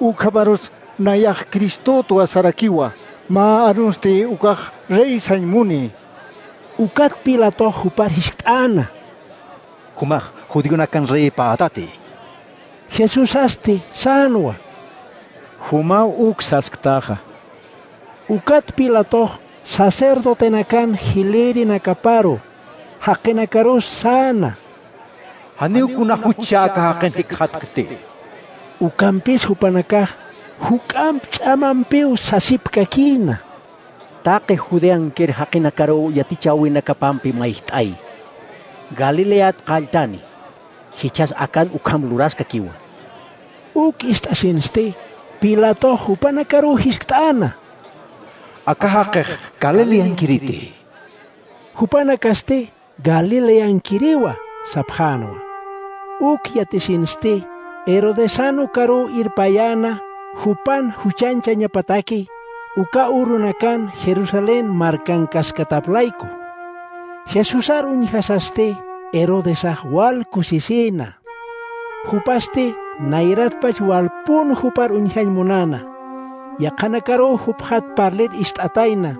Ukhamarus nayax Cristotwa sarakiwa, mä arunsti ukax rey sañ muni. Ukat Pilatox jupar jiskt'äna: Jumax judionakan reypätati. Jesusasti sänwa: Jumaw uk sasktaxa. Ukat Pilatox sacerdotenakan jilïrinakaparu, jaqinakarus säna: Janiw kuna juchha aka jaqin jikxatkti. Ukampis jupanakax juk'amp ch'amampiw sasipkakïna: Taqi Judeankir jaqinakaruw yatichäwinakapampi mayjt'ay. Galileat qalltani, jichhas akan ukham luraskakiwa. Uk ist'asinsti Pilatox jupanakaruw jiskt'äna: Aka jaqix Galileankiriti. Jupanakasti Galileankiriwa sapxänwa. Uk yatisinsti Herodesan ukaruw irpayäna jupan juchañchañapataki, uka urunakan Jerusalén markankaskatap layku. Jesusar uñjasasti Herodesax wal kusisïna. Jupasti nayratpach walpun jupar uñjañ munäna. Yaqhanakaruw jupxat parlir ist'atayna,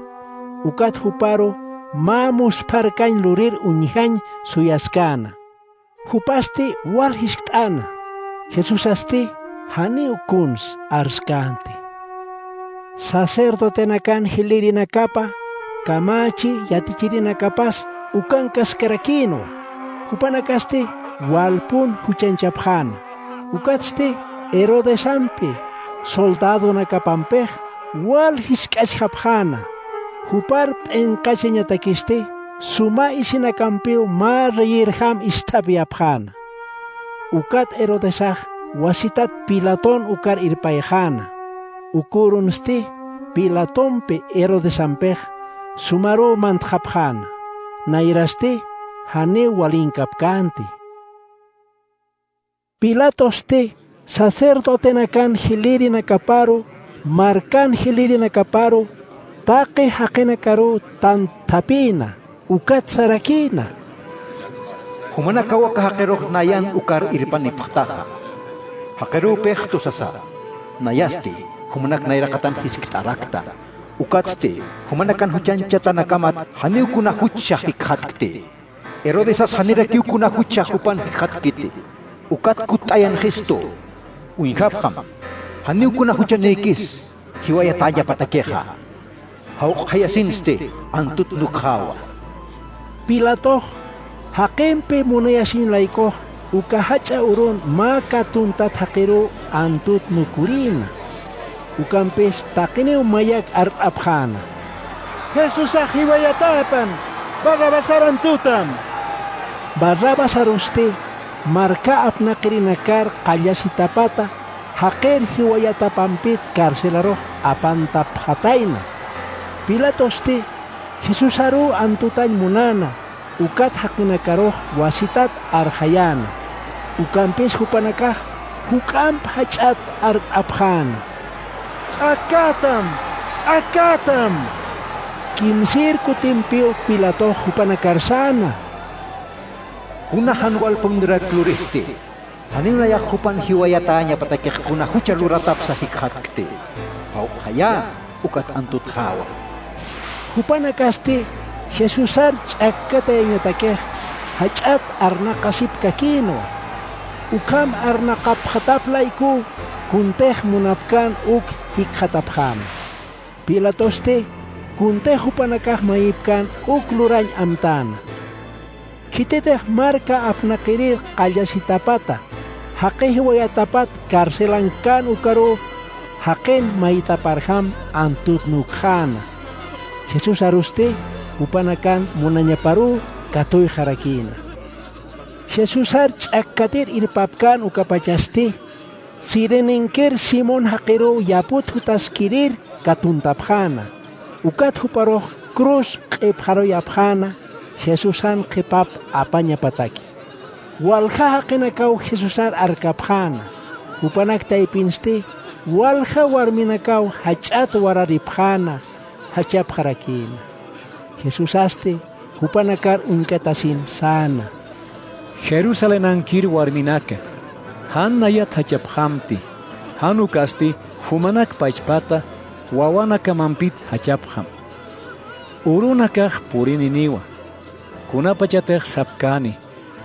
ukat juparu mä muspharkañ lurir uñjañ suyaskäna. Jupasti wal jiskt'äna, Jesusasti janiw kuns arskänti. Sacerdotenakan jilïrinakapa, kamachi yatichirinakapas ukankaskarakïnwa. Jupanakasti walpun juchañchapxäna. Ukatsti Herodesampi soldadonakapampix wal jisk'achjapxäna. Jupar p'inqachañatakisti suma isinakampiw mä reyirjam isthapiyapxäna. Ukat Herodesax wasitat Pilaton ukar irpayxäna. Ukürunsti Pilatompi Herodesampix sumaruw mantxapxäna. Nayrasti janiw walinkapkänti. Pilatosti sacerdotenakan jilïrinakaparu, markan jilïrinakaparu, taqi jaqinakaruw tanthapïna, ukat sarakïna: Jumanakaw aka jaqirux nayan ukar irpanipxtaxa. Jaqiruw pixtu sasa. Nayasti jumanak nayraqatan jiskt'arakta. Ukatsti jumanakan juchañchatanakamat janiw kuna juchha jikxatkti. Herodesas janirakiw kuna juchha jupan jikxatkiti. Ukat kutt'ayanxistu. Uñjapxam, janiw kuna juchanïkis jiwayatäñapatakixa. Jawq'jayasinsti antut nukxäwa. Pilatox jaqimpi munayasiñ laykux uka jach'a urun mä katuntat jaqiruw antut nukurïna. Ukampis taqiniw mayak art'apxäna: Jesusax jiwayatäpan, Barrabasar antutam. Barrabasarusti marka apnaqirinakar qallasitapata jaqir jiwayatapampit carcelarux apantapxatayna. Pilatosti Jesusaruw antutañ munäna, ukat jaqinakarux wasitat arxayäna. Ukampis jupanakax juk'amp jach'at art'apxäna: ¡Ch'akätam! ¡Ch'akätam! Kimsïr kutimpiw Pilatox jupanakar säna: Kuna jan walpunirak luristi. Janiw nayax jupan jiwayatäñapatakix kuna jucha luratapsa jikxatkti. Jawq'jayä, ukat antutxäwa. Jupanakasti Jesusar ch'akkatayañatakix jach'at arnaqasipkakïnwa. Ukham arnaqapxatap laykuw kuntix munapkän uk jikxatapxäna. Pilatosti kuntix jupanakax mayipkän uk lurañ amtäna. Khititix marka apnaqirir qallasitapata, jaqi jiwayatapat carcelankkän ukaruw jaqin maytaparjam antut nukxäna. Jesusarusti jupanakan munañaparuw katuyxarakïna. Jesusar ch'akkatir irpapkän ukapachasti, sirininkir Simón jaqiruw yaput jutaskirir katuntapxäna. Ukat juparux cruz q'ipxaruyapxäna, Jesusan qhipap apañapataki. Walja jaqinakaw Jesusar arkapxäna, jupanak taypinsti walja warminakaw jach'at wararipxäna, jachapxarakïna. Jesusasti jupanakar uñkatasin säna: —Jerusalemankir warminaka, jan nayat jachapxamti, jan ukasti jumanak pachpata wawanakamampit jachapxam. Urunakax purininiwa, kunapachatix sapkäni,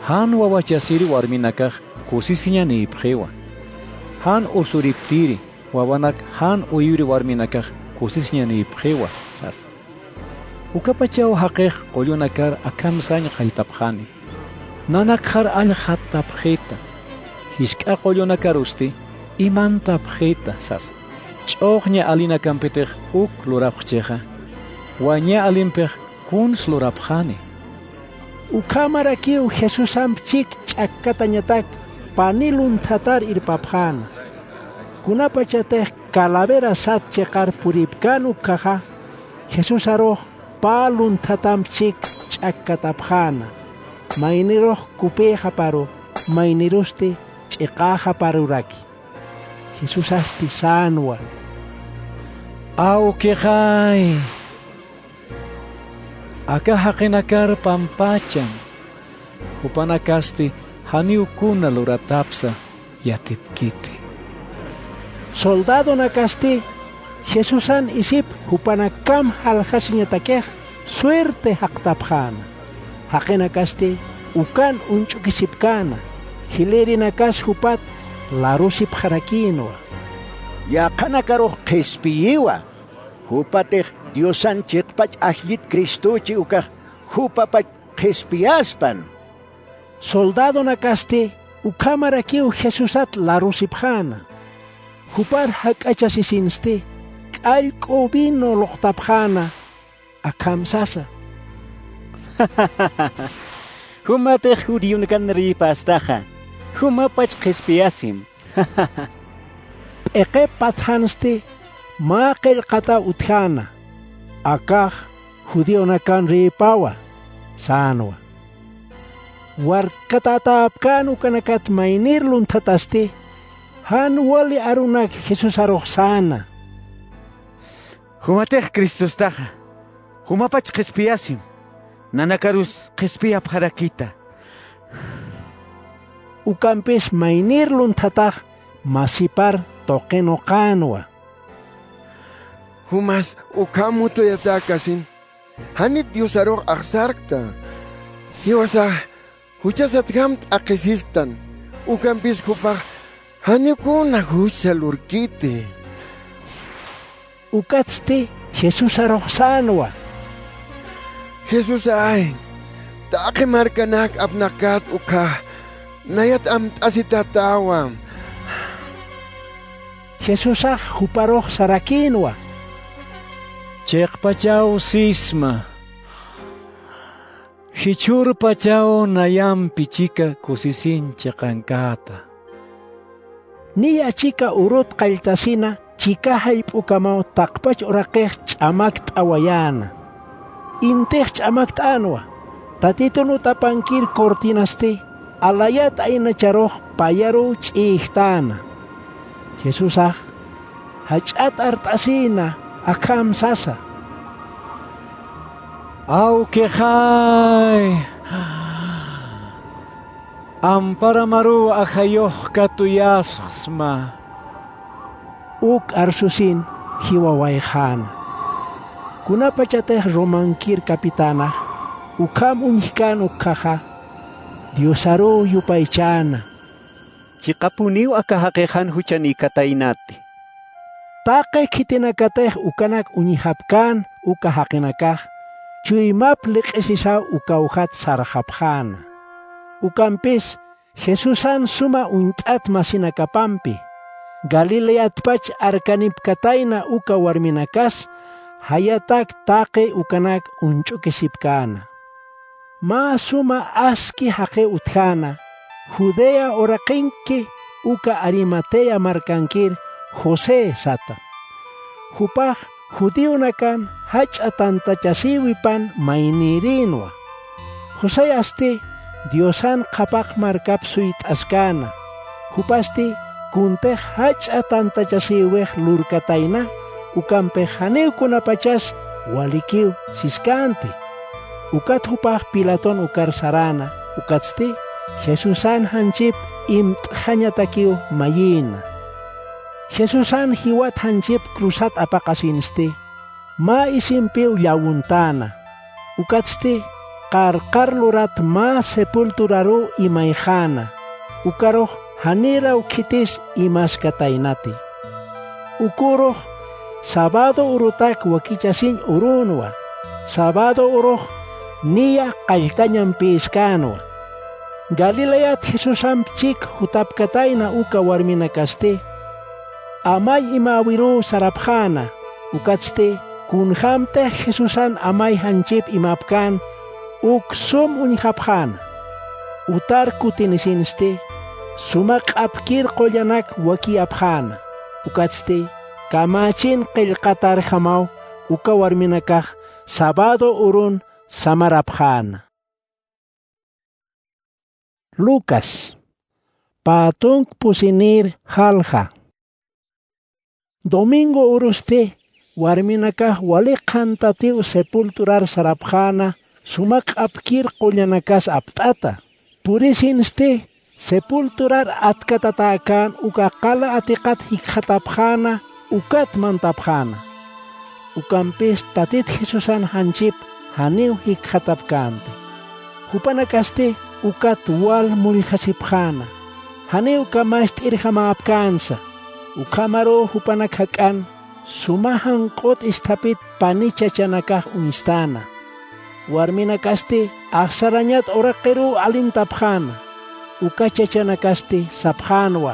jan wawachasir warminakax kusisiñanïpxiwa. Jan usuriptiri, wawanak jan uywir warminakax kusisiñanïpxiwa, sasa. Ukapachaw jaqix qullunakar akham sañ qalltapxani. Nanakxar allxattapxita. Jisk'a qullunakarusti imantapxita, sasa. Ch'uxña alinakampitix uk lurapxchixa, waña alimpix kuns lurapxani. Ukhamarakiw Jesusamp chik ch'akkatañatak pani lunthatar irpapxäna. Kunapachatix calavera sat chiqar puripkän ukkhaxa, Jesusarux pä lunthatamp chik ch'akkatapxäna, maynirux kupïxaparu, maynirusti ch'iqäxaparuraki. Jesusasti sänwa: —Awkixay, aka jaqinakar pampacham, jupanakasti janiw kuna luratapsa yatipkiti. Soldadonakasti Jesusan isip jupanakam jaljasiñatakix suerte jaqtapxäna. Jaqinakasti ukan uñch'ukisipkäna, jilïrinakas jupat larusipxarakïnwa: —Yaqhanakarux qhispiyiwa. Jupatix Diosan chiqpach ajllit Cristüchi ukax jupapach qhispiyaspan. Soldadonakasti ukhamarakiw Jesusat larusipxäna. Jupar jak'achasisinsti k'allk'u vino luqtapxäna, akham sasa: —Jumatix judionakanrïpästaxa, jumapach qhispiyasim. P'iqip patxansti mä qillqataw utjäna: —Akax judionakanrïpawa, sänwa. Warkatatäpkän ukanakat maynir lunthatasti, jan wali arunak Jesusarux säna: —Jumatix Cristostaxa, jumapach qhispiyasim, nanakarus qhispiyapxarakita. Ukampis maynir lunthatax masipar tuqinuqänwa: —Jumas ukham mutuyatäkasin, janit Diosarux axsarkta. Jiwasax juchasatjam t'aqhisisktan, ukampis jupax janiw kuna jucha lurkiti. Ukatsti Jesusarux sänwa: —Jesusay, taqi markanak apnaqkat ukkha nayat amt'asitatäwa. Jesusax juparux sarakïnwa: —Chiqpachaw sisma, jichhürpachaw nayampi chika kusisiñ chiqankata. Niya chika urut qalltasina chika jallp'ukamaw taqpach uraqix ch'amakt'awayäna. Intix ch'amakt'änwa, Tatitun utapankir cortinasti alayat aynacharux payaruw ch'iyijtäna. Jesusax jach'at art'asïna, akham sasa: —Awkixay, amparamaruw ajayux katuyasxsma. Uk arsusin jiwawayxäna. Kunapachatix romankir capitänax ukham uñjkän ukkhaxa, Diosaruw yupaychäna: —Chiqapuniw aka jaqix jan juchanïkataynati. Taqi khitinakatix ukanak uñjapkän uka jaqinakax, chuymap liq'isisaw ukawjat sarxapxäna. Ukampis Jesusan suma uñt'at masinakapampi, Galileatpach arkanipkatayna uka warminakas, jayatak taqi ukanak uñch'ukisipkäna. mä suma aski jaqiw utjäna, Judea uraqinki uka Arimatea markankir José sata. Jupax judionakan jach'a tantachasïwipan maynïrïnwa. José asti Diosan qhapaq markap suyt'askäna. Jupasti kuntix jach'a tantachasïwix lurkatayna, ukampix janiw kunapachas walikiw siskänti. Ukat jupax Pilaton ukar saräna, ukatsti Jesusan janchip imt'xañatakiw mayïna. Jesusan jiwat janchip cruzat apaqasinsti, mä isimpiw llawuntäna. Ukatsti qarqar lurat mä sepulturaruw imayxäna, ukarux janiraw khitis imaskataynati. Ukürux sábado urutak wakichasiñ urünwa, sábado urux niya qalltañampïskänwa. Galileat Jesusamp chik jutapkatayna uka warminakasti, amay imäwiruw sarapxäna, ukatsti kunjämtix Jesusan amay janchip imapkän uk sum uñjapxäna. Utar kutinisinsti suma q'apkir qullanak wakiyapxäna, ukatsti kamächin qillqatarjamaw uka warminakax sábado urun samarapxäna. Lucas, pä tunk pusinïr jalja. Domingo urusti warminakax wali qhantatiw sepulturar sarapxäna suma q'apkir qullanakas apt'ata. Purisinsti sepulturar atkatatäkän uka qala atiqat jikxatapxäna, ukat mantapxäna. Ukampis Tatit Jesusan janchip janiw jikxatapkänti. Jupanakasti ukat wal mulljasipxäna, janiw kamacht'irjamäpkänsa. Ukhamaruw jupanak jak'an suma janq'ut isthapit pani chachanakax uñstäna. Warminakasti axsarañat uraqiruw alintapxäna. Uka chachanakasti sapxänwa: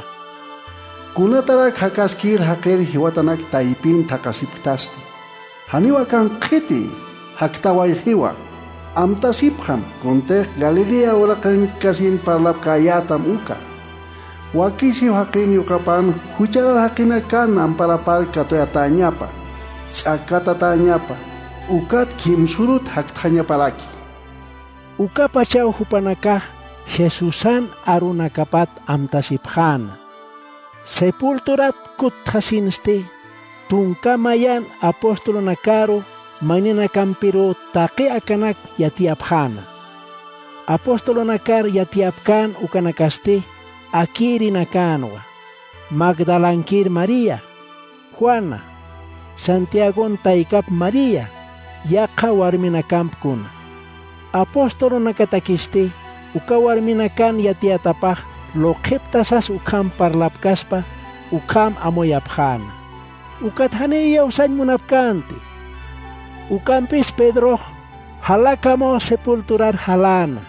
Kunatarak jakaskir jaqir jiwatanak taypin thaqhasipktasti. Janiw akan qhiti, jaktawayxiwa. Amtasipxam, kuntix Galilea uraqinkasin parlapkäyätam uka. Wakisiw jaqin yuqapan jucharar jaqinakan amparapar katuyatäñapa, ch'akatatäñapa, ukat kimsürut jaktxañaparaki. Ukapachaw jupanakax Jesusan arunakapat amtasipxäna. Sepulturat kuttxasinsti tunka mayan apostolunakaru mayninakampiruw taqi akanak yatiyapxäna. Apostolunakar yatiyapkän ukanakasti akïrinakänwa: Magdalankir María, Juana, Santiagon taykap María, yaqha warminakampkuna. Apostolunakatakisti uka warminakan yatiyatapax luqhiptasas ukham parlapkaspa ukham amuyapxäna. Ukat janiy iyawsañ munapkänti. Ukampis Pedrox jalakamaw sepulturar jaläna.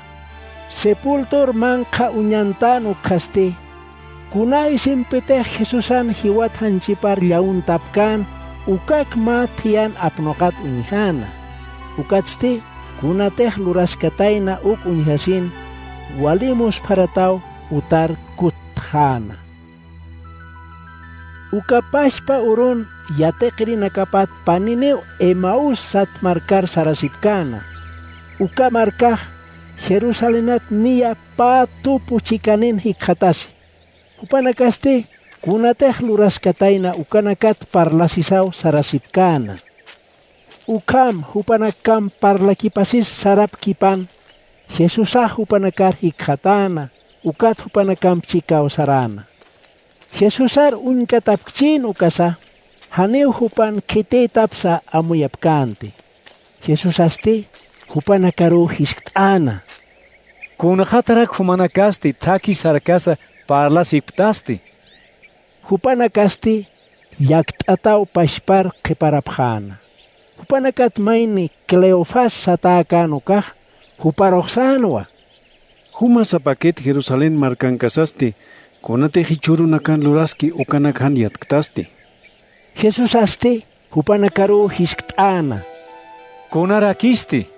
Sepultur manqha uñantän ukkhasti, kuna isimpitix Jesusan jiwat janchipar llawuntapkän, ukak mä thiyan apnuqat uñjäna. Ukatsti kunatix luraskatayna uk uñjasin, wali muspharataw utar kuttxäna. Uka pachpa urun yatiqirinakapat paniniw Emaús sat markar sarasipkäna. Uka markax Jerusalenat niya pä tupu chikanin jikxatasi. Jupanakasti kunatix luraskatayna ukanakat parlasisaw sarasipkäna. Ukham jupanakkamp parlakipasis sarapkipan, Jesusax jupanakar jikxatäna, ukat jupanakamp chikaw saräna. Jesusar uñkatapkchïn ukasa, janiw jupan khitïtapsa amuyapkänti. Jesusasti jupanakaruw jiskt'äna: ¿Kunxatarak jumanakasti thakhi sarkasa parlasipktasti? Jupanakasti llakt'ataw pachpar qhiparapxäna. Jupanakat mayni Cleofas satäkän ukax juparux sänwa: Juma sapakit Jerusalén markankasasti, kunatix jichhürunakan luraski ukanak jan yatktasti. Jesusasti jupanakaruw jiskt'äna: ¿Kunarakisti?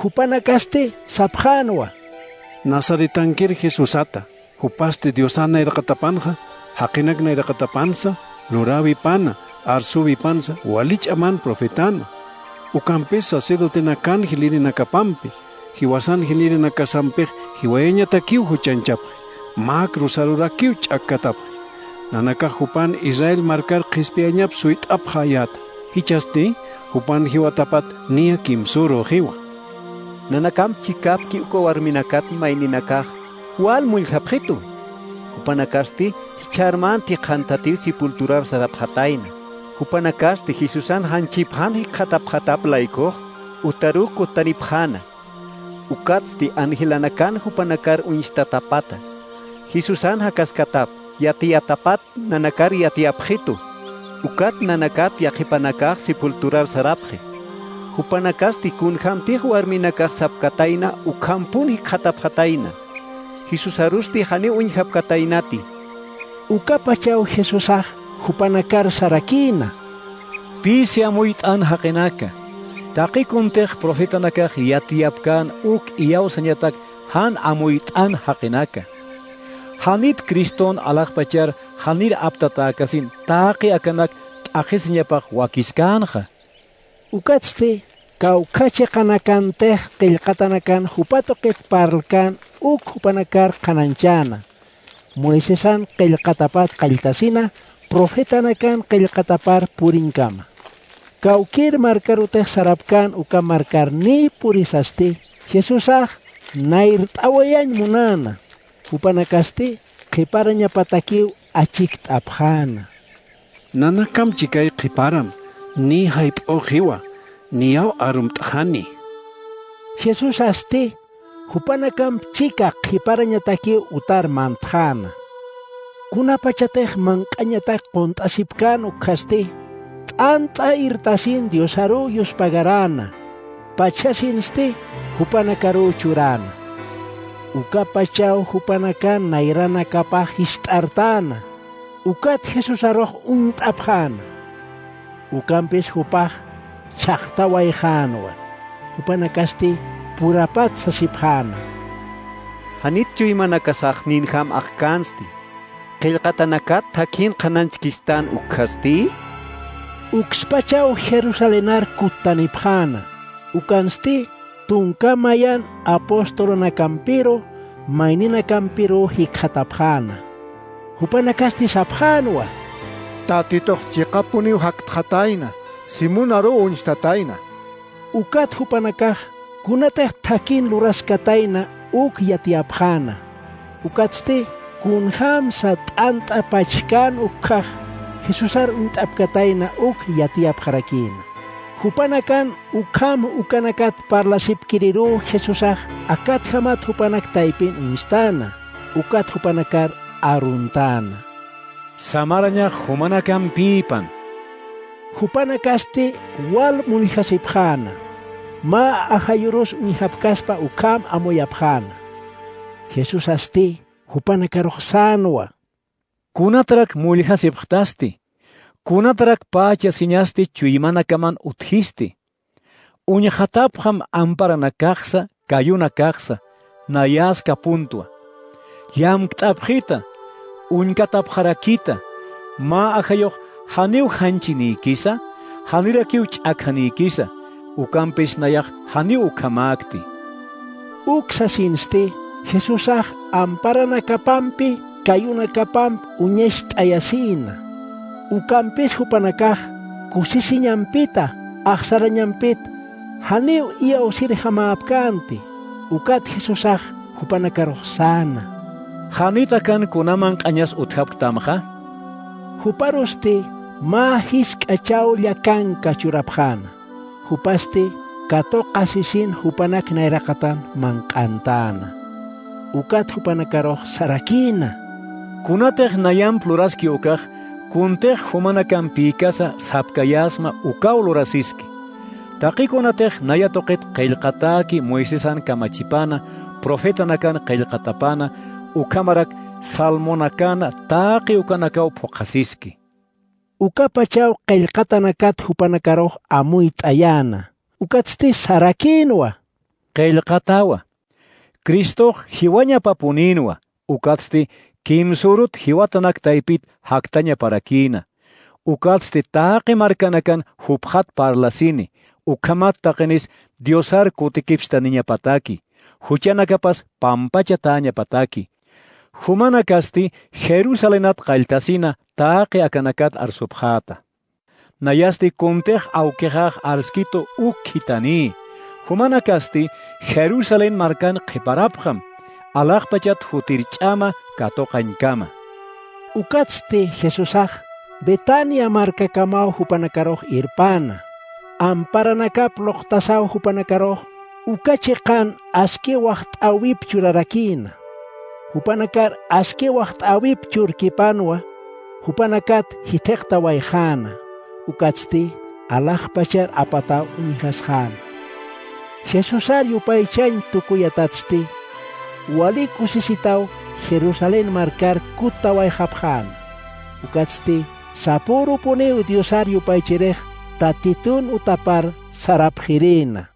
Jupanakasti sapxänwa: —Nazaretankir Jesusata. Jupasti Diosan nayraqatapanxa, jaqinak nayraqatapansa, luräwipana, arsüwipansa, wali ch'aman profetänwa. Ukampis sacerdotenakan jilïrinakapampi, jiwasan jilïrinakasampix jiwayañatakiw juchanchapxi. Mä cruzarurakiw ch'akkatapxi. Nanakax jupan Israel markar qhispiyañap suyt'apxäyäta. Jichhasti jupan jiwatapat niya kimsürüxiwa. Nanakamp chikapki uka warminakat mayninakax wal mulljapxitu. Jupanakasti jichhärmänti qhanthatiw sepulturar sarapxatayna. Jupanakasti Jesusan janchipxan jikxatapxatap laykux utaruw kuttanipxäna. Ukatsti angelanakan jupanakar uñstatapata. Jesusan jakaskatap, yatiyatapat nanakar yatiyapxitu. Ukat nanakat yaqhipanakax sepulturar sarapxi. Jupanakasti kunjämtix warminakax sapkatayna ukhampun jikxatapxatayna. Jesusarusti janiw uñjapkataynati. Ukapachaw Jesusax jupanakar sarakïna: —Pisi amuyt'an jaqinaka. Taqi kuntix profetanakax yatiyapkän uk iyawsañatak jan amuyt'an jaqinaka. Janit Criston alaxpachar janir aptatäkasin taqi akanak t'aqhisiñapax wakiskänxa. Ukatsti kawkha chiqanakantix qillqatanakan jupa tuqit parlkän uk jupanakar qhanañchäna. Moisesan qillqatapat qalltasina, profetanakan qillqatapar purinkama. Kawkïr markarutix sarapkän uka markarniy purisasti, Jesusax nayrt'awayañ munäna. Jupanakasti qhiparañapatakiw achikt'apxäna: —Nanakam chikay qhiparam, niy jayp'üxiwa, niyaw arumt'xani. Jesusasti jupanakamp chika qhiparañatakiw utar mantxäna. Kunapachatix manq'añatak qunt'asipkän ukkhasti, t'ant'a irtasin Diosaruw yuspagaräna, pachjasinsti jupanakaruw churäna. Ukapachaw jupanakan nayranakapax jist'artäna. Ukat Jesusarux uñt'apxäna. Ukampis jupax chhaqtawayxänwa. Jupanakasti purapat sasipxäna: —¿Janit chuymanakasax ninjam axkänsti? ¿Qillqatanakat thakhin qhanañchkistan ukkhasti? Ukspachaw Jerusalenar kuttanipxäna. Ukansti tunka mayan apostolanakampiru, mayninakampiruw jikxatapxäna. Jupanakasti sapxänwa: —Tatitux chiqapuniw jaktxatayna, Simonaruw uñstatayna. Ukat jupanakax kunatix thakhin luraskatayna uk yatiyapxäna. Ukatsti kunjämsa t'ant'a pachkän ukkhax Jesusar uñt'apkatayna uk yatiyapxarakïna. Jupanakan ukham ukanakat parlasipkiriruw Jesusax akatjamat jupanak taypin uñstäna, ukat jupanakar aruntäna: —Samarañax jumanakampïpan. Jupanakasti wal mulljasipxäna. Mä ajayurus uñjapkaspa ukham amuyapxäna. Jesusasti jupanakarux sänwa: —¿Kunatarak mulljasipxtasti? ¿Kunatarak pächa siñasti chuymanakaman utjisti? Uñxatapxam amparanakaxsa, kayunakaxsa, nayäs kapuntwa. Llamkt'apxita, uñkatapxarakita, mä ajayux janiw janchinïkisa, janirakiw ch'akhanïkisa, ukampis nayax janiw ukhamäkti. Uk sasinsti, Jesusax amparanakapampi kayunakapamp uñacht'ayasïna. Ukampis jupanakax kusisiñampita, axsarañampit, janiw iyawsirjamäpkänti. Ukat Jesusax jupanakarux säna: —¿Janit akan kuna manq'añas utjapktamxa? Juparusti mä jisk'a chawlla kanka churapxäna. Jupasti katuqasisin jupanak nayraqatan manq'antäna. Ukat jupanakarux sarakïna: —Kunatix nayamp luraski ukax, kuntix jumanakampïkasa sapkayäsma ukaw lurasiski. Taqi kunatix naya tuqit qillqatäki Moisesan kamachipana, profetanakan qillqatapana, ukhamarak salmonakana taqi ukanakaw phuqhasiski. Ukapachaw qillqatanakat jupanakarux amuyt'ayäna. Ukatsti sarakïnwa: qillqatawa. Cristox jiwañapapunïnwa, ukatsti kimsürut jiwatanak taypit jaktañaparakïna. Ukatsti taqi markanakan jupxat parlasini, ukhamat taqinis Diosar kutikipstaniñapataki, juchanakapas pampachatäñapataki. Jumanakasti Jerusalenat qalltasina taqi akanakat arsupxäta. Nayasti kuntix awkixax arskitu uk khithanï. Jumanakasti Jerusalén markan qhiparapxam, alaxpachat jutir ch'ama katuqañkama. Ukatsti Jesusax Betania markakamaw jupanakarux irpäna. Amparanakap luqtasaw jupanakarux uka chiqan aski waxt'äwip churarakïna. Jupanakar aski waxt'äwip churkipänwa, jupanakat jithiqtawayxäna, ukatsti alaxpachar apataw uñjasxäna. Jesusar yupaychañ tukuyatatsti, wali kusisitaw Jerusalén markar kuttawayxapxäna. Ukatsti sapürupuniw Diosar yupaychirix Tatitun utapar sarapxirïna.